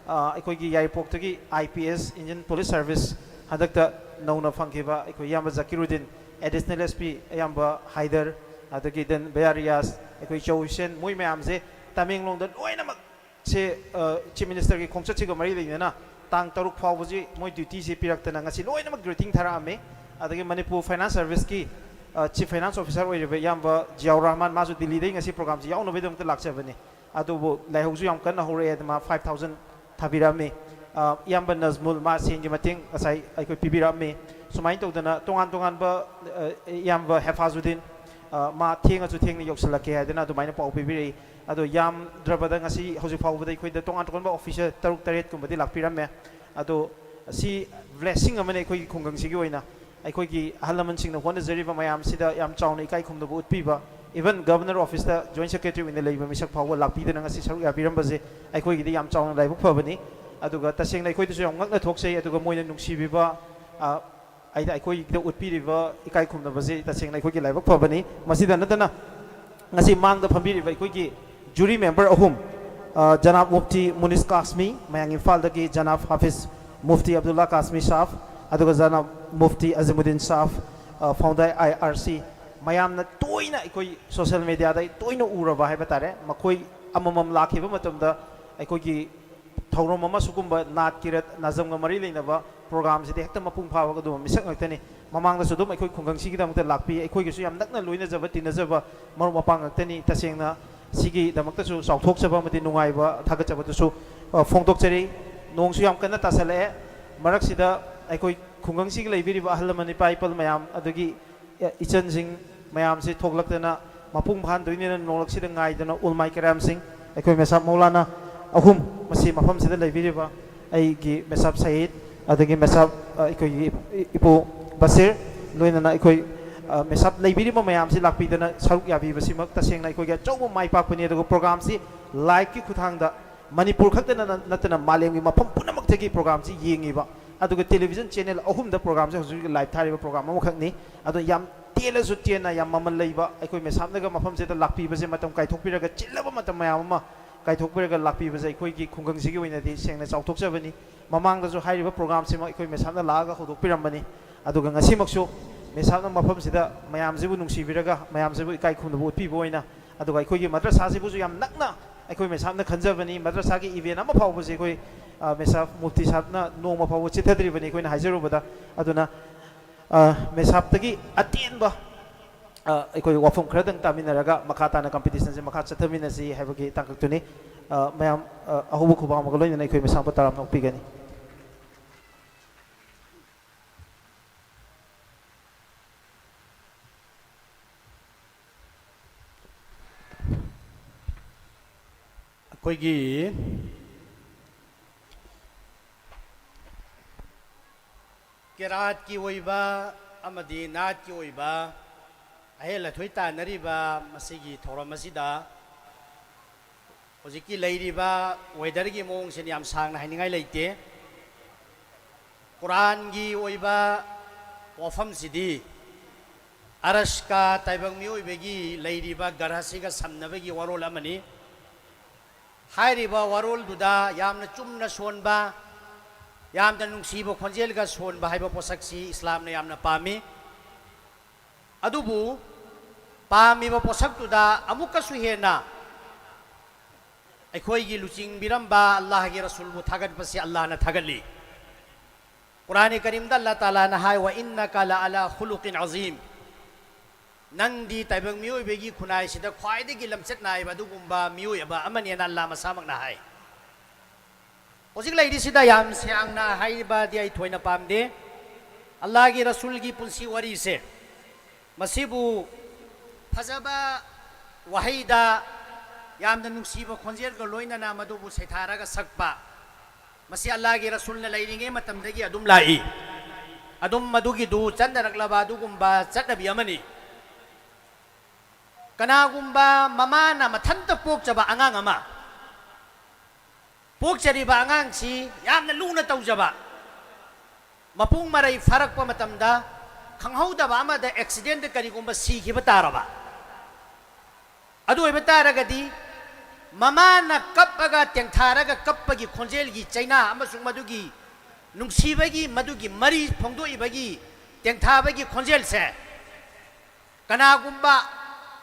ꯑ, ꯑꯩꯈꯣꯏꯒꯤ ꯌꯥꯏꯔꯤꯄꯣꯛꯇꯒꯤ I P S, Indian Police Service, ꯍꯟꯗꯛꯇ ꯅꯧꯅ ꯐꯪꯈꯤꯕ ꯑꯩꯈꯣꯏ ꯏꯌꯥꯝꯕ ꯖꯀꯤꯔꯨꯗꯤꯟ, ꯑꯦꯗꯤꯁꯅꯦꯜ ꯑꯦꯁ ꯄꯤ ꯏꯌꯥꯝꯕ ꯍꯥꯏꯗꯔ, ꯑꯗꯒꯤ ꯗꯦꯟ ꯕꯌꯥ ꯔꯤꯌꯥꯖ, ꯑꯩꯈꯣꯏ ꯆꯧ ꯍꯨꯁꯦꯟ, ꯃꯣꯏ ꯃꯌꯥꯝꯁꯦ ꯇꯃꯦꯡꯂꯣꯡꯗ ꯂꯣꯏꯅꯃꯛ ꯁꯦ, ꯑ, ꯆꯤꯐ ꯃꯤꯅꯤꯁꯇꯔꯒꯤ ꯈꯣꯡꯆꯠꯁꯤꯒ ꯃꯔꯤ ꯂꯩꯅꯅ ꯇꯥꯡ ꯇꯔꯨꯛ ꯐꯥꯎꯕꯁꯤ ꯃꯣꯏ ꯗ꯭ꯌꯨꯇꯤꯁꯤ ꯄꯤꯔꯛꯇꯅ ꯉꯁꯤ ꯂꯣꯏꯅꯃꯛ ꯒ꯭ꯔꯤꯇꯤꯡ ꯊꯥꯔꯛꯑꯝꯃꯤ꯫ ꯑꯗꯒꯤ ꯃꯅꯤꯄꯨꯔ ꯐꯥꯏꯅꯥꯟꯁ ꯁꯔꯚꯤꯁꯀꯤ, ꯑ, ꯆꯤꯐ ꯐꯥꯏꯅꯥꯟꯁ ꯑꯣꯐꯤꯁꯔ ꯑꯣꯏꯔꯤꯕ ꯏꯌꯥꯝꯕ ꯖꯤꯌꯥꯎꯔ ꯔꯍꯃꯥꯟ, ꯃꯥꯁꯨ ꯗꯤꯜꯂꯤꯗꯒꯤ ꯉꯁꯤ ꯄ꯭ꯔꯣꯒ꯭ꯔꯥꯝꯁꯤ ꯌꯥꯎꯅꯕꯒꯤꯗꯃꯛꯇ ꯂꯥꯛꯆꯕꯅꯤ꯫ ꯑꯗꯨꯕꯨ ꯂꯥꯏꯍꯧꯁꯨ ꯌꯥꯝ ꯀꯟꯅ ꯍꯧꯔꯛꯑꯦ, ꯑꯗꯨ ꯃꯥ ꯐꯥꯏꯚ ꯊꯥꯎꯖꯟ ꯊꯥꯕꯤꯔꯛꯑꯝꯃꯤ꯫ ꯑ, ꯏꯌꯥꯝꯕ ꯅꯖꯃꯨꯜ, ꯃꯥ ꯁꯦꯟꯒꯤ ꯃꯇꯦꯡ ꯉꯁꯥꯏ ꯑꯩꯈꯣꯏ ꯄꯤꯕꯤꯔꯛꯑꯝꯃꯤ꯫ ꯁꯨꯃꯥꯏꯅ ꯇꯧꯗꯅ ꯇꯣꯉꯥꯟ ꯇꯣꯉꯥꯟꯕ, ꯑ, ꯏꯌꯥꯝꯕ ꯍꯦꯐꯥꯖꯨꯗꯤꯟ, ꯑ, ꯃꯥ ꯊꯦꯡꯉꯁꯨ ꯊꯦꯡꯅ ꯌꯧꯁꯤꯜꯂꯛꯀꯦ ꯍꯥꯏꯗꯅ ꯑꯗꯨꯃꯥꯏꯅ ꯄꯥꯎ ꯄꯤꯕꯤꯔꯛꯏ꯫ ꯑꯗꯣ ꯌꯥꯝꯗ꯭ꯔꯕꯗ ꯉꯁꯤ ꯍꯧꯖꯤꯛ ꯐꯥꯎꯕꯗ ꯑꯩꯈꯣꯏꯗ ꯇꯣꯉꯥꯟ ꯇꯣꯉꯥꯟꯕ ꯑꯣꯐꯤꯁꯔ ꯇꯔꯨꯛ ꯇꯔꯦꯠꯀꯨꯝꯕꯗꯤ ꯂꯥꯛꯄꯤꯔꯝꯃꯦ꯫ ꯑꯗꯣ ꯁꯤ ꯕ꯭ꯂꯦꯁꯤꯡ ꯑꯃꯅꯤ ꯑꯩꯈꯣꯏꯒꯤ ꯈꯨꯡꯒꯪꯁꯤꯒꯤ ꯑꯣꯏꯅ꯫ ꯑꯩꯈꯣꯏꯒꯤ ꯑꯍꯜ ꯂꯃꯟꯁꯤꯡꯅ ꯍꯣꯠꯅꯖꯔꯤꯕ ꯃꯌꯥꯝꯁꯤꯗ ꯌꯥꯝ ꯆꯥꯎꯅ ꯏꯀꯥꯏ ꯈꯨꯝꯅꯕ ꯎꯠꯄꯤꯕ, even ꯒꯚꯔꯅꯔ ꯑꯣꯐꯤꯁꯇ ꯖꯣꯏꯟꯠ ꯁꯦꯀ꯭ꯔꯦꯇꯔꯤ ꯑꯣꯏꯅ ꯂꯩꯕ ꯃꯤꯁꯛ ꯐꯥꯎꯕ ꯂꯥꯛꯄꯤꯗꯅ ꯉꯁꯤ ꯁꯔꯨꯛ ꯌꯥꯕꯤꯔꯝꯕꯁꯦ ꯑꯩꯈꯣꯏꯒꯤꯗꯤ ꯌꯥꯝ ꯆꯥꯎꯅ ꯂꯥꯏꯕꯛ ꯐꯕꯅꯤ꯫ ꯑꯗꯨꯒ ꯇꯁꯦꯡꯅ ꯑꯩꯈꯣꯏꯗꯁꯨ ꯌꯥꯝ ꯉꯛꯅ ꯊꯣꯛꯆꯩ꯫ ꯑꯗꯨꯒ ꯃꯣꯏꯅ ꯅꯨꯡꯁꯤꯕꯤꯕ, ꯑ, ꯑꯩꯅ ꯑꯩꯈꯣꯏꯒꯤꯗ ꯎꯠꯄꯤꯔꯤꯕ ꯏꯀꯥꯏ ꯈꯨꯝꯅꯕꯁꯤ ꯇꯁꯦꯡꯅ ꯑꯩꯈꯣꯏꯒꯤ ꯂꯥꯏꯕꯛ ꯐꯕꯅꯤ꯫ ꯃꯁꯤꯗ ꯅꯠꯇꯅ ꯉꯁꯤ ꯃꯥꯡꯗ ꯐꯝꯕꯤꯔꯤꯕ ꯑꯩꯈꯣꯏꯒꯤ ꯖꯨꯔꯤ ꯃꯦꯝꯕꯔ ꯑꯍꯨꯝ, ꯑ, ꯖꯅꯥꯕ ꯃꯨꯐꯇꯤ ꯃꯨꯅꯤꯁ ꯀꯥꯁꯃꯤ, ꯃꯌꯥꯡ ꯏꯝꯐꯥꯜꯗꯒꯤ ꯖꯅꯥꯕ ꯍꯥꯐꯤꯖ ꯃꯨꯐꯇꯤ ꯑꯕꯗꯨꯜꯂꯥ ꯀꯥꯁꯃꯤ ꯁꯥꯍꯕ, ꯑꯗꯨꯒ ꯖꯅꯥꯕ ꯃꯨꯐꯇꯤ ꯑꯖꯤꯃꯨꯗꯤꯟ ꯁꯥꯍꯕ, ꯑ, ꯐꯥꯎꯟꯗꯔ ꯑꯥꯏ ꯑꯥꯔ ꯁꯤ, ꯃꯌꯥꯝꯅ ꯇꯣꯏꯅ ꯑꯩꯈꯣꯏ ꯁꯣꯁꯤꯌꯦꯜ ꯃꯦꯗꯤꯌꯥꯗ ꯇꯣꯏꯅ ꯎꯔꯕ ꯍꯥꯏꯕ ꯇꯥꯔꯦ꯫ ꯃꯈꯣꯏ ꯑꯃꯃꯝ ꯂꯥꯛꯈꯤꯕ ꯃꯇꯝꯗ ꯑꯩꯈꯣꯏꯒꯤ ꯊꯧꯔꯝ ꯑꯃ ꯁꯤꯒꯨꯝꯕ ꯅꯥꯠꯀꯤ ꯔꯠ-, ꯅꯥꯖꯝꯒ ꯃꯔꯤ ꯂꯩꯅꯕ ꯄ꯭ꯔꯣꯒ꯭ꯔꯥꯝꯁꯤꯗꯤ ꯍꯦꯛꯇ ꯃꯄꯨꯡ ꯐꯥꯕ ꯑꯗꯨꯒꯨꯝꯕ ꯃꯤꯁꯛ ꯉꯥꯛꯇꯅꯤ꯫ ꯃꯃꯥꯡꯗꯁꯨ ꯑꯗꯨꯝ ꯑꯩꯈꯣꯏ ꯈꯨꯡꯒꯪꯁꯤꯒꯤꯗꯃꯛꯇ ꯂꯥꯛꯄꯤ, ꯑꯩꯈꯣꯏꯒꯤꯁꯨ ꯌꯥꯝ ꯅꯛꯅ ꯂꯣꯏꯅꯖꯕ ꯇꯤꯟꯅꯖꯕ ꯃꯔꯨꯞ ꯃꯄꯥꯡ ꯉꯥꯛꯇꯅꯤ꯫ ꯇꯁꯦꯡꯅ ꯁꯤꯒꯤꯗꯃꯛꯇꯁꯨ ꯆꯥꯎꯊꯣꯛꯆꯕ ꯑꯃꯗꯤ ꯅꯨꯡꯉꯥꯏꯕ ꯊꯥꯒꯠꯆꯕꯗꯨꯁꯨ, ꯑ, ꯐꯣꯡꯗꯣꯛꯆꯔꯤ꯫ ꯅꯣꯡꯁꯨ ꯌꯥꯝ ꯀꯟꯅ ꯇꯥꯁꯜꯂꯛꯑꯦ꯫ ꯃꯔꯛꯁꯤꯗ ꯑꯩꯈꯣꯏ ꯈꯨꯡꯒꯪꯁꯤꯒꯤ ꯂꯩꯕꯤꯔꯤꯕ ꯑꯍꯜ ꯂꯃꯟ ꯏꯄꯥ ꯏꯄꯜ ꯃꯌꯥꯝ, ꯑꯗꯒꯤ ꯏꯆꯟꯁꯤꯡ ꯃꯌꯥꯝꯁꯤ ꯊꯣꯛꯂꯛꯇꯅ ꯃꯄꯨꯡ ꯐꯥꯍꯟꯗꯣꯏꯅꯦꯅ ꯅꯣꯡꯂꯛꯁꯤꯗ ꯉꯥꯏꯗꯨꯅ ꯎꯜꯃꯥꯏ ꯀꯔꯥꯝꯁꯤꯡ, ꯑꯩꯈꯣꯏ ꯃꯦꯁꯥꯞ ꯃꯧꯂꯥꯅꯥ ꯑꯍꯨꯝ, ꯃꯁꯤ ꯃꯐꯝꯁꯤꯗ ꯂꯩꯕꯤꯔꯤꯕ ꯑꯩꯒꯤ ꯃꯦꯁꯥꯞ ꯁꯌꯤꯗ, ꯑꯗꯒꯤ ꯃꯦꯁꯥꯞ, ꯑ, ꯑꯩꯈꯣꯏꯒꯤ ꯏꯄꯨ ꯕꯁꯤꯔ, ꯂꯣꯏꯅꯅ ꯑꯩꯈꯣꯏ, ꯑ, ꯃꯦꯁꯥꯞ ꯂꯩꯕꯤꯔꯤꯕ ꯃꯌꯥꯝꯁꯤ ꯂꯥꯛꯄꯤꯗꯅ ꯁꯔꯨꯛ ꯌꯥꯕꯤꯕꯁꯤꯃꯛ ꯇꯁꯦꯡꯅ ꯑꯩꯈꯣꯏꯒꯤ ꯑꯆꯧꯕ ꯃꯥꯏ ꯄꯥꯛꯄꯅꯤ꯫ ꯑꯗꯨꯒ ꯄ꯭ꯔꯣꯒ꯭ꯔꯥꯝꯁꯤ ꯂꯥꯏꯚꯀꯤ ꯈꯨꯠꯊꯥꯡꯗ ꯃꯅꯤꯄꯨꯔ ꯈꯛꯇ ꯅꯠꯇꯅ ꯃꯥꯂꯦꯝꯒꯤ ꯃꯐꯝ ꯄꯨꯝꯅꯃꯛꯇꯒꯤ ꯄ꯭ꯔꯣꯒ꯭ꯔꯥꯝꯁꯤ ꯌꯦꯡꯉꯤꯕ, ꯑꯗꯨꯒ ꯇꯦꯂꯤꯚꯤꯖꯟ ꯆꯦꯅꯦꯜ ꯑꯍꯨꯝꯗ ꯄ꯭ꯔꯣꯒ꯭ꯔꯥꯝꯁꯦ ꯍꯧꯖꯤꯛ ꯍꯧꯖꯤꯛ ꯂꯥꯏꯚ ꯊꯥꯔꯤꯕ ꯄ꯭ꯔꯣꯒ꯭ꯔꯥꯝ ꯑꯃꯈꯛꯅꯤ꯫ ꯑꯗꯣ ꯌꯥꯝ ꯇꯦꯜꯂꯁꯨ ꯇꯦꯟꯅ ꯌꯥꯝ ꯃꯃꯜ ꯂꯩꯕ ꯑꯩꯈꯣꯏ ꯃꯦꯁꯥꯞꯅꯒ ꯃꯐꯝꯁꯤꯗ ꯂꯥꯛꯄꯤꯕꯁꯦ, ꯃꯇꯝ ꯀꯥꯏꯊꯣꯛꯄꯤꯔꯒ, ꯆꯤꯜꯂꯕ ꯃꯇꯝ ꯃꯌꯥꯝ ꯑꯃ ꯀꯥꯏꯊꯣꯛꯄꯤꯔꯒ ꯂꯥꯛꯄꯤꯕꯁꯦ ꯑꯩꯈꯣꯏꯒꯤ ꯈꯨꯡꯒꯪꯁꯤꯒꯤ ꯑꯣꯏꯅꯗꯤ ꯁꯦꯡꯅ ꯆꯥꯎꯊꯣꯛꯆꯕꯅꯤ꯫ ꯃꯃꯥꯡꯗꯁꯨ ꯍꯥꯏꯔꯤꯕ ꯄ꯭ꯔꯣꯒ꯭ꯔꯥꯝꯁꯤꯃꯛ ꯑꯩꯈꯣꯏ ꯃꯦꯁꯥꯞꯅ ꯂꯥꯛꯑꯒ ꯍꯧꯗꯣꯛꯄꯤꯔꯝꯕꯅꯤ꯫ ꯑꯗꯨꯒ ꯉꯁꯤꯃꯛꯁꯨ ꯃꯦꯁꯥꯞꯅ ꯃꯐꯝꯁꯤꯗ ꯃꯌꯥꯝꯁꯤꯕꯨ ꯅꯨꯡꯁꯤꯕꯤꯔꯒ, ꯃꯌꯥꯝꯁꯤꯕꯨ ꯏꯀꯥꯏ ꯈꯨꯝꯅꯕ ꯎꯠꯄꯤꯕ ꯑꯣꯏꯅ, ꯑꯗꯨꯒ ꯑꯩꯈꯣꯏꯒꯤ ꯃꯗ꯭ꯔꯁꯥꯁꯤꯕꯨꯁꯨ ꯌꯥꯝ ꯅꯛꯅ ꯑꯩꯈꯣꯏ ꯃꯦꯁꯥꯞꯅ ꯈꯟꯖꯕꯅꯤ꯫ ꯃꯗ꯭ꯔꯁꯥꯒꯤ ꯏꯚꯦꯟ ꯑꯃ ꯐꯥꯎꯕꯁꯦ ꯑꯩꯈꯣꯏ, ꯑ, ꯃꯦꯁꯥꯞ ꯃꯨꯐꯇꯤ ꯁꯥꯍꯕꯅ ꯅꯣꯡꯃ ꯐꯥꯎꯕ ꯆꯤꯠꯊꯗ꯭ꯔꯤꯕꯅꯤ ꯑꯩꯈꯣꯏꯅ ꯍꯥꯏꯖꯔꯨꯕꯗ꯫ ꯑꯗꯨꯅ, ꯑ, ꯃꯦꯁꯥꯞꯇꯒꯤ ꯑꯇꯦꯟꯕ, ꯑ, ꯑꯩꯈꯣꯏ ꯋꯥꯐꯝ ꯈꯔꯗꯪ ꯇꯥꯃꯤꯟꯅꯔꯒ ꯃꯈꯥ ꯇꯥꯅ ꯀꯝꯄꯤꯇꯤꯁꯟꯁꯦ ꯃꯈꯥ ꯆꯠꯊꯃꯤꯟꯅꯁꯤ ꯍꯥꯏꯕꯒꯤ ꯇꯥꯡꯀꯛꯇꯨꯅꯤ꯫ ꯑ, ꯃꯌꯥꯝ, ꯑ, ꯑꯍꯧꯕ ꯈꯨꯕꯥꯛ ꯑꯃꯒ ꯂꯣꯏꯅꯅ ꯑꯩꯈꯣꯏ ꯃꯦꯁꯥꯞꯄꯨ ꯇꯔꯥꯝꯅ ꯑꯣꯛꯄꯤꯒꯅꯤ꯫ ꯑꯩꯈꯣꯏꯒꯤ ꯀꯦꯔꯥꯠꯀꯤ ꯑꯣꯏꯕ ꯑꯃꯗꯤ ꯅꯥꯠꯀꯤ ꯑꯣꯏꯕ ꯑꯍꯦꯜ ꯑꯊꯣꯏ ꯇꯥꯟꯅꯔꯤꯕ ꯃꯁꯤꯒꯤ ꯊꯧꯔꯝ ꯑꯁꯤꯗ ꯍꯧꯖꯤꯛꯀꯤ ꯂꯩꯔꯤꯕ ꯋꯦꯗꯔꯒꯤ ꯃꯑꯣꯡꯁꯤꯅ ꯌꯥꯝ ꯁꯥꯡꯅ ꯍꯥꯏꯅꯤꯡꯉꯥꯏ ꯂꯩꯇꯦ꯫ ꯀꯨꯔꯥꯟꯒꯤ ꯑꯣꯏꯕ ꯋꯥꯐꯝꯁꯤꯗꯤ ꯑꯔꯁꯀ ꯇꯥꯏꯕꯪ ꯃꯤꯑꯣꯏꯕꯒꯤ ꯂꯩꯔꯤꯕ ꯒ꯭ꯔꯍꯁꯤꯒ ꯁꯝꯅꯕꯒꯤ ꯋꯥꯔꯣꯜ ꯑꯃꯅꯤ꯫ ꯍꯥꯏꯔꯤꯕ ꯋꯥꯔꯣꯜꯗꯨꯗ ꯌꯥꯝꯅ ꯆꯨꯝꯅ ꯁꯣꯟꯕ, ꯌꯥꯝꯅ ꯅꯨꯡꯁꯤꯕ ꯈꯣꯟꯖꯦꯜꯒ ꯁꯣꯟꯕ ꯍꯥꯏꯕ ꯄꯣꯠꯁꯛꯁꯤ ꯏꯁꯂꯥꯝꯅ ꯌꯥꯝꯅ ꯄꯥꯝꯃꯤ꯫ ꯑꯗꯨꯕꯨ ꯄꯥꯝꯃꯤꯕ ꯄꯣꯠꯁꯛꯇꯨꯗ ꯑꯃꯨꯛꯀꯁꯨ ꯍꯦꯟꯅ ꯑꯩꯈꯣꯏꯒꯤ ꯂꯨꯆꯤꯡꯕꯤꯔꯝꯕ ꯑꯜꯂꯥꯍꯒꯤ ꯔꯁꯨꯜꯕꯨ ꯊꯥꯒꯠꯄꯁꯤ ꯑꯜꯂꯥꯍꯅ ꯊꯥꯒꯠꯂꯤ꯫ ꯀꯨꯔꯥꯟ ꯀꯔꯤꯝꯗ ꯑꯜꯂꯥꯍ ꯇꯥꯂꯥꯅ ꯍꯥꯏ, "ꯋ ꯏꯟꯅꯀ ꯂ ꯑꯂꯥ ꯈꯨꯂꯨꯀꯤꯟ ꯑꯖꯤꯝ"꯫ ꯅꯪꯗꯤ ꯇꯥꯏꯕꯪ ꯃꯤꯑꯣꯏꯕꯒꯤ ꯈꯨꯟꯅꯥꯏꯁꯤꯗ ꯈ꯭ꯋꯥꯏꯗꯒꯤ ꯂꯝꯆꯠ ꯅꯥꯏꯕ ꯑꯗꯨꯒꯨꯝꯕ ꯃꯤꯑꯣꯏ ꯑꯃ ꯑꯃꯅꯦꯅ ꯑꯜꯂꯥꯍ ꯃꯁꯥꯃꯛꯅ ꯍꯥꯏ꯫ ꯍꯧꯖꯤꯛ ꯂꯩꯔꯤꯁꯤꯗ ꯌꯥꯝ ꯁꯥꯡꯅ ꯍꯥꯏꯕꯗꯤ ꯑꯩ ꯊꯣꯏꯅ ꯄꯥꯝꯗꯦ꯫ ꯑꯜꯂꯥꯍꯒꯤ ꯔꯁꯨꯜꯒꯤ ꯄꯨꯟꯁꯤ ꯋꯥꯔꯤꯁꯦ ꯃꯁꯤꯕꯨ ꯐꯖꯕ ꯋꯥꯍꯩꯗ ꯌꯥꯝꯅ ꯅꯨꯡꯁꯤꯕ ꯈꯣꯟꯖꯦꯜꯒ ꯂꯣꯏꯅꯅ ꯃꯗꯨꯕꯨ ꯁꯩꯊꯥꯔꯒ ꯁꯛꯄ, ꯃꯁꯤ ꯑꯜꯂꯥꯍꯒꯤ ꯔꯁꯨꯜꯅ ꯂꯩꯔꯤꯉꯩ ꯃꯇꯝꯗꯒꯤ ꯑꯗꯨꯝ ꯂꯥꯛꯏ꯫ ꯑꯗꯨꯝ ꯃꯗꯨꯒꯤꯗꯨ ꯆꯠꯅꯔꯛꯂꯕ ꯑꯗꯨꯒꯨꯝꯕ ꯆꯠꯅꯕꯤ ꯑꯃꯅꯤ꯫ ꯀꯅꯥꯒꯨꯝꯕ ꯃꯃꯥꯅ ꯃꯊꯟꯇ ꯄꯣꯛꯆꯕ ꯑꯉꯥꯡ ꯑꯃ, ꯄꯣꯛꯆꯔꯤꯕ ꯑꯉꯥꯡꯁꯤ ꯌꯥꯝꯅ ꯂꯨꯅ ꯇꯧꯖꯕ, ꯃꯄꯨꯡ ꯃꯔꯩ ꯐꯥꯔꯛꯄ ꯃꯇꯝꯗ ꯈꯪꯍꯧꯗꯕ ꯑꯃꯗ ꯑꯦꯛꯁꯤꯗꯦꯟꯗ ꯀꯔꯤꯒꯨꯝꯕ ꯁꯤꯈꯤꯕ ꯇꯥꯔꯕ, ꯑꯗꯨ ꯑꯣꯏꯕ ꯇꯥꯔꯒꯗꯤ ꯃꯃꯥꯅ ꯀꯞꯄꯒ ꯇꯦꯡꯊꯥꯔꯒ ꯀꯞꯄꯒꯤ ꯈꯣꯟꯖꯦꯜꯒꯤ ꯆꯩꯅꯥ ꯑꯃꯁꯨꯡ ꯃꯗꯨꯒꯤ ꯅꯨꯡꯁꯤꯕꯒꯤ, ꯃꯗꯨꯒꯤ ꯃꯔꯤ ꯐꯣꯡꯗꯣꯛꯏꯕꯒꯤ ꯇꯦꯡꯊꯥꯕꯒꯤ ꯈꯣꯟꯖꯦꯜꯁꯦ ꯀꯅꯥꯒꯨꯝꯕ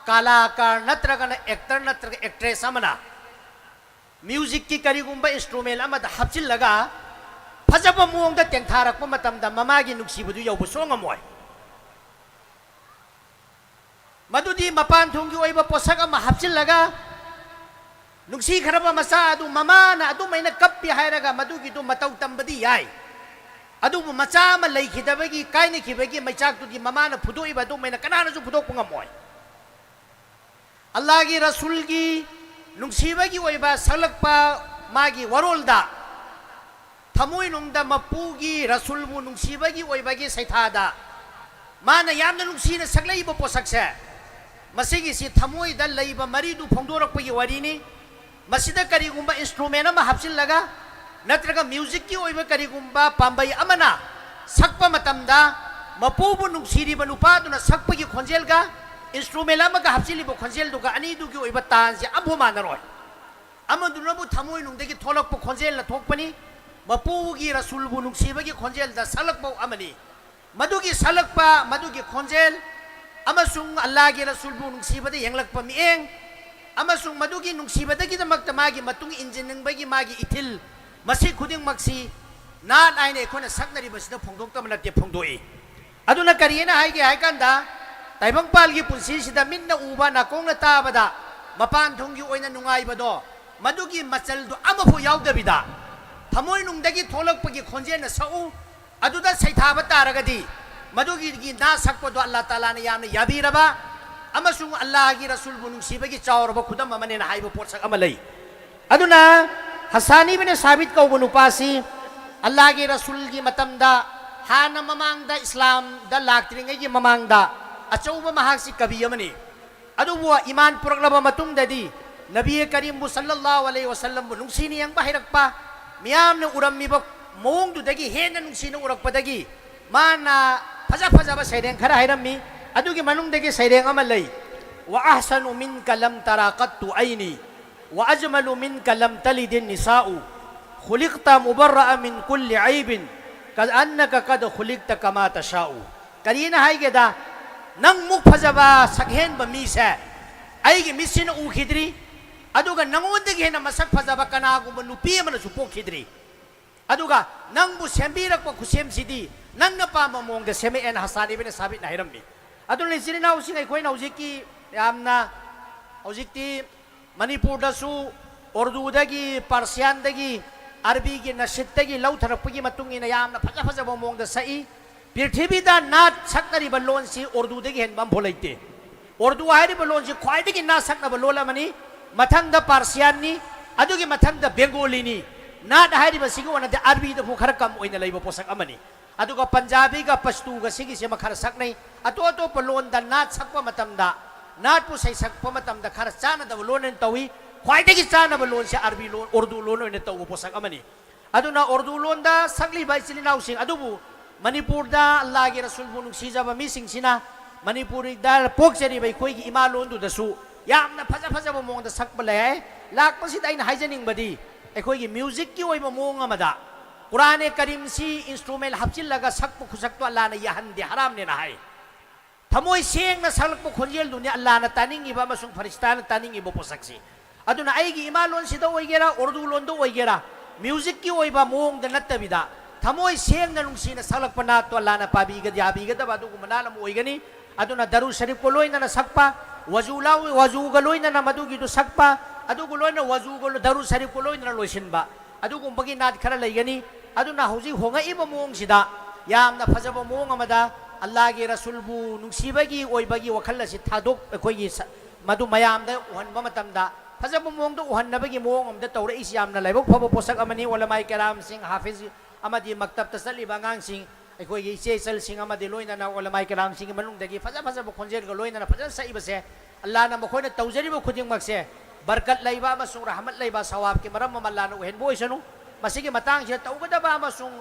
ꯀꯂꯥꯀꯥꯔ ꯅꯠꯇ꯭ꯔꯒꯅ ꯑꯦꯛꯇꯔ ꯅꯠꯇ꯭ꯔꯒ ꯑꯦꯛꯇ꯭ꯔꯦꯁ ꯑꯃꯅ ꯃ꯭ꯌꯨꯖꯤꯛꯀꯤ ꯀꯔꯤꯒꯨꯝꯕ ꯏꯟꯁꯇ꯭ꯔꯨꯃꯦꯟ ꯑꯃꯗ ꯍꯥꯞꯆꯤꯜꯂꯒ ꯐꯖꯕ ꯃꯑꯣꯡꯗ ꯇꯦꯡꯊꯥꯔꯛꯄ ꯃꯇꯝꯗ ꯃꯃꯥꯒꯤ ꯅꯨꯡꯁꯤꯕꯗꯨ ꯌꯧꯕ ꯁꯨꯡꯉꯝ ꯉꯝꯃꯣꯏ꯫ ꯃꯗꯨꯗꯤ ꯃꯄꯥꯟ ꯊꯣꯡꯒꯤ ꯑꯣꯏꯕ ꯄꯣꯠꯁꯛ ꯑꯃ ꯍꯥꯞꯆꯤꯜꯂꯒ ꯅꯨꯡꯁꯤꯈ꯭ꯔꯕ ꯃꯆꯥ ꯑꯗꯨ ꯃꯃꯥꯅ ꯑꯗꯨꯃꯥꯏꯅ ꯀꯞꯄꯤ ꯍꯥꯏꯔꯒ ꯃꯗꯨꯒꯤꯗꯨ ꯃꯇꯧ ꯇꯝꯕꯗꯤ ꯌꯥꯏ, ꯑꯗꯨꯕꯨ ꯃꯆꯥ ꯑꯃ ꯂꯩꯈꯤꯗꯕꯒꯤ, ꯀꯥꯏꯅꯈꯤꯕꯒꯤ ꯃꯩꯆꯥꯛꯇꯨꯗꯤ ꯃꯃꯥꯅ ꯐꯨꯗꯣꯛꯏꯕ ꯑꯗꯨꯃꯥꯏꯅ ꯀꯅꯥꯅꯁꯨ ꯐꯨꯗꯣꯛꯄ ꯉꯝꯃꯣꯏ꯫ ꯑꯜꯂꯥꯍꯒꯤ ꯔꯁꯨꯜꯒꯤ ꯅꯨꯡꯁꯤꯕꯒꯤ ꯑꯣꯏꯕ ꯁꯛꯂꯛꯄ ꯃꯥꯒꯤ ꯋꯥꯔꯣꯜꯗ ꯊꯃꯣꯏꯅꯨꯡꯗ ꯃꯄꯨꯒꯤ ꯔꯁꯨꯜꯕꯨ ꯅꯨꯡꯁꯤꯕꯒꯤ ꯑꯣꯏꯕꯒꯤ ꯁꯩꯊꯥꯗ ꯃꯥꯅ ꯌꯥꯝꯅ ꯅꯨꯡꯁꯤꯅ ꯁꯛꯂꯛꯏꯕ ꯄꯣꯠꯁꯛꯁꯦ, ꯃꯁꯤꯒꯤꯁꯤ ꯊꯃꯣꯏꯗ ꯂꯩꯕ ꯃꯔꯤꯗꯨ ꯐꯣꯡꯗꯣꯔꯛꯄꯒꯤ ꯋꯥꯔꯤꯅꯤ꯫ ꯃꯁꯤꯗ ꯀꯔꯤꯒꯨꯝꯕ ꯏꯟꯁꯇ꯭ꯔꯨꯃꯦꯟ ꯑꯃ ꯍꯥꯞꯆꯤꯜꯂꯒ ꯅꯠꯇ꯭ꯔꯒ ꯃ꯭ꯌꯨꯖꯤꯛꯀꯤ ꯑꯣꯏꯕ ꯀꯔꯤꯒꯨꯝꯕ ꯄꯥꯝꯕꯩ ꯑꯃꯅ ꯁꯛꯄ ꯃꯇꯝꯗ ꯃꯄꯨꯕꯨ ꯅꯨꯡꯁꯤꯔꯤꯕ ꯅꯨꯄꯥꯗꯨꯅ ꯁꯛꯄꯒꯤ ꯈꯣꯟꯖꯦꯜꯒ ꯏꯟꯁꯇ꯭ꯔꯨꯃꯦꯟ ꯑꯃꯒ ꯍꯥꯞꯆꯤꯜꯂꯤꯕ ꯈꯣꯟꯖꯦꯜꯗꯨꯒ ꯑꯅꯤꯗꯨꯒꯤ ꯑꯣꯏꯕ ꯇꯥꯟꯁꯦ ꯑꯃꯐꯥꯎ ꯃꯥꯟꯅꯔꯣꯏ꯫ ꯑꯃꯗꯨꯅꯕꯨ ꯊꯃꯣꯏꯅꯨꯡꯗꯒꯤ ꯊꯣꯛꯂꯛꯄ ꯈꯣꯟꯖꯦꯜꯅ ꯊꯣꯛꯄꯅꯤ꯫ ꯃꯄꯨꯒꯤ ꯔꯁꯨꯜꯕꯨ ꯅꯨꯡꯁꯤꯕꯒꯤ ꯈꯣꯟꯖꯦꯜꯗ ꯁꯛꯂꯛꯄ ꯑꯃꯅꯤ꯫ ꯃꯗꯨꯒꯤ ꯁꯛꯂꯛꯄ, ꯃꯗꯨꯒꯤ ꯈꯣꯟꯖꯦꯜ ꯑꯃꯁꯨꯡ ꯑꯜꯂꯥꯍꯒꯤ ꯔꯁꯨꯜꯕꯨ ꯅꯨꯡꯁꯤꯕꯗ ꯌꯦꯡꯂꯛꯄ ꯃꯤꯠꯌꯦꯡ ꯑꯃꯁꯨꯡ ꯃꯗꯨꯒꯤ ꯅꯨꯡꯁꯤꯕꯗꯒꯤꯗꯃꯛꯇ ꯃꯥꯒꯤ ꯃꯇꯨꯡ ꯏꯟꯖꯅꯤꯡꯕꯒꯤ ꯃꯥꯒꯤ ꯏꯊꯤꯜ, ꯃꯁꯤ ꯈꯨꯗꯤꯡꯃꯛꯁꯤ ꯅꯥꯠ ꯍꯥꯏꯅ ꯑꯩꯈꯣꯏꯅ ꯁꯛꯅꯔꯤꯕꯁꯤꯗ ꯐꯣꯡꯗꯣꯛꯇꯕ ꯅꯠꯇꯦ, ꯐꯣꯡꯗꯣꯛꯏ꯫ ꯑꯗꯨꯅ ꯀꯔꯤꯅ ꯍꯥꯏꯒꯦ ꯍꯥꯏ ꯀꯥꯟꯗ, ꯇꯥꯏꯕꯪꯄꯥꯜꯒꯤ ꯄꯨꯟꯁꯤꯁꯤꯗ ꯃꯤꯠꯅ ꯎꯕ, ꯅꯥꯀꯣꯡꯅ ꯇꯥꯕꯗ ꯃꯄꯥꯟ ꯊꯣꯡꯒꯤ ꯑꯣꯏꯅ ꯅꯨꯡꯉꯥꯏꯕꯗꯣ, ꯃꯗꯨꯒꯤ ꯃꯆꯜꯗꯣ ꯑꯃꯐꯥꯎ ꯌꯥꯎꯗꯕꯤꯗ ꯊꯃꯣꯏꯅꯨꯡꯗꯒꯤ ꯊꯣꯛꯂꯛꯄꯒꯤ ꯈꯣꯟꯖꯦꯜꯅ ꯁꯛꯎ꯫ ꯑꯗꯨꯗ ꯁꯩꯊꯥꯕ ꯇꯥꯔꯒꯗꯤ ꯃꯗꯨꯒꯤ ꯅꯥꯠ ꯁꯛꯄꯗꯣ ꯑꯜꯂꯥꯍ ꯇꯥꯂꯥꯅ ꯌꯥꯝꯅ ꯌꯥꯕꯤꯔꯕ ꯑꯃꯁꯨꯡ ꯑꯜꯂꯥꯍꯒꯤ ꯔꯁꯨꯜꯕꯨ ꯅꯨꯡꯁꯤꯕꯒꯤ ꯆꯥꯎꯔꯕ ꯈꯨꯗꯝ ꯑꯃꯅꯦꯅ ꯍꯥꯏꯕ ꯄꯣꯠꯁꯛ ꯑꯃ ꯂꯩ꯫ ꯑꯗꯨꯅ ꯍꯁꯥꯅꯤ ꯕꯤꯟ ꯁꯥꯕꯤꯠ ꯀꯧꯕ ꯅꯨꯄꯥꯁꯤ ꯑꯜꯂꯥꯍꯒꯤ ꯔꯁꯨꯜꯒꯤ ꯃꯇꯝꯗ, ꯍꯥꯟꯅ ꯃꯃꯥꯡꯗ, ꯏꯁꯂꯥꯝꯗ ꯂꯥꯛꯇ꯭ꯔꯤꯉꯩꯒꯤ ꯃꯃꯥꯡꯗ ꯑꯆꯧꯕ ꯃꯍꯥꯛꯁꯤ ꯀꯕꯤ ꯑꯃꯅꯤ꯫ ꯑꯗꯨꯕꯨ ꯏꯃꯥꯟ ꯄꯨꯔꯛꯂꯕ ꯃꯇꯨꯡꯗꯗꯤ ꯅꯕꯤ ꯀꯔꯤꯝꯕꯨ ꯁꯜꯂꯜꯂꯥꯍꯨ ꯑꯂꯩꯍꯤ ꯋꯥꯁꯜꯂꯝꯕꯨ ꯅꯨꯡꯁꯤꯅ ꯌꯦꯡꯕ ꯍꯩꯔꯛꯄ, ꯃꯤꯌꯥꯝꯅ ꯎꯔꯝꯃꯤꯕ ꯃꯑꯣꯡꯗꯨꯗꯒꯤ ꯍꯦꯟꯅ ꯅꯨꯡꯁꯤꯅ ꯎꯔꯛꯄꯗꯒꯤ ꯃꯥꯅ ꯐꯖ ꯐꯖꯕ ꯁꯩꯔꯦꯡ ꯈꯔ ꯍꯥꯏꯔꯝꯃꯤ꯫ ꯑꯗꯨꯒꯤ ꯃꯅꯨꯡꯗꯒꯤ ꯁꯩꯔꯦꯡ ꯑꯃ ꯂꯩ, "وأحسن منك لم تر قط عيني، وأجمل منك لم تلد النساء، خلقت مبرأ من كل عيب، كأنك قد خلقت كما تشاء"꯫ ꯀꯔꯤꯅ ꯍꯥꯏꯒꯦꯗ, "ꯅꯪ ꯃꯨꯛ ꯐꯖꯕ ꯁꯛꯍꯦꯟꯕ ꯃꯤꯁꯦ ꯑꯩꯒꯤ ꯃꯤꯠꯁꯤꯅ ꯎꯈꯤꯗ꯭ꯔꯤ, ꯑꯗꯨꯒ ꯅꯉꯣꯟꯗꯒꯤ ꯍꯦꯟꯅ ꯃꯁꯛ ꯐꯖꯕ ꯀꯅꯥꯒꯨꯝꯕ ꯅꯨꯄꯤ ꯑꯃꯅꯁꯨ ꯄꯣꯛꯈꯤꯗ꯭ꯔꯤ꯫ ꯑꯗꯨꯒ ꯅꯪꯕꯨ ꯁꯦꯝꯕꯤꯔꯛꯄ ꯈꯨꯠꯁꯦꯝꯁꯤꯗꯤ ꯅꯪꯅ ꯄꯥꯝꯕ ꯃꯑꯣꯡꯗ ꯁꯦꯝꯃꯛꯑꯦꯅ" ꯍꯁꯥꯟ ꯏꯕꯤꯅ ꯁꯥꯕꯤꯠꯅ ꯍꯥꯏꯔꯝꯃꯤ꯫ ꯑꯗꯨꯅ ꯏꯆꯤꯜ ꯏꯅꯥꯎꯁꯤꯡ, ꯑꯩꯈꯣꯏꯅ ꯍꯧꯖꯤꯛꯀꯤ ꯌꯥꯝꯅ, ꯍꯧꯖꯤꯛꯇꯤ ꯃꯅꯤꯄꯨꯔꯗꯁꯨ ꯎꯔꯗꯨꯗꯒꯤ, ꯄꯥꯔꯁꯤꯌꯥꯟꯗꯒꯤ, ꯑꯔꯕꯤꯒꯤ ꯅꯁꯤꯠꯇꯒꯤ ꯂꯧꯊꯔꯛꯄꯒꯤ ꯃꯇꯨꯡ ꯏꯟꯅ ꯌꯥꯝꯅ ꯐꯖ ꯐꯖꯕ ꯃꯑꯣꯡꯗ ꯁꯛꯏ꯫ ꯄ꯭ꯔꯤꯊꯤꯕꯤꯗ ꯅꯥꯠ ꯁꯛꯅꯔꯤꯕ ꯂꯣꯟꯁꯤ ꯎꯔꯗꯨꯗꯒꯤ ꯍꯦꯟꯕ ꯑꯃꯐꯥꯎ ꯂꯩꯇꯦ꯫ ꯎꯔꯗꯨ ꯍꯥꯏꯔꯤꯕ ꯂꯣꯟꯁꯤ ꯈ꯭ꯋꯥꯏꯗꯒꯤ ꯅꯥꯠ ꯁꯛꯅꯕ ꯂꯣꯟ ꯑꯃꯅꯤ꯫ ꯃꯊꯪꯗ ꯄꯥꯔꯁꯤꯌꯥꯟꯅꯤ, ꯑꯗꯨꯒꯤ ꯃꯊꯪꯗ ꯕꯦꯡꯒꯣꯂꯤꯅꯤ꯫ ꯅꯥꯠ ꯍꯥꯏꯔꯤꯕꯁꯤꯒꯤ ꯑꯣꯏꯅꯗꯤ ꯑꯔꯕꯤꯗꯐꯥꯎ ꯈꯔ ꯀꯝ ꯑꯣꯏꯅ ꯂꯩꯕ ꯄꯣꯠꯁꯛ ꯑꯃꯅꯤ꯫ ꯑꯗꯨꯒ ꯄꯟꯖꯥꯕꯤꯒ ꯄꯁꯇꯨꯒ ꯁꯤꯒꯤꯁꯤꯃ ꯈꯔ ꯁꯛꯅꯩ꯫ ꯑꯇꯣꯞ ꯑꯇꯣꯞꯄ ꯂꯣꯟꯗ ꯅꯥꯠ ꯁꯛꯄ ꯃꯇꯝꯗ, ꯅꯥꯠꯄꯨ ꯁꯩꯁꯛꯄ ꯃꯇꯝꯗ ꯈꯔ ꯆꯥꯟꯅꯗꯕ ꯂꯣꯟ ꯑꯣꯏꯅ ꯇꯧꯏ꯫ ꯈ꯭ꯋꯥꯏꯗꯒꯤ ꯆꯥꯟꯅꯕ ꯂꯣꯟꯁꯦ ꯑꯔꯕꯤ ꯂꯣꯟ, ꯎꯔꯗꯨ ꯂꯣꯟ ꯑꯣꯏꯅ ꯇꯧꯕ ꯄꯣꯠꯁꯛ ꯑꯃꯅꯤ꯫ ꯑꯗꯨꯅ ꯎꯔꯗꯨ ꯂꯣꯟꯗ ꯁꯛꯂꯤꯕ ꯏꯆꯤꯜ ꯏꯅꯥꯎꯁꯤꯡ ꯑꯗꯨꯕꯨ ꯃꯅꯤꯄꯨꯔꯗ ꯑꯜꯂꯥꯍꯒꯤ ꯔꯁꯨꯜꯕꯨ ꯅꯨꯡꯁꯤꯖꯕ ꯃꯤꯁꯤꯡꯁꯤꯅ ꯃꯅꯤꯄꯨꯔꯗ ꯄꯣꯛꯆꯔꯤꯕ ꯑꯩꯈꯣꯏꯒꯤ ꯏꯃꯥ ꯂꯣꯟꯗꯨꯗꯁꯨ ꯌꯥꯝꯅ ꯐꯖ ꯐꯖꯕ ꯃꯑꯣꯡꯗ ꯁꯛꯄ ꯂꯩ꯫ ꯂꯥꯛꯄꯁꯤꯗ ꯑꯩꯅ ꯍꯥꯏꯖꯅꯤꯡꯕꯗꯤ, ꯑꯩꯈꯣꯏꯒꯤ ꯃ꯭ꯌꯨꯖꯤꯛꯀꯤ ꯑꯣꯏꯕ ꯃꯑꯣꯡ ꯑꯃꯗ ꯀꯨꯔꯥꯟ ꯀꯔꯤꯝꯁꯤ ꯏꯟꯁꯇ꯭ꯔꯨꯃꯦꯟ ꯍꯥꯞꯆꯤꯜꯂꯒ ꯁꯛꯄ ꯈꯨꯁꯛꯇꯣ ꯑꯜꯂꯥꯍꯅ ꯌꯥꯍꯟꯗꯦ, ꯍꯔꯥꯝꯅꯦꯅ ꯍꯥꯏ꯫ ꯊꯃꯣꯏ ꯁꯦꯡꯅ ꯁꯛꯂꯛꯄ ꯈꯣꯟꯖꯦꯜꯗꯨꯅꯤ ꯑꯜꯂꯥꯍꯅ ꯇꯥꯅꯤꯡꯉꯤꯕ ꯑꯃꯁꯨꯡ ꯐꯔꯤꯁꯇꯥꯅ ꯇꯥꯅꯤꯡꯉꯤꯕ ꯄꯣꯠꯁꯛꯁꯤ꯫ ꯑꯗꯨꯅ ꯑꯩꯒꯤ ꯏꯃꯥ ꯂꯣꯟꯁꯤꯗ ꯑꯣꯏꯒꯦꯔꯥ, ꯎꯔꯗꯨ ꯂꯣꯟꯗ ꯑꯣꯏꯒꯦꯔꯥ, ꯃ꯭ꯌꯨꯖꯤꯛꯀꯤ ꯑꯣꯏꯕ ꯃꯑꯣꯡꯗ ꯅꯠꯇꯕꯤꯗ, ꯊꯃꯣꯏ ꯁꯦꯡꯅ ꯅꯨꯡꯁꯤꯅ ꯁꯛꯂꯛꯄ ꯅꯥꯠꯇꯣ ꯑꯜꯂꯥꯍꯅ ꯄꯥꯕꯤꯒ-, ꯌꯥꯕꯤꯒꯗꯕ ꯑꯗꯨꯒꯨꯝꯕ ꯅꯥꯠ ꯑꯃ ꯑꯣꯏꯒꯅꯤ꯫ ꯑꯗꯨꯅ ꯗꯔꯨ ꯁꯔꯤꯐꯀ ꯂꯣꯏꯅꯅ ꯁꯛꯄ, ꯋꯖꯨ ꯂꯥꯎ-, ꯋꯖꯨꯒ ꯂꯣꯏꯅꯅ ꯃꯗꯨꯒꯤꯗꯨ ꯁꯛꯄ, ꯑꯗꯨꯒ ꯂꯣꯏꯅ ꯋꯖꯨꯒ ꯂꯣ-, ꯗꯔꯨ ꯁꯔꯤꯐꯀ ꯂꯣꯏꯅꯅ ꯂꯣꯏꯁꯤꯟꯕ, ꯑꯗꯨꯒꯨꯝꯕꯒꯤ ꯅꯥꯠ ꯈꯔ ꯂꯩꯒꯅꯤ꯫ ꯑꯗꯨꯅ ꯍꯧꯖꯤꯛ ꯍꯣꯡꯉꯛꯏꯕ ꯃꯑꯣꯡꯁꯤꯗ ꯌꯥꯝꯅ ꯐꯖꯕ ꯃꯑꯣꯡ ꯑꯃꯗ ꯑꯜꯂꯥꯍꯒꯤ ꯔꯁꯨꯜꯕꯨ ꯅꯨꯡꯁꯤꯕꯒꯤ ꯑꯣꯏꯕꯒꯤ ꯋꯥꯈꯜ ꯑꯁꯤ ꯊꯥꯗꯣꯛ ꯑꯩꯈꯣꯏꯒꯤ ꯁ- ꯃꯗꯨ ꯃꯌꯥꯝꯗ ꯎꯍꯟꯕ ꯃꯇꯝꯗ ꯐꯖꯕ ꯃꯑꯣꯡꯗ ꯎꯍꯟꯅꯕꯒꯤ ꯃꯑꯣꯡ ꯑꯃꯗ ꯇꯧꯔꯛꯏꯁꯤ ꯌꯥꯝꯅ ꯂꯥꯏꯕꯛ ꯐꯕ ꯄꯣꯠꯁꯛ ꯑꯃꯅꯤ꯫ ꯎꯂꯃꯥꯏ ꯀꯔꯥꯝꯁꯤꯡ, ꯍꯥꯐꯤꯖ ꯑꯃꯗꯤ ꯃꯛꯇꯕꯇ ꯆꯠꯂꯤꯕ ꯑꯉꯥꯡꯁꯤꯡ, ꯑꯩꯈꯣꯏꯒꯤ ꯏꯆꯦ ꯏꯆꯜꯁꯤꯡ ꯑꯃꯗꯤ ꯂꯣꯏꯅꯅ ꯎꯂꯃꯥꯏ ꯀꯔꯥꯝꯁꯤꯡꯒꯤ ꯃꯅꯨꯡꯗꯒꯤ ꯐꯖ ꯐꯖꯕ ꯈꯣꯟꯖꯦꯜꯒ ꯂꯣꯏꯅꯅ ꯐꯖꯅ ꯁꯛꯏꯕꯁꯦ, ꯑꯜꯂꯥꯍꯅ ꯃꯈꯣꯏꯅ ꯇꯧꯖꯔꯤꯕ ꯈꯨꯗꯤꯡꯃꯛꯁꯦ ꯕꯔꯀꯠ ꯂꯩꯕ ꯑꯃꯁꯨꯡ ꯔꯍꯃꯠ ꯂꯩꯕ ꯁꯋꯥꯕꯀꯤ ꯃꯔꯝ ꯑꯃ ꯑꯜꯂꯥꯍꯅ ꯑꯣꯏꯍꯟꯕ ꯑꯣꯏꯁꯅꯨ꯫ ꯃꯁꯤꯒꯤ ꯃꯇꯥꯡꯁꯤꯗ ꯇꯧꯒꯗꯕ ꯑꯃꯁꯨꯡ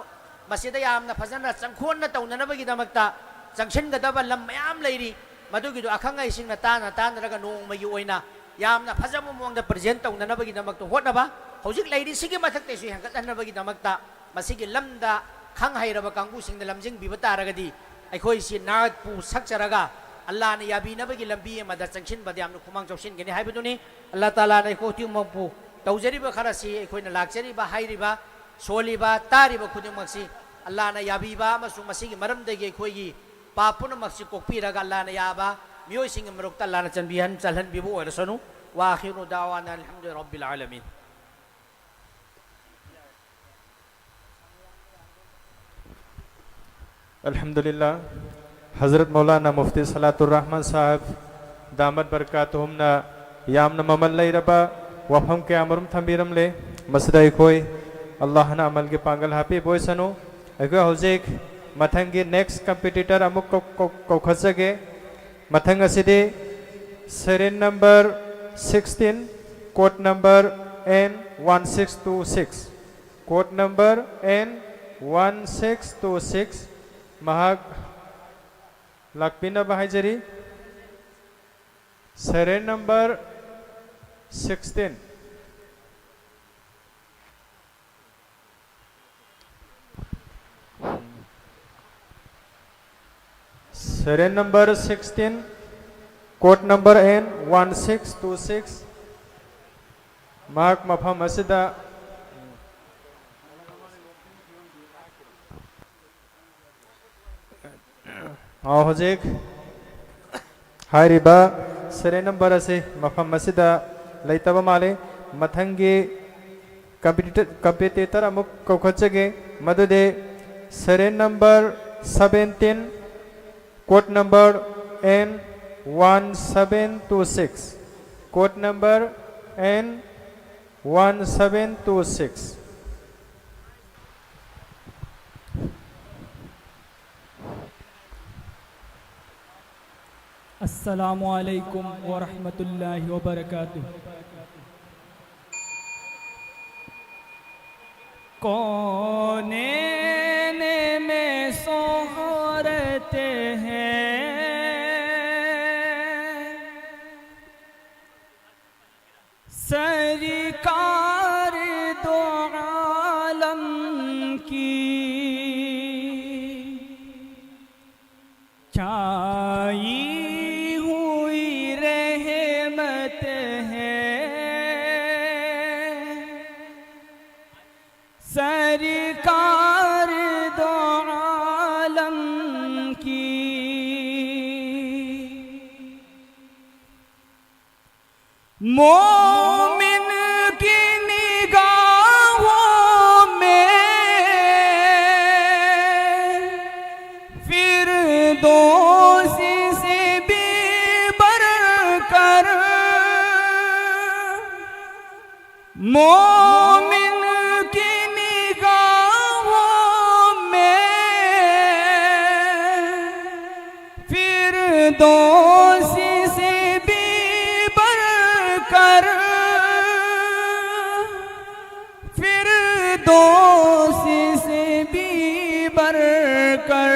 ꯃꯁꯤꯗ ꯌꯥꯝꯅ ꯐꯖꯅ ꯆꯪꯈꯣꯟꯅ ꯇꯧꯅꯅꯕꯒꯤꯗꯃꯛꯇ ꯆꯪꯁꯤꯟꯒꯗꯕ ꯂꯝ ꯃꯌꯥꯝ ꯂꯩꯔꯤ꯫ ꯃꯗꯨꯒꯤꯗꯣ ꯑꯈꯪ ꯑꯍꯩꯁꯤꯡꯅ ꯇꯥꯟꯅ ꯇꯥꯟꯅꯔꯒ ꯅꯣꯡꯃꯒꯤ ꯑꯣꯏꯅ ꯌꯥꯝꯅ ꯐꯖꯕ ꯃꯑꯣꯡꯗ ꯄ꯭ꯔꯖꯦꯟ ꯇꯧꯅꯅꯕꯒꯤꯗꯃꯛꯇ ꯍꯣꯠꯅꯕ, ꯍꯧꯖꯤꯛ ꯂꯩꯔꯤꯁꯤꯒꯤ ꯃꯊꯛꯇꯁꯨ ꯍꯦꯟꯒꯠꯍꯟꯅꯕꯒꯤꯗꯃꯛꯇ ꯃꯁꯤꯒꯤ ꯂꯝꯗ ꯈꯪ ꯍꯩꯔꯕ ꯀꯥꯡꯕꯨꯁꯤꯡꯅ ꯂꯝꯖꯤꯡꯕꯤꯕ ꯇꯥꯔꯒꯗꯤ ꯑꯩꯈꯣꯏꯁꯤ ꯅꯥꯠꯄꯨ ꯁꯛꯆꯔꯒ ꯑꯜꯂꯥꯍꯅ ꯌꯥꯕꯤꯅꯕꯒꯤ ꯂꯝꯕꯤ ꯑꯃꯗ ꯆꯪꯁꯤꯟꯕꯗ ꯌꯥꯝꯅ ꯈꯨꯃꯥꯡ ꯆꯥꯎꯁꯤꯟꯒꯅꯤ ꯍꯥꯏꯕꯗꯨꯅꯤ꯫ ꯑꯜꯂꯥꯍ ꯇꯥꯂꯥꯅ ꯑꯩꯈꯣꯏ ꯈꯨꯗꯤꯡꯃꯛꯄꯨ ꯇꯧꯖꯔꯤꯕ ꯈꯔꯁꯤ, ꯑꯩꯈꯣꯏꯅ ꯂꯥꯛꯆꯔꯤꯕ, ꯍꯥꯏꯔꯤꯕ, ꯁꯣꯜꯂꯤꯕ, ꯇꯥꯔꯤꯕ ꯈꯨꯗꯤꯡꯃꯛꯁꯤ ꯑꯜꯂꯥꯍꯅ ꯌꯥꯕꯤꯕ ꯑꯃꯁꯨꯡ ꯃꯁꯤꯒꯤ ꯃꯔꯝꯗꯒꯤ ꯑꯩꯈꯣꯏꯒꯤ ꯄꯥꯞ ꯄꯨꯝꯅꯃꯛꯁꯤ ꯀꯣꯛꯄꯤꯔꯒ ꯑꯜꯂꯥꯍꯅ ꯌꯥꯕ ꯃꯤꯑꯣꯏꯁꯤꯡꯒꯤ ꯃꯔꯛꯇ ꯑꯜꯂꯥꯍꯅ ꯆꯟꯕꯤꯍꯟ ꯆꯜꯍꯟꯕꯤꯕ ꯑꯣꯏꯔꯁꯅꯨ꯫ ꯋꯥ ꯑꯥꯈꯤꯔꯨ ꯗꯥꯋꯥꯅꯥ ꯑꯜꯍꯝꯗꯨꯂꯤꯜꯂꯥꯍꯤ ꯔꯕꯤꯜ ꯑꯥꯂꯃꯤꯟ꯫ ꯑꯜꯍꯝꯗꯨꯂꯤꯜꯂꯥ, ꯍꯖꯔꯠ ꯃꯧꯂꯥꯅꯥ ꯃꯨꯐꯇꯤ ꯁꯂꯥꯇꯨꯔ ꯔꯍꯃꯥꯟ ꯁꯥꯍꯤꯕ ꯗꯥꯃꯠ ꯕꯔꯀꯥꯇꯨꯍꯨꯝꯅ ꯌꯥꯝꯅ ꯃꯃꯜ ꯂꯩꯔꯕ ꯋꯥꯐꯝ ꯀꯌꯥꯃꯔꯨꯝ ꯊꯝꯕꯤꯔꯝꯂꯦ꯫ ꯃꯁꯤꯗ ꯑꯩꯈꯣꯏ ꯑꯜꯂꯥꯍꯅ ꯑꯃꯜꯒꯤ ꯄꯥꯡꯒꯜ ꯍꯥꯞꯄꯤꯕ ꯑꯣꯏꯁꯅꯨ꯫ ꯑꯩꯈꯣꯏ ꯍꯧꯖꯤꯛ ꯃꯊꯪꯒꯤ ꯅꯦꯛꯁ ꯀꯝꯄꯤꯇꯤꯇꯔ ꯑꯃꯨꯛ ꯀꯧ- ꯀꯧ- ꯀꯧꯈꯠꯆꯒꯦ꯫ ꯃꯊꯪ ꯑꯁꯤꯗꯤ serial number sixteen, code number N one six two six, code number N one six two six, ꯃꯍꯥꯛ ꯂꯥꯛꯄꯤꯅꯕ ꯍꯥꯏꯖꯔꯤ꯫ Serial number sixteen. Serial number sixteen, code number N one six two six, ꯃꯍꯥꯛ ꯃꯐꯝ ꯑꯁꯤꯗ ꯑ, ꯍꯧꯖꯤꯛ ꯍꯥꯏꯔꯤꯕ serial number ꯑꯁꯤ ꯃꯐꯝ ꯑꯁꯤꯗ ꯂꯩꯇꯕ ꯃꯥꯜꯂꯤ꯫ ꯃꯊꯪꯒꯤ competitor, competitor ꯑꯃꯨꯛ ꯀꯧꯈꯠꯆꯒꯦ, ꯃꯗꯨꯗꯤ Serial number seventeen, code number N one seven two six. Code number N one seven two six. السلام عليكم ورحمة الله وبركاته. کونین میں شہرت ہے سرکار دو عالم کی، چھائی ہوئی رحمت ہے سرکار دو عالم کی۔ مومن کی نگاہوں میں فردوس سے بھی بڑھ کر، مومن کی نگاہوں میں فردوس سے بھی بڑھ کر، فردوس سے بھی بڑھ کر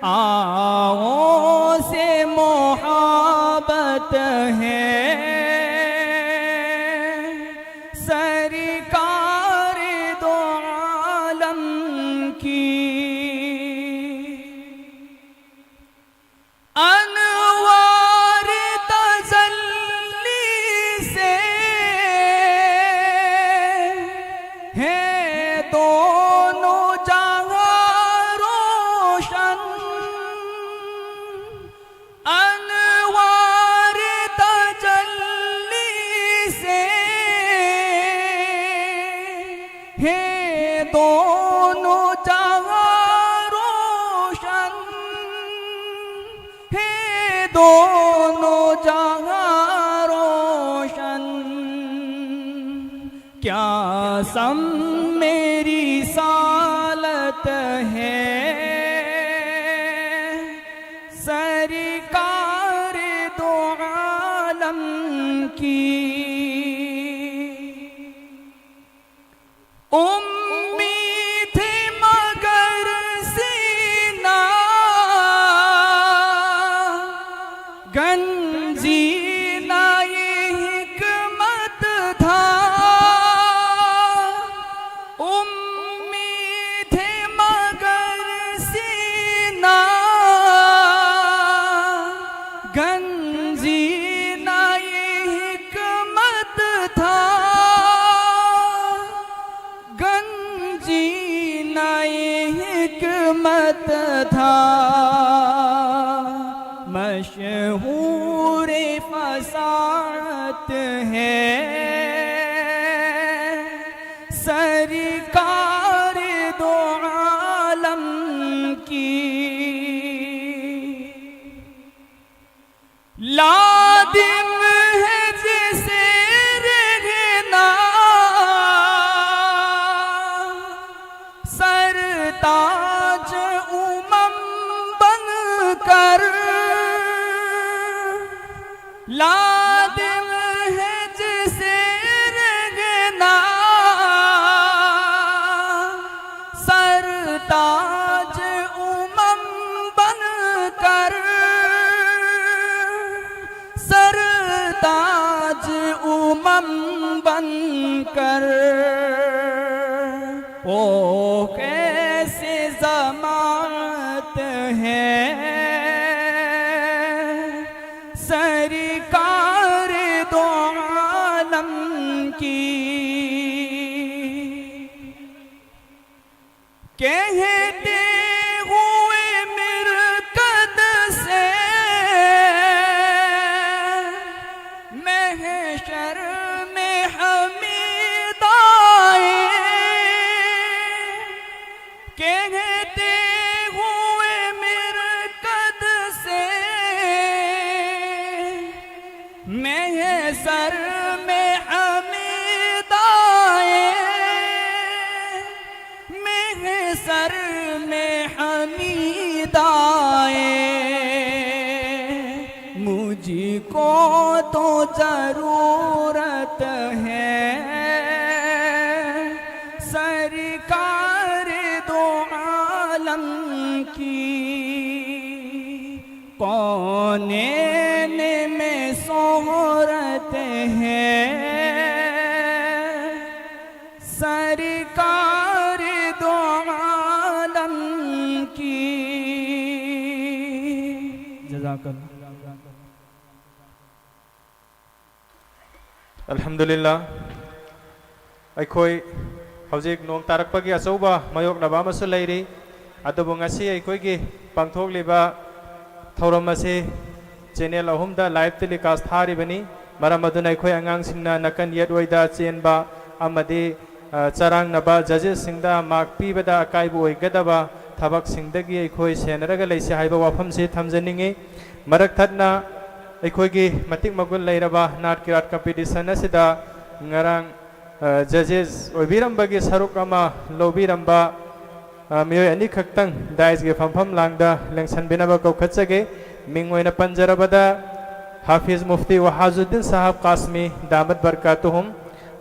آقا سے محبت ہے سرکار دو عالم کی۔ انوار تجلی سے ہے دونوں جہاں روشن، انوار تجلی سے ہے दोनों जहां रोशन है, दोनों जहां रोशन। क्या सम मेरी सालत है सरकार दो आलम की। उम्मीद थी मगर सीना गंजीना ये हिकमत था। उम्मीद थी मगर सीना गंजीना ये हिकमत था। गंजीना ये हिकमत था। मशहूर फसाहत है सरकार दो आलम की। लादिम है जिसे रहना सरताज उमम बनकर। लादिम है जिसे रहना सरताज उमम बनकर। सरताज उमम बनकर। वो कैसे जमात है सरकार दो आलम की। कहते हुए मिरकत से महशर में हमीद आए। तो जरूरत है सरकार दो आलम की। कौनैन में शोहरत है सरकार दो आलम की। जज़ाकल्लाह। ꯑꯜꯍꯝꯗꯨꯂꯤꯜꯂꯥ꯫ ꯑꯩꯈꯣꯏ ꯍꯧꯖꯤꯛ ꯅꯣꯡ ꯇꯥꯔꯛꯄꯒꯤ ꯑꯆꯧꯕ ꯃꯥꯌꯣꯛꯅꯕ ꯑꯃꯁꯨ ꯂꯩꯔꯤ꯫ ꯑꯗꯨꯕꯨ ꯉꯁꯤ ꯑꯩꯈꯣꯏꯒꯤ ꯄꯥꯡꯊꯣꯛꯂꯤꯕ ꯊꯧꯔꯝ ꯑꯁꯤ ꯆꯦꯅꯦꯜ ꯑꯍꯨꯝꯗ ꯂꯥꯏꯚ ꯇꯦꯂꯤꯀꯥꯁ ꯊꯥꯔꯤꯕꯅꯤ꯫ ꯃꯔꯝ ꯑꯗꯨꯅ ꯑꯩꯈꯣꯏ ꯑꯉꯥꯡꯁꯤꯡꯅ ꯅꯥꯀꯟ ꯌꯦꯠ ꯑꯣꯏꯗ ꯆꯦꯟꯕ ꯑꯃꯗꯤ, ꯑ, ꯆꯔꯥꯡꯅꯕ ꯖꯖꯦꯁꯁꯤꯡꯗ ꯃꯥꯔꯛ ꯄꯤꯕꯗ ꯑꯀꯥꯏꯕ ꯑꯣꯏꯒꯗꯕ ꯊꯕꯛꯁꯤꯡꯗꯒꯤ ꯑꯩꯈꯣꯏ ꯁꯦꯟꯅꯔꯒ ꯂꯩꯁꯤ ꯍꯥꯏꯕ ꯋꯥꯐꯝꯁꯤ ꯊꯝꯖꯅꯤꯡꯏ꯫ ꯃꯔꯛ ꯊꯠꯅ ꯑꯩꯈꯣꯏꯒꯤ ꯃꯇꯤꯛ ꯃꯒꯨꯟ ꯂꯩꯔꯕ ꯅꯥꯠꯀꯤ ꯑꯥꯔꯠ ꯀꯝꯄꯤꯇꯤꯁꯟ ꯑꯁꯤꯗ ꯉꯔꯥꯡ, ꯑ, ꯖꯖꯦꯁ ꯑꯣꯏꯕꯤꯔꯝꯕꯒꯤ ꯁꯔꯨꯛ ꯑꯃ ꯂꯧꯕꯤꯔꯝꯕ, ꯑ, ꯃꯤꯑꯣꯏ ꯑꯅꯤꯈꯛꯇꯪ ꯗꯥꯏꯁꯀꯤ ꯐꯝꯐꯝ ꯂꯥꯡꯗ ꯂꯦꯡꯁꯟꯕꯤꯅꯕ ꯀꯧꯈꯠꯆꯒꯦ꯫ ꯃꯤꯡ ꯑꯣꯏꯅ ꯄꯟꯖꯔꯕꯗ ꯍꯥꯐꯤꯖ ꯃꯨꯐꯇꯤ ꯋꯥꯍꯥꯖꯨꯗꯤꯟ ꯁꯥꯍꯕ ꯀꯥꯁꯃꯤ ꯗꯥꯃꯠ ꯕꯔꯀꯥꯇꯨꯍꯨꯝ,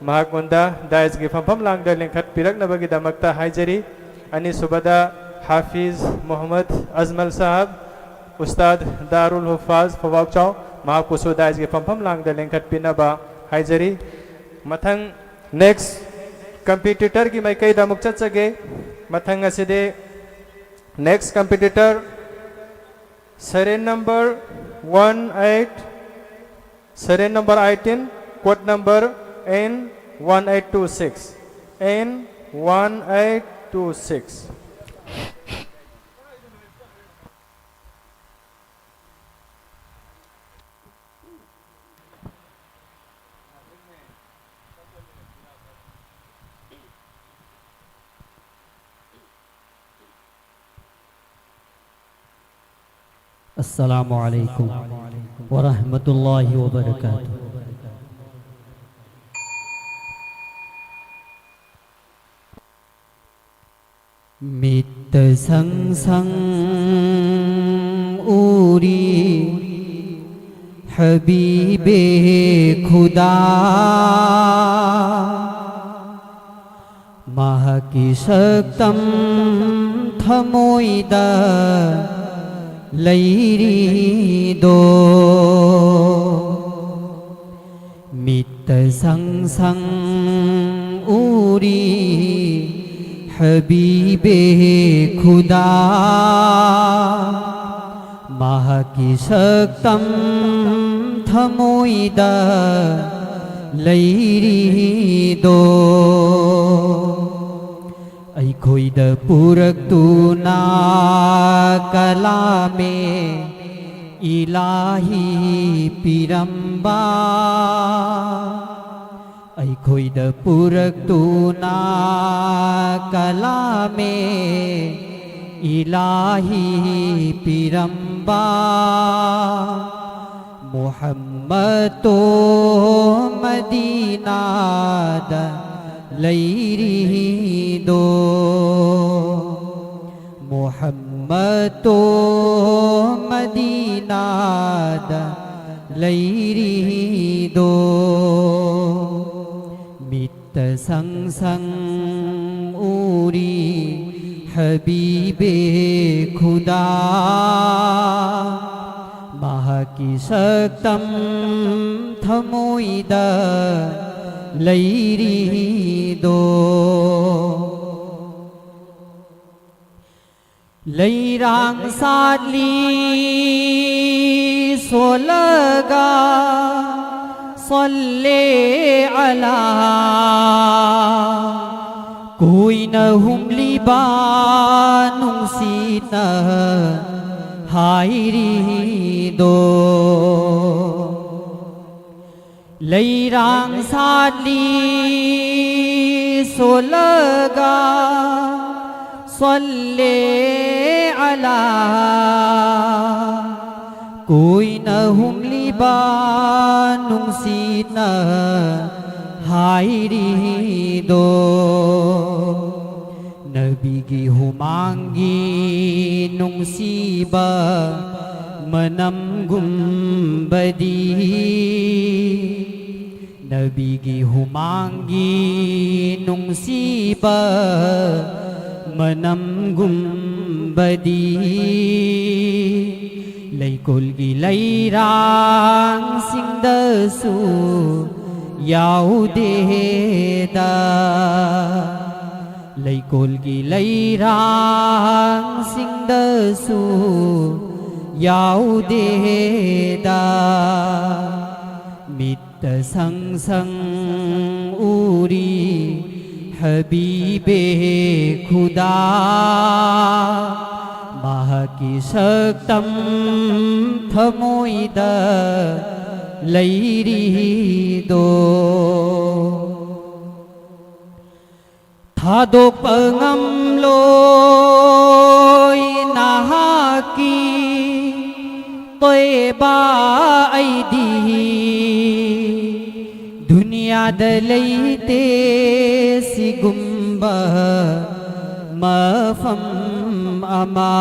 ꯃꯍꯥꯛꯉꯣꯟꯗ ꯗꯥꯏꯁꯀꯤ ꯐꯝꯐꯝ ꯂꯥꯡꯗ ꯂꯤꯡꯈꯠꯄꯤꯔꯛꯅꯕꯒꯤꯗꯃꯛꯇ ꯍꯥꯏꯖꯔꯤ꯫ ꯑꯅꯤꯁꯨꯕꯗ ꯍꯥꯐꯤꯖ ꯃꯨꯍꯝꯃꯗ ꯑꯖꯃꯜ ꯁꯥꯍꯕ, ꯎꯁꯇꯥꯗ ꯗꯥꯔꯨꯜ ꯍꯨꯐꯥꯖ ꯐꯧꯕꯥꯛꯆꯥꯎ, ꯃꯍꯥꯛꯄꯨꯁꯨ ꯗꯥꯏꯁꯀꯤ ꯐꯝꯐꯝ ꯂꯥꯡꯗ ꯂꯤꯡꯈꯠꯄꯤꯅꯕ ꯍꯥꯏꯖꯔꯤ꯫ ꯃꯊꯪ ꯅꯦꯛꯁ ꯀꯝꯄꯤꯇꯤꯇꯔꯒꯤ ꯃꯥꯏꯀꯩꯗ ꯑꯃꯨꯛ ꯆꯠꯆꯒꯦ꯫ ꯃꯊꯪ ꯑꯁꯤꯗꯤ next competitor serial number one eight, serial number eighteen, code number N one eight two six, N one eight two six. السلام عليكم ورحمة الله وبركاته. ꯃꯤꯠꯇ ꯁꯪ ꯁꯪ ꯎꯔꯤ ꯍꯕꯤꯕꯦ ꯈꯨꯗꯥ, ꯃꯍꯥꯛꯀꯤ ꯁꯛꯇꯝ ꯊꯃꯣꯏꯗ ꯂꯩꯔꯤꯗꯣ, ꯃꯤꯠꯇ ꯁꯪ ꯁꯪ ꯎꯔꯤ ꯍꯕꯤꯕꯦ ꯈꯨꯗꯥ, ꯃꯍꯥꯛꯀꯤ ꯁꯛꯇꯝ ꯊꯃꯣꯏꯗ ꯂꯩꯔꯤꯗꯣ, ꯑꯩꯈꯣꯏꯗ ꯄꯨꯔꯛꯇꯨꯅ ꯀꯂꯥꯃꯦ ꯏꯂꯥꯍꯤ ꯄꯤꯔꯝꯕ, ꯑꯩꯈꯣꯏꯗ ꯄꯨꯔꯛꯇꯨꯅ ꯀꯂꯥꯃꯦ ꯏꯂꯥꯍꯤ ꯄꯤꯔꯝꯕ, ꯃꯨꯍꯝꯃꯗꯣ ꯃꯗꯤꯅꯥꯗ ꯂꯩꯔꯤꯗꯣ, ꯃꯨꯍꯝꯃꯗꯣ ꯃꯗꯤꯅꯥꯗ ꯂꯩꯔꯤꯗꯣ, ꯃꯤꯠꯇ ꯁꯪ ꯁꯪ ꯎꯔꯤ ꯍꯕꯤꯕꯦ ꯈꯨꯗꯥ, ꯃꯍꯥꯛꯀꯤ ꯁꯛꯇꯝ ꯊꯃꯣꯏꯗ ꯂꯩꯔꯤꯗꯣ꯫ ꯂꯩꯔꯥꯡ ꯁꯥꯠꯂꯤ ꯁꯣꯜꯂꯒ ꯁꯣꯜꯂꯦ ꯑꯂꯥ, ꯀꯣꯏꯅ ꯍꯨꯝꯂꯤꯕ ꯅꯨꯡꯁꯤꯠꯅ ꯍꯥꯏꯔꯤꯗꯣ꯫ ꯂꯩꯔꯥꯡ ꯁꯥꯠꯂꯤ ꯁꯣꯜꯂꯒ ꯁꯣꯜꯂꯦ ꯑꯂꯥ, ꯀꯣꯏꯅ ꯍꯨꯝꯂꯤꯕ ꯅꯨꯡꯁꯤꯠꯅ ꯍꯥꯏꯔꯤꯗꯣ꯫ ꯅꯕꯤꯒꯤ ꯍꯨꯃꯥꯡꯒꯤ ꯅꯨꯡꯁꯤꯕ ꯃꯅꯝꯒꯨꯝꯕꯗꯤ, ꯅꯕꯤꯒꯤ ꯍꯨꯃꯥꯡꯒꯤ ꯅꯨꯡꯁꯤꯕ ꯃꯅꯝꯒꯨꯝꯕꯗꯤ, ꯂꯩꯀꯣꯜꯒꯤ ꯂꯩꯔꯥꯡꯁꯤꯡꯗꯁꯨ ꯌꯥꯎꯗꯦꯗ꯫ ꯂꯩꯀꯣꯜꯒꯤ ꯂꯩꯔꯥꯡꯁꯤꯡꯗꯁꯨ ꯌꯥꯎꯗꯦꯗ꯫ ꯃꯤꯠꯇ ꯁꯪ ꯁꯪ ꯎꯔꯤ ꯍꯕꯤꯕꯦ ꯈꯨꯗꯥ꯫ ꯃꯍꯥꯛꯀꯤ ꯁꯛꯇꯝ ꯊꯃꯣꯏꯗ ꯂꯩꯔꯤꯗꯣ꯫ ꯊꯥꯗꯣꯛꯄ ꯉꯝꯂꯣꯏ ꯅꯍꯥꯛꯀꯤ ꯇꯣꯏꯕ ꯑꯩꯗꯤ꯫ ꯗꯨꯅꯤꯌꯥꯗ ꯂꯩꯇꯦ ꯁꯤꯒꯨꯝꯕ ꯃꯐꯝ ꯑꯃ꯫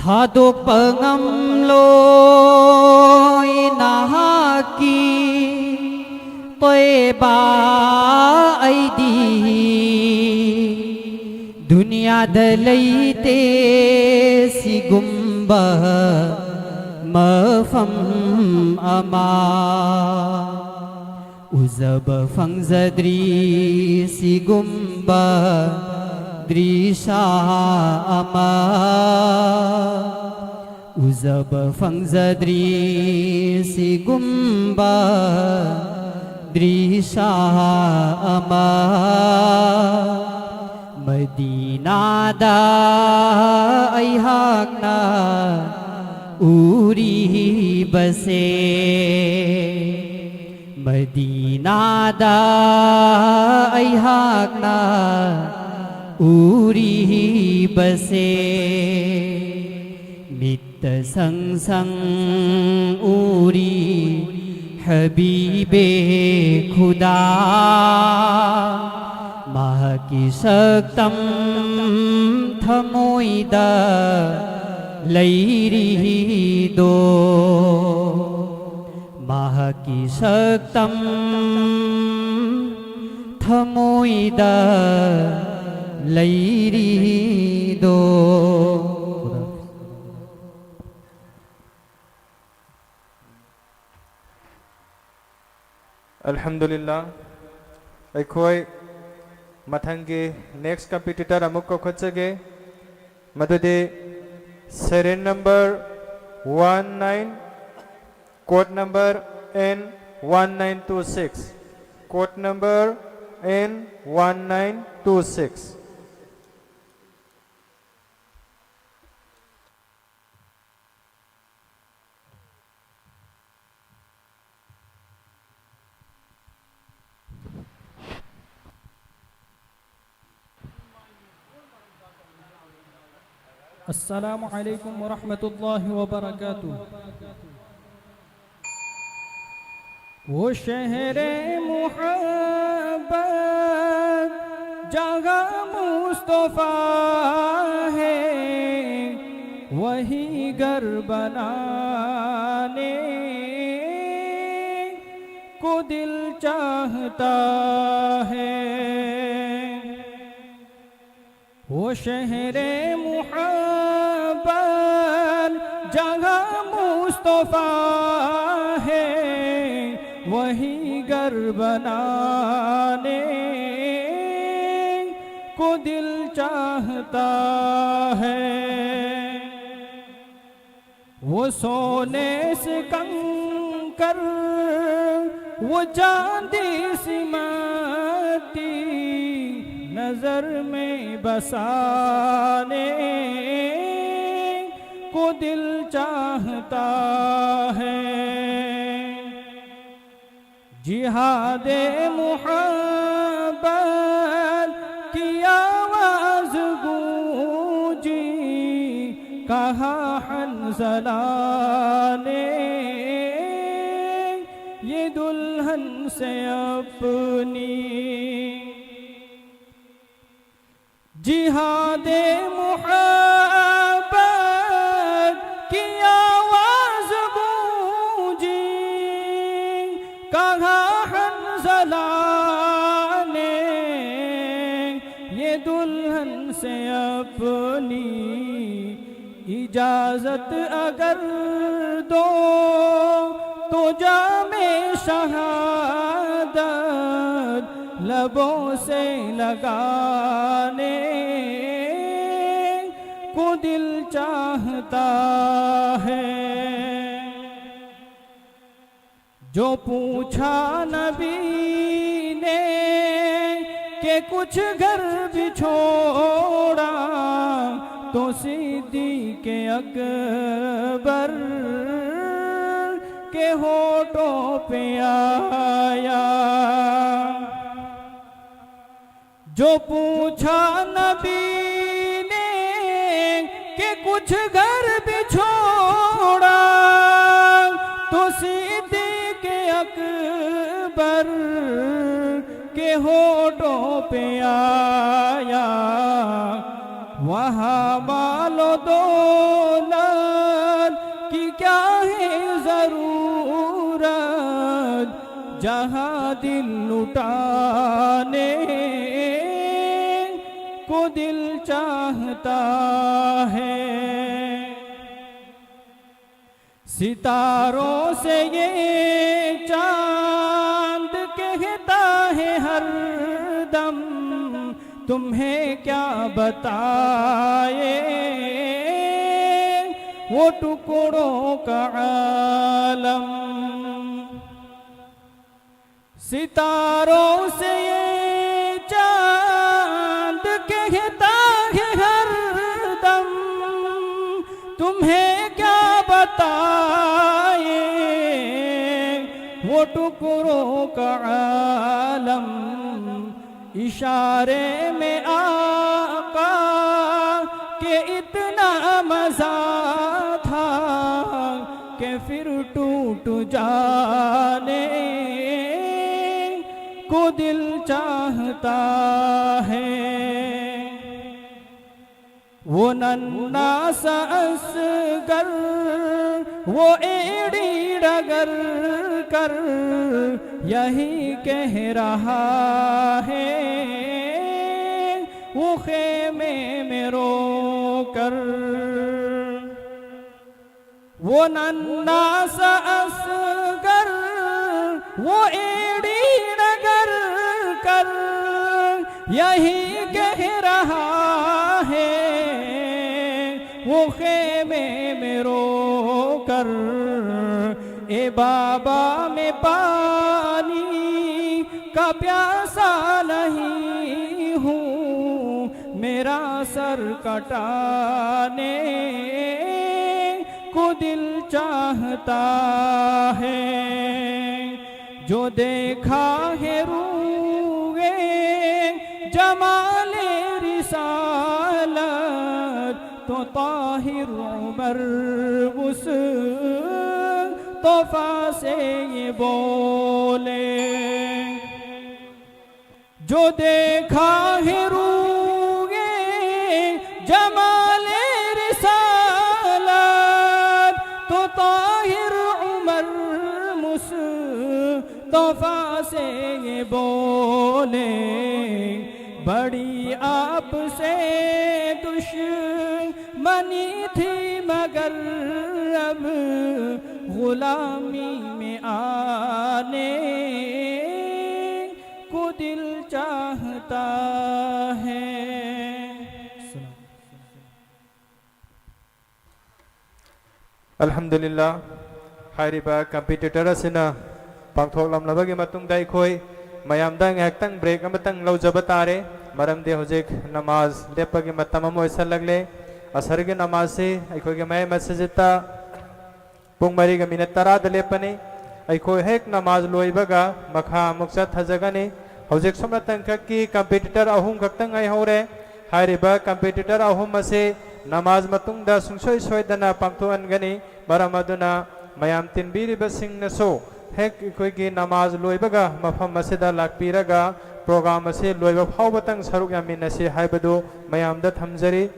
ꯊꯥꯗꯣꯛꯄ ꯉꯝꯂꯣꯏ ꯅꯍꯥꯛꯀꯤ ꯇꯣꯏꯕ ꯑꯩꯗꯤ꯫ ꯗꯨꯅꯤꯌꯥꯗ ꯂꯩꯇꯦ ꯁꯤꯒꯨꯝꯕ ꯃꯐꯝ ꯑꯃ꯫ ꯎꯖꯕ ꯐꯪꯖꯗ꯭ꯔꯤ ꯁꯤꯒꯨꯝꯕ ꯗ꯭ꯔꯤꯁꯥ ꯑꯃ꯫ ꯎꯖꯕ ꯐꯪꯖꯗ꯭ꯔꯤ ꯁꯤꯒꯨꯝꯕ ꯗ꯭ꯔꯤꯁꯥ ꯑꯃ꯫ ꯃꯗꯤꯅꯥꯗ ꯑꯩꯍꯥꯛꯅ ꯎꯔꯤꯕꯁꯦ꯫ ꯃꯗꯤꯅꯥꯗ ꯑꯩꯍꯥꯛꯅ ꯎꯔꯤꯕꯁꯦ꯫ ꯃꯤꯠꯇ ꯁꯪ ꯁꯪ ꯎꯔꯤ ꯍꯕꯤꯕꯦ ꯈꯨꯗꯥ꯫ ꯃꯍꯥꯛꯀꯤ ꯁꯛꯇꯝ ꯊꯃꯣꯏꯗ ꯂꯩꯔꯤꯗꯣ, ꯃꯍꯥꯛꯀꯤ ꯁꯛꯇꯝ ꯊꯃꯣꯏꯗ ꯂꯩꯔꯤꯗꯣ꯫ ꯑꯜꯍꯝꯗꯨꯂꯤꯜꯂꯥ꯫ ꯑꯩꯈꯣꯏ ꯃꯊꯪꯒꯤ next competitor ꯑꯃꯨꯛ ꯀꯧꯈꯠꯆꯒꯦ꯫ ꯃꯗꯨꯗꯤ serial number one nine, code number N one nine two six, code number N one nine two six. السلام عليكم ورحمة الله وبركاته. وہ شہر محبت جہاں مصطفیٰ ہے، وہی گھر بنانے کو دل چاہتا ہے۔ وہ شہر محبت جہاں مصطفیٰ ہے، وہی گھر بنانے کو دل چاہتا ہے۔ وہ سونے سے کنکر، وہ چاندی سی مٹی نظر میں بسانے کو دل چاہتا ہے۔ جہاد محبت کی آواز گونجی، کہا حنظلہ نے یہ دلہن سے اپنی۔ جہاد محبت کی آواز گونجی، کہا حنظلہ نے یہ دلہن سے اپنی اجازت اگر دو تو جام شہادت لبوں سے لگانے کو دل چاہتا ہے۔ جو پوچھا نبی نے کہ کچھ گھر بھی چھوڑا، تو صدیق اکبر کے ہونٹوں پہ آیا۔ جو پوچھا نبی نے کہ کچھ گھر بھی چھوڑا، تو صدیق اکبر کے ہونٹوں پہ آیا۔ وہاں مال و دولت کی کیا ہے ضرورت، جہاں دل لٹانے کو دل چاہتا ہے۔ ستاروں سے یہ چاند کہتا ہے ہر دم، تمہیں کیا بتائے وہ ٹکڑوں کا عالم۔ ستاروں سے یہ چاند کہتا ہے ہر دم، تمہیں کیا بتائے وہ ٹکڑوں کا عالم۔ اشارے میں آقا کے اتنا مزہ تھا کہ پھر ٹوٹ جانے کو دل چاہتا ہے۔ वो नन्ना सा असगर, वो एड़ी रगड़ कर यही कह रहा है, वो खेमे में रो कर। वो नन्ना सा असगर, वो एड़ी रगड़ कर यही कह रहा है, वो खेमे में रो कर, ए बाबा, मैं पानी का प्यासा नहीं हूँ, मेरा सर कटाने को दिल चाहता है। जो देखा है रूए जमाले रिसालत, तो ताहिर उमर मुस्तफा से ये बोले। जो देखा है रूए जमाले रिसालत, तो ताहिर उमर मुस्तफा से ये बोले, बड़ी आपसे दुश्मनी थी, मगर अब गुलामी में आने को दिल चाहता है। Alhamdulillah, ꯍꯥꯏꯔꯤꯕ competitor ꯑꯁꯤꯅ ꯄꯥꯡꯊꯣꯛꯂꯝꯂꯕꯒꯤ ꯃꯇꯨꯡꯗ ꯑꯩꯈꯣꯏ ꯃꯌꯥꯝꯗ ꯉꯥꯏꯍꯥꯛꯇꯪ break ꯑꯃꯇꯪ ꯂꯧꯖꯕ ꯇꯥꯔꯦ꯫ ꯃꯔꯝꯗꯤ ꯍꯧꯖꯤꯛ ꯅꯃꯥꯖ ꯂꯦꯞꯄꯒꯤ ꯃꯇꯝ ꯑꯃ ꯑꯣꯏꯁꯜꯂꯛꯂꯦ꯫ ꯑꯁꯔꯒꯤ ꯅꯃꯥꯖꯁꯤ ꯑꯩꯈꯣꯏꯒꯤ ꯃꯌꯥꯏ ꯃꯁꯖꯤꯠꯇ ꯄꯨꯡ ꯃꯔꯤꯒ ꯃꯤꯅꯤꯠ ꯇꯔꯥꯗ ꯂꯦꯞꯄꯅꯤ꯫ ꯑꯩꯈꯣꯏ ꯍꯦꯛ ꯅꯃꯥꯖ ꯂꯣꯏꯕꯒ ꯃꯈꯥ ꯑꯃꯨꯛ ꯆꯠꯊꯖꯒꯅꯤ꯫ ꯍꯧꯖꯤꯛ ꯁꯨꯞꯅꯇꯪꯈꯛꯀꯤ competitor ꯑꯍꯨꯝ ꯈꯛꯇꯪ ꯉꯥꯏꯍꯧꯔꯦ꯫ ꯍꯥꯏꯔꯤꯕ competitor ꯑꯍꯨꯝ ꯑꯁꯤ ꯅꯃꯥꯖ ꯃꯇꯨꯡꯗ ꯁꯨꯡꯁꯣꯏ ꯁꯣꯏꯗꯅ ꯄꯥꯡꯊꯣꯛꯍꯟꯒꯅꯤ꯫ ꯃꯔꯝ ꯑꯗꯨꯅ ꯃꯌꯥꯝ ꯇꯤꯟꯕꯤꯔꯤꯕꯁꯤꯡꯅꯁꯨ ꯍꯦꯛ ꯑꯩꯈꯣꯏꯒꯤ ꯅꯃꯥꯖ ꯂꯣꯏꯕꯒ ꯃꯐꯝ ꯑꯁꯤꯗ ꯂꯥꯛꯄꯤꯔꯒ program ꯑꯁꯤ ꯂꯣꯏꯕ ꯐꯥꯎꯕꯇꯪ ꯁꯔꯨꯛ ꯌꯥꯃꯤꯟꯅꯁꯤ ꯍꯥꯏꯕꯗꯨ ꯃꯌꯥꯝꯗ ꯊꯝꯖꯔꯤ꯫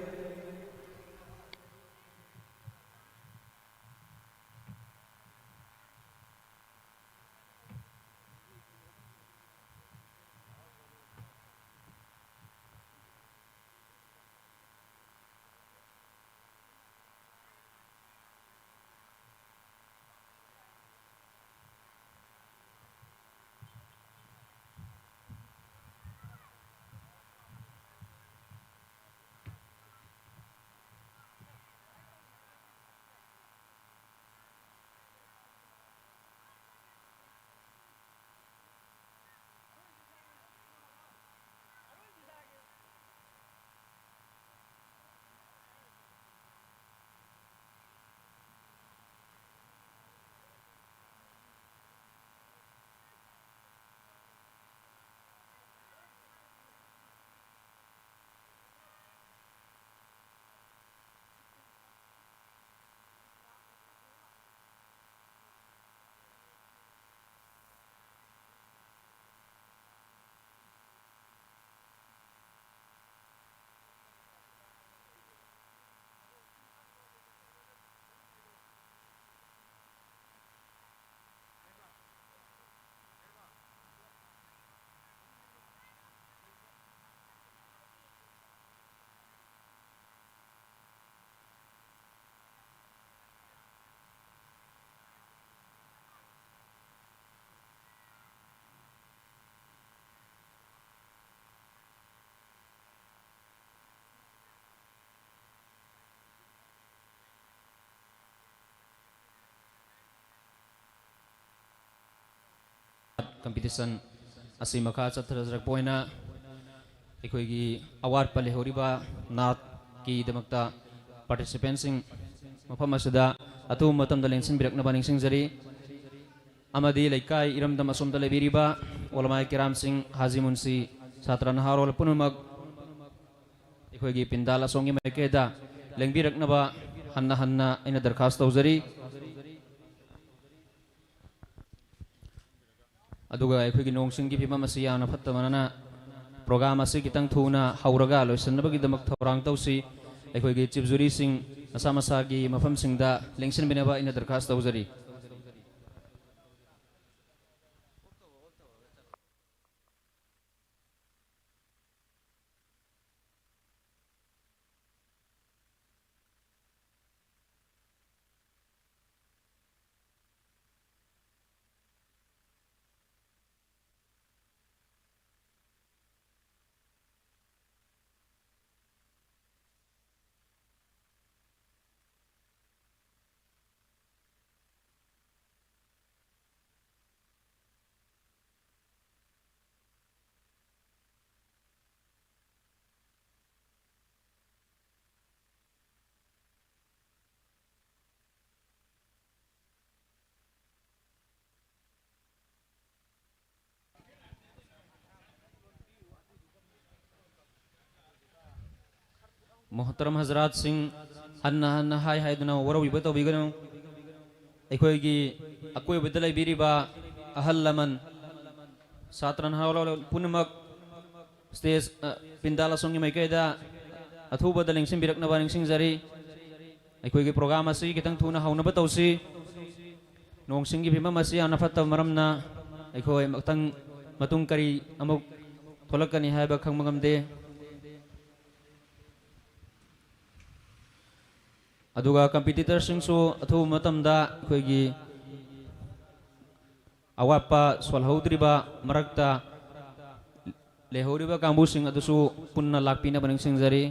competition ꯑꯁꯤ ꯃꯈꯥ ꯆꯠꯊꯖꯔꯛꯄ ꯑꯣꯏꯅ ꯑꯩꯈꯣꯏꯒꯤ ꯑꯋꯥꯠꯄ ꯂꯩꯍꯧꯔꯤꯕ ꯅꯥꯠꯀꯤꯗꯃꯛꯇ participantꯁꯤꯡ ꯃꯐꯝ ꯑꯁꯤꯗ ꯑꯊꯨꯕ ꯃꯇꯝꯗ ꯂꯦꯡꯁꯤꯟꯕꯤꯔꯛꯅꯕ ꯅꯤꯡꯁꯤꯡꯖꯔꯤ꯫ ꯑꯃꯗꯤ ꯂꯩꯀꯥꯏ ꯏꯔꯝꯗꯝ ꯑꯁꯣꯝꯗ ꯂꯩꯕꯤꯔꯤꯕ ꯎꯂꯃꯥꯏ ꯀꯤꯔꯥꯝꯁꯤꯡ, ꯍꯥꯖꯤ ꯃꯨꯟꯁꯤ, ꯁꯥꯇ꯭ꯔ ꯅꯍꯥꯔꯣꯜ ꯄꯨꯝꯅꯃꯛ ꯑꯩꯈꯣꯏꯒꯤ ꯄꯤꯟꯗꯥꯜ ꯑꯁꯣꯝꯒꯤ ꯃꯥꯏꯀꯩꯗ ꯂꯦꯡꯕꯤꯔꯛꯅꯕ ꯍꯟꯅ ꯍꯟꯅ ꯑꯩꯅ ꯗꯔꯈꯥꯁ ꯇꯧꯖꯔꯤ꯫ ꯑꯗꯨꯒ ꯑꯩꯈꯣꯏꯒꯤ ꯅꯣꯡ ꯆꯤꯡꯒꯤ ꯐꯤꯕꯝ ꯑꯁꯤ ꯌꯥꯝꯅ ꯐꯠꯇꯕꯅꯤꯅ program ꯑꯁꯤ ꯈꯤꯇꯪ ꯊꯨꯅ ꯍꯧꯔꯒ ꯂꯣꯏꯁꯤꯟꯅꯕꯒꯤꯗꯃꯛ ꯊꯧꯔꯥꯡ ꯇꯧꯁꯤ꯫ ꯑꯩꯈꯣꯏꯒꯤ chief juryꯁꯤꯡ ꯃꯁꯥ ꯃꯁꯥꯒꯤ ꯃꯐꯝꯁꯤꯡꯗ ꯂꯦꯡꯁꯤꯟꯕꯤꯅꯕ ꯑꯩꯅ ꯗꯔꯈꯥꯁ ꯇꯧꯖꯔꯤ꯫ ꯃꯣꯍꯇꯔꯝ ꯍꯖꯔꯥꯠꯁꯤꯡ, ꯍꯟꯅ ꯍꯟꯅ ꯍꯥꯏ ꯍꯥꯏꯗꯨꯅ ꯋꯥꯔꯧꯕꯤꯕ ꯇꯧꯕꯤꯒꯅꯨ꯫ ꯑꯩꯈꯣꯏꯒꯤ ꯑꯀꯣꯏꯕꯗ ꯂꯩꯕꯤꯔꯤꯕ ꯑꯍꯜ ꯂꯃꯟ, ꯁꯥꯇ꯭ꯔ ꯅꯍꯥꯔꯣꯜ ꯄꯨꯝꯅꯃꯛ stage, ꯑ, ꯄꯤꯟꯗꯥꯜ ꯑꯁꯣꯝꯒꯤ ꯃꯥꯏꯀꯩꯗ ꯑꯊꯨꯕꯗ ꯂꯦꯡꯁꯤꯟꯕꯤꯔꯛꯅꯕ ꯅꯤꯡꯁꯤꯡꯖꯔꯤ꯫ ꯑꯩꯈꯣꯏꯒꯤ program ꯑꯁꯤ ꯈꯤꯇꯪ ꯊꯨꯅ ꯍꯧꯅꯕ ꯇꯧꯁꯤ꯫ ꯅꯣꯡ ꯁꯤꯡꯒꯤ ꯐꯤꯕꯝ ꯑꯁꯤ ꯌꯥꯝꯅ ꯐꯠꯇꯕ ꯃꯔꯝꯅ ꯑꯩꯈꯣꯏ ꯃꯊꯪ, ꯃꯇꯨꯡ ꯀꯔꯤ ꯑꯃꯨꯛ ꯊꯣꯛꯂꯛꯀꯅꯤ ꯍꯥꯏꯕ ꯈꯪꯕ ꯉꯝꯗꯦ꯫ ꯑꯗꯨꯒ competitorꯁꯤꯡꯁꯨ ꯑꯊꯨꯕ ꯃꯇꯝꯗ ꯑꯩꯈꯣꯏꯒꯤ ꯑꯋꯥꯠꯄ ꯁꯣꯜꯍꯧꯗ꯭ꯔꯤꯕ ꯃꯔꯛꯇ ꯂꯩꯍꯧꯔꯤꯕ ꯀꯥꯡꯕꯨꯁꯤꯡ ꯑꯗꯨꯁꯨ ꯄꯨꯟꯅ ꯂꯥꯛꯄꯤꯅꯕ ꯅꯤꯡꯁꯤꯡꯖꯔꯤ꯫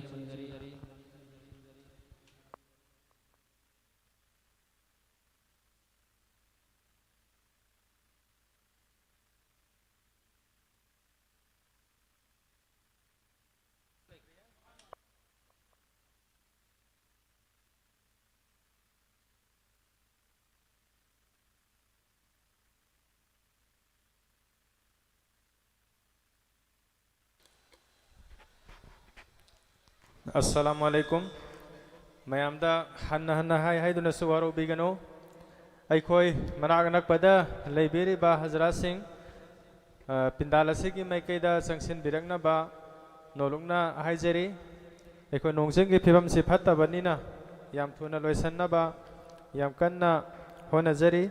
ꯑꯁꯂꯥꯃꯨ ꯑꯂꯥꯏꯀꯨꯝ꯫ ꯃꯌꯥꯝꯗ ꯍꯟꯅ ꯍꯟꯅ ꯍꯥꯏ ꯍꯥꯏꯗꯨꯅꯁꯨ ꯋꯥꯔꯧꯕꯤꯒꯅꯨ꯫ ꯑꯩꯈꯣꯏ ꯃꯅꯥꯛ ꯅꯛꯄꯗ ꯂꯩꯕꯤꯔꯤꯕ ꯍꯖꯔꯥꯁꯤꯡ, ꯑ, ꯄꯤꯟꯗꯥꯜ ꯑꯁꯤꯒꯤ ꯃꯥꯏꯀꯩꯗ ꯆꯪꯁꯤꯟꯕꯤꯔꯛꯅꯕ ꯅꯣꯂꯨꯛꯅ ꯍꯥꯏꯖꯔꯤ꯫ ꯑꯩꯈꯣꯏ ꯅꯣꯡ ꯆꯤꯡꯒꯤ ꯐꯤꯕꯝꯁꯤ ꯐꯠꯇꯕꯅꯤꯅ ꯌꯥꯝ ꯊꯨꯅ ꯂꯣꯏꯁꯤꯟꯅꯕ ꯌꯥꯝ ꯀꯟꯅ ꯍꯣꯠꯅꯖꯔꯤ꯫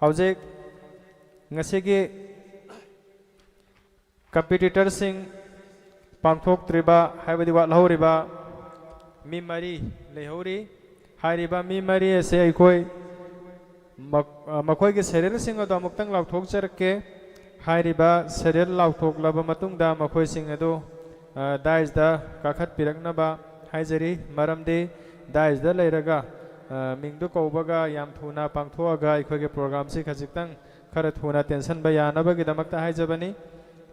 ꯍꯧꯖꯤꯛ ꯉꯁꯤꯒꯤ ꯀꯝꯄꯤꯇꯤꯇꯔꯁꯤꯡ ꯄꯥꯡꯊꯣꯛꯇ꯭ꯔꯤꯕ, ꯍꯥꯏꯕꯗꯤ ꯋꯥꯠꯍꯧꯔꯤꯕ ꯃꯤ ꯃꯔꯤ ꯂꯩꯍꯧꯔꯤ꯫ ꯍꯥꯏꯔꯤꯕ ꯃꯤ ꯃꯔꯤ ꯑꯁꯦ ꯑꯩꯈꯣꯏ ꯃꯛ-, ꯑ, ꯃꯈꯣꯏꯒꯤ ꯁꯦꯔꯤꯌꯦꯜꯁꯤꯡ ꯑꯗꯨ ꯑꯃꯨꯛꯇꯪ ꯂꯥꯎꯊꯣꯛꯆꯔꯛꯀꯦ꯫ ꯍꯥꯏꯔꯤꯕ ꯁꯦꯔꯤꯌꯦꯜ ꯂꯥꯎꯊꯣꯛꯂꯕ ꯃꯇꯨꯡꯗ ꯃꯈꯣꯏꯁꯤꯡ ꯑꯗꯨ, ꯑ, ꯗꯥꯏꯁꯇ ꯀꯥꯈꯠꯄꯤꯔꯛꯅꯕ ꯍꯥꯏꯖꯔꯤ꯫ ꯃꯔꯝꯗꯤ ꯗꯥꯏꯁꯇ ꯂꯩꯔꯒ, ꯑ, ꯃꯤꯡꯗꯨ ꯀꯧꯕꯒ ꯌꯥꯝ ꯊꯨꯅ ꯄꯥꯡꯊꯣꯛꯑꯒ ꯑꯩꯈꯣꯏꯒꯤ ꯄ꯭ꯔꯣꯒ꯭ꯔꯥꯝꯁꯤ ꯈꯖꯤꯛꯇꯪ ꯈꯔ ꯊꯨꯅ ꯇꯦꯟꯁꯤꯟꯕ ꯌꯥꯅꯕꯒꯤꯗꯃꯛꯇ ꯍꯥꯏꯖꯕꯅꯤ꯫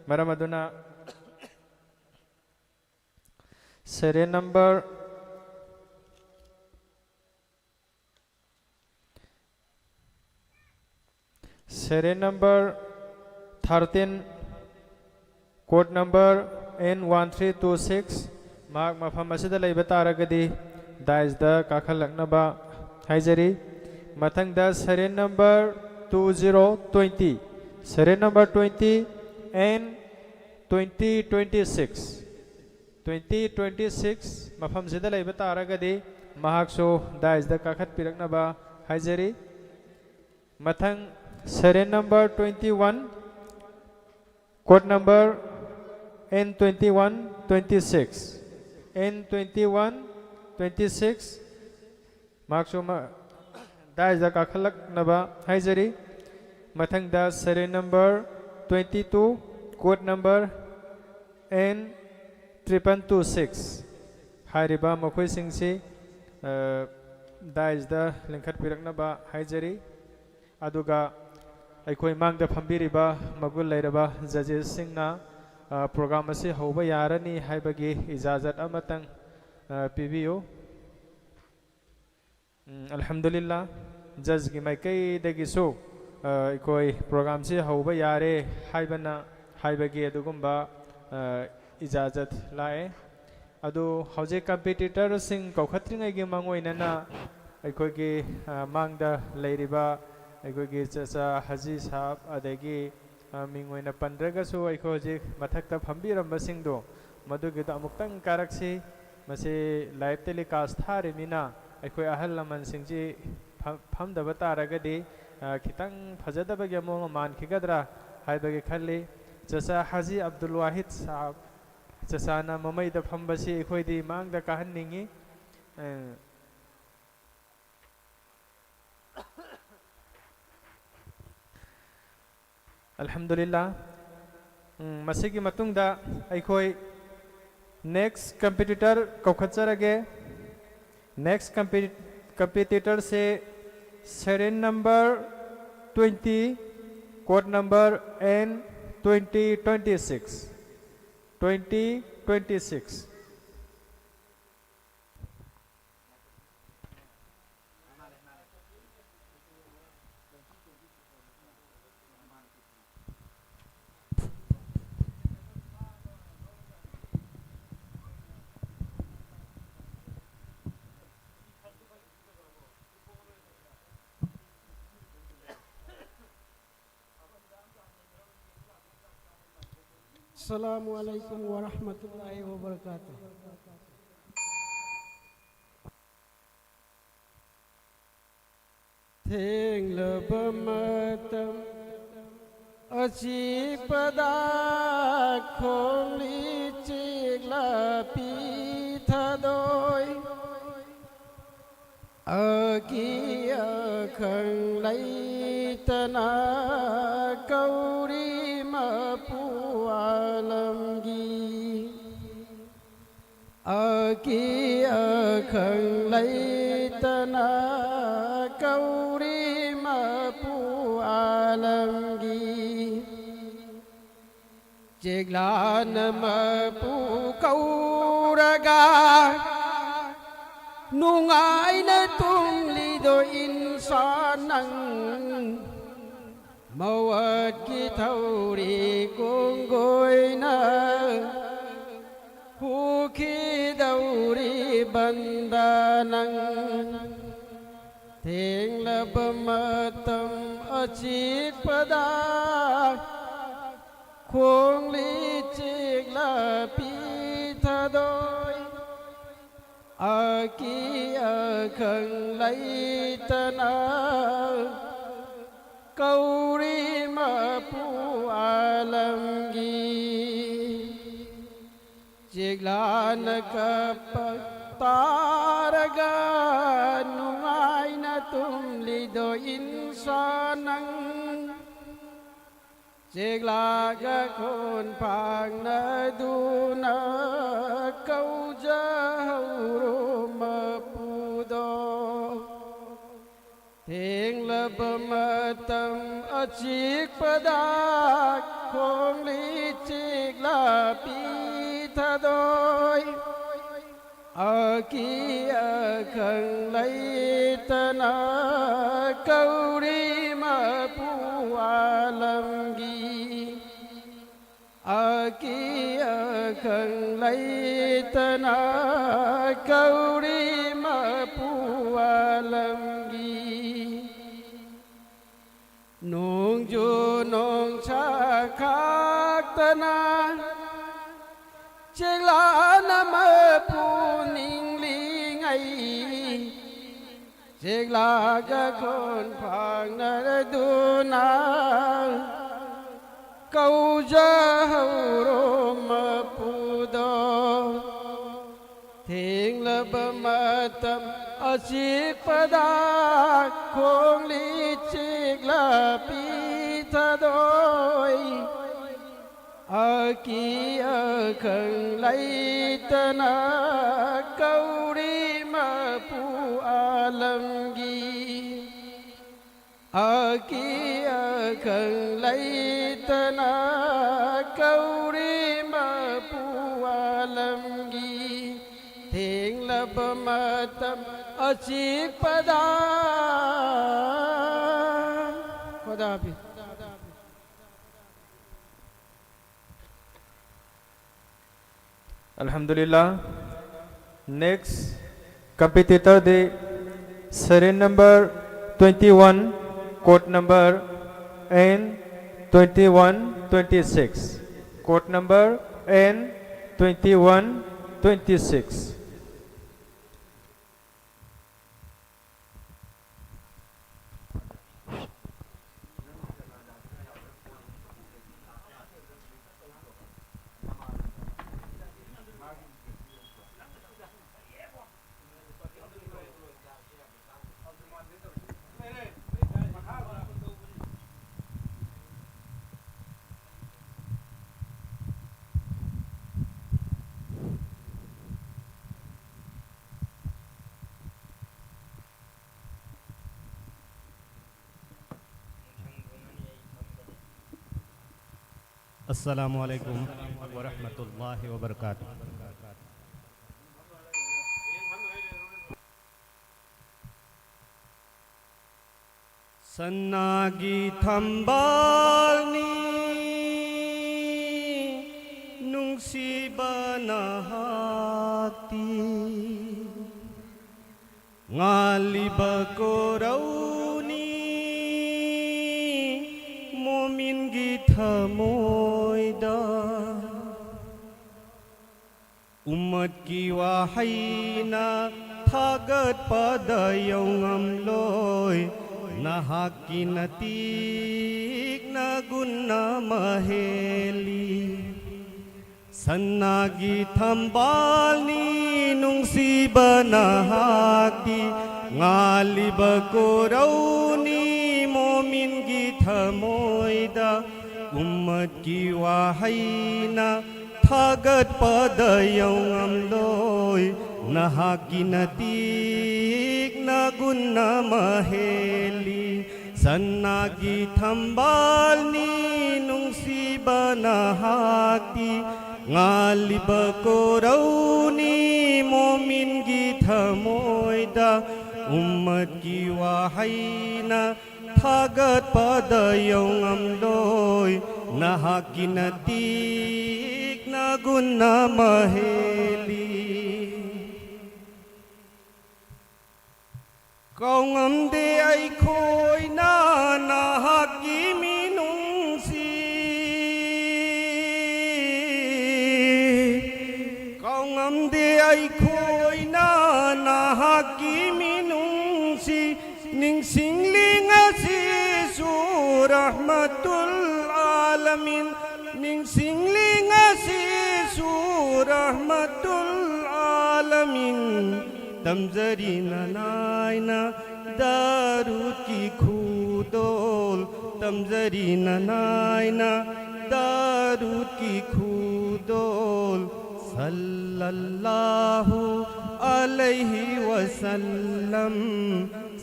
ꯃꯔꯝ ꯑꯗꯨꯅ serial number, serial number thirteen, code number N one three two six, ꯃꯍꯥꯛ ꯃꯐꯝ ꯑꯁꯤꯗ ꯂꯩꯕ ꯇꯥꯔꯒꯗꯤ ꯗꯥꯏꯁꯇ ꯀꯥꯈꯠꯂꯛꯅꯕ ꯍꯥꯏꯖꯔꯤ꯫ ꯃꯊꯪꯗ serial number two zero twenty, serial number twenty N twenty twenty six, twenty twenty six ꯃꯐꯝꯁꯤꯗ ꯂꯩꯕ ꯇꯥꯔꯒꯗꯤ ꯃꯍꯥꯛꯁꯨ ꯗꯥꯏꯁꯇ ꯀꯥꯈꯠꯄꯤꯔꯛꯅꯕ ꯍꯥꯏꯖꯔꯤ꯫ ꯃꯊꯪ serial number twenty one, code number N twenty one twenty six, N twenty one twenty six, ꯃꯍꯥꯛꯁꯨ ꯃ-, ꯗꯥꯏꯁꯇ ꯀꯥꯈꯠꯂꯛꯅꯕ ꯍꯥꯏꯖꯔꯤ꯫ ꯃꯊꯪꯗ serial number twenty two, code number N triple two six꯫ ꯍꯥꯏꯔꯤꯕ ꯃꯈꯣꯏꯁꯤꯡꯁꯤ, ꯑ, ꯗꯥꯏꯁꯇ ꯂꯤꯡꯈꯠꯄꯤꯔꯛꯅꯕ ꯍꯥꯏꯖꯔꯤ꯫ ꯑꯗꯨꯒ ꯑꯩꯈꯣꯏ ꯃꯥꯡꯗ ꯐꯝꯕꯤꯔꯤꯕ ꯃꯒꯨꯟ ꯂꯩꯔꯕ ꯖꯖꯦꯁꯁꯤꯡꯅ, ꯑ, ꯄ꯭ꯔꯣꯒ꯭ꯔꯥꯝ ꯑꯁꯤ ꯍꯧꯕ ꯌꯥꯔꯅꯤ ꯍꯥꯏꯕꯒꯤ ꯏꯖꯥꯖꯠ ꯑꯃꯇꯪ, ꯑ, ꯄꯤꯕꯤꯌꯨ꯫ ꯎꯝ, ꯑꯜꯍꯝꯗꯨꯂꯤꯜꯂꯥ, ꯖꯖꯀꯤ ꯃꯥꯏꯀꯩꯗꯒꯤꯁꯨ, ꯑ, ꯑꯩꯈꯣꯏ ꯄ꯭ꯔꯣꯒ꯭ꯔꯥꯝꯁꯤ ꯍꯧꯕ ꯌꯥꯔꯦ ꯍꯥꯏꯕꯅ, ꯍꯥꯏꯕꯒꯤ ꯑꯗꯨꯒꯨꯝꯕ, ꯑ, ꯏꯖꯥꯖꯠ ꯂꯥꯛꯑꯦ꯫ ꯑꯗꯨ ꯍꯧꯖꯤꯛ ꯀꯝꯄꯤꯇꯤꯇꯔꯁꯤꯡ ꯀꯧꯈꯠꯇ꯭ꯔꯤꯉꯩꯒꯤ ꯃꯥꯡꯑꯣꯏꯅꯅ ꯑꯩꯈꯣꯏꯒꯤ, ꯑ, ꯃꯥꯡꯗ ꯂꯩꯔꯤꯕ ꯑꯩꯈꯣꯏꯒꯤ ꯆꯆꯥ ꯍꯖꯤ ꯁꯥꯍꯕ, ꯑꯗꯒꯤ, ꯑ, ꯃꯤꯡ ꯑꯣꯏꯅ ꯄꯟꯗ꯭ꯔꯒꯁꯨ, ꯑꯩꯈꯣꯏ ꯍꯧꯖꯤꯛ ꯃꯊꯛꯇ ꯐꯝꯕꯤꯔꯝꯕꯁꯤꯡꯗꯣ, ꯃꯗꯨꯒꯤꯗꯣ ꯑꯃꯨꯛꯇꯪ ꯀꯥꯔꯛꯁꯤ꯫ ꯃꯁꯤ live telecast ꯊꯥꯔꯤꯃꯤꯅ ꯑꯩꯈꯣꯏ ꯑꯍꯜ ꯂꯃꯟꯁꯤꯡꯁꯤ ꯐ-, ꯐꯝꯗꯕ ꯇꯥꯔꯒꯗꯤ, ꯑ, ꯈꯤꯇꯪ ꯐꯖꯗꯕꯒꯤ ꯃꯑꯣꯡ ꯑꯃ ꯃꯥꯟꯈꯤꯒꯗ꯭ꯔꯥ ꯍꯥꯏꯕꯒꯤ ꯈꯜꯂꯤ꯫ ꯆꯆꯥ ꯍꯖꯤ ꯑꯕꯗꯨꯜ ꯋꯥꯍꯤꯗ ꯁꯥꯍꯕ, ꯆꯆꯥꯅ ꯃꯃꯩꯗ ꯐꯝꯕꯁꯤ ꯑꯩꯈꯣꯏꯗꯤ ꯃꯥꯡꯗ ꯀꯥꯍꯟꯅꯤꯡꯏ꯫ ꯑ, ꯑꯜꯍꯝꯗꯨꯂꯤꯜꯂꯥ꯫ ꯎꯝ, ꯃꯁꯤꯒꯤ ꯃꯇꯨꯡꯗ ꯑꯩꯈꯣꯏ next competitor ꯀꯧꯈꯠꯆꯔꯒꯦ꯫ Next competi-, competitor ꯁꯦ serial number twenty, code number N twenty twenty-six, twenty twenty-six꯫ السلام عليكم ورحمة الله وبركاته. ꯊꯦꯡꯂꯕ ꯃꯇꯝ ꯑꯆꯤꯛꯄꯗ ꯈꯣꯡꯂꯤ ꯆꯤꯛꯂ ꯄꯤ ꯊꯥꯗꯣꯏ꯫ ꯑꯀꯤ ꯑꯈꯪ ꯂꯩꯇꯅ ꯀꯧꯔꯤ ꯃꯄꯨ ꯑꯥꯂꯝꯒꯤ꯫ ꯑꯀꯤ ꯑꯈꯪ ꯂꯩꯇꯅ ꯀꯧꯔꯤ ꯃꯄꯨ ꯑꯥꯂꯝꯒꯤ꯫ ꯆꯦꯛꯂꯥꯅ ꯃꯄꯨ ꯀꯧꯔꯒ ꯅꯨꯡꯉꯥꯏꯅ ꯇꯨꯝꯂꯤꯗꯣ ꯏꯟꯁꯥꯟ ꯅꯪ꯫ ꯃꯋꯠꯀꯤ ꯊꯧꯔꯤ ꯀꯣꯡꯒꯣꯏꯅ ꯍꯨꯈꯤ꯫ ꯄꯟꯗ ꯅꯪ ꯊꯦꯡꯂꯕ ꯃꯇꯝ ꯑꯆꯤꯛꯄꯗ ꯈꯣꯡꯂꯤ ꯆꯤꯛꯂ ꯄꯤꯊꯗꯣꯏ ꯑꯀꯤ ꯑꯈꯪ ꯂꯩꯇꯅ ꯀꯧꯔꯤ ꯃꯄꯨ ꯑꯥꯂꯝꯒꯤ꯫ ꯆꯦꯛꯂꯥꯅ ꯀꯞꯄ ꯇꯥꯔꯒ ꯅꯨꯡꯉꯥꯏꯅ ꯇꯨꯝꯂꯤꯗꯣ ꯏꯟꯁꯥ ꯅꯪ꯫ ꯆꯦꯛꯂꯥꯒ ꯈꯣꯟ ꯐꯥꯡꯅꯗꯨꯅ ꯀꯧꯖꯍꯧꯔꯣ ꯃꯄꯨꯗꯣ꯫ ꯊꯦꯡꯂꯕ ꯃꯇꯝ ꯑꯆꯤꯛꯄꯗ ꯈꯣꯡꯂꯤ ꯆꯤꯛꯂ ꯄꯤꯊꯗꯣꯏ ꯑꯀꯤ ꯑꯈꯪ ꯂꯩꯇꯅ ꯀꯧꯔꯤ ꯃꯄꯨ ꯑꯥꯂꯝꯒꯤ꯫ ꯑꯀꯤ ꯑꯈꯪ ꯂꯩꯇꯅ ꯀꯧꯔꯤ ꯃꯄꯨ ꯑꯥꯂꯝꯒꯤ꯫ ꯅꯣꯡꯖꯨ ꯅꯣꯡꯁꯥ ꯈꯥꯛꯇꯅ ꯆꯦꯛꯂꯥꯅ ꯃꯄꯨ ꯅꯤꯡꯂꯤꯉꯩ ꯆꯦꯛꯂꯥꯒ ꯈꯣꯟ ꯐꯥꯡꯅꯔꯗꯨꯅ ꯀꯧꯖꯍꯧꯔꯣ ꯃꯄꯨꯗꯣ꯫ ꯊꯦꯡꯂꯕ ꯃꯇꯝ ꯑꯆꯤꯛꯄꯗ ꯈꯣꯡꯂꯤ ꯆꯤꯛꯂ ꯄꯤꯊꯗꯣꯏ ꯑꯀꯤ ꯑꯈꯪ ꯂꯩꯇꯅ ꯀꯧꯔꯤ ꯃꯄꯨ ꯑꯥꯂꯝꯒꯤ꯫ ꯑꯀꯤ ꯑꯈꯪ ꯂꯩꯇꯅ ꯀꯧꯔꯤ ꯃꯄꯨ ꯑꯥꯂꯝꯒꯤ꯫ ꯊꯦꯡꯂꯕ ꯃꯇꯝ ꯑꯆꯤꯛꯄꯗ꯫ ꯈꯨꯗꯥ ꯍꯥꯐꯤꯖ꯫ ꯑꯜꯍꯝꯗꯨꯂꯤꯜꯂꯥꯍ꯫ Next competitor, the serial number twenty-one, code number N twenty-one twenty-six. Code number N twenty-one twenty-six. Assalamu alaikum warahmatullahi wabarakatuh. ꯁꯅꯥꯒꯤ ꯊꯝꯕꯥꯜꯅꯤ ꯅꯨꯡꯁꯤꯕ ꯅꯍꯥꯛꯇꯤ, ꯉꯥꯜꯂꯤꯕ ꯀꯣꯔꯧꯅꯤ ꯃꯣꯃꯤꯟꯒꯤ ꯊꯃꯣꯏꯗ꯫ ꯎꯝꯃꯠꯀꯤ ꯋꯥꯍꯩꯅ ꯊꯥꯒꯠꯄꯗ ꯌꯧꯉꯝꯂꯣꯏ, ꯅꯍꯥꯛꯀꯤ ꯅꯇꯤꯛꯅ ꯒꯨꯟ ꯑꯃ ꯍꯦꯜꯂꯤ꯫ ꯁꯅꯥꯒꯤ ꯊꯝꯕꯥꯜꯅꯤ ꯅꯨꯡꯁꯤꯕ ꯅꯍꯥꯛꯇꯤ, ꯉꯥꯜꯂꯤꯕ ꯀꯣꯔꯧꯅꯤ ꯃꯣꯃꯤꯟꯒꯤ ꯊꯃꯣꯏꯗ꯫ ꯎꯝꯃꯠꯀꯤ ꯋꯥꯍꯩꯅ ꯊꯥꯒꯠꯄꯗ ꯌꯧꯉꯝꯂꯣꯏ, ꯅꯍꯥꯛꯀꯤ ꯅꯇꯤꯛꯅ ꯒꯨꯟ ꯑꯃ ꯍꯦꯜꯂꯤ꯫ ꯁꯅꯥꯒꯤ ꯊꯝꯕꯥꯜꯅꯤ ꯅꯨꯡꯁꯤꯕ ꯅꯍꯥꯛꯇꯤ, ꯉꯥꯜꯂꯤꯕ ꯀꯣꯔꯧꯅꯤ ꯃꯣꯃꯤꯟꯒꯤ ꯊꯃꯣꯏꯗ꯫ ꯎꯝꯃꯠꯀꯤ ꯋꯥꯍꯩꯅ ꯊꯥꯒꯠꯄꯗ ꯌꯧꯉꯝꯂꯣꯏ, ꯅꯍꯥꯛꯀꯤ ꯅꯇꯤꯛꯅ ꯒꯨꯟ ꯑꯃ ꯍꯦꯜꯂꯤ꯫ ꯀꯥꯎꯉꯝꯗꯦ ꯑꯩꯈꯣꯏꯅ ꯅꯍꯥꯛꯀꯤ ꯃꯤꯅꯨꯡꯁꯤ꯫ ꯀꯥꯎꯉꯝꯗꯦ ꯑꯩꯈꯣꯏꯅ ꯅꯍꯥꯛꯀꯤ ꯃꯤꯅꯨꯡꯁꯤ꯫ ꯅꯤꯡꯁꯤꯡꯂꯤ ꯉꯁꯤꯁꯨ ꯔꯍꯃꯇꯨꯜ ꯑꯥꯂꯃꯤꯟ꯫ ꯅꯤꯡꯁꯤꯡꯂꯤ ꯉꯁꯤꯁꯨ ꯔꯍꯃꯇꯨꯜ ꯑꯥꯂꯃꯤꯟ꯫ ꯇꯝꯖꯔꯤ ꯅꯅꯥꯏꯅ ꯗꯔꯨꯗꯀꯤ ꯈꯨꯗꯣꯜ꯫ ꯇꯝꯖꯔꯤ ꯅꯅꯥꯏꯅ ꯗꯔꯨꯗꯀꯤ ꯈꯨꯗꯣꯜ꯫ ꯁꯜꯂꯜꯂꯥꯍꯨ ꯑꯂꯩꯍꯤ ꯋꯁꯜꯂꯝ꯫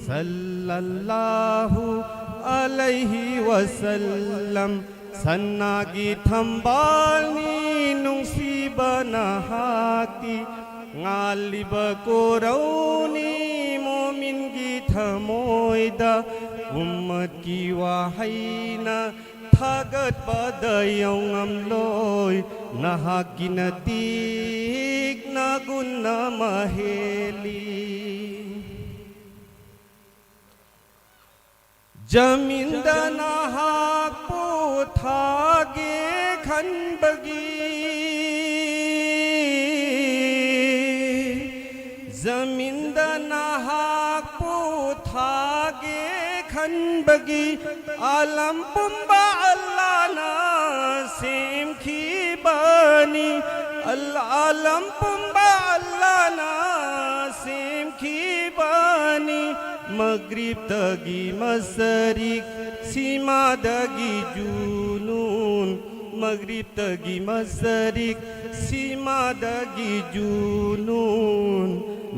ꯁꯜꯂꯜꯂꯥꯍꯨ ꯑꯂꯩꯍꯤ ꯋꯁꯜꯂꯝ꯫ ꯁꯅꯥꯒꯤ ꯊꯝꯕꯥꯜꯅꯤ ꯅꯨꯡꯁꯤꯕ ꯅꯍꯥꯛꯇꯤ꯫ ꯉꯥꯜꯂꯤꯕ ꯀꯣꯔꯧꯅꯤ ꯃꯣꯃꯤꯟꯒꯤ ꯊꯃꯣꯏꯗ꯫ ꯎꯝꯃꯠꯀꯤ ꯋꯥꯍꯩꯅ ꯊꯥꯒꯠꯄꯗ ꯌꯧꯉꯝꯂꯣꯏ꯫ ꯅꯍꯥꯛꯀꯤ ꯅꯇꯤꯛꯅ ꯒꯨꯟ ꯑꯃ ꯍꯦꯜꯂꯤ꯫ ꯖꯃꯤꯟꯗ ꯅꯍꯥꯛꯄꯨ ꯊꯥꯒꯦ ꯈꯟꯕꯒꯤ, ꯖꯃꯤꯟꯗ ꯅꯍꯥꯛꯄꯨ ꯊꯥꯒꯦ ꯈꯟꯕꯒꯤ, ꯑꯥꯂꯝ ꯄꯨꯝꯕ ꯑꯜꯂꯥꯅ ꯁꯦꯝꯈꯤꯕꯅꯤ꯫ ꯑꯜ-, ꯑꯥꯂꯝ ꯄꯨꯝꯕ ꯑꯜꯂꯥꯅ ꯁꯦꯝꯈꯤꯕꯅꯤ꯫ ꯃꯒ꯭ꯔꯤꯕꯇꯒꯤ ꯃꯁꯔꯤꯛ, ꯁꯤꯃꯥꯗꯒꯤ ꯖꯨꯅꯨꯟ꯫ ꯃꯒ꯭ꯔꯤꯕꯇꯒꯤ ꯃꯁꯔꯤꯛ, ꯁꯤꯃꯥꯗꯒꯤ ꯖꯨꯅꯨꯟ꯫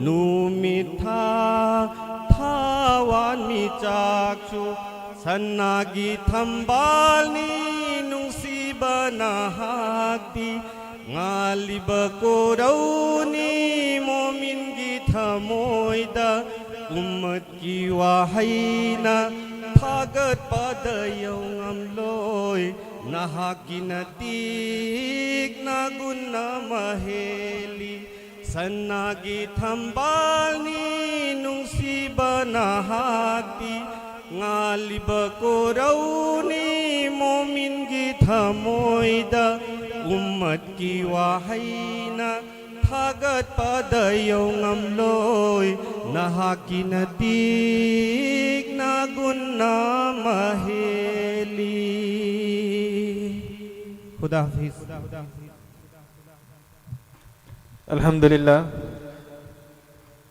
ꯅꯨꯃꯤꯠ ꯊꯥ, ꯊꯥꯋꯥꯟ ꯃꯤꯆꯥꯛꯁꯨ ꯁꯅꯥꯒꯤ ꯊꯝꯕꯥꯜꯅꯤ ꯅꯨꯡꯁꯤꯕ ꯅꯍꯥꯛꯇꯤ꯫ ꯉꯥꯜꯂꯤꯕ ꯀꯣꯔꯧꯅꯤ ꯃꯣꯃꯤꯟꯒꯤ ꯊꯃꯣꯏꯗ꯫ ꯎꯝꯃꯠꯀꯤ ꯋꯥꯍꯩꯅ ꯊꯥꯒꯠꯄꯗ ꯌꯧꯉꯝꯂꯣꯏ꯫ ꯅꯍꯥꯛꯀꯤ ꯅꯇꯤꯛꯅ ꯒꯨꯟ ꯑꯃ ꯍꯦꯜꯂꯤ꯫ ꯁꯅꯥꯒꯤ ꯊꯝꯕꯥꯜꯅꯤ ꯅꯨꯡꯁꯤꯕ ꯅꯍꯥꯛꯇꯤ ꯉꯥꯜꯂꯤꯕ ꯀꯣꯔꯧꯅꯤ꯫ ꯃꯣꯃꯤꯟꯒꯤ ꯊꯃꯣꯏꯗ ꯎꯝꯃꯠꯀꯤ ꯋꯥꯍꯩꯅ ꯊꯥꯒꯠꯄꯗ ꯌꯧꯉꯝꯂꯣꯏ꯫ ꯅꯍꯥꯛꯀꯤ ꯅꯇꯤꯛꯅ ꯒꯨꯟ ꯑꯃ ꯍꯦꯜꯂꯤ꯫ ꯈꯨꯗꯥ ꯍꯥꯐꯤꯖ꯫ ꯑꯜꯍꯝꯗꯨꯂꯤꯜꯂꯥ꯫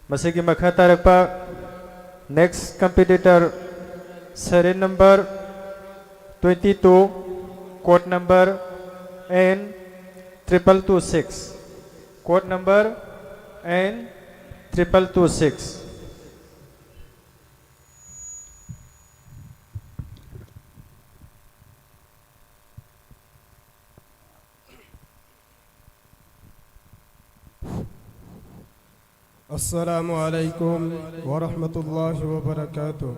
ꯃꯁꯤꯒꯤ ꯃꯈꯥ ꯇꯥꯔꯛꯄ next competitor, serial number twenty two, code number N triple two six, code number N triple two six. السلام عليكم ورحمة الله وبركاته.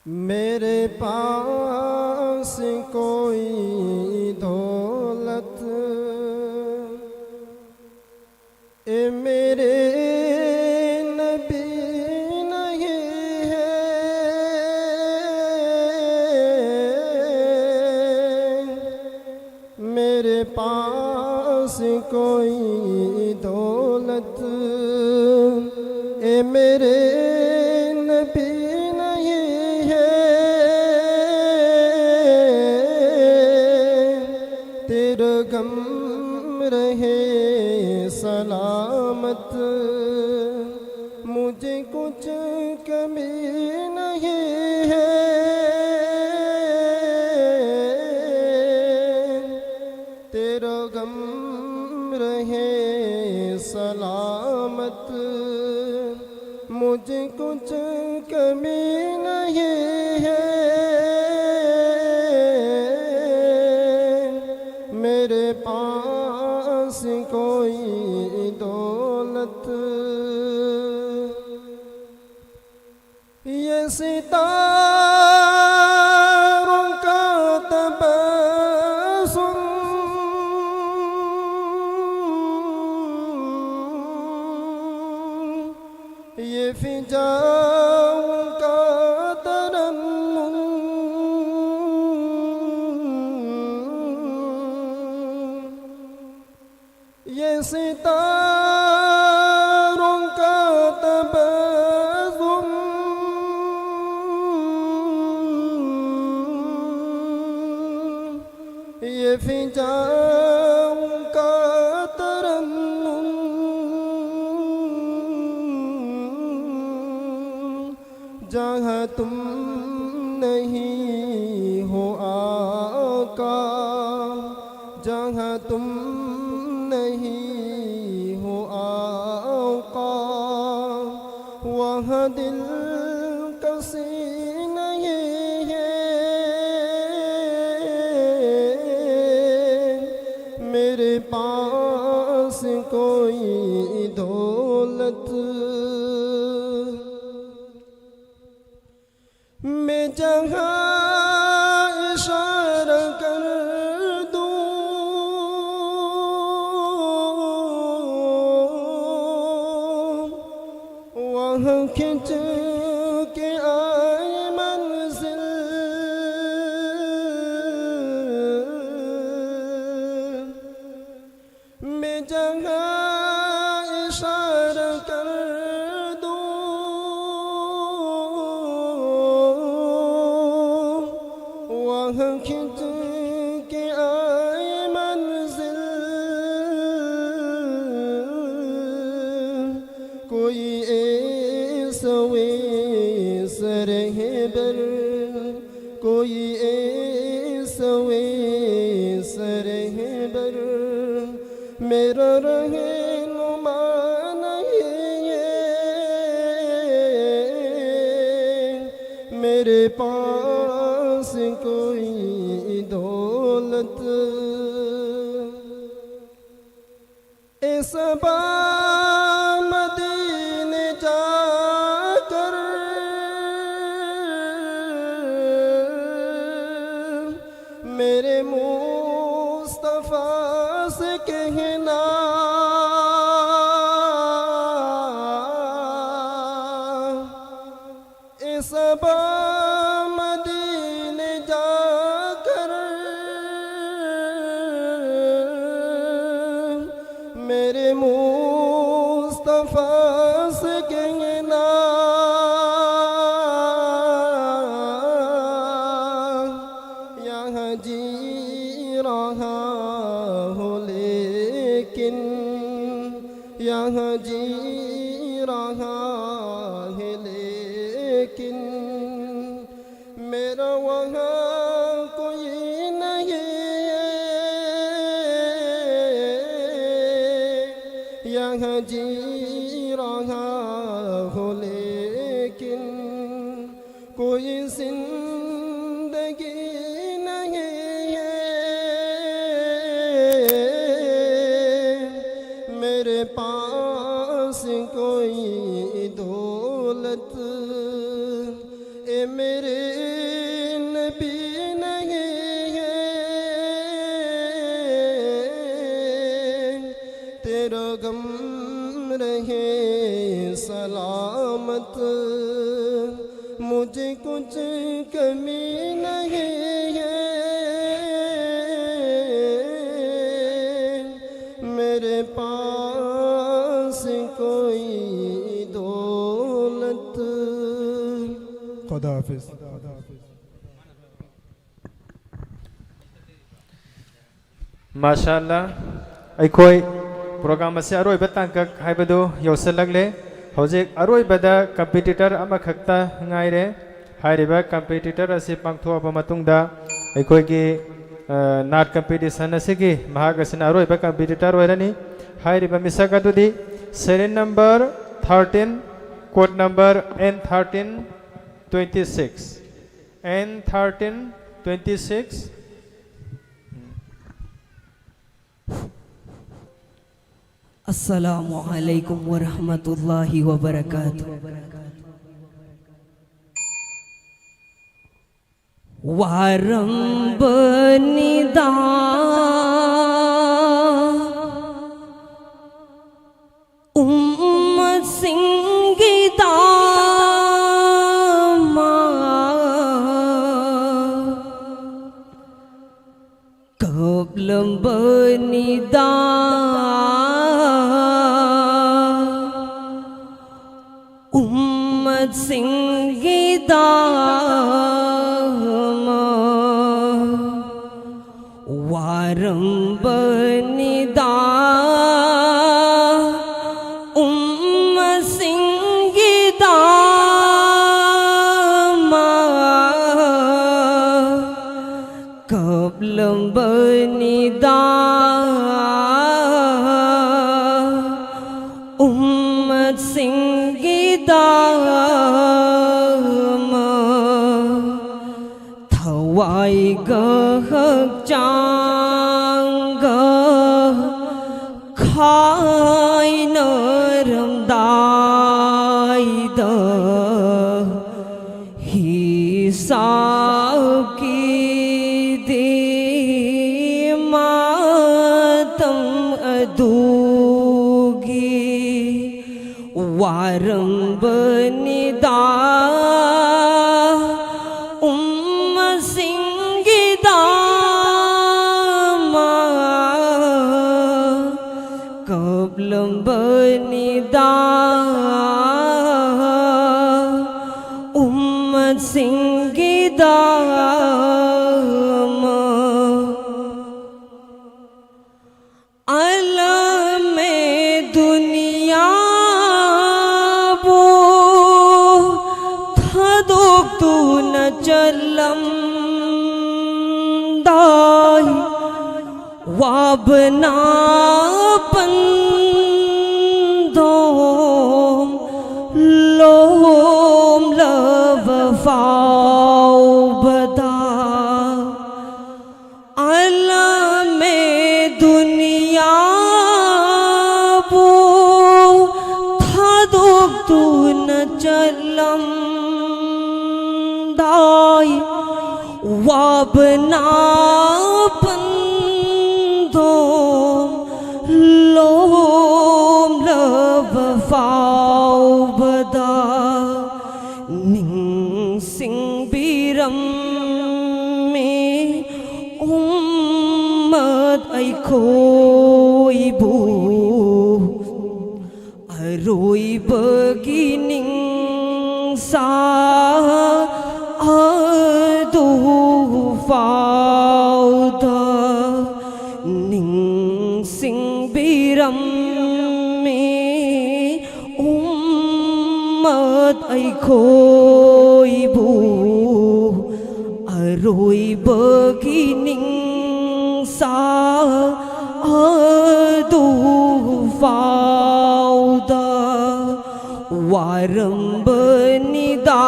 میرے پاس کوئی دولت، اے میرے نبی، نہیں ہے۔ میرے پاس کوئی دولت، اے میرے نبی، نہیں ہے۔ تیرا غم رہے سلامت، مجھے کچھ کمی نہیں ہے۔ تیرا غم رہے سلامت، مجھے کچھ کمی نہیں ہے۔ میرے پاس کوئی دولت، یہ ستاروں کا تبسم، ستاروں کا تبسم، یہ فضاؤں کا ترنم، جہاں تم نہیں ہو آقا، جہاں تم نہیں ہو آقا، وہاں دلکشی نہیں ہے۔ میرے پاس کوئی دولت، میں جہاں اشارہ کر دوں، وہاں کھنچ کے آئے منزل۔ میں جہاں اشارہ کر دوں، وہاں کھنچ کے آئے منزل۔ کوئی ایسا ویسا رہبر، کوئی ایسا ویسا رہبر، میرا رہنما نہیں ہے۔ میرے پاس کوئی دولت، اس بار مدینے جا کر میرے مصطفیٰ سے کہنا، اس بار مدینے جا کر मेरे मुस्तफ़ा से कहना, यहाँ जी रहा हूँ लेकिन, यहाँ जी रहा है लेकिन, मेरा वहाँ कोई नहीं है। यहाँ जी रहा हूँ लेकिन, कोई जिंदगी नहीं है। मेरे पास कोई दौलत, ए मेरे नबी, नहीं है। तेरा गम रहे सलामत, मुझे कुछ कमी नहीं है। मेरे पास कोई दौलत. खुदा हाफिज. ꯃꯥꯁꯥ ꯑꯜꯂꯥ, ꯑꯩꯈꯣꯏ ꯄ꯭ꯔꯣꯒ꯭ꯔꯥꯝ ꯑꯁꯤ ꯑꯔꯣꯏꯕ ꯇꯥꯡꯀꯛ ꯍꯥꯏꯕꯗꯨ ꯌꯧꯁꯤꯜꯂꯛꯂꯦ꯫ ꯍꯧꯖꯤꯛ ꯑꯔꯣꯏꯕꯗ ꯀꯝꯄꯤꯇꯤꯇꯔ ꯑꯃꯈꯛꯇ ꯉꯥꯏꯔꯦ꯫ ꯍꯥꯏꯔꯤꯕ ꯀꯝꯄꯤꯇꯤꯇꯔ ꯑꯁꯤ ꯄꯥꯡꯊꯣꯛꯑꯕ ꯃꯇꯨꯡꯗ ꯑꯩꯈꯣꯏꯒꯤ, ꯑ, ꯅꯥꯠ ꯀꯝꯄꯤꯇꯤꯁꯟ ꯑꯁꯤꯒꯤ ꯃꯍꯥꯛ ꯑꯁꯤꯅ ꯑꯔꯣꯏꯕ ꯀꯝꯄꯤꯇꯤꯇꯔ ꯑꯣꯏꯔꯅꯤ꯫ ꯍꯥꯏꯔꯤꯕ ꯃꯤꯁꯛ ꯑꯗꯨꯗꯤ serial number thirteen, code number N thirteen twenty six, N thirteen twenty six. السلام عليكم ورحمة الله وبركاته. ꯋꯥꯔꯝꯕꯅꯤꯗ ꯎꯝꯃꯠꯁꯤꯡꯒꯤꯗꯃꯛ ꯀꯞꯂꯝꯕꯅꯤꯗ ꯁꯤꯡꯒꯤꯗꯃꯛ ꯋꯥꯔꯝꯕꯅꯤꯗ꯫ ꯎꯝꯃꯁꯤꯡꯒꯤꯗꯃꯛ ꯀꯞꯂꯝꯕꯅꯤꯗ꯫ ꯎꯝꯃꯁꯤꯡꯒꯤꯗꯃꯛ ꯊꯋꯥꯏꯒ ꯍꯛꯆꯥꯡꯒ ꯈꯥꯏꯅꯔꯝꯗꯥꯏꯗ, ꯍꯤꯁꯥꯕꯀꯤꯗꯤ ꯃꯇꯝ ꯑꯗꯨꯒꯤ ꯋꯥꯔꯝꯕꯅꯤꯗ꯫ ꯎꯝꯃꯁꯤꯡꯒꯤꯗꯃꯛ ꯀꯞꯂꯝꯕꯅꯤꯗ꯫ ꯎꯝꯃꯁꯤꯡꯒꯤꯗꯃꯛ ꯑꯥꯂꯥꯃꯦ ꯗꯨꯅꯤꯌꯥꯕꯨ ꯊꯥꯗꯣꯛꯇꯨꯅ ꯆꯠꯂꯝꯗꯥꯏ, ꯋꯥꯕꯅ ꯄꯟꯗꯣꯝ ꯂꯣꯝꯂꯕ ꯐꯥꯎꯕꯗ, ꯑꯥꯂꯥꯃꯦ ꯗꯨꯅꯤꯌꯥꯕꯨ ꯊꯥꯗꯣꯛꯇꯨꯅ ꯆꯠꯂꯝꯗꯥꯏ, ꯋꯥꯕꯅ ꯄꯟꯗꯣꯝ ꯂꯣꯝꯂꯕ ꯐꯥꯎꯕꯗ ꯅꯤꯡꯁꯤꯡꯕꯤꯔꯝꯃꯤ ꯎꯝꯃꯠ ꯑꯩꯈꯣꯏꯕꯨ꯫ ꯑꯔꯣꯏꯕꯒꯤ ꯅꯤꯡ ꯄꯥꯎꯗ ꯅꯤꯡꯁꯤꯡꯕꯤꯔꯝꯃꯤ꯫ ꯎꯝꯃꯠ ꯑꯩꯈꯣꯏꯕꯨ ꯑꯔꯣꯏꯕꯒꯤ ꯅꯤꯡꯁꯥ ꯑꯗꯨ ꯐꯥꯎꯗ ꯋꯥꯔꯝꯕꯅꯤꯗ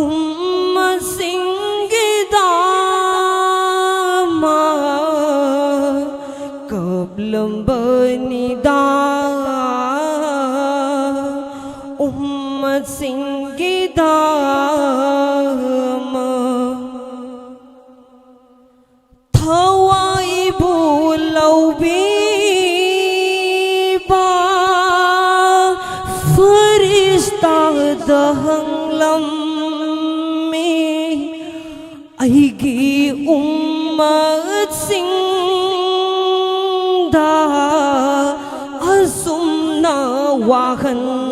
ꯎꯝꯃꯁꯤꯡꯒꯤꯗꯃꯛ ꯀꯞꯂꯝꯕꯅꯤꯗ ꯎꯝꯃꯁꯤꯡꯒꯤꯗꯃꯛ꯫ ꯊꯋꯥꯏꯕꯨ ꯂꯧꯕꯤꯕ ꯐꯔꯤꯁꯇꯥꯗ ꯍꯪꯂꯝꯃꯤ, ꯑꯩꯒꯤ ꯎꯝꯃꯠꯁꯤꯡꯗ ꯑꯁꯨꯝꯅ ꯋꯥꯍꯟꯕꯔꯥ?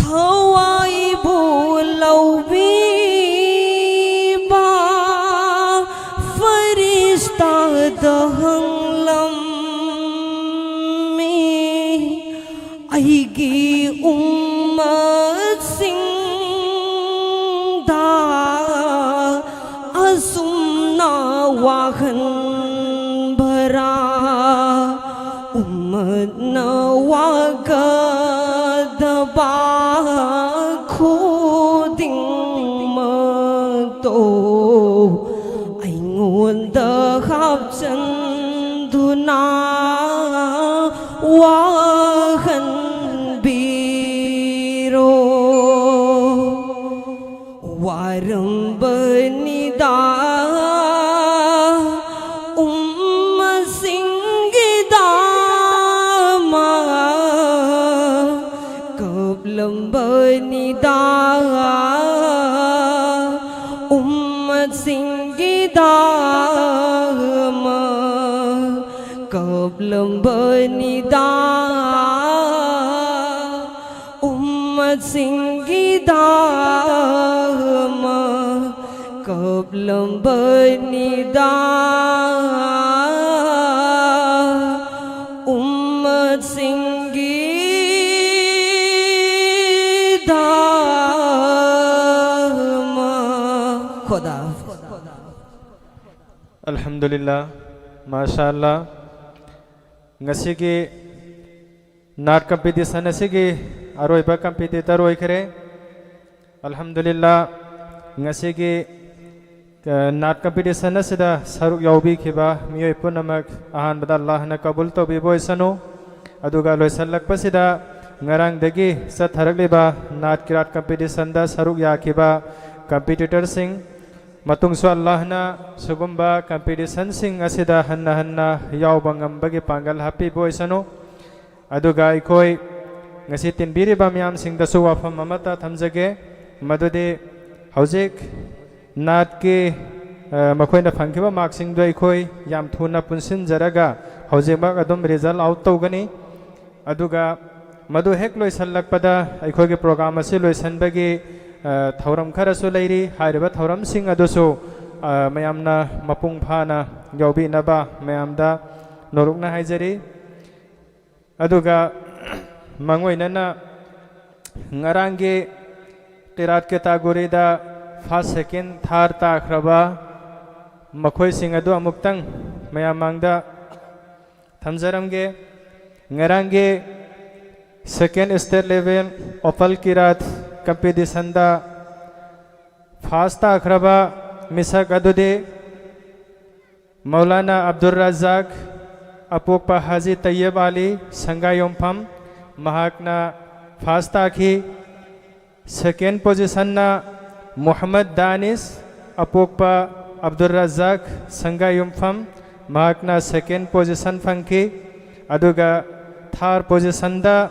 ꯊꯋꯥꯏꯕꯨ ꯂꯧꯕꯤꯕ ꯐꯔꯤꯁꯇꯥꯗ ꯍꯪꯂꯝꯃꯤ, ꯑꯩꯒꯤ ꯎꯝꯃꯠꯁꯤꯡꯗ ꯑꯁꯨꯝꯅ ꯋꯥꯍꯟꯕꯔꯥ? ꯎꯝꯃꯠꯅ ꯋꯥꯒꯗꯕ ꯈꯨꯗꯤꯡꯃꯛꯇꯣ ꯑꯩꯉꯣꯟꯗ ꯍꯥꯞꯆꯟꯗꯨꯅ ꯋꯥꯍꯟꯕꯤꯔꯣ꯫ ꯋꯥꯔꯝꯕꯅꯤꯗ ꯎꯝꯃꯁꯤꯡꯒꯤꯗꯃꯛ ꯀꯞꯂꯝꯕꯅꯤꯗ ꯎꯝꯃꯠꯁꯤꯡꯒꯤꯗꯃꯛ ꯀꯞꯂꯝꯕꯅꯤꯗ ꯎꯝꯃꯠ ꯁꯤꯡꯒꯤꯗꯃꯛ ꯀꯞꯂꯝꯕꯅꯤꯗ꯫ ꯎꯝꯃꯠꯁꯤꯡꯒꯤꯗꯃꯛ꯫ ꯈꯨꯗꯥ꯫ ꯑꯜꯍꯝꯗꯨꯂꯤꯜꯂꯥ, ꯃꯥꯁꯥ ꯑꯜꯂꯥ꯫ ꯉꯁꯤꯒꯤ ꯅꯥꯠ ꯀꯝꯄꯤꯇꯤꯁꯟ ꯑꯁꯤꯒꯤ ꯑꯔꯣꯏꯕ ꯀꯝꯄꯤꯇꯤꯇꯔ ꯑꯣꯏꯈ꯭ꯔꯦ꯫ ꯑꯜꯍꯝꯗꯨꯂꯤꯜꯂꯥ, ꯉꯁꯤꯒꯤ, ꯑ, ꯅꯥꯠ ꯀꯝꯄꯤꯇꯤꯁꯟ ꯑꯁꯤꯗ ꯁꯔꯨꯛ ꯌꯥꯎꯕꯤꯈꯤꯕ ꯃꯤꯑꯣꯏ ꯄꯨꯝꯅꯃꯛ ꯑꯍꯥꯟꯕꯗ ꯑꯜꯂꯥꯍꯅ ꯀꯕꯨꯜ ꯇꯧꯕꯤꯕ ꯑꯣꯏꯁꯅꯨ꯫ ꯑꯗꯨꯒ ꯂꯣꯏꯁꯤꯜꯂꯛꯄꯁꯤꯗ ꯉꯔꯥꯡꯗꯒꯤ ꯆꯠꯊꯔꯛꯂꯤꯕ ꯅꯥꯠ ꯀꯤꯔꯥꯠ ꯀꯝꯄꯤꯇꯤꯁꯟꯗ ꯁꯔꯨꯛ ꯌꯥꯈꯤꯕ ꯀꯝꯄꯤꯇꯤꯇꯔꯁꯤꯡ, ꯃꯇꯨꯡꯁꯨ ꯑꯜꯂꯥꯍꯅ ꯁꯤꯒꯨꯝꯕ ꯀꯝꯄꯤꯇꯤꯁꯟꯁꯤꯡ ꯑꯁꯤꯗ ꯍꯟꯅ ꯍꯟꯅ ꯌꯥꯎꯕ ꯉꯝꯕꯒꯤ ꯄꯥꯡꯒꯜ ꯍꯥꯞꯄꯤꯕ ꯑꯣꯏꯁꯅꯨ꯫ ꯑꯗꯨꯒ ꯑꯩꯈꯣꯏ ꯉꯁꯤ ꯇꯤꯟꯕꯤꯔꯤꯕ ꯃꯌꯥꯝꯁꯤꯡꯗꯁꯨ ꯋꯥꯐꯝ ꯑꯃꯠꯇ ꯊꯝꯖꯒꯦ, ꯃꯗꯨꯗꯤ ꯍꯧꯖꯤꯛ ꯅꯥꯠꯀꯤ, ꯑ, ꯃꯈꯣꯏꯅ ꯐꯪꯈꯤꯕ ꯃꯥꯔꯛꯁꯤꯡꯗꯣ ꯑꯩꯈꯣꯏ ꯌꯥꯝ ꯊꯨꯅ ꯄꯨꯟꯁꯤꯟꯖꯔꯒ ꯍꯧꯖꯤꯛꯃꯛ ꯑꯗꯨꯝ ꯔꯤꯖꯜ ꯑꯥꯎꯠ ꯇꯧꯒꯅꯤ꯫ ꯑꯗꯨꯒ ꯃꯗꯨ ꯍꯦꯛ ꯂꯣꯏꯁꯤꯜꯂꯛꯄꯗ ꯑꯩꯈꯣꯏꯒꯤ ꯄ꯭ꯔꯣꯒ꯭ꯔꯥꯝ ꯑꯁꯤ ꯂꯣꯏꯁꯤꯟꯕꯒꯤ, ꯑ, ꯊꯧꯔꯝ ꯈꯔꯁꯨ ꯂꯩꯔꯤ꯫ ꯍꯥꯏꯔꯤꯕ ꯊꯧꯔꯝꯁꯤꯡ ꯑꯗꯨꯁꯨ, ꯑ, ꯃꯌꯥꯝꯅ ꯃꯄꯨꯡ ꯐꯥꯅ ꯌꯥꯎꯕꯤꯅꯕ ꯃꯌꯥꯝꯗ ꯅꯣꯂꯨꯛꯅ ꯍꯥꯏꯖꯔꯤ꯫ ꯑꯗꯨꯒ ꯃꯥꯡꯑꯣꯏꯅꯅ ꯉꯔꯥꯡꯒꯤ ꯀꯤꯔꯥꯠ ꯀꯦꯇꯥꯒꯣꯔꯤꯗ ꯐꯥꯔꯁ, ꯁꯦꯀꯦꯟ, ꯊꯥꯔꯠ ꯇꯥꯈ꯭ꯔꯕ ꯃꯈꯣꯏꯁꯤꯡ ꯑꯗꯨ ꯑꯃꯨꯛꯇꯪ ꯃꯌꯥꯝ ꯃꯥꯡꯗ ꯊꯝꯖꯔꯝꯒꯦ꯫ ꯉꯔꯥꯡꯒꯤ ꯁꯦꯀꯦꯟ ꯁ꯭ꯇꯦꯠ ꯂꯦꯚꯦꯜ ꯑꯣꯄꯜ ꯀꯤꯔꯥꯠ ꯀꯝꯄꯤꯇꯤꯁꯟꯗ ꯐꯥꯔꯁ ꯇꯥꯈ꯭ꯔꯕ ꯃꯤꯁꯛ ꯑꯗꯨꯗꯤ ꯃꯧꯂꯥꯅꯥ ꯑꯕꯗꯨꯜ ꯔꯖꯥꯛ, ꯑꯄꯣꯛꯄ ꯍꯥꯖꯤ ꯇꯩꯌꯕ ꯑꯂꯤ, ꯁꯪꯒꯥꯏꯌꯨꯝꯐꯝ, ꯃꯍꯥꯛꯅ ꯐꯥꯔꯁ ꯇꯥꯈꯤ꯫ ꯁꯦꯀꯦꯟ ꯄꯣꯖꯤꯁꯟꯅ ꯃꯨꯍꯝꯃꯗ ꯗꯥꯅꯤꯁ, ꯑꯄꯣꯛꯄ ꯑꯕꯗꯨꯜ ꯔꯖꯥꯛ, ꯁꯪꯒꯥꯏꯌꯨꯝꯐꯝ, ꯃꯍꯥꯛꯅ ꯁꯦꯀꯦꯟ ꯄꯣꯖꯤꯁꯟ ꯐꯪꯈꯤ꯫ ꯑꯗꯨꯒ ꯊꯥꯔ ꯄꯣꯖꯤꯁꯟꯗ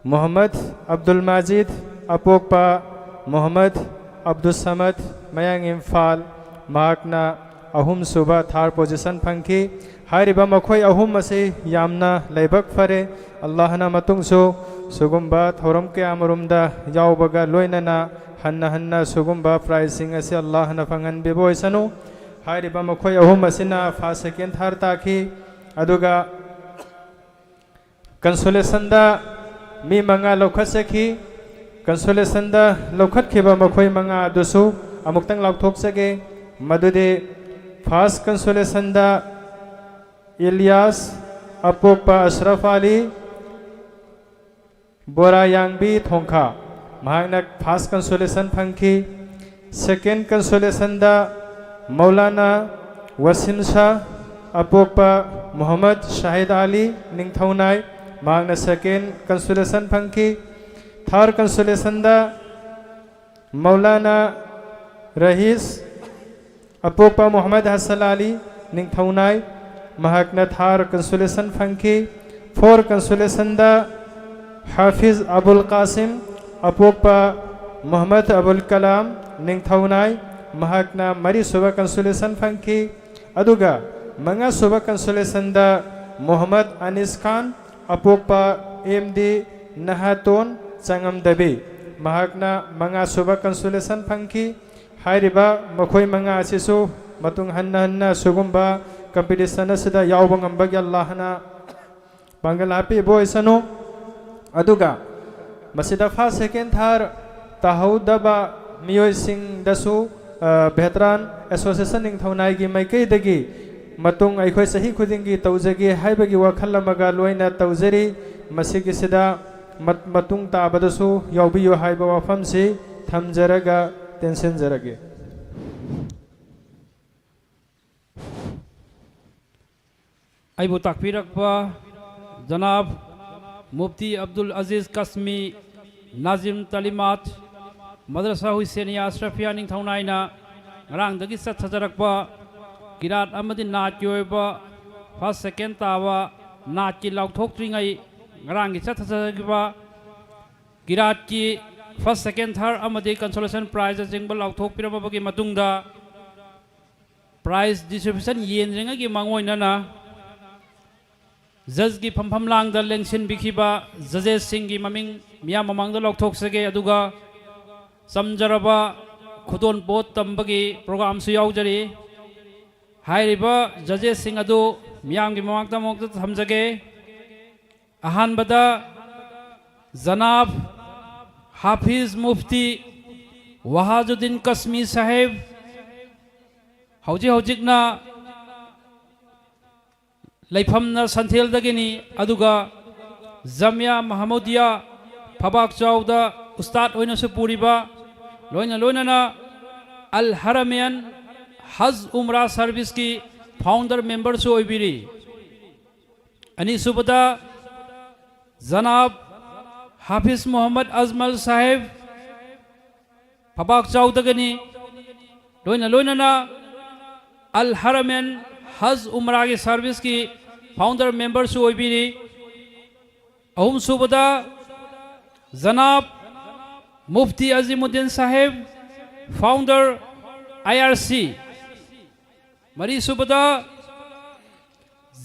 ꯃꯨꯍꯝꯃꯗ ꯑꯕꯗꯨꯜ ꯃꯥꯖꯤꯗ, ꯑꯄꯣꯛꯄ ꯃꯨꯍꯝꯃꯗ ꯑꯕꯗꯨꯜ ꯁꯃꯗ, ꯃꯌꯥꯡ ꯏꯝꯐꯥꯜ, ꯃꯍꯥꯛꯅ ꯑꯍꯨꯝꯁꯨꯕ ꯊꯥꯔ ꯄꯣꯖꯤꯁꯟ ꯐꯪꯈꯤ꯫ ꯍꯥꯏꯔꯤꯕ ꯃꯈꯣꯏ ꯑꯍꯨꯝ ꯑꯁꯤ ꯌꯥꯝꯅ ꯂꯥꯏꯕꯛ ꯐꯔꯦ꯫ ꯑꯜꯂꯥꯍꯅ ꯃꯇꯨꯡꯁꯨ ꯁꯤꯒꯨꯝꯕ ꯊꯧꯔꯝ ꯀꯌꯥꯃꯔꯨꯝꯗ ꯌꯥꯎꯕꯒ ꯂꯣꯏꯅꯅ ꯍꯟꯅ ꯍꯟꯅ ꯁꯤꯒꯨꯝꯕ prizeꯁꯤꯡ ꯑꯁꯤ ꯑꯜꯂꯥꯍꯅ ꯐꯪꯍꯟꯕꯤꯕ ꯑꯣꯏꯁꯅꯨ꯫ ꯍꯥꯏꯔꯤꯕ ꯃꯈꯣꯏ ꯑꯍꯨꯝ ꯑꯁꯤꯅ first, second, third ꯇꯥꯈꯤ꯫ ꯑꯗꯨꯒ consolationꯗ ꯃꯤ ꯃꯉꯥ ꯂꯧꯈꯠꯆꯈꯤ꯫ Consolationꯗ ꯂꯧꯈꯠꯈꯤꯕ ꯃꯈꯣꯏ ꯃꯉꯥ ꯑꯗꯨꯁꯨ ꯑꯃꯨꯛꯇꯪ ꯂꯥꯎꯊꯣꯛꯆꯒꯦ꯫ ꯃꯗꯨꯗꯤ first consolationꯗ ꯏꯂꯤꯌꯥꯁ ꯑꯄꯣꯛꯄ ꯑꯁꯔꯐ ꯑꯂꯤ, ꯕꯣꯔꯥꯌꯥꯡꯕꯤ ꯊꯣꯡꯈꯥ, ꯃꯍꯥꯛꯅ first consolation ꯐꯪꯈꯤ꯫ Second consolationꯗ ꯃꯧꯂꯥꯅꯥ ꯋꯥꯁꯤꯝ ꯁꯥ ꯑꯄꯣꯛꯄ ꯃꯨꯍꯝꯃꯗ ꯁꯥꯍꯤꯗ ꯑꯂꯤ ꯅꯤꯡꯊꯧꯅꯥꯏ, ꯃꯍꯥꯛꯅ second consolation ꯐꯪꯈꯤ꯫ Third consolationꯗ ꯃꯧꯂꯥꯅꯥ ꯔꯍꯤꯁ ꯑꯄꯣꯛꯄ ꯃꯨꯍꯝꯃꯗ ꯍꯁꯟ ꯑꯂꯤ ꯅꯤꯡꯊꯧꯅꯥꯏ, ꯃꯍꯥꯛꯅ third consolation ꯐꯪꯈꯤ꯫ Fourth consolationꯗ ꯍꯥꯐꯤꯖ ꯑꯕꯨꯜ ꯀꯥꯁꯤꯝ ꯑꯄꯣꯛꯄ ꯃꯨꯍꯝꯃꯗ ꯑꯕꯨꯜ ꯀꯂꯥꯝ ꯅꯤꯡꯊꯧꯅꯥꯏ, ꯃꯍꯥꯛꯅ ꯃꯔꯤꯁꯨꯕ consolation ꯐꯪꯈꯤ꯫ ꯑꯗꯨꯒ ꯃꯉꯥꯁꯨꯕ consolationꯗ ꯃꯨꯍꯝꯃꯗ ꯑꯅꯤꯁ ꯈꯥꯟ ꯑꯄꯣꯛꯄ ꯑꯦꯝ ꯗꯤ ꯅꯍꯥꯇꯣꯟ ꯆꯉꯝꯗꯕꯤ, ꯃꯍꯥꯛꯅ ꯃꯉꯥꯁꯨꯕ consolation ꯐꯪꯈꯤ꯫ ꯍꯥꯏꯔꯤꯕ ꯃꯈꯣꯏ ꯃꯉꯥ ꯑꯁꯤꯁꯨ ꯃꯇꯨꯡ ꯍꯟꯅ ꯍꯟꯅ ꯁꯤꯒꯨꯝꯕ competition ꯑꯁꯤꯗ ꯌꯥꯎꯕ ꯉꯝꯕꯒꯤ ꯑꯜꯂꯥꯍꯅ ꯄꯥꯡꯒꯜ ꯍꯥꯞꯄꯤꯕ ꯑꯣꯏꯁꯅꯨ꯫ ꯑꯗꯨꯒ ꯃꯁꯤꯗ first, second, third ꯇꯥꯍꯧꯗꯕ ꯃꯤꯑꯣꯏꯁꯤꯡꯗꯁꯨ, ꯑ, Veteran Association ꯅꯤꯡꯊꯧꯅꯥꯏꯒꯤ ꯃꯥꯏꯀꯩꯗꯒꯤ ꯃꯇꯨꯡ ꯑꯩꯈꯣꯏ ꯆꯍꯤ ꯈꯨꯗꯤꯡꯒꯤ ꯇꯧꯖꯒꯦ ꯍꯥꯏꯕꯒꯤ ꯋꯥꯈꯜ ꯑꯃꯒ ꯂꯣꯏꯅ ꯇꯧꯖꯔꯤ꯫ ꯃꯁꯤꯒꯤꯁꯤꯗ ꯃꯠ-, ꯃꯇꯨꯡ ꯇꯥꯕꯗꯁꯨ ꯌꯥꯎꯕꯤꯌꯨ ꯍꯥꯏꯕ ꯋꯥꯐꯝꯁꯤ ꯊꯝꯖꯔꯒ ꯇꯦꯟꯁꯤꯟꯖꯔꯒꯦ꯫ ꯑꯩꯕꯨ ꯇꯥꯛꯄꯤꯔꯛꯄ ꯖꯅꯥꯕ ꯃꯨꯐꯇꯤ ꯑꯕꯗꯨꯜ ꯑꯖꯤꯖ ꯀꯥꯁꯃꯤ, ꯅꯥꯖꯤꯝ ꯇꯥꯂꯤꯃꯥꯠ, ꯃꯗ꯭ꯔꯁꯥ ꯍꯨꯁꯦꯅꯤꯌꯥ ꯑꯁꯔꯐꯤꯌꯥ ꯅꯤꯡꯊꯧꯅꯥꯏꯅ ꯉꯔꯥꯡꯗꯒꯤ ꯆꯠꯊꯖꯔꯛꯄ ꯀꯤꯔꯥꯠ ꯑꯃꯗꯤ ꯅꯥꯠꯀꯤ ꯑꯣꯏꯕ first, second ꯇꯥꯕ ꯅꯥꯠꯀꯤ ꯂꯥꯎꯊꯣꯛꯇ꯭ꯔꯤꯉꯩ ꯉꯔꯥꯡꯒꯤ ꯆꯠꯊꯖꯈꯤꯕ ꯀꯤꯔꯥꯠꯀꯤ first, second, third ꯑꯃꯗꯤ consolation prize ꯑꯆꯤꯡꯕ ꯂꯥꯎꯊꯣꯛꯄꯤꯔꯝꯃꯕꯒꯤ ꯃꯇꯨꯡꯗ, prize distribution ꯌꯦꯟꯗ꯭ꯔꯤꯉꯩꯒꯤ ꯃꯥꯡꯑꯣꯏꯅꯅ ꯖꯖꯀꯤ ꯐꯝꯐꯝ ꯂꯥꯡꯗ ꯂꯦꯡꯁꯤꯟꯕꯤꯈꯤꯕ ꯖꯖꯦꯁꯁꯤꯡꯒꯤ ꯃꯃꯤꯡ ꯃꯤꯌꯥꯝ ꯃꯃꯥꯡꯗ ꯂꯥꯎꯊꯣꯛꯆꯒꯦ꯫ ꯑꯗꯨꯒ ꯆꯝꯖꯔꯕ ꯈꯨꯗꯣꯜ ꯄꯣꯠ ꯇꯝꯕꯒꯤ ꯄ꯭ꯔꯣꯒ꯭ꯔꯥꯝꯁꯨ ꯌꯥꯎꯖꯔꯤ꯫ ꯍꯥꯏꯔꯤꯕ ꯖꯖꯦꯁꯁꯤꯡ ꯑꯗꯨ ꯃꯤꯌꯥꯝꯒꯤ ꯃꯃꯥꯡꯗ ꯑꯃꯨꯛꯇ ꯊꯝꯖꯒꯦ꯫ ꯑꯍꯥꯟꯕꯗ ꯖꯅꯥꯕ ꯍꯥꯐꯤꯖ ꯃꯨꯐꯇꯤ ꯋꯥꯍꯥꯖꯨꯗꯤꯟ ꯀꯁꯃꯤ ꯁꯥꯍꯦꯕ, ꯍꯧꯖꯤꯛ ꯍꯧꯖꯤꯛꯅ ꯂꯩꯐꯝꯅ ꯁꯟꯊꯦꯜꯗꯒꯤꯅꯤ, ꯑꯗꯨꯒ ꯖꯥꯃꯤꯌꯥ ꯃꯍꯃꯨꯗꯤꯌꯥ ꯐꯕꯥꯛ ꯆꯥꯎꯗ ꯎꯁꯇꯥꯗ ꯑꯣꯏꯅꯁꯨ ꯄꯨꯔꯤꯕ, ꯂꯣꯏꯅ ꯂꯣꯏꯅꯅ ꯑꯜ ꯍꯔꯃꯦꯟ ꯍꯖ ꯎꯝꯔꯥ ꯁꯥꯔꯚꯤꯁꯀꯤ ꯐꯥꯎꯟꯗꯔ ꯃꯦꯝꯕꯔꯁꯨ ꯑꯣꯏꯕꯤꯔꯤ꯫ ꯑꯅꯤꯁꯨꯕꯗ ꯖꯅꯥꯕ ꯍꯥꯐꯤꯖ ꯃꯨꯍꯝꯃꯗ ꯑꯖꯃꯜ ꯁꯥꯍꯦꯕ ꯐꯕꯥꯛ ꯆꯥꯎꯗꯒꯅꯤ, ꯂꯣꯏꯅ ꯂꯣꯏꯅꯅ ꯑꯜ ꯍꯔꯃꯦꯟ ꯍꯖ ꯎꯝꯔꯥꯒꯤ ꯁꯥꯔꯚꯤꯁꯀꯤ ꯐꯥꯎꯟꯗꯔ ꯃꯦꯝꯕꯔꯁꯨ ꯑꯣꯏꯕꯤꯔꯤ꯫ ꯑꯍꯨꯝꯁꯨꯕꯗ ꯖꯅꯥꯕ ꯃꯨꯐꯇꯤ ꯑꯖꯤꯃꯨꯗꯗꯤꯟ ꯁꯥꯍꯦꯕ, ꯐꯥꯎꯟꯗꯔ ꯑꯥꯏ ꯑꯥꯔ ꯁꯤ꯫ ꯃꯔꯤꯁꯨꯕꯗ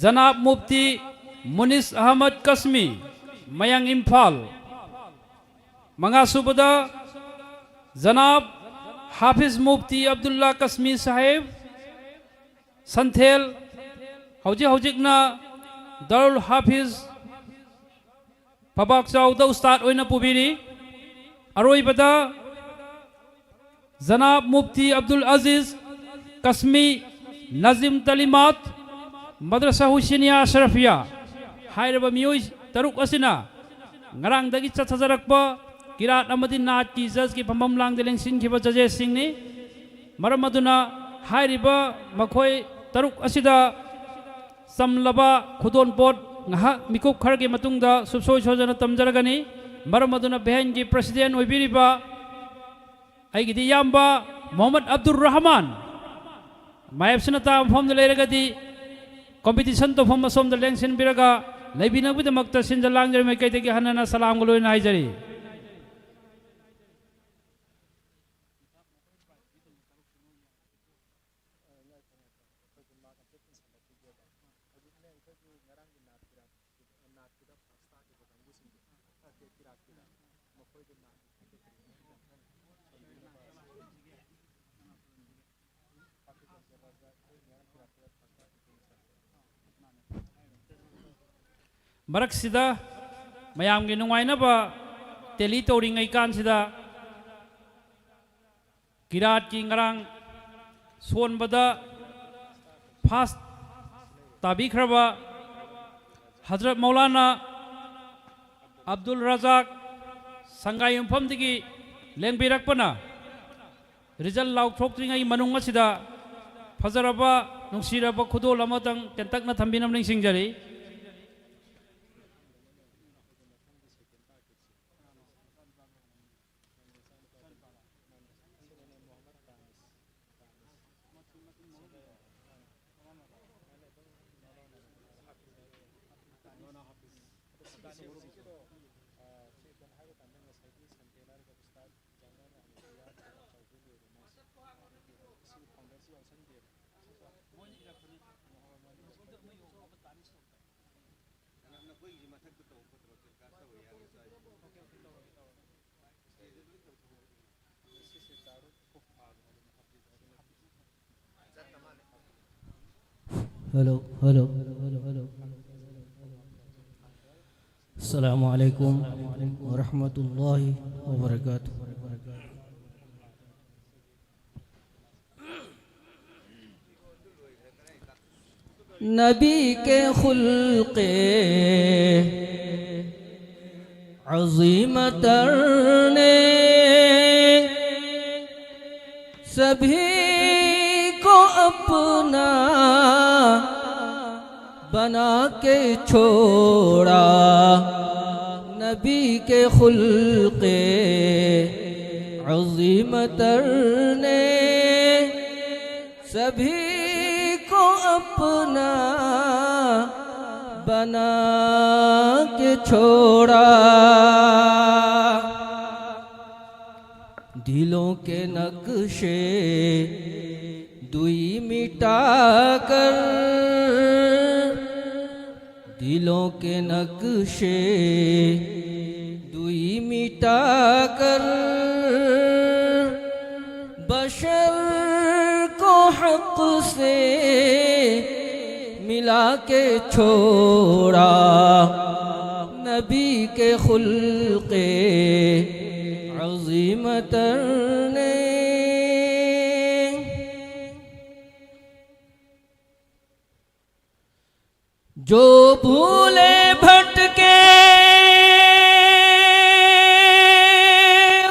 ꯖꯅꯥꯕ ꯃꯨꯐꯇꯤ ꯃꯨꯅꯤꯁ ꯑꯍꯃꯗ ꯀꯁꯃꯤ, ꯃꯌꯥꯡ ꯏꯝꯐꯥꯜ꯫ ꯃꯉꯥꯁꯨꯕꯗ ꯖꯅꯥꯕ ꯍꯥꯐꯤꯖ ꯃꯨꯐꯇꯤ ꯑꯕꯗꯨꯜꯂꯥ ꯀꯁꯃꯤ ꯁꯥꯍꯦꯕ, ꯁꯟꯊꯦꯜ, ꯍꯧꯖꯤꯛ ꯍꯧꯖꯤꯛꯅ ꯗꯥꯔꯨꯜ ꯍꯥꯐꯤꯖ ꯐꯕꯥꯛ ꯆꯥꯎꯗ ꯎꯁꯇꯥꯗ ꯑꯣꯏꯅ ꯄꯨꯕꯤꯔꯤ꯫ ꯑꯔꯣꯏꯕꯗ ꯖꯅꯥꯕ ꯃꯨꯐꯇꯤ ꯑꯕꯗꯨꯜ ꯑꯖꯤꯖ ꯀꯁꯃꯤ, ꯅꯖꯤꯝ ꯇꯂꯤꯃꯥꯠ, ꯃꯗ꯭ꯔꯁꯥ ꯍꯨꯁꯦꯅꯤꯌꯥ ꯑꯁꯔꯐꯤꯌꯥ꯫ ꯍꯥꯏꯔꯤꯕ ꯃꯤꯑꯣꯏ ꯇꯔꯨꯛ ꯑꯁꯤꯅ ꯉꯔꯥꯡꯗꯒꯤ ꯆꯠꯊꯖꯔꯛꯄ ꯀꯤꯔꯥꯠ ꯑꯃꯗꯤ ꯅꯥꯠꯀꯤ ꯖꯖꯀꯤ ꯐꯝꯐꯝ ꯂꯥꯡꯗ ꯂꯦꯡꯁꯤꯟꯈꯤꯕ ꯖꯖꯦꯁꯁꯤꯡꯅꯤ꯫ ꯃꯔꯝ ꯑꯗꯨꯅ ꯍꯥꯏꯔꯤꯕ ꯃꯈꯣꯏ ꯇꯔꯨꯛ ꯑꯁꯤꯗ ꯆꯝꯂꯕ ꯈꯨꯗꯣꯜ ꯄꯣꯠ ꯉꯥꯏꯍꯥꯛ ꯃꯤꯀꯨꯞ ꯈꯔꯒꯤ ꯃꯇꯨꯡꯗ ꯁꯨꯡꯁꯣꯏ ꯁꯣꯏꯗꯅ ꯇꯝꯖꯔꯒꯅꯤ꯫ ꯃꯔꯝ ꯑꯗꯨꯅ ꯚꯦꯟꯒꯤ ꯄ꯭ꯔꯁꯤꯗꯦꯟ ꯑꯣꯏꯕꯤꯔꯤꯕ ꯑꯩꯒꯤꯗꯤ ꯏꯌꯥꯝꯕ ꯃꯣꯍꯝꯃꯗ ꯑꯕꯗꯨꯔ ꯔꯍꯃꯥꯟ, ꯃꯥꯌꯦꯞꯁꯤꯅ ꯇꯥꯕ ꯃꯐꯝꯗ ꯂꯩꯔꯒꯗꯤ ꯀꯣꯝꯄꯤꯇꯤꯁꯟ ꯇꯧꯐꯝ ꯑꯁꯣꯝꯗ ꯂꯦꯡꯁꯤꯟꯕꯤꯔꯒ ꯂꯩꯕꯤꯅꯕꯒꯤꯗꯃꯛꯇ ꯁꯤꯟꯖ ꯂꯥꯡꯖꯔꯤ ꯃꯥꯏꯀꯩꯗꯒꯤ ꯍꯟꯅ ꯍꯟꯅ ꯁꯂꯥꯝꯒ ꯂꯣꯏꯅꯅ ꯍꯥꯏꯖꯔꯤ꯫ ꯃꯔꯛꯁꯤꯗ ꯃꯌꯥꯝꯒꯤ ꯅꯨꯡꯉꯥꯏꯅꯕ ꯇꯦꯂꯤ ꯇꯧꯔꯤꯉꯩ ꯀꯥꯟꯁꯤꯗ ꯀꯤꯔꯥꯠꯀꯤ ꯉꯔꯥꯡ ꯁꯣꯟꯕꯗ ꯐꯥꯁ ꯇꯥꯕꯤꯈ꯭ꯔꯕ ꯍꯖꯔꯠ ꯃꯧꯂꯥꯅꯥ ꯑꯕꯗꯨꯜ ꯔꯖꯥꯛ ꯁꯪꯒꯥꯏ ꯌꯨꯝꯐꯝꯗꯒꯤ ꯂꯦꯡꯕꯤꯔꯛꯄꯅ ꯔꯤꯖꯜ ꯂꯥꯎꯊꯣꯛꯇ꯭ꯔꯤꯉꯩ ꯃꯅꯨꯡ ꯑꯁꯤꯗ ꯐꯖꯔꯕ ꯅꯨꯡꯁꯤꯔꯕ ꯈꯨꯗꯣꯜ ꯑꯃꯇꯪ ꯇꯦꯟꯇꯛꯅ ꯊꯝꯕꯤꯅꯕ ꯅꯤꯡꯁꯤꯡꯖꯔꯤ꯫ Hello, hello, hello, hello. السلام عليكم ورحمة الله وبركاته. نبی کے خلق عظیم تر نے سبھی کو اپنا بنا کے چھوڑا۔ نبی کے خلق عظیم تر نے سبھی کو اپنا بنا کے چھوڑا۔ دلوں کے نقشے دوئی مٹا کر، دلوں کے نقشے مٹا کر بشر کو حق سے ملا کے چھوڑا، نبی کے خلق عظیم تر نے۔ جو بھولے بھٹکے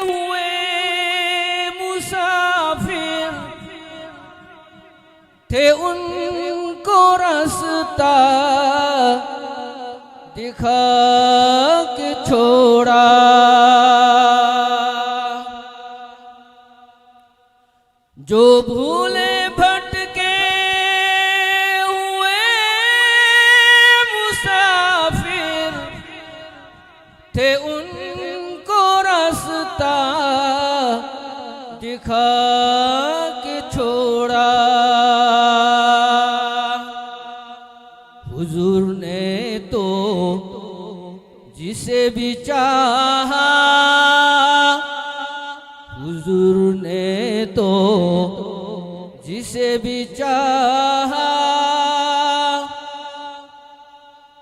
ہوئے مسافر تھے، ان کو رستہ دکھا کے چھوڑا۔ جو بھولے بھٹکے ہوئے مسافر تھے، ان کو رستہ دکھا کے چھوڑا۔ حضور نے تو جسے بھی چاہا، حضور نے تو جسے بھی چاہا،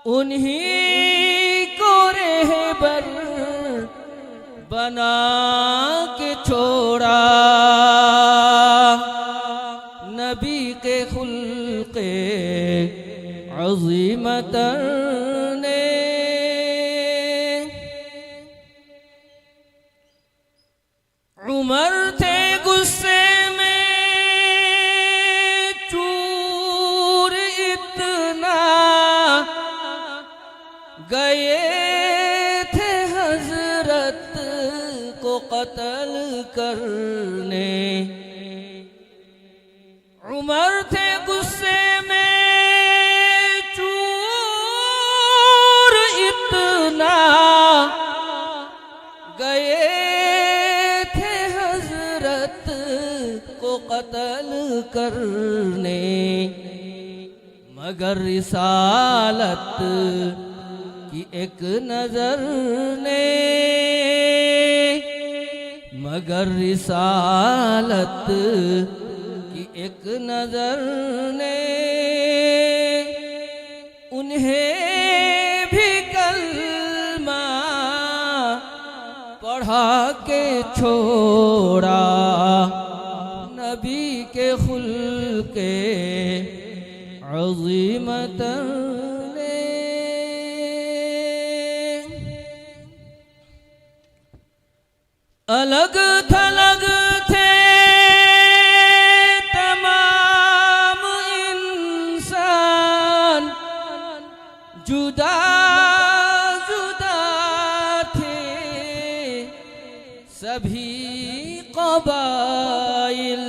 انہیں کو رہبر بنا کے چھوڑا۔ نبی کے خلق عظیم تر نے۔ عمر تھے غصے میں چور اتنا، گئے تھے حضرت کو قتل کرنے۔ عمر تھے غصے میں چور اتنا، گئے تھے حضرت کو قتل کرنے، مگر رسالت کی ایک نظر نے مگر رسالت کی ایک نظر نے انہیں بھی کلمہ پڑھا کے چھوڑا۔ نبی کے خلق عظیم تر نے۔ الگ تھلگ تھے تمام انسان، جدا جدا تھے سبھی قبائل۔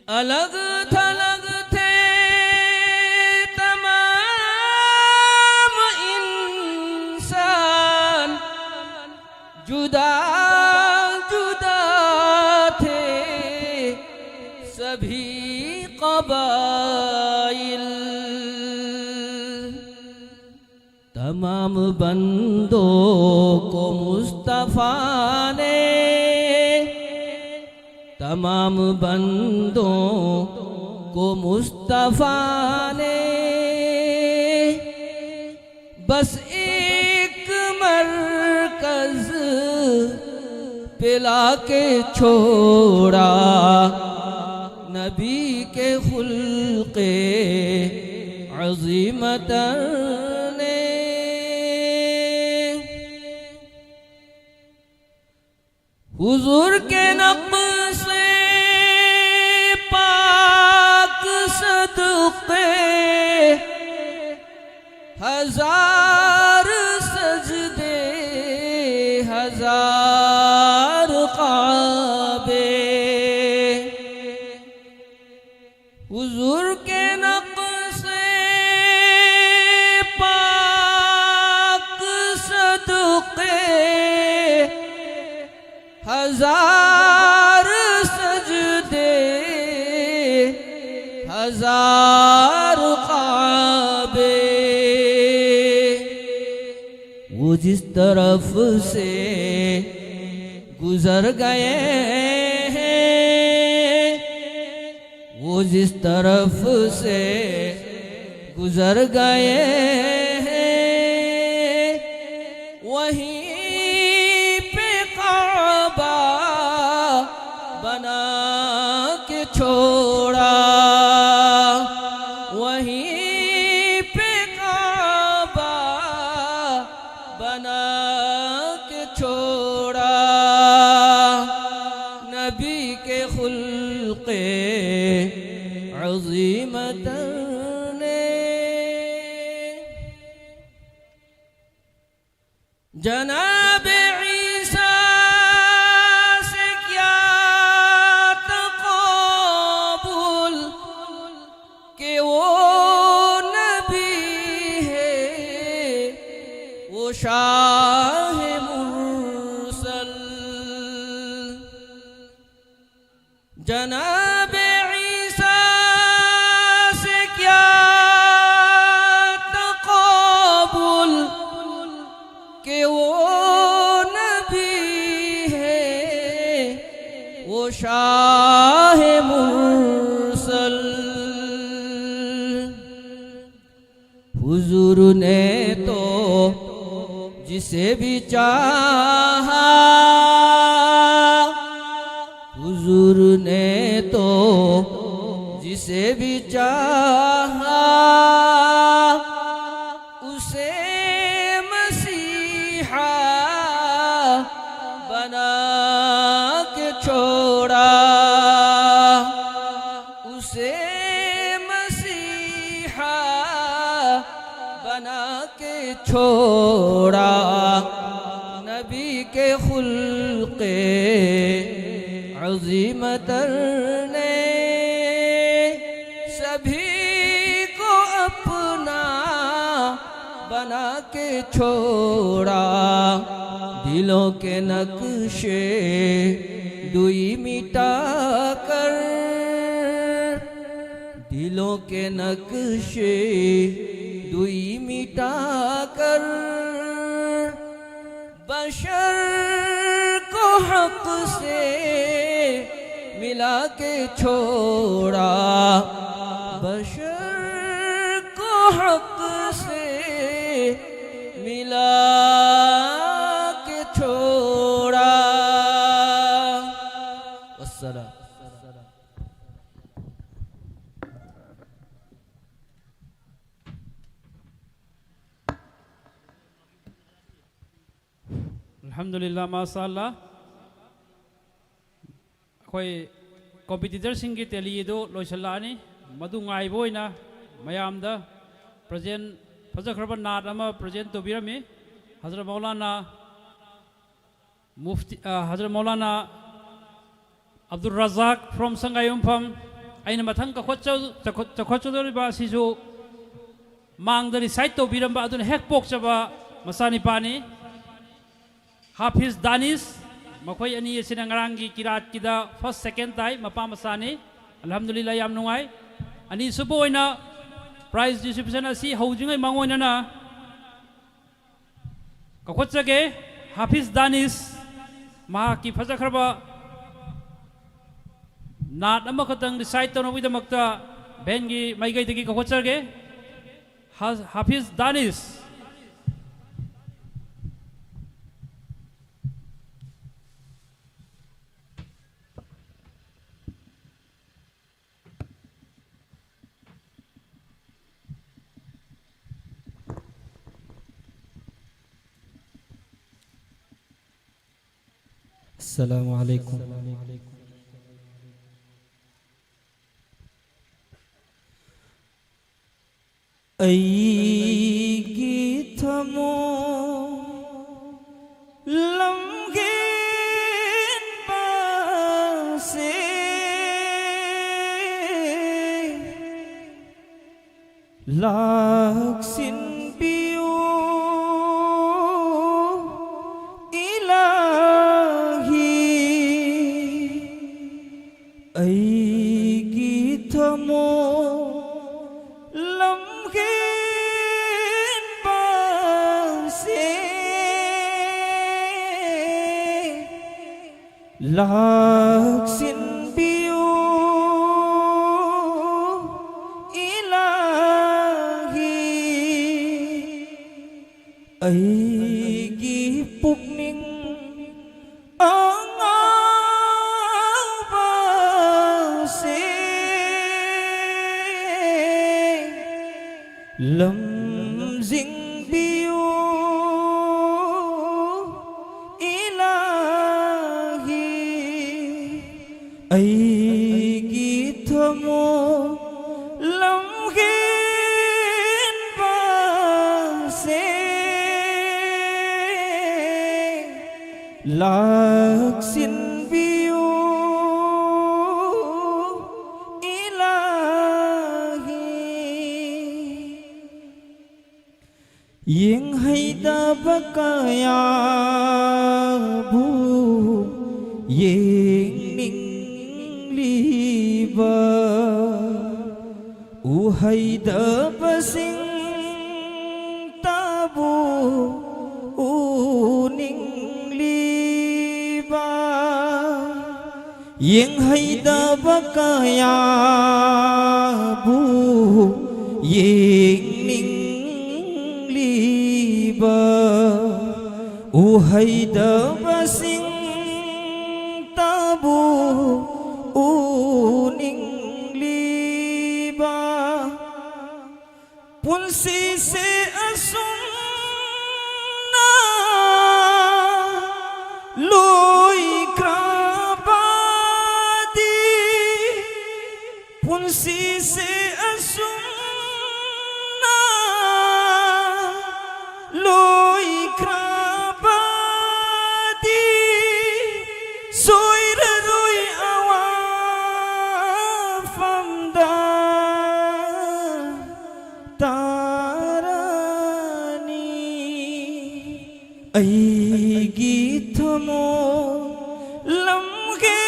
الگ تھلگ تھے تمام انسان، جدا جدا تھے سبھی قبائل۔ تمام بندوں کو مصطفیٰ نے، تمام بندوں کو مصطفیٰ نے بس ایک مرکز پہ لا کے چھوڑا۔ نبی کے خلق عظیم تر نے۔ حضور کے نقش پاک صدقے، ہزار سجدے، ہزار کعبے۔ حضور کے نقش پاک صدقے، ہزار سجدے، ہزار کعبے۔ وہ جس طرف سے گزر گئے ہیں، وہ جس طرف سے گزر گئے ہیں، وہیں پہ کعبہ بنا کے چھوڑا، وہیں پہ کعبہ بنا کے چھوڑا۔ نبی کے خلق عظیمتر نے جناب عیسیٰ سے کیا تقابل کہ وہ نبی ہے، وہ شاہ مرسل۔ جناب عیسیٰ سے کیا تقابل کہ وہ نبی ہے، وہ شاہ مرسل۔ حضور نے تو جسے بھی چاہا، حضور نے تو جسے بھی چاہا، اسے مسیحا بنا کے چھوڑا، اسے مسیحا بنا کے چھوڑا۔ نبی کے خلق عظیمتر نے سبھی کو اپنا بنا کے چھوڑا۔ دلوں کے نقشے دوئی مٹا کر، دلوں کے نقشے دوئی مٹا کر، بشر کو حق سے ملا کے چھوڑا، بشر کو حق سے ملا کے چھوڑا۔ والسلام۔ ꯑꯜꯍꯝꯗꯨꯂꯤꯜꯂꯥꯍ, ꯃꯥꯁꯥ ꯑꯜꯂꯥꯍ꯫ ꯑꯩꯈꯣꯏ ꯀꯣꯝꯄꯤꯇꯤꯇꯔꯁꯤꯡꯒꯤ ꯇꯦꯂꯤ ꯑꯗꯨ ꯂꯣꯏꯁꯤꯜꯂꯛꯑꯅꯤ꯫ ꯃꯗꯨ ꯉꯥꯏꯕ ꯑꯣꯏꯅ ꯃꯌꯥꯝꯗ ꯄ꯭ꯔꯖꯦꯟ, ꯐꯖꯈ꯭ꯔꯕ ꯅꯥꯠ ꯑꯃ ꯄ꯭ꯔꯖꯦꯟ ꯇꯧꯕꯤꯔꯝꯃꯤ ꯍꯖꯔꯠ ꯃꯧꯂꯥꯅꯥ ꯃꯨꯐꯇꯤ, ꯑ, ꯍꯖꯔꯠ ꯃꯧꯂꯥꯅꯥ ꯑꯕꯗꯨꯜ ꯔꯖꯥꯛ from ꯁꯪꯒꯥꯏꯌꯨꯝꯐꯝ꯫ ꯑꯩꯅ ꯃꯊꯪ ꯀꯧꯈꯠꯆ-, ꯆꯥꯎꯈꯠ-, ꯆꯥꯎꯈꯠꯆꯗꯧꯔꯤꯕ ꯑꯁꯤꯁꯨ ꯃꯥꯡꯗ ꯔꯤꯁꯥꯏꯠ ꯇꯧꯕꯤꯔꯝꯕ ꯑꯗꯨꯅ ꯍꯦꯛ ꯄꯣꯛꯆꯕ ꯃꯆꯥꯅꯤꯄꯥꯅꯤ꯫ ꯍꯥꯐꯤꯖ ꯗꯥꯅꯤꯁ, ꯃꯈꯣꯏ ꯑꯅꯤ ꯑꯁꯤꯅ ꯉꯔꯥꯡꯒꯤ ꯀꯤꯔꯥꯠꯀꯤꯗ ꯐꯥꯔꯁ, ꯁꯦꯀꯦꯟ ꯇꯥꯏ, ꯃꯄꯥ ꯃꯆꯥꯅꯤ꯫ ꯑꯜꯍꯝꯗꯨꯂꯤꯜꯂꯥꯍ, ꯌꯥꯝ ꯅꯨꯡꯉꯥꯏ꯫ ꯑꯅꯤꯁꯨꯕ ꯑꯣꯏꯅ ꯄ꯭ꯔꯥꯏꯖ ꯗꯤꯁꯇ꯭ꯔꯤꯕ꯭ꯌꯨꯁꯟ ꯑꯁꯤ ꯍꯧꯗ꯭ꯔꯤꯉꯩ ꯃꯥꯡꯑꯣꯏꯅꯅ ꯀꯧꯈꯠꯆꯒꯦ꯫ ꯍꯥꯐꯤꯖ ꯗꯥꯅꯤꯁ, ꯃꯍꯥꯛꯀꯤ ꯐꯖꯈ꯭ꯔꯕ ꯅꯥꯠ ꯑꯃꯈꯛꯇꯪ ꯔꯤꯁꯥꯏꯠ ꯇꯧꯅꯕꯒꯤꯗꯃꯛꯇ ꯚꯦꯟꯒꯤ ꯃꯥꯏꯀꯩꯗꯒꯤ ꯀꯧꯈꯠꯆꯒꯦ꯫ ꯍꯥ-, ꯍꯥꯐꯤꯖ ꯗꯥꯅꯤꯁ꯫ السلام عليكم. ꯑꯩꯒꯤ ꯊꯃꯣꯏ ꯂꯝꯒꯦꯟꯕꯁꯦ ꯂꯥꯛꯁꯤꯟꯕꯤꯌꯨ ꯏꯂꯥꯍꯤ꯫ ꯑꯩꯒꯤ ꯊꯃꯣꯏ ꯂꯝꯍꯦꯟꯕꯁꯦ ꯂꯥꯛꯁꯤꯟꯕꯤꯌꯨ ꯏꯂꯥꯍꯤ, ꯑꯩꯒꯤ ꯄꯨꯛꯅꯤꯡ ꯑꯉꯥꯎꯕꯁꯦ ꯂꯝꯖꯤꯡꯕꯤꯌꯨ ꯏꯂꯥꯍꯤ, ꯑꯩꯒꯤ ꯊꯃꯣꯏ ꯂꯝꯍꯦꯟꯕꯁꯦ ꯂꯥꯛꯁꯤꯟꯕꯤꯌꯨ ꯏꯂꯥꯍꯤ꯫ ꯌꯦꯡꯍꯩꯗꯕ ꯀꯌꯥꯕꯨ ꯌꯦꯡꯅꯤꯡꯂꯤꯕ, ꯎꯍꯩꯗꯕꯁꯤꯡꯇꯕꯨ ꯎꯅꯤꯡꯂꯤꯕ, ꯌꯦꯡꯍꯩꯗꯕ ꯀꯌꯥꯕꯨ ꯌꯦꯡꯅꯤꯡꯂꯤꯕ, ꯎꯍꯩꯗꯕꯁꯤꯡꯇꯕꯨ ꯎꯅꯤꯡꯂꯤꯕ, ꯄꯨꯟꯁꯤꯁꯦ ꯑꯁꯨꯝꯅ ꯂꯣꯏꯈ꯭ꯔꯕꯗꯤ, ꯄꯨꯟꯁꯤꯁꯦ ꯑꯁꯨꯝꯅ ꯂꯣꯏꯈ꯭ꯔꯕꯗꯤ, ꯁꯣꯏꯔꯔꯣꯏ ꯑꯋꯥꯐꯝꯗ ꯇꯥꯔꯅꯤ꯫ ꯑꯩꯒꯤ ꯊꯃꯣꯏ ꯂꯝꯍꯦꯟꯕꯁꯦ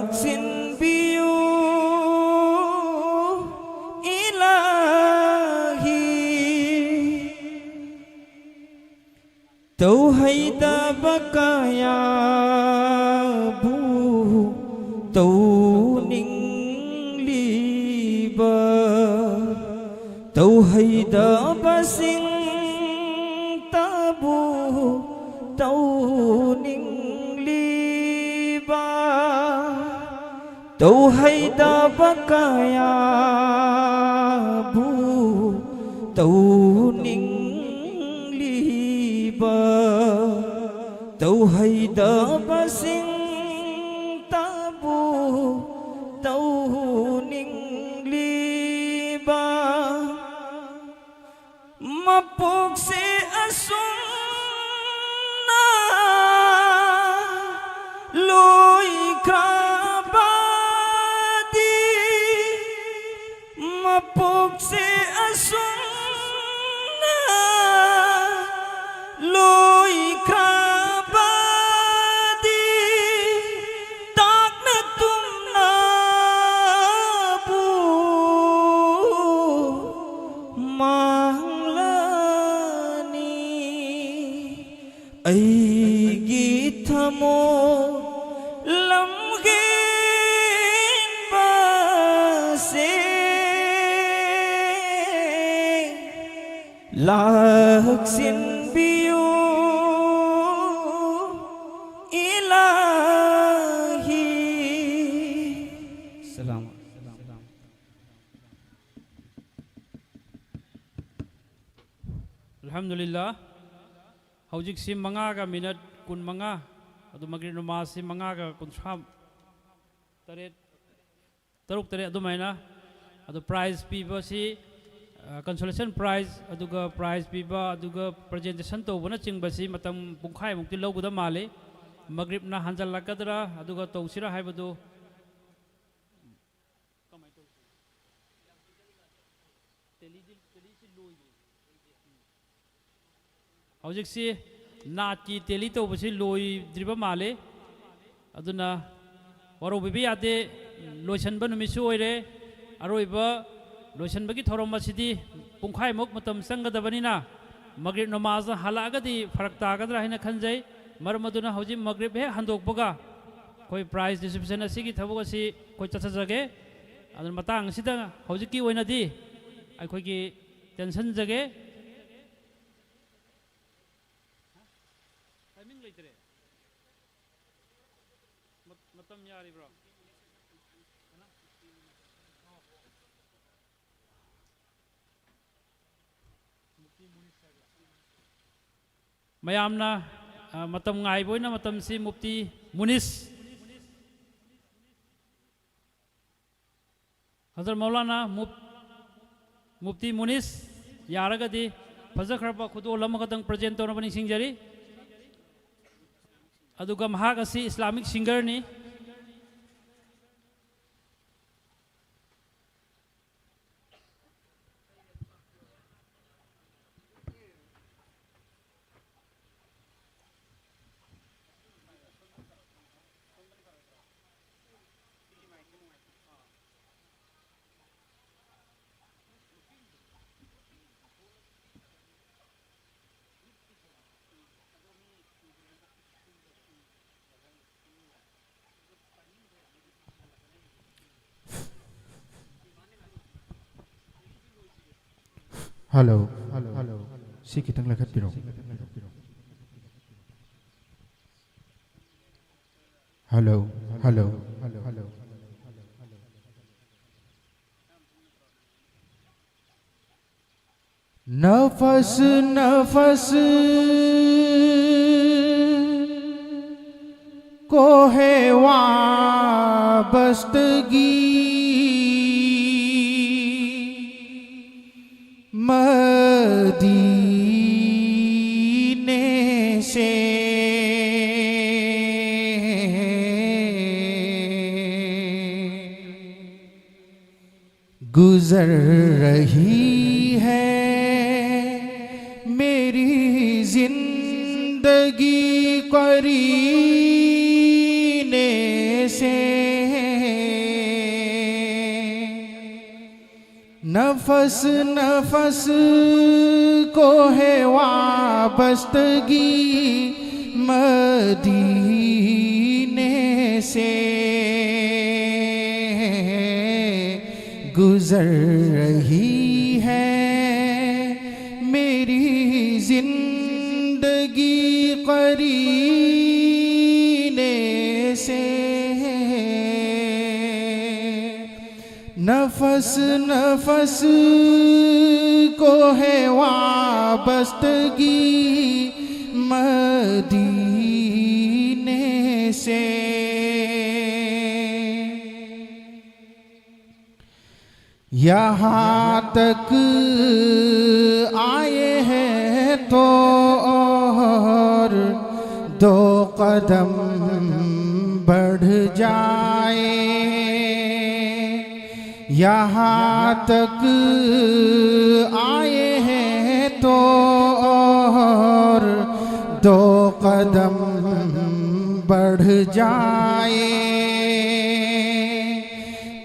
ꯂꯥꯛꯁꯤꯟꯕꯤꯌꯨ ꯏꯂꯥꯍꯤ꯫ ꯇꯧꯍꯩꯗꯕ ꯀꯌꯥꯕꯨ ꯇꯧꯅꯤꯡꯂꯤꯕ, ꯇꯧꯍꯩꯗꯕꯁꯤꯡꯇꯕꯨ ꯇꯧꯅꯤꯡꯂꯤꯕ, ꯇꯧꯍꯩꯗꯕ ꯀꯌꯥꯕꯨ ꯇꯧꯅꯤꯡꯂꯤꯕ, ꯇꯧꯍꯩꯗꯕꯁꯤꯡꯇꯕꯨ ꯇꯧꯅꯤꯡꯂꯤꯕ, ꯃꯄꯣꯛꯁꯦ ꯑꯁꯨꯝꯅ ꯂꯣꯏꯈ꯭ꯔꯕꯗꯤ, ꯃꯄꯣꯛꯁꯦ ꯑꯁꯨꯝꯅ ꯂꯣꯏꯈ꯭ꯔꯕꯗꯤ, ꯇꯥꯛꯅ ꯇꯨꯝꯅꯕꯨ ꯃꯥꯡꯂꯅꯤ꯫ ꯑꯩꯒꯤ ꯊꯃꯣꯏ ꯂꯝꯍꯦꯟꯕꯁꯦ ꯂꯥꯛꯁꯤꯟꯕꯤꯌꯨ ꯏꯂꯥꯍꯤ꯫ ꯁꯂꯥꯝ꯫ ꯑꯜꯍꯝꯗꯨꯂꯤꯜꯂꯥ꯫ ꯍꯧꯖꯤꯛꯁꯤ ꯃꯉꯥꯒ ꯃꯤꯅꯠ ꯀꯨꯟꯃꯉꯥ, ꯑꯗꯨ ꯃꯒ꯭ꯔꯤꯕ ꯅꯃꯥꯖꯁꯤ ꯃꯉꯥꯒ ꯀꯨꯟꯊ꯭ꯔꯥ ꯇꯔꯦꯠ, ꯇꯔꯨꯛ ꯇꯔꯦꯠ ꯑꯗꯨꯃꯥꯏꯅ꯫ ꯑꯗꯨ ꯄ꯭ꯔꯥꯏꯖ ꯄꯤꯕꯁꯤ, ꯑ, ꯀꯟꯁꯣꯂꯦꯁꯟ ꯄ꯭ꯔꯥꯏꯖ, ꯑꯗꯨꯒ ꯄ꯭ꯔꯥꯏꯖ ꯄꯤꯕ, ꯑꯗꯨꯒ ꯄ꯭ꯔꯖꯦꯟꯇꯦꯁꯟ ꯇꯧꯕꯅꯆꯤꯡꯕꯁꯤ ꯃꯇꯝ ꯄꯨꯡꯈꯥꯏꯃꯨꯛꯇꯤ ꯂꯧꯒꯗꯕ ꯃꯥꯜꯂꯤ꯫ ꯃꯒ꯭ꯔꯤꯕꯅ ꯍꯟꯖꯜꯂꯛꯀꯗ꯭ꯔꯥ ꯑꯗꯨꯒ ꯇꯧꯁꯤꯔꯥ ꯍꯥꯏꯕꯗꯨ꯫ ꯍꯧꯖꯤꯛꯁꯤ ꯅꯥꯠꯀꯤ ꯇꯦꯂꯤ ꯇꯧꯕꯁꯤ ꯂꯣꯏꯗ꯭ꯔꯤꯕ ꯃꯥꯜꯂꯤ꯫ ꯑꯗꯨꯅ ꯋꯥꯔꯧꯕꯤꯕ ꯌꯥꯗꯦ, ꯂꯣꯏꯁꯤꯟꯕ ꯅꯨꯃꯤꯠꯁꯨ ꯑꯣꯏꯔꯦ꯫ ꯑꯔꯣꯏꯕ ꯂꯣꯏꯁꯤꯟꯕꯒꯤ ꯊꯧꯔꯝ ꯑꯁꯤꯗꯤ ꯄꯨꯡꯈꯥꯏꯃꯨꯛ ꯃꯇꯝ ꯆꯪꯒꯗꯕꯅꯤꯅ, ꯃꯒ꯭ꯔꯤꯕ ꯅꯃꯥꯖ ꯍꯜꯂꯛꯑꯒꯗꯤ ꯐꯔꯛ ꯇꯥꯒꯗ꯭ꯔꯥ ꯍꯥꯏꯅ ꯈꯟꯖꯩ꯫ ꯃꯔꯝ ꯑꯗꯨꯅ ꯍꯧꯖꯤꯛ ꯃꯒ꯭ꯔꯤꯕ ꯍꯦꯛ ꯍꯟꯗꯣꯛꯄꯒ ꯑꯩꯈꯣꯏ prize distribution ꯑꯁꯤꯒꯤ ꯊꯕꯛ ꯑꯁꯤ ꯑꯩꯈꯣꯏ ꯆꯠꯊꯖꯒꯦ꯫ ꯑꯗꯨꯅ ꯃꯇꯥꯡ ꯑꯁꯤꯗ ꯍꯧꯖꯤꯛꯀꯤ ꯑꯣꯏꯅꯗꯤ ꯑꯩꯈꯣꯏꯒꯤ ꯇꯦꯟꯁꯟꯖꯒꯦ꯫ Timing ꯂꯩꯇ꯭ꯔꯦ꯫ ꯃ-, ꯃꯇꯝ ꯌꯥꯔꯤꯕ꯭ꯔꯣ? ꯃꯌꯥꯝꯅ, ꯑ, ꯃꯇꯝ ꯉꯥꯏꯕ ꯑꯣꯏꯅ ꯃꯇꯝꯁꯤ ꯃꯨꯐꯇꯤ ꯃꯨꯅꯤꯁ꯫ ꯍꯖꯔꯠ ꯃꯧꯂꯥꯅꯥ ꯃꯨꯞ-, ꯃꯨꯐꯇꯤ ꯃꯨꯅꯤꯁ, ꯌꯥꯔꯒꯗꯤ ꯐꯖꯈ꯭ꯔꯕ ꯈꯨꯗꯣꯜ ꯑꯃꯈꯛꯇꯪ present ꯇꯧꯅꯕ ꯅꯤꯡꯁꯤꯡꯖꯔꯤ꯫ ꯑꯗꯨꯒ ꯃꯍꯥꯛ ꯑꯁꯤ Islamic singerꯅꯤ꯫ Hello, hello, hello. ꯁꯤ ꯈꯤꯇꯪ ꯂꯩꯈꯠꯄꯤꯔꯣ꯫ Hello, hello, hello, hello. نفس نفس کو ہے وابستگی، مدینے سے گزر رہی ہے میری زندگی قرینے سے۔ نفس نفس کو ہے وابستگی مدینے سے، گزر رہی ہے میری زندگی قرینے سے۔ نفس نفس کو ہے وابستگی مدینے سے، یہاں تک آئے ہیں تو اور دو قدم بڑھ جائے۔ یہاں تک آئے ہیں تو اور دو قدم بڑھ جائے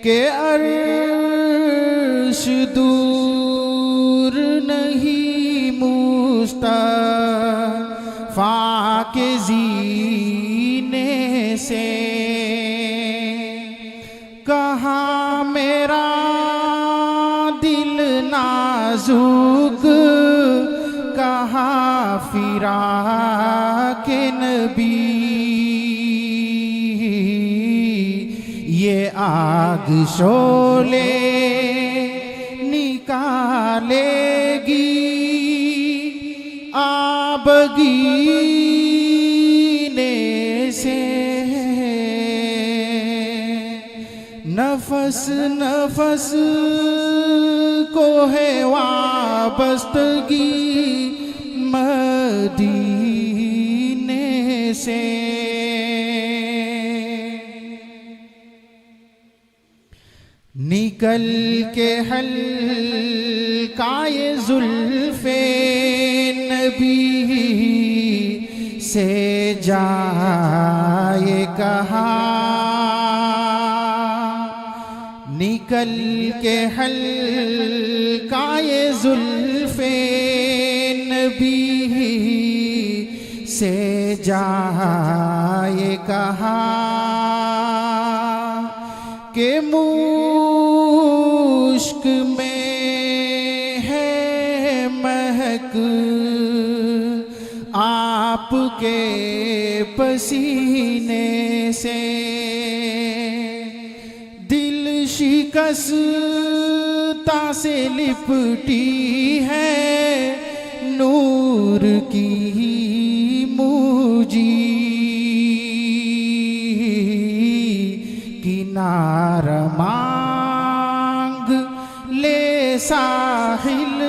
کہ عرش دور نہیں مصطفیٰ کے زینے سے۔ کہاں میرا دل نازک، کہاں فراق نبی، یہ آگ شعلے نکالے گی آبگینے سے۔ نفس نفس کو ہے وابستگی مدینے سے۔ نکل کے حلقۂ زلف نبی سے جائے کہاں، نکل کل کے حلقہ یہ زلفیں نبی سے جائے کہاں، کہ مشک میں ہے مہک آپ کے پسینے سے۔ دل شکستہ سے لپٹی ہے نور کی موجی، کنارہ مانگ لے ساحل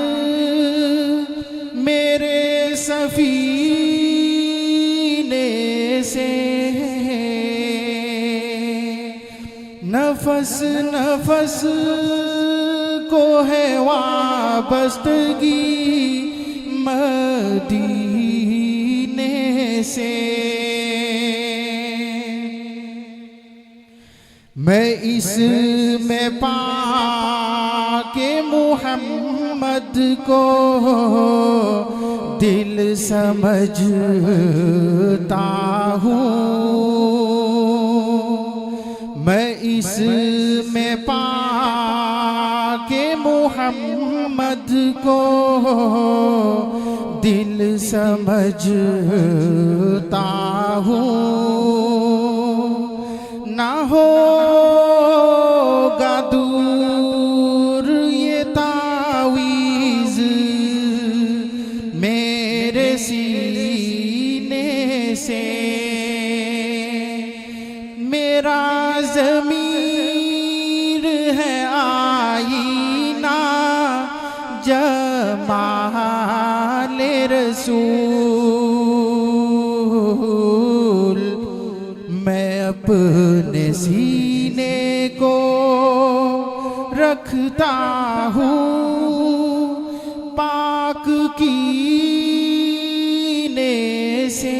میرے سفینے سے۔ نفس نفس کو ہے وابستگی مدینے سے۔ میں اس میں پا کے محمد کو دل سمجھتا ہوں۔ میں اس میں پا کے محمد کو دل سمجھتا ہوں۔ نہ ہوگا دور یہ تعویذ میرے سینے سے۔ میرا ضمیر ہے آئینہ جمال رسول۔ میں اپنے سینے کو رکھتا ہوں پاک کینے سے۔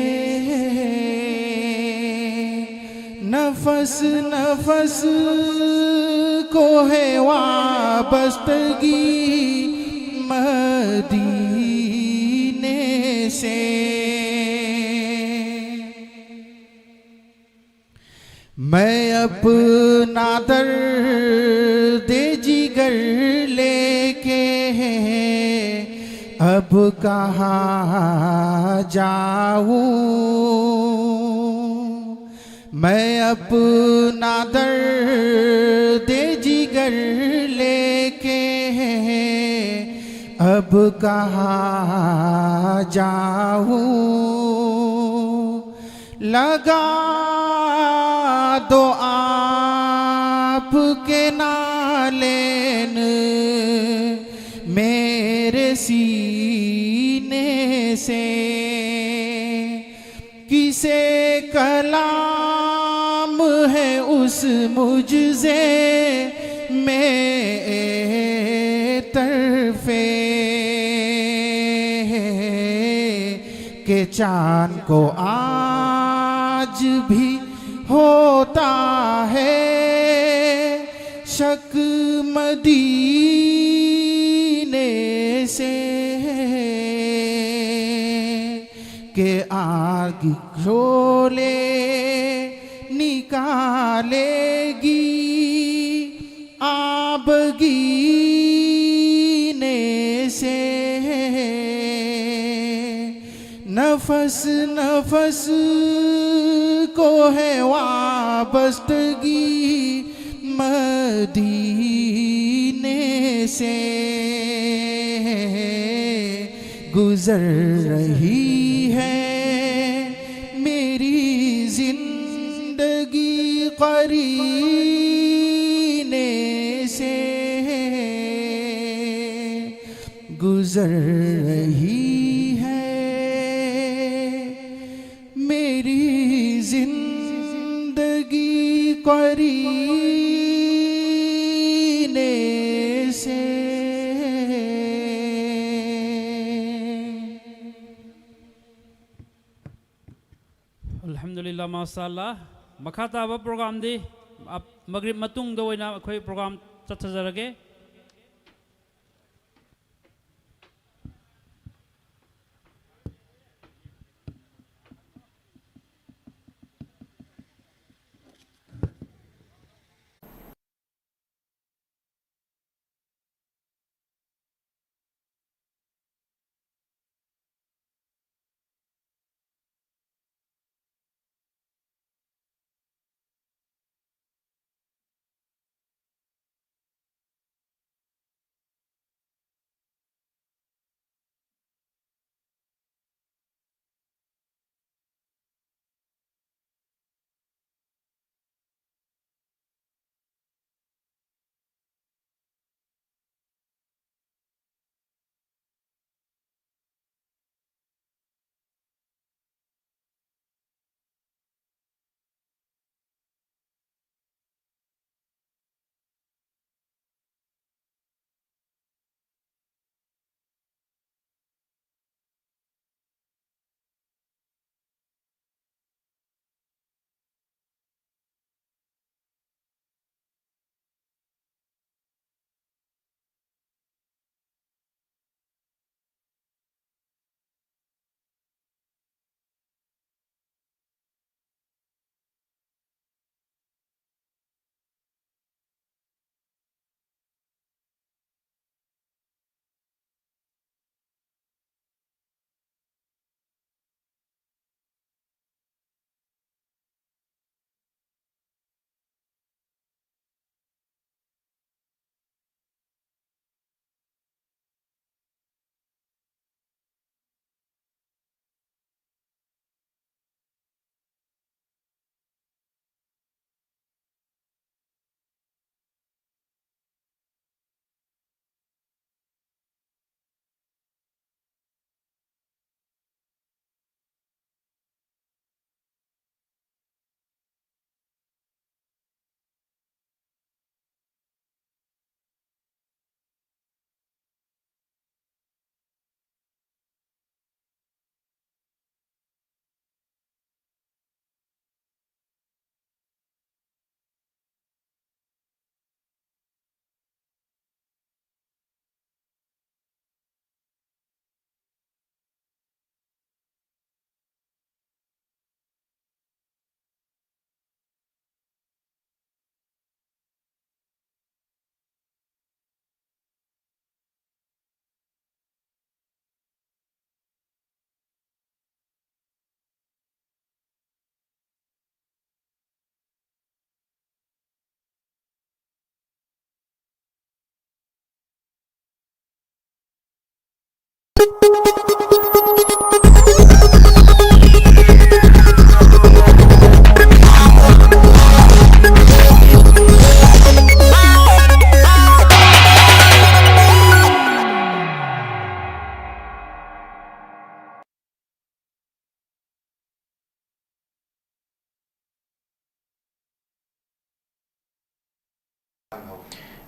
نفس نفس کو ہے وابستگی مدینے سے۔ میں اپنا درد جگر لے کے اب کہاں جاؤں؟ میں اپنا درد جگر لے کے اب کہاں جاؤں؟ لگا دو آپ کے نالین میرے سینے سے۔ کسے کلام ہے اس مجزے میں اے طرفے کہ چاند کو آج بھی ہوتا ہے شک مدینے سے، کہ آگ شعلے نکالے گی آبگینے سے۔ نفس نفس کو ہے وابستگی مدینے سے۔ گزر رہی ہے میری زندگی قرینے سے۔ گزر رہی ہے میری زندگی قرینے سے۔ ꯑꯜꯍꯝꯗꯨꯂꯤꯜꯂꯥꯍ, ꯃꯥꯁꯥ ꯑꯜꯂꯥꯍ꯫ ꯃꯈꯥ ꯇꯥꯕ ꯄ꯭ꯔꯣꯒ꯭ꯔꯥꯝꯗꯤ ꯑꯞ-, ꯃꯒ꯭ꯔꯤꯕ ꯃꯇꯨꯡꯗ ꯑꯣꯏꯅ ꯑꯩꯈꯣꯏ ꯄ꯭ꯔꯣꯒ꯭ꯔꯥꯝ ꯆꯠꯊꯖꯔꯒꯦ꯫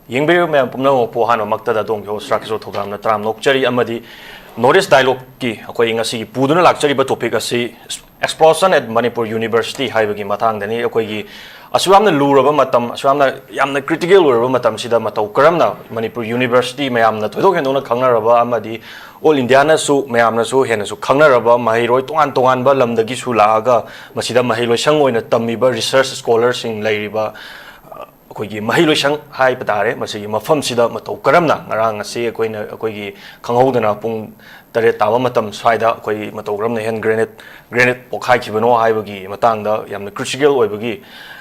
ꯌꯦꯡꯕꯤꯔꯤꯕ ꯃꯌꯥꯝ ꯄꯨꯝꯅꯃꯛꯄꯨ ꯑꯍꯥꯟꯕꯃꯛꯇꯗ ꯑꯗꯣꯝꯒꯤ host ꯔꯥꯀꯦꯁꯣꯔ ꯊꯧꯗꯥꯝꯅ ꯇꯔꯥꯝꯅ ꯑꯣꯛꯆꯔꯤ, ꯑꯃꯗꯤ North East Dialogueꯀꯤ ꯑꯩꯈꯣꯏ ꯉꯁꯤꯒꯤ ꯄꯨꯗꯨꯅ ꯂꯥꯛꯆꯔꯤꯕ topic ꯑꯁꯤ Explosion at Manipur University ꯍꯥꯏꯕꯒꯤ ꯃꯇꯥꯡꯗꯅꯤ꯫ ꯑꯩꯈꯣꯏꯒꯤ ꯑꯁꯨꯛ ꯌꯥꯝꯅ ꯂꯨꯔꯕ ꯃꯇꯝ, ꯑꯁꯨꯛ ꯌꯥꯝꯅ, ꯌꯥꯝꯅ critical ꯑꯣꯏꯔꯕ ꯃꯇꯝꯁꯤꯗ ꯃꯇꯧ ꯀꯔꯝꯅ ꯃꯅꯤꯄꯨꯔ University ꯃꯌꯥꯝꯅ ꯊꯣꯏꯗꯣꯛ ꯍꯦꯟꯗꯣꯛꯅ ꯈꯪꯅꯔꯕ ꯑꯃꯗꯤ all Indiaꯅꯁꯨ ꯃꯌꯥꯝꯅꯁꯨ ꯍꯦꯟꯅꯁꯨ ꯈꯪꯅꯔꯕ ꯃꯍꯩꯔꯣꯏ ꯇꯣꯉꯥꯟ ꯇꯣꯉꯥꯟꯕ ꯂꯝꯗꯒꯤꯁꯨ ꯂꯥꯛꯑꯒ ꯃꯁꯤꯗ ꯃꯍꯩ ꯂꯣꯏꯁꯪ ꯑꯣꯏꯅ ꯇꯝꯃꯤꯕ research scholarꯁꯤꯡ ꯂꯩꯔꯤꯕ, ꯑ, ꯑꯩꯈꯣꯏꯒꯤ ꯃꯍꯩ ꯂꯣꯏꯁꯪ ꯍꯥꯏꯕ ꯇꯥꯔꯦ, ꯃꯁꯤꯒꯤ ꯃꯐꯝꯁꯤꯗ ꯃꯇꯧ ꯀꯔꯝꯅ ꯉꯔꯥꯡ ꯑꯁꯤ ꯑꯩꯈꯣꯏꯅ, ꯑꯩꯈꯣꯏꯒꯤ ꯈꯪꯍꯧꯗꯅ ꯄꯨꯡ ꯇꯔꯦꯠ ꯇꯥꯕ ꯃꯇꯝ ꯁ꯭ꯋꯥꯏꯗ ꯑꯩꯈꯣꯏ ꯃꯇꯧ ꯀꯔꯝꯅ hand grenade, grenade ꯄꯣꯈꯥꯏꯈꯤꯕꯅꯣ ꯍꯥꯏꯕꯒꯤ ꯃꯇꯥꯡꯗ ꯌꯥꯝꯅ critical ꯑꯣꯏꯕꯒꯤ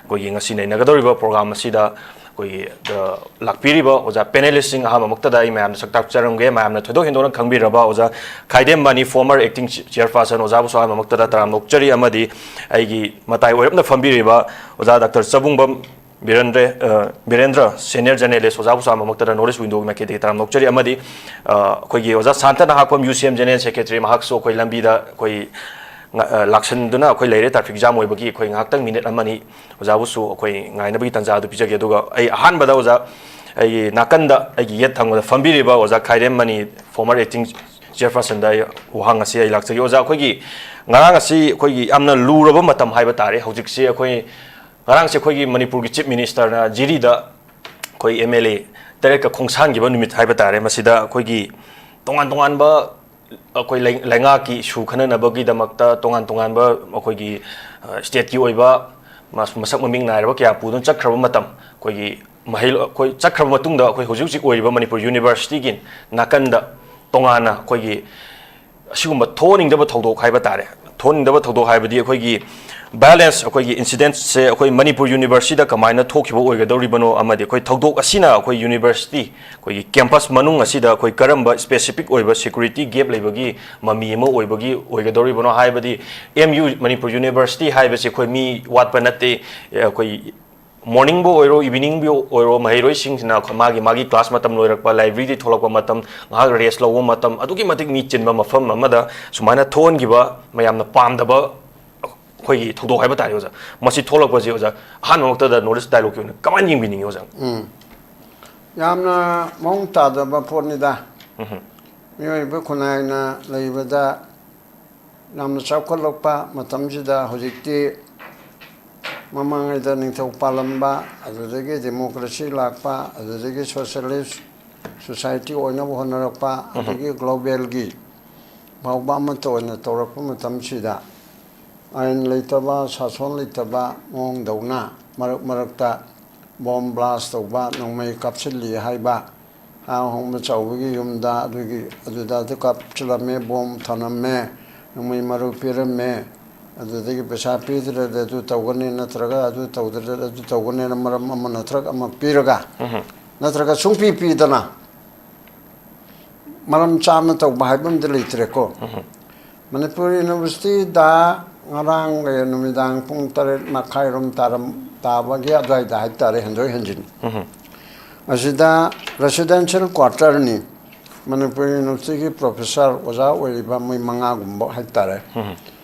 ꯑꯩꯈꯣꯏꯒꯤ ꯉꯁꯤ ꯅꯩꯅꯒꯗꯧꯔꯤꯕ program ꯑꯁꯤꯗ ꯑꯩꯈꯣꯏꯒꯤ, ꯑ, ꯂꯥꯛꯄꯤꯔꯤꯕ ꯑꯣꯖꯥ panelistꯁꯤꯡ, ꯑꯍꯥꯟꯕꯃꯛꯇꯗ ꯑꯩ ꯃꯌꯥꯝꯗ ꯁꯛ ꯇꯥꯛꯆꯔꯝꯒꯦ꯫ ꯃꯌꯥꯝꯅ ꯊꯣꯏꯗꯣꯛ ꯍꯦꯟꯗꯣꯛꯅ ꯈꯪꯕꯤꯔꯕ ꯑꯣꯖꯥ ꯈꯥꯏꯗꯦꯝ ꯃꯅꯤ, former acting chairperson, ꯑꯣꯖꯥꯕꯨꯁꯨ ꯑꯍꯥꯟꯕꯃꯛꯇꯗ ꯇꯔꯥꯝꯅ ꯑꯣꯛꯆꯔꯤ, ꯑꯃꯗꯤ ꯑꯩꯒꯤ ꯃꯇꯥꯏ ꯑꯣꯏꯔꯞꯅ ꯐꯝꯕꯤꯔꯤꯕ ꯑꯣꯖꯥ ꯗꯥꯛꯇꯔ ꯆꯕꯨꯡꯕꯝ ꯕꯤꯔꯦꯟꯗ꯭ꯔ, ꯑ, Birendra, senior journalist, ꯑꯣꯖꯥꯕꯨꯁꯨ ꯑꯍꯥꯟꯕꯃꯛꯇꯗ North East Windowꯒꯤ ꯃꯥꯏꯀꯩꯗꯒꯤ ꯇꯔꯥꯝꯅ ꯑꯣꯛꯆꯔꯤ, ꯑꯃꯗꯤ, ꯑ, ꯑꯩꯈꯣꯏꯒꯤ ꯑꯣꯖꯥ ꯁꯥꯟꯇꯅ ꯍꯥꯛꯄꯝ, UCM general secretary, ꯃꯍꯥꯛꯁꯨ ꯑꯩꯈꯣꯏ ꯂꯝꯕꯤꯗ ꯑꯩꯈꯣꯏ ꯉ-, ꯑ, ꯂꯥꯛꯁꯟꯗꯨꯅ ꯑꯩꯈꯣꯏ ꯂꯩꯔꯦ, traffic jam ꯑꯣꯏꯕꯒꯤ꯫ ꯑꯩꯈꯣꯏ ꯉꯥꯏꯍꯥꯛꯇꯪ minute ꯑꯃꯅꯤ ꯑꯣꯖꯥꯕꯨꯁꯨ ꯑꯩꯈꯣꯏ ꯉꯥꯏꯅꯕꯒꯤ ꯇꯥꯟꯖꯥ ꯑꯗꯨ ꯄꯤꯖꯒꯦ꯫ ꯑꯗꯨꯒ ꯑꯩ ꯑꯍꯥꯟꯕꯗ ꯑꯣꯖꯥ ꯑꯩꯒꯤ ꯅꯥꯀꯟꯗ, ꯑꯩꯒꯤ ꯌꯦꯠ ꯊꯪꯕꯗ ꯐꯝꯕꯤꯔꯤꯕ ꯑꯣꯖꯥ ꯈꯥꯏꯔꯦꯝ ꯃꯅꯤ, former acting chairpersonꯗ ꯑꯩ ꯋꯥꯍꯪ ꯑꯁꯤ ꯑꯩ ꯂꯥꯛꯆꯒꯦ꯫ ꯑꯣꯖꯥ, ꯑꯩꯈꯣꯏꯒꯤ ꯉꯔꯥꯡ ꯑꯁꯤ ꯑꯩꯈꯣꯏꯒꯤ ꯌꯥꯝꯅ ꯂꯨꯔꯕ ꯃꯇꯝ ꯍꯥꯏꯕ ꯇꯥꯔꯦ꯫ ꯍꯧꯖꯤꯛꯁꯤ ꯑꯩꯈꯣꯏ, ꯉꯔꯥꯡꯁꯦ ꯑꯩꯈꯣꯏꯒꯤ ꯃꯅꯤꯄꯨꯔꯒꯤ Chief Ministerꯅ ꯖꯤꯔꯤꯗ ꯑꯩꯈꯣꯏ MLA ꯇꯔꯦꯠꯀ ꯈꯣꯡꯁꯥꯟꯈꯤꯕ ꯅꯨꯃꯤꯠ ꯍꯥꯏꯕ ꯇꯥꯔꯦ꯫ ꯃꯁꯤꯗ ꯑꯩꯈꯣꯏꯒꯤ ꯇꯣꯉꯥꯟ ꯇꯣꯉꯥꯟꯕ ꯑꯩꯈꯣꯏ ꯂꯩ-, ꯂꯩꯉꯥꯛꯀꯤ issue ꯈꯟꯅꯅꯕꯒꯤꯗꯃꯛꯇ ꯇꯣꯉꯥꯟ ꯇꯣꯉꯥꯟꯕ ꯑꯩꯈꯣꯏꯒꯤ, ꯑ, stateꯀꯤ ꯑꯣꯏꯕ ꯃꯁ-, ꯃꯁꯛ ꯃꯃꯤꯡ ꯅꯥꯏꯔꯕ ꯀꯌꯥ ꯄꯨꯗꯨꯅ ꯆꯠꯈ꯭ꯔꯕ ꯃꯇꯝ, ꯑꯩꯈꯣꯏꯒꯤ ꯃꯍꯩ-, ꯑꯩꯈꯣꯏ ꯆꯠꯈ꯭ꯔꯕ ꯃꯇꯨꯡꯗ ꯑꯩꯈꯣꯏ ꯍꯧꯖꯤꯛ ꯍꯧꯖꯤꯛ ꯑꯣꯏꯔꯤꯕ ꯃꯅꯤꯄꯨꯔ Universityꯒꯤ ꯅꯥꯀꯟꯗ ꯇꯣꯉꯥꯟꯅ ꯑꯩꯈꯣꯏꯒꯤ ꯑꯁꯤꯒꯨꯝꯕ ꯊꯣꯛꯍꯟꯅꯤꯡꯗꯕ ꯊꯧꯗꯣꯛ ꯍꯥꯏꯕ ꯇꯥꯔꯦ, ꯊꯣꯛꯍꯟꯅꯤꯡꯗꯕ ꯊꯧꯗꯣꯛ ꯍꯥꯏꯕꯗꯤ ꯑꯩꯈꯣꯏꯒꯤ violence, ꯑꯩꯈꯣꯏꯒꯤ incidentꯁꯦ ꯑꯩꯈꯣꯏ ꯃꯅꯤꯄꯨꯔ universityꯗ ꯀꯃꯥꯏꯅ ꯊꯣꯛꯈꯤꯕ ꯑꯣꯏꯒꯗꯧꯔꯤꯕꯅꯣ, ꯑꯃꯗꯤ ꯑꯩꯈꯣꯏ ꯊꯧꯗꯣꯛ ꯑꯁꯤꯅ ꯑꯩꯈꯣꯏ university, ꯑꯩꯈꯣꯏꯒꯤ campus ꯃꯅꯨꯡ ꯑꯁꯤꯗ ꯑꯩꯈꯣꯏ ꯀꯔꯝꯕ specific ꯑꯣꯏꯕ security gap ꯂꯩꯕꯒꯤ ꯃꯃꯤ ꯑꯃ ꯑꯣꯏꯕꯒꯤ ꯑꯣꯏꯒꯗꯧꯔꯤꯕꯅꯣ ꯍꯥꯏꯕꯗꯤ, M U, ꯃꯅꯤꯄꯨꯔ university ꯍꯥꯏꯕꯁꯤ ꯑꯩꯈꯣꯏ ꯃꯤ ꯋꯥꯠꯄ ꯅꯠꯇꯦ꯫ ꯑꯩꯈꯣꯏ morningꯕꯨ ꯑꯣꯏꯔꯣ, eveningꯕꯨ ꯑꯣꯏꯔꯣ, ꯃꯍꯩꯔꯣꯏꯁꯤꯡꯁꯤꯅ ꯃꯥꯒꯤ ꯃꯥꯒꯤ class ꯃꯇꯝ ꯂꯣꯏꯔꯛꯄ, libraryꯗꯒꯤ ꯊꯣꯛꯂꯛꯄ ꯃꯇꯝ, ꯉꯥꯏꯍꯥꯛ rest ꯂꯧꯕ ꯃꯇꯝ, ꯑꯗꯨꯛꯀꯤ ꯃꯇꯤꯛ ꯃꯤ ꯆꯤꯟꯕ ꯃꯐꯝ ꯑꯃꯗ ꯁꯨꯃꯥꯏꯅ ꯊꯣꯛꯍꯟꯈꯤꯕ, ꯃꯌꯥꯝꯅ ꯄꯥꯝꯗꯕ ꯑꯩꯈꯣꯏꯒꯤ ꯊꯧꯗꯣꯛ ꯍꯥꯏꯕ ꯇꯥꯔꯦ ꯑꯣꯖꯥ꯫ ꯃꯁꯤ ꯊꯣꯛꯂꯛꯄꯁꯦ ꯑꯣꯖꯥ, ꯑꯍꯥꯟꯕꯃꯛꯇꯗ North East Dialogueꯀꯤ ꯑꯣꯏꯅ ꯀꯃꯥꯏꯅ ꯌꯦꯡꯕꯤꯅꯤꯡꯉꯤ ꯑꯣꯖꯥ? ꯎꯝ, ꯌꯥꯝꯅ ꯃꯑꯣꯡ ꯇꯥꯗꯕ ꯄꯣꯠꯅꯤꯗ꯫ ꯎꯝ꯫ ꯃꯤꯑꯣꯏꯕ ꯈꯨꯟꯅꯥꯏꯅ ꯂꯩꯕꯗ ꯌꯥꯝꯅ ꯆꯥꯎꯈꯠꯂꯛꯄ ꯃꯇꯝꯁꯤꯗ ꯍꯧꯖꯤꯛꯇꯤ ꯃꯃꯥꯡꯉꯩꯗ ꯅꯤꯡꯊꯧ ꯄꯥꯜꯂꯝꯕ, ꯑꯗꯨꯗꯒꯤ democracy ꯂꯥꯛꯄ, ꯑꯗꯨꯗꯒꯤ socialist society ꯑꯣꯏꯅꯕ ꯍꯣꯠꯅꯔꯛꯄ, ꯎꯝ꯫ ꯑꯗꯒꯤ globalꯒꯤ ꯐꯥꯎꯕ ꯑꯃꯠꯇ ꯑꯣꯏꯅ ꯇꯧꯔꯛꯄ ꯃꯇꯝꯁꯤꯗ ꯑꯥꯏꯟ ꯂꯩꯇꯕ, ꯁꯥꯁꯣꯟ ꯂꯩꯇꯕ ꯃꯑꯣꯡꯗꯧꯅ ꯃꯔꯛ ꯃꯔꯛꯇ bomb blast ꯇꯧꯕ, ꯅꯣꯡꯃꯩ ꯀꯥꯞꯁꯤꯜꯂꯤ ꯍꯥꯏꯕ, ꯑꯥ, ꯍꯣꯡꯕ ꯆꯥꯎꯕꯒꯤ ꯌꯨꯝꯗ ꯑꯗꯨꯒꯤ, ꯑꯗꯨꯗ ꯑꯗꯨ ꯀꯥꯞꯁꯤꯜꯂꯝꯃꯦ, bomb ꯊꯅꯝꯃꯦ, ꯅꯣꯡꯃꯩ ꯃꯔꯨ ꯄꯤꯔꯝꯃꯦ, ꯑꯗꯨꯗꯒꯤ ꯄꯩꯁꯥ ꯄꯤꯗ꯭ꯔꯗꯤ ꯑꯗꯨ ꯇꯧꯒꯅꯤ, ꯅꯠꯇ꯭ꯔꯒ ꯑꯗꯨ ꯇꯧꯗ꯭ꯔꯗꯤ ꯑꯗꯨ ꯇꯧꯒꯅꯤꯅ ꯃꯔꯝ ꯑꯃ ꯅꯠꯇ꯭ꯔꯒ ꯑꯃ ꯄꯤꯔꯒ, ꯎꯝ꯫ ꯅꯠꯇ꯭ꯔꯒ ꯁꯨꯡꯄꯤ ꯄꯤꯗꯅ ꯃꯔꯝ ꯆꯥꯅ ꯇꯧꯕ ꯍꯥꯏꯕ ꯑꯃꯗꯤ ꯂꯩꯇ꯭ꯔꯦꯀꯣ꯫ ꯎꯝ꯫ ꯃꯅꯤꯄꯨꯔ universityꯗ ꯉꯔꯥꯡ ꯅꯨꯃꯤꯗꯥꯡ ꯄꯨꯡ ꯇꯔꯦꯠ ꯃꯈꯥꯏꯔꯣꯝ ꯇꯥꯔꯝ-, ꯇꯥꯕꯒꯤ ꯑꯗꯨꯋꯥꯏꯗ ꯍꯥꯏꯇꯥꯔꯦ, ꯍꯦꯟꯗꯣꯛ ꯍꯦꯟꯖꯤꯟ꯫ ꯎꯝ꯫ ꯑꯁꯤꯗ residential quarterꯅꯤ꯫ ꯃꯅꯤꯄꯨꯔ universityꯒꯤ professor ꯑꯣꯖꯥ ꯑꯣꯏꯔꯤꯕ ꯃꯣꯏ ꯃꯉꯥꯒꯨꯝꯕ ꯍꯥꯏꯇꯥꯔꯦ꯫ ꯎꯝ꯫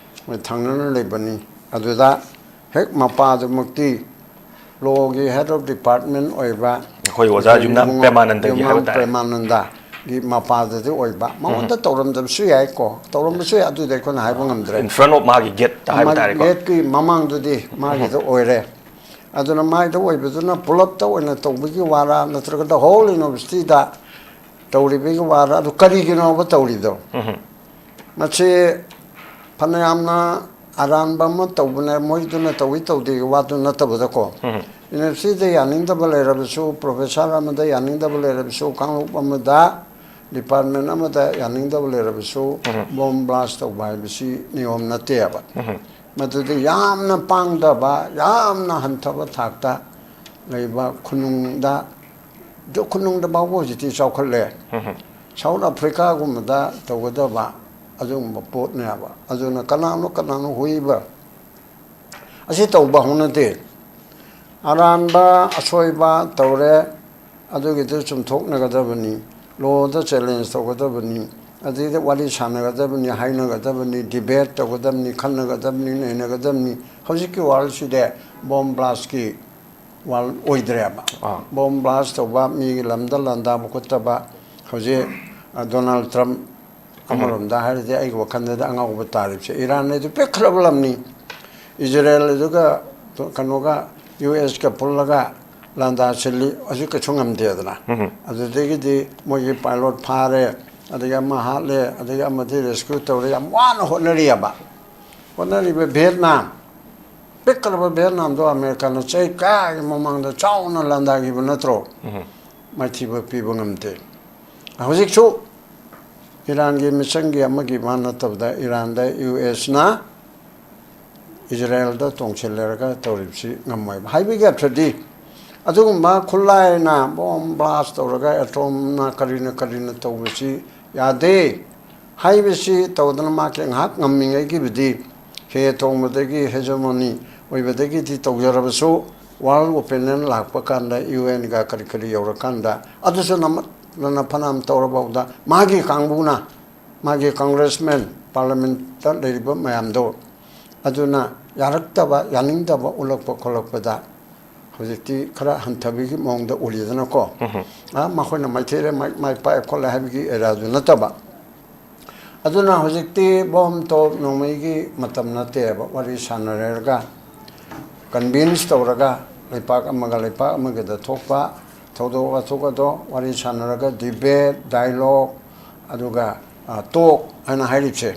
ꯃꯣꯏ ꯊꯪꯅꯅ ꯂꯩꯕꯅꯤ꯫ ꯑꯗꯨꯗ ꯍꯦꯛ ꯃꯄꯥꯗꯨꯃꯛꯇꯤ lawꯒꯤ head of department ꯑꯣꯏꯕ ꯑꯩꯈꯣꯏ ꯑꯣꯖꯥ ꯑꯩꯈꯣꯏ ꯌꯨꯝꯅꯥꯝ ꯏꯕꯨꯡꯉꯣ ꯄ꯭ꯔꯦꯃꯥꯅꯟꯗꯒꯤ ꯍꯥꯏꯕ ꯌꯨꯝꯅꯥꯝ ꯇꯥꯔꯦ꯫ ꯄ꯭ꯔꯦꯃꯥꯅꯟꯗꯒꯤ ꯃꯄꯥꯗꯗꯤ ꯑꯣꯏꯕ꯫ ꯃꯉꯣꯟꯗ ꯎꯝ꯫ ꯇꯧꯔꯝꯗꯕꯁꯨ ꯌꯥꯏꯀꯣ, ꯇꯧꯔꯝꯕꯁꯨ ꯌꯥꯏ, ꯑꯗꯨꯗꯤ ꯑꯩꯈꯣꯏꯅ ꯍꯥꯏꯕ ꯉꯝꯗ꯭ꯔꯦ꯫ In front of ꯃꯥꯒꯤ gateꯇ ꯍꯥꯏꯕ ꯃꯥꯒꯤ ꯇꯥꯔꯦꯀꯣ꯫ Gateꯀꯤ ꯃꯃꯥꯡꯗꯨꯗꯤ ꯃꯥꯒꯤꯗ ꯎꯝ꯫ ꯑꯣꯏꯔꯦ꯫ ꯑꯗꯨꯅ ꯃꯥꯒꯤꯗ ꯑꯣꯏꯕꯗꯨꯅ ꯄꯨꯂꯞꯇ ꯑꯣꯏꯅ ꯇꯧꯕꯒꯤ ꯋꯥꯔꯥ, ꯅꯠꯇ꯭ꯔꯒ the whole universityꯗ ꯇꯧꯔꯤꯕꯒꯤ ꯋꯥꯔꯥ? ꯑꯗꯨ ꯀꯔꯤꯒꯤꯅꯣꯕ ꯇꯧꯔꯤꯗꯣ? ꯎꯝ꯫ ꯃꯁꯤ ꯐꯅꯌꯥꯝꯅ ꯑꯔꯥꯟꯕ ꯑꯃ ꯇꯧꯕꯅꯦ, ꯃꯣꯏꯗꯨꯅ ꯇꯧꯏ ꯇꯧꯗꯦꯒꯤ ꯋꯥꯗꯨ ꯅꯠꯇꯕꯗꯀꯣ꯫ ꯎꯝ꯫ Universityꯗ ꯌꯥꯅꯤꯡꯗꯕ ꯂꯩꯔꯕꯁꯨ, professor ꯑꯃꯗ ꯌꯥꯅꯤꯡꯗꯕ ꯂꯩꯔꯕꯁꯨ, ꯀꯥꯡꯂꯨꯞ ꯑꯃꯗ ꯗꯤꯄꯥꯔꯠꯃꯦꯟ ꯑꯃꯗ ꯌꯥꯅꯤꯡꯗꯕ ꯂꯩꯔꯕꯁꯨ, ꯕꯣꯝ ꯕ꯭ꯂꯥꯁ ꯇꯧꯕ ꯍꯥꯏꯕꯁꯤ ꯅꯤꯌꯣꯝ ꯅꯠꯇꯦꯕ꯫ ꯃꯗꯨꯗꯤ ꯌꯥꯝꯅ ꯄꯥꯡꯗꯕ, ꯌꯥꯝꯅ ꯍꯟꯊꯕ ꯊꯥꯛꯇ ꯂꯩꯕ ꯈꯨꯅꯨꯡꯗ, ꯑꯗꯨ ꯈꯨꯅꯨꯡꯗ ꯐꯥꯎꯕ ꯍꯧꯖꯤꯛꯇꯤ ꯆꯥꯎꯈꯠꯂꯦ꯫ ꯁꯥꯎꯠ ꯑꯐ꯭ꯔꯤꯀꯥꯒꯨꯝꯕꯗ ꯇꯧꯒꯗꯕ ꯑꯗꯨꯒꯨꯝꯕ ꯄꯣꯠꯅꯦꯕ꯫ ꯑꯗꯨꯅ ꯀꯅꯥꯅꯣ ꯀꯅꯥꯅꯣ ꯍꯨꯏꯕ ꯑꯁꯤ ꯇꯧꯕ ꯍꯧꯅꯗꯦ꯫ ꯑꯔꯥꯟꯕ ꯑꯁꯣꯏꯕ ꯇꯧꯔꯦ, ꯑꯗꯨꯒꯤꯗꯨ ꯆꯨꯝꯊꯣꯛꯅꯒꯗꯕꯅꯤ, ꯂꯣꯗ ꯆꯦꯂꯦꯟꯖ ꯇꯧꯒꯗꯕꯅꯤ, ꯑꯗꯩꯗ ꯋꯥꯔꯤ ꯁꯥꯟꯅꯒꯗꯕꯅꯤ, ꯍꯥꯏꯅꯒꯗꯕꯅꯤ, ꯗꯤꯕꯦꯠ ꯇꯧꯒꯗꯕꯅꯤ, ꯈꯟꯅꯒꯗꯕꯅꯤ, ꯅꯩꯅꯒꯗꯕꯅꯤ꯫ ꯍꯧꯖꯤꯛꯀꯤ ꯋꯥꯔꯜꯁꯤꯗꯤ ꯕꯣꯝ ꯕ꯭ꯂꯥꯁꯀꯤ ꯋꯥꯔꯜ ꯑꯣꯏꯗ꯭ꯔꯦꯕ꯫ ꯑꯥ꯫ ꯕꯣꯝ ꯕ꯭ꯂꯥꯁ ꯇꯧꯕ, ꯃꯤꯒꯤ ꯂꯝꯗ ꯂꯥꯟꯗꯥꯕ ꯈꯣꯠꯇꯕ꯫ ꯍꯧꯖꯤꯛ, ꯑ, ꯗꯣꯅꯥꯜꯗ ꯇ꯭ꯔꯝꯞ ꯑꯃꯔꯣꯝꯗ ꯍꯥꯏꯔꯗꯤ ꯑꯩꯒꯤ ꯋꯥꯈꯜꯗꯗꯤ ꯑꯉꯥꯎꯕ ꯇꯥꯔꯤꯕꯁꯦ ꯏꯔꯥꯟ ꯍꯥꯏꯗꯨ ꯄꯤꯛꯈ꯭ꯔꯕ ꯂꯝꯅꯤ꯫ ꯏꯖꯔꯦꯜ ꯑꯗꯨꯒ ꯀꯩꯅꯣꯒ ꯌꯨ ꯑꯦꯁꯀ ꯄꯨꯜꯂꯒ ꯂꯥꯟꯗꯥ ꯁꯤꯜꯂꯤ, ꯍꯧꯖꯤꯛ ꯀꯩꯁꯨ ꯉꯝꯗꯦꯗꯅ꯫ ꯑꯗꯨꯗꯒꯤꯗꯤ ꯃꯣꯏꯒꯤ ꯄꯥꯏꯂꯣꯠ ꯐꯥꯔꯦ, ꯑꯗꯒꯤ ꯑꯃ ꯍꯥꯠꯂꯦ, ꯑꯗꯒꯤ ꯑꯃꯗꯤ ꯔꯦꯁꯀ꯭ꯌꯨ ꯇꯧꯔꯦ, ꯌꯥꯝ ꯋꯥꯅ ꯍꯣꯠꯅꯔꯤꯑꯕ꯫ ꯍꯣꯠꯅꯔꯤꯕ ꯚꯤꯌꯦꯠꯅꯥꯝ, ꯄꯤꯛꯈ꯭ꯔꯕ ꯚꯤꯌꯦꯠꯅꯥꯝꯗꯣ ꯑꯃꯦꯔꯤꯀꯥꯅ ꯆꯍꯤ ꯀꯌꯥꯒꯤ ꯃꯃꯥꯡꯗ ꯆꯥꯎꯅ ꯂꯥꯟꯗꯥꯈꯤꯕ ꯅꯠꯇ꯭ꯔꯣ? ꯃꯥꯏꯊꯤꯕ ꯄꯤꯕ ꯉꯝꯗꯦ꯫ ꯍꯧꯖꯤꯛꯁꯨ ꯏꯔꯥꯟꯒꯤ ꯃꯤꯆꯪꯒꯤ ꯑꯃꯒꯤ ꯃꯥ ꯅꯠꯇꯕꯗ ꯏꯔꯥꯟꯗ ꯌꯨ ꯑꯦꯁꯅ ꯏꯖꯔꯦꯜꯗ ꯇꯣꯡꯁꯤꯜꯂꯔꯒ ꯇꯧꯔꯤꯕꯁꯤ ꯉꯝꯃꯣꯏꯕ꯫ ꯍꯥꯏꯕꯒꯤ ꯑꯔꯊꯗꯤ ꯑꯗꯨꯒꯨꯝꯕ ꯈꯨꯠꯂꯥꯏꯅ ꯕꯣꯝ ꯕ꯭ꯂꯥꯁ ꯇꯧꯔꯒ ꯑꯦꯇꯣꯝꯅ ꯀꯔꯤꯅ ꯀꯔꯤꯅ ꯇꯧꯕꯁꯤ ꯌꯥꯗꯦ꯫ ꯍꯥꯏꯕꯁꯤ ꯇꯧꯗꯅ ꯃꯥꯒꯤ ꯉꯥꯏꯍꯥꯛ ꯉꯝꯃꯤꯉꯩꯒꯤꯕꯨꯗꯤ ꯍꯦ ꯊꯣꯡꯕꯗꯒꯤ ꯍꯦꯖꯃꯣꯅꯤ ꯑꯣꯏꯕꯗꯒꯤꯗꯤ ꯇꯧꯖꯔꯕꯁꯨ ꯋꯥꯔꯜ ꯑꯣꯄꯤꯅꯤꯌꯟ ꯂꯥꯛꯄ ꯀꯥꯟꯗ ꯌꯨ ꯑꯦꯟꯒ ꯀꯔꯤ ꯀꯔꯤ ꯌꯧꯔꯀꯥꯟꯗ ꯑꯗꯨꯁꯨ ꯅꯝꯃꯠꯇꯅ ꯐꯅꯌꯥꯝ ꯇꯧꯔꯐꯥꯎꯗ ꯃꯥꯒꯤ ꯀꯥꯡꯕꯨꯅ ꯃꯥꯒꯤ ꯀꯪꯒ꯭ꯔꯦꯁꯃꯦꯟ ꯄꯥꯔꯂꯤꯌꯥꯃꯦꯟꯠꯇ ꯂꯩꯔꯤꯕ ꯃꯌꯥꯝꯗꯣ ꯑꯗꯨꯅ ꯌꯥꯔꯛꯇꯕ ꯌꯥꯅꯤꯡꯗꯕ ꯎꯠꯂꯛꯄ ꯈꯣꯠꯂꯛꯄꯗ ꯍꯧꯖꯤꯛꯇꯤ ꯈꯔ ꯍꯟꯊꯕꯒꯤ ꯃꯑꯣꯡꯗ ꯎꯔꯤꯗꯅꯀꯣ꯫ ꯑꯥ, ꯃꯈꯣꯏꯅ ꯃꯥꯏꯊꯤꯔꯦ, ꯃꯥꯏ, ꯃꯥꯏ ꯄꯥꯛꯑꯦ ꯈꯣꯠꯂꯦ ꯍꯥꯏꯕꯒꯤ ꯑꯦꯔꯥꯗꯨ ꯅꯠꯇꯕ꯫ ꯑꯗꯨꯅ ꯍꯧꯖꯤꯛꯇꯤ ꯕꯣꯝ ꯇꯣꯞ ꯅꯣꯡꯃꯩꯒꯤ ꯃꯇꯝ ꯅꯠꯇꯦꯕ꯫ ꯋꯥꯔꯤ ꯁꯥꯟꯅꯔꯒ, ꯀꯟꯚꯤꯟꯁ ꯇꯧꯔꯒ, ꯂꯩꯄꯥꯛ ꯑꯃꯒ ꯂꯩꯄꯥꯛ ꯑꯃꯒꯗ ꯊꯣꯛꯄ ꯊꯧꯗꯣꯛ ꯋꯥꯊꯣꯛ ꯑꯗꯣ ꯋꯥꯔꯤ ꯁꯥꯟꯅꯔꯒ, ꯗꯤꯕꯦꯠ, ꯗꯥꯏꯂꯣꯛ, ꯑꯗꯨꯒ, ꯑ, ꯇꯣꯛ ꯍꯥꯏꯅ ꯍꯥꯏꯔꯤꯕꯁꯦ,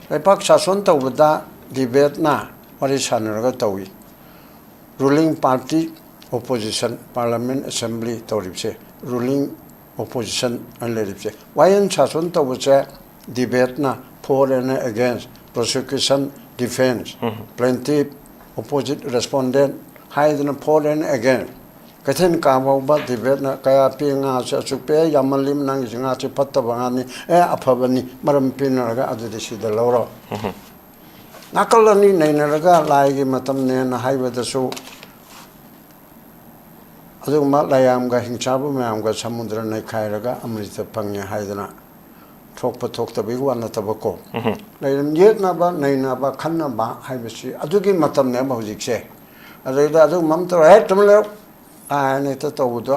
ꯂꯩꯄꯥꯛ ꯁꯥꯁꯣꯟ ꯇꯧꯕꯗ ꯗꯤꯕꯦꯠꯅ ꯋꯥꯔꯤ ꯁꯥꯟꯅꯔꯒ ꯇꯧꯏ꯫ Ruling party, opposition, parliament, assembly ꯇꯧꯔꯤꯕꯁꯦ, ꯔꯨꯂꯤꯡ ꯑꯣꯄꯣꯖꯤꯁꯟ ꯑꯅ ꯂꯩꯔꯤꯕꯁꯦ꯫ ꯋꯥꯌꯦꯜ ꯁꯥꯁꯣꯟ ꯇꯧꯕꯁꯦ ꯗꯤꯕꯦꯠꯅ for and against, prosecution defense, plaintiff, opposite respondent ꯍꯥꯏꯗꯅ for and against꯫ ꯀꯩꯊꯦꯜ ꯀꯥ ꯐꯥꯎꯕ ꯗꯤꯕꯦꯠꯅ ꯀꯌꯥ ꯄꯤ, ꯉꯥꯁꯦ ꯑꯁꯨꯛ ꯄꯤ, ꯌꯥꯝꯃꯜꯂꯤ, ꯅꯪꯒꯤꯁꯤ ꯉꯥꯁꯤ ꯐꯠꯇꯕ ꯉꯥꯅꯤ, ꯑꯦ ꯑꯐꯕꯅꯤ, ꯃꯔꯝ ꯄꯤꯅꯔꯒ ꯑꯗꯨꯗꯤ ꯁꯤꯗ ꯂꯧꯔꯣ꯫ ꯅꯥꯀꯜ ꯑꯅꯤ ꯅꯩꯅꯔꯒ ꯂꯥꯏꯒꯤ ꯃꯇꯝꯅꯦꯅ ꯍꯥꯏꯕꯗꯁꯨ ꯑꯗꯨꯒꯨꯝꯕ ꯂꯥꯏꯌꯥꯝꯒ ꯍꯤꯡꯆꯥꯕ ꯃꯌꯥꯝꯒ ꯁꯃꯨꯗ꯭ꯔ ꯅꯩꯈꯥꯏꯔꯒ ꯑꯃ꯭ꯔꯤꯇ ꯐꯪꯉꯦ ꯍꯥꯏꯗꯅ ꯊꯣꯛꯄ ꯊꯣꯛꯇꯕꯒꯤ ꯋꯥ ꯅꯠꯇꯕꯀꯣ꯫ ꯂꯩꯔꯝ ꯌꯦꯠꯅꯕ, ꯅꯩꯅꯕ, ꯈꯟꯅꯕ ꯍꯥꯏꯕꯁꯤ ꯑꯗꯨꯒꯤ ꯃꯇꯝꯅꯦꯕ ꯍꯧꯖꯤꯛꯁꯦ꯫ ꯑꯗꯩꯗ ꯑꯗꯨꯒꯨꯝꯕ ꯑꯃ ꯇꯧꯔ, "ꯍꯦ, ꯇꯨꯃꯤꯟ ꯂꯩꯌꯨ" ꯍꯥꯏꯅ ꯍꯦꯛꯇ ꯇꯧꯕꯗꯣ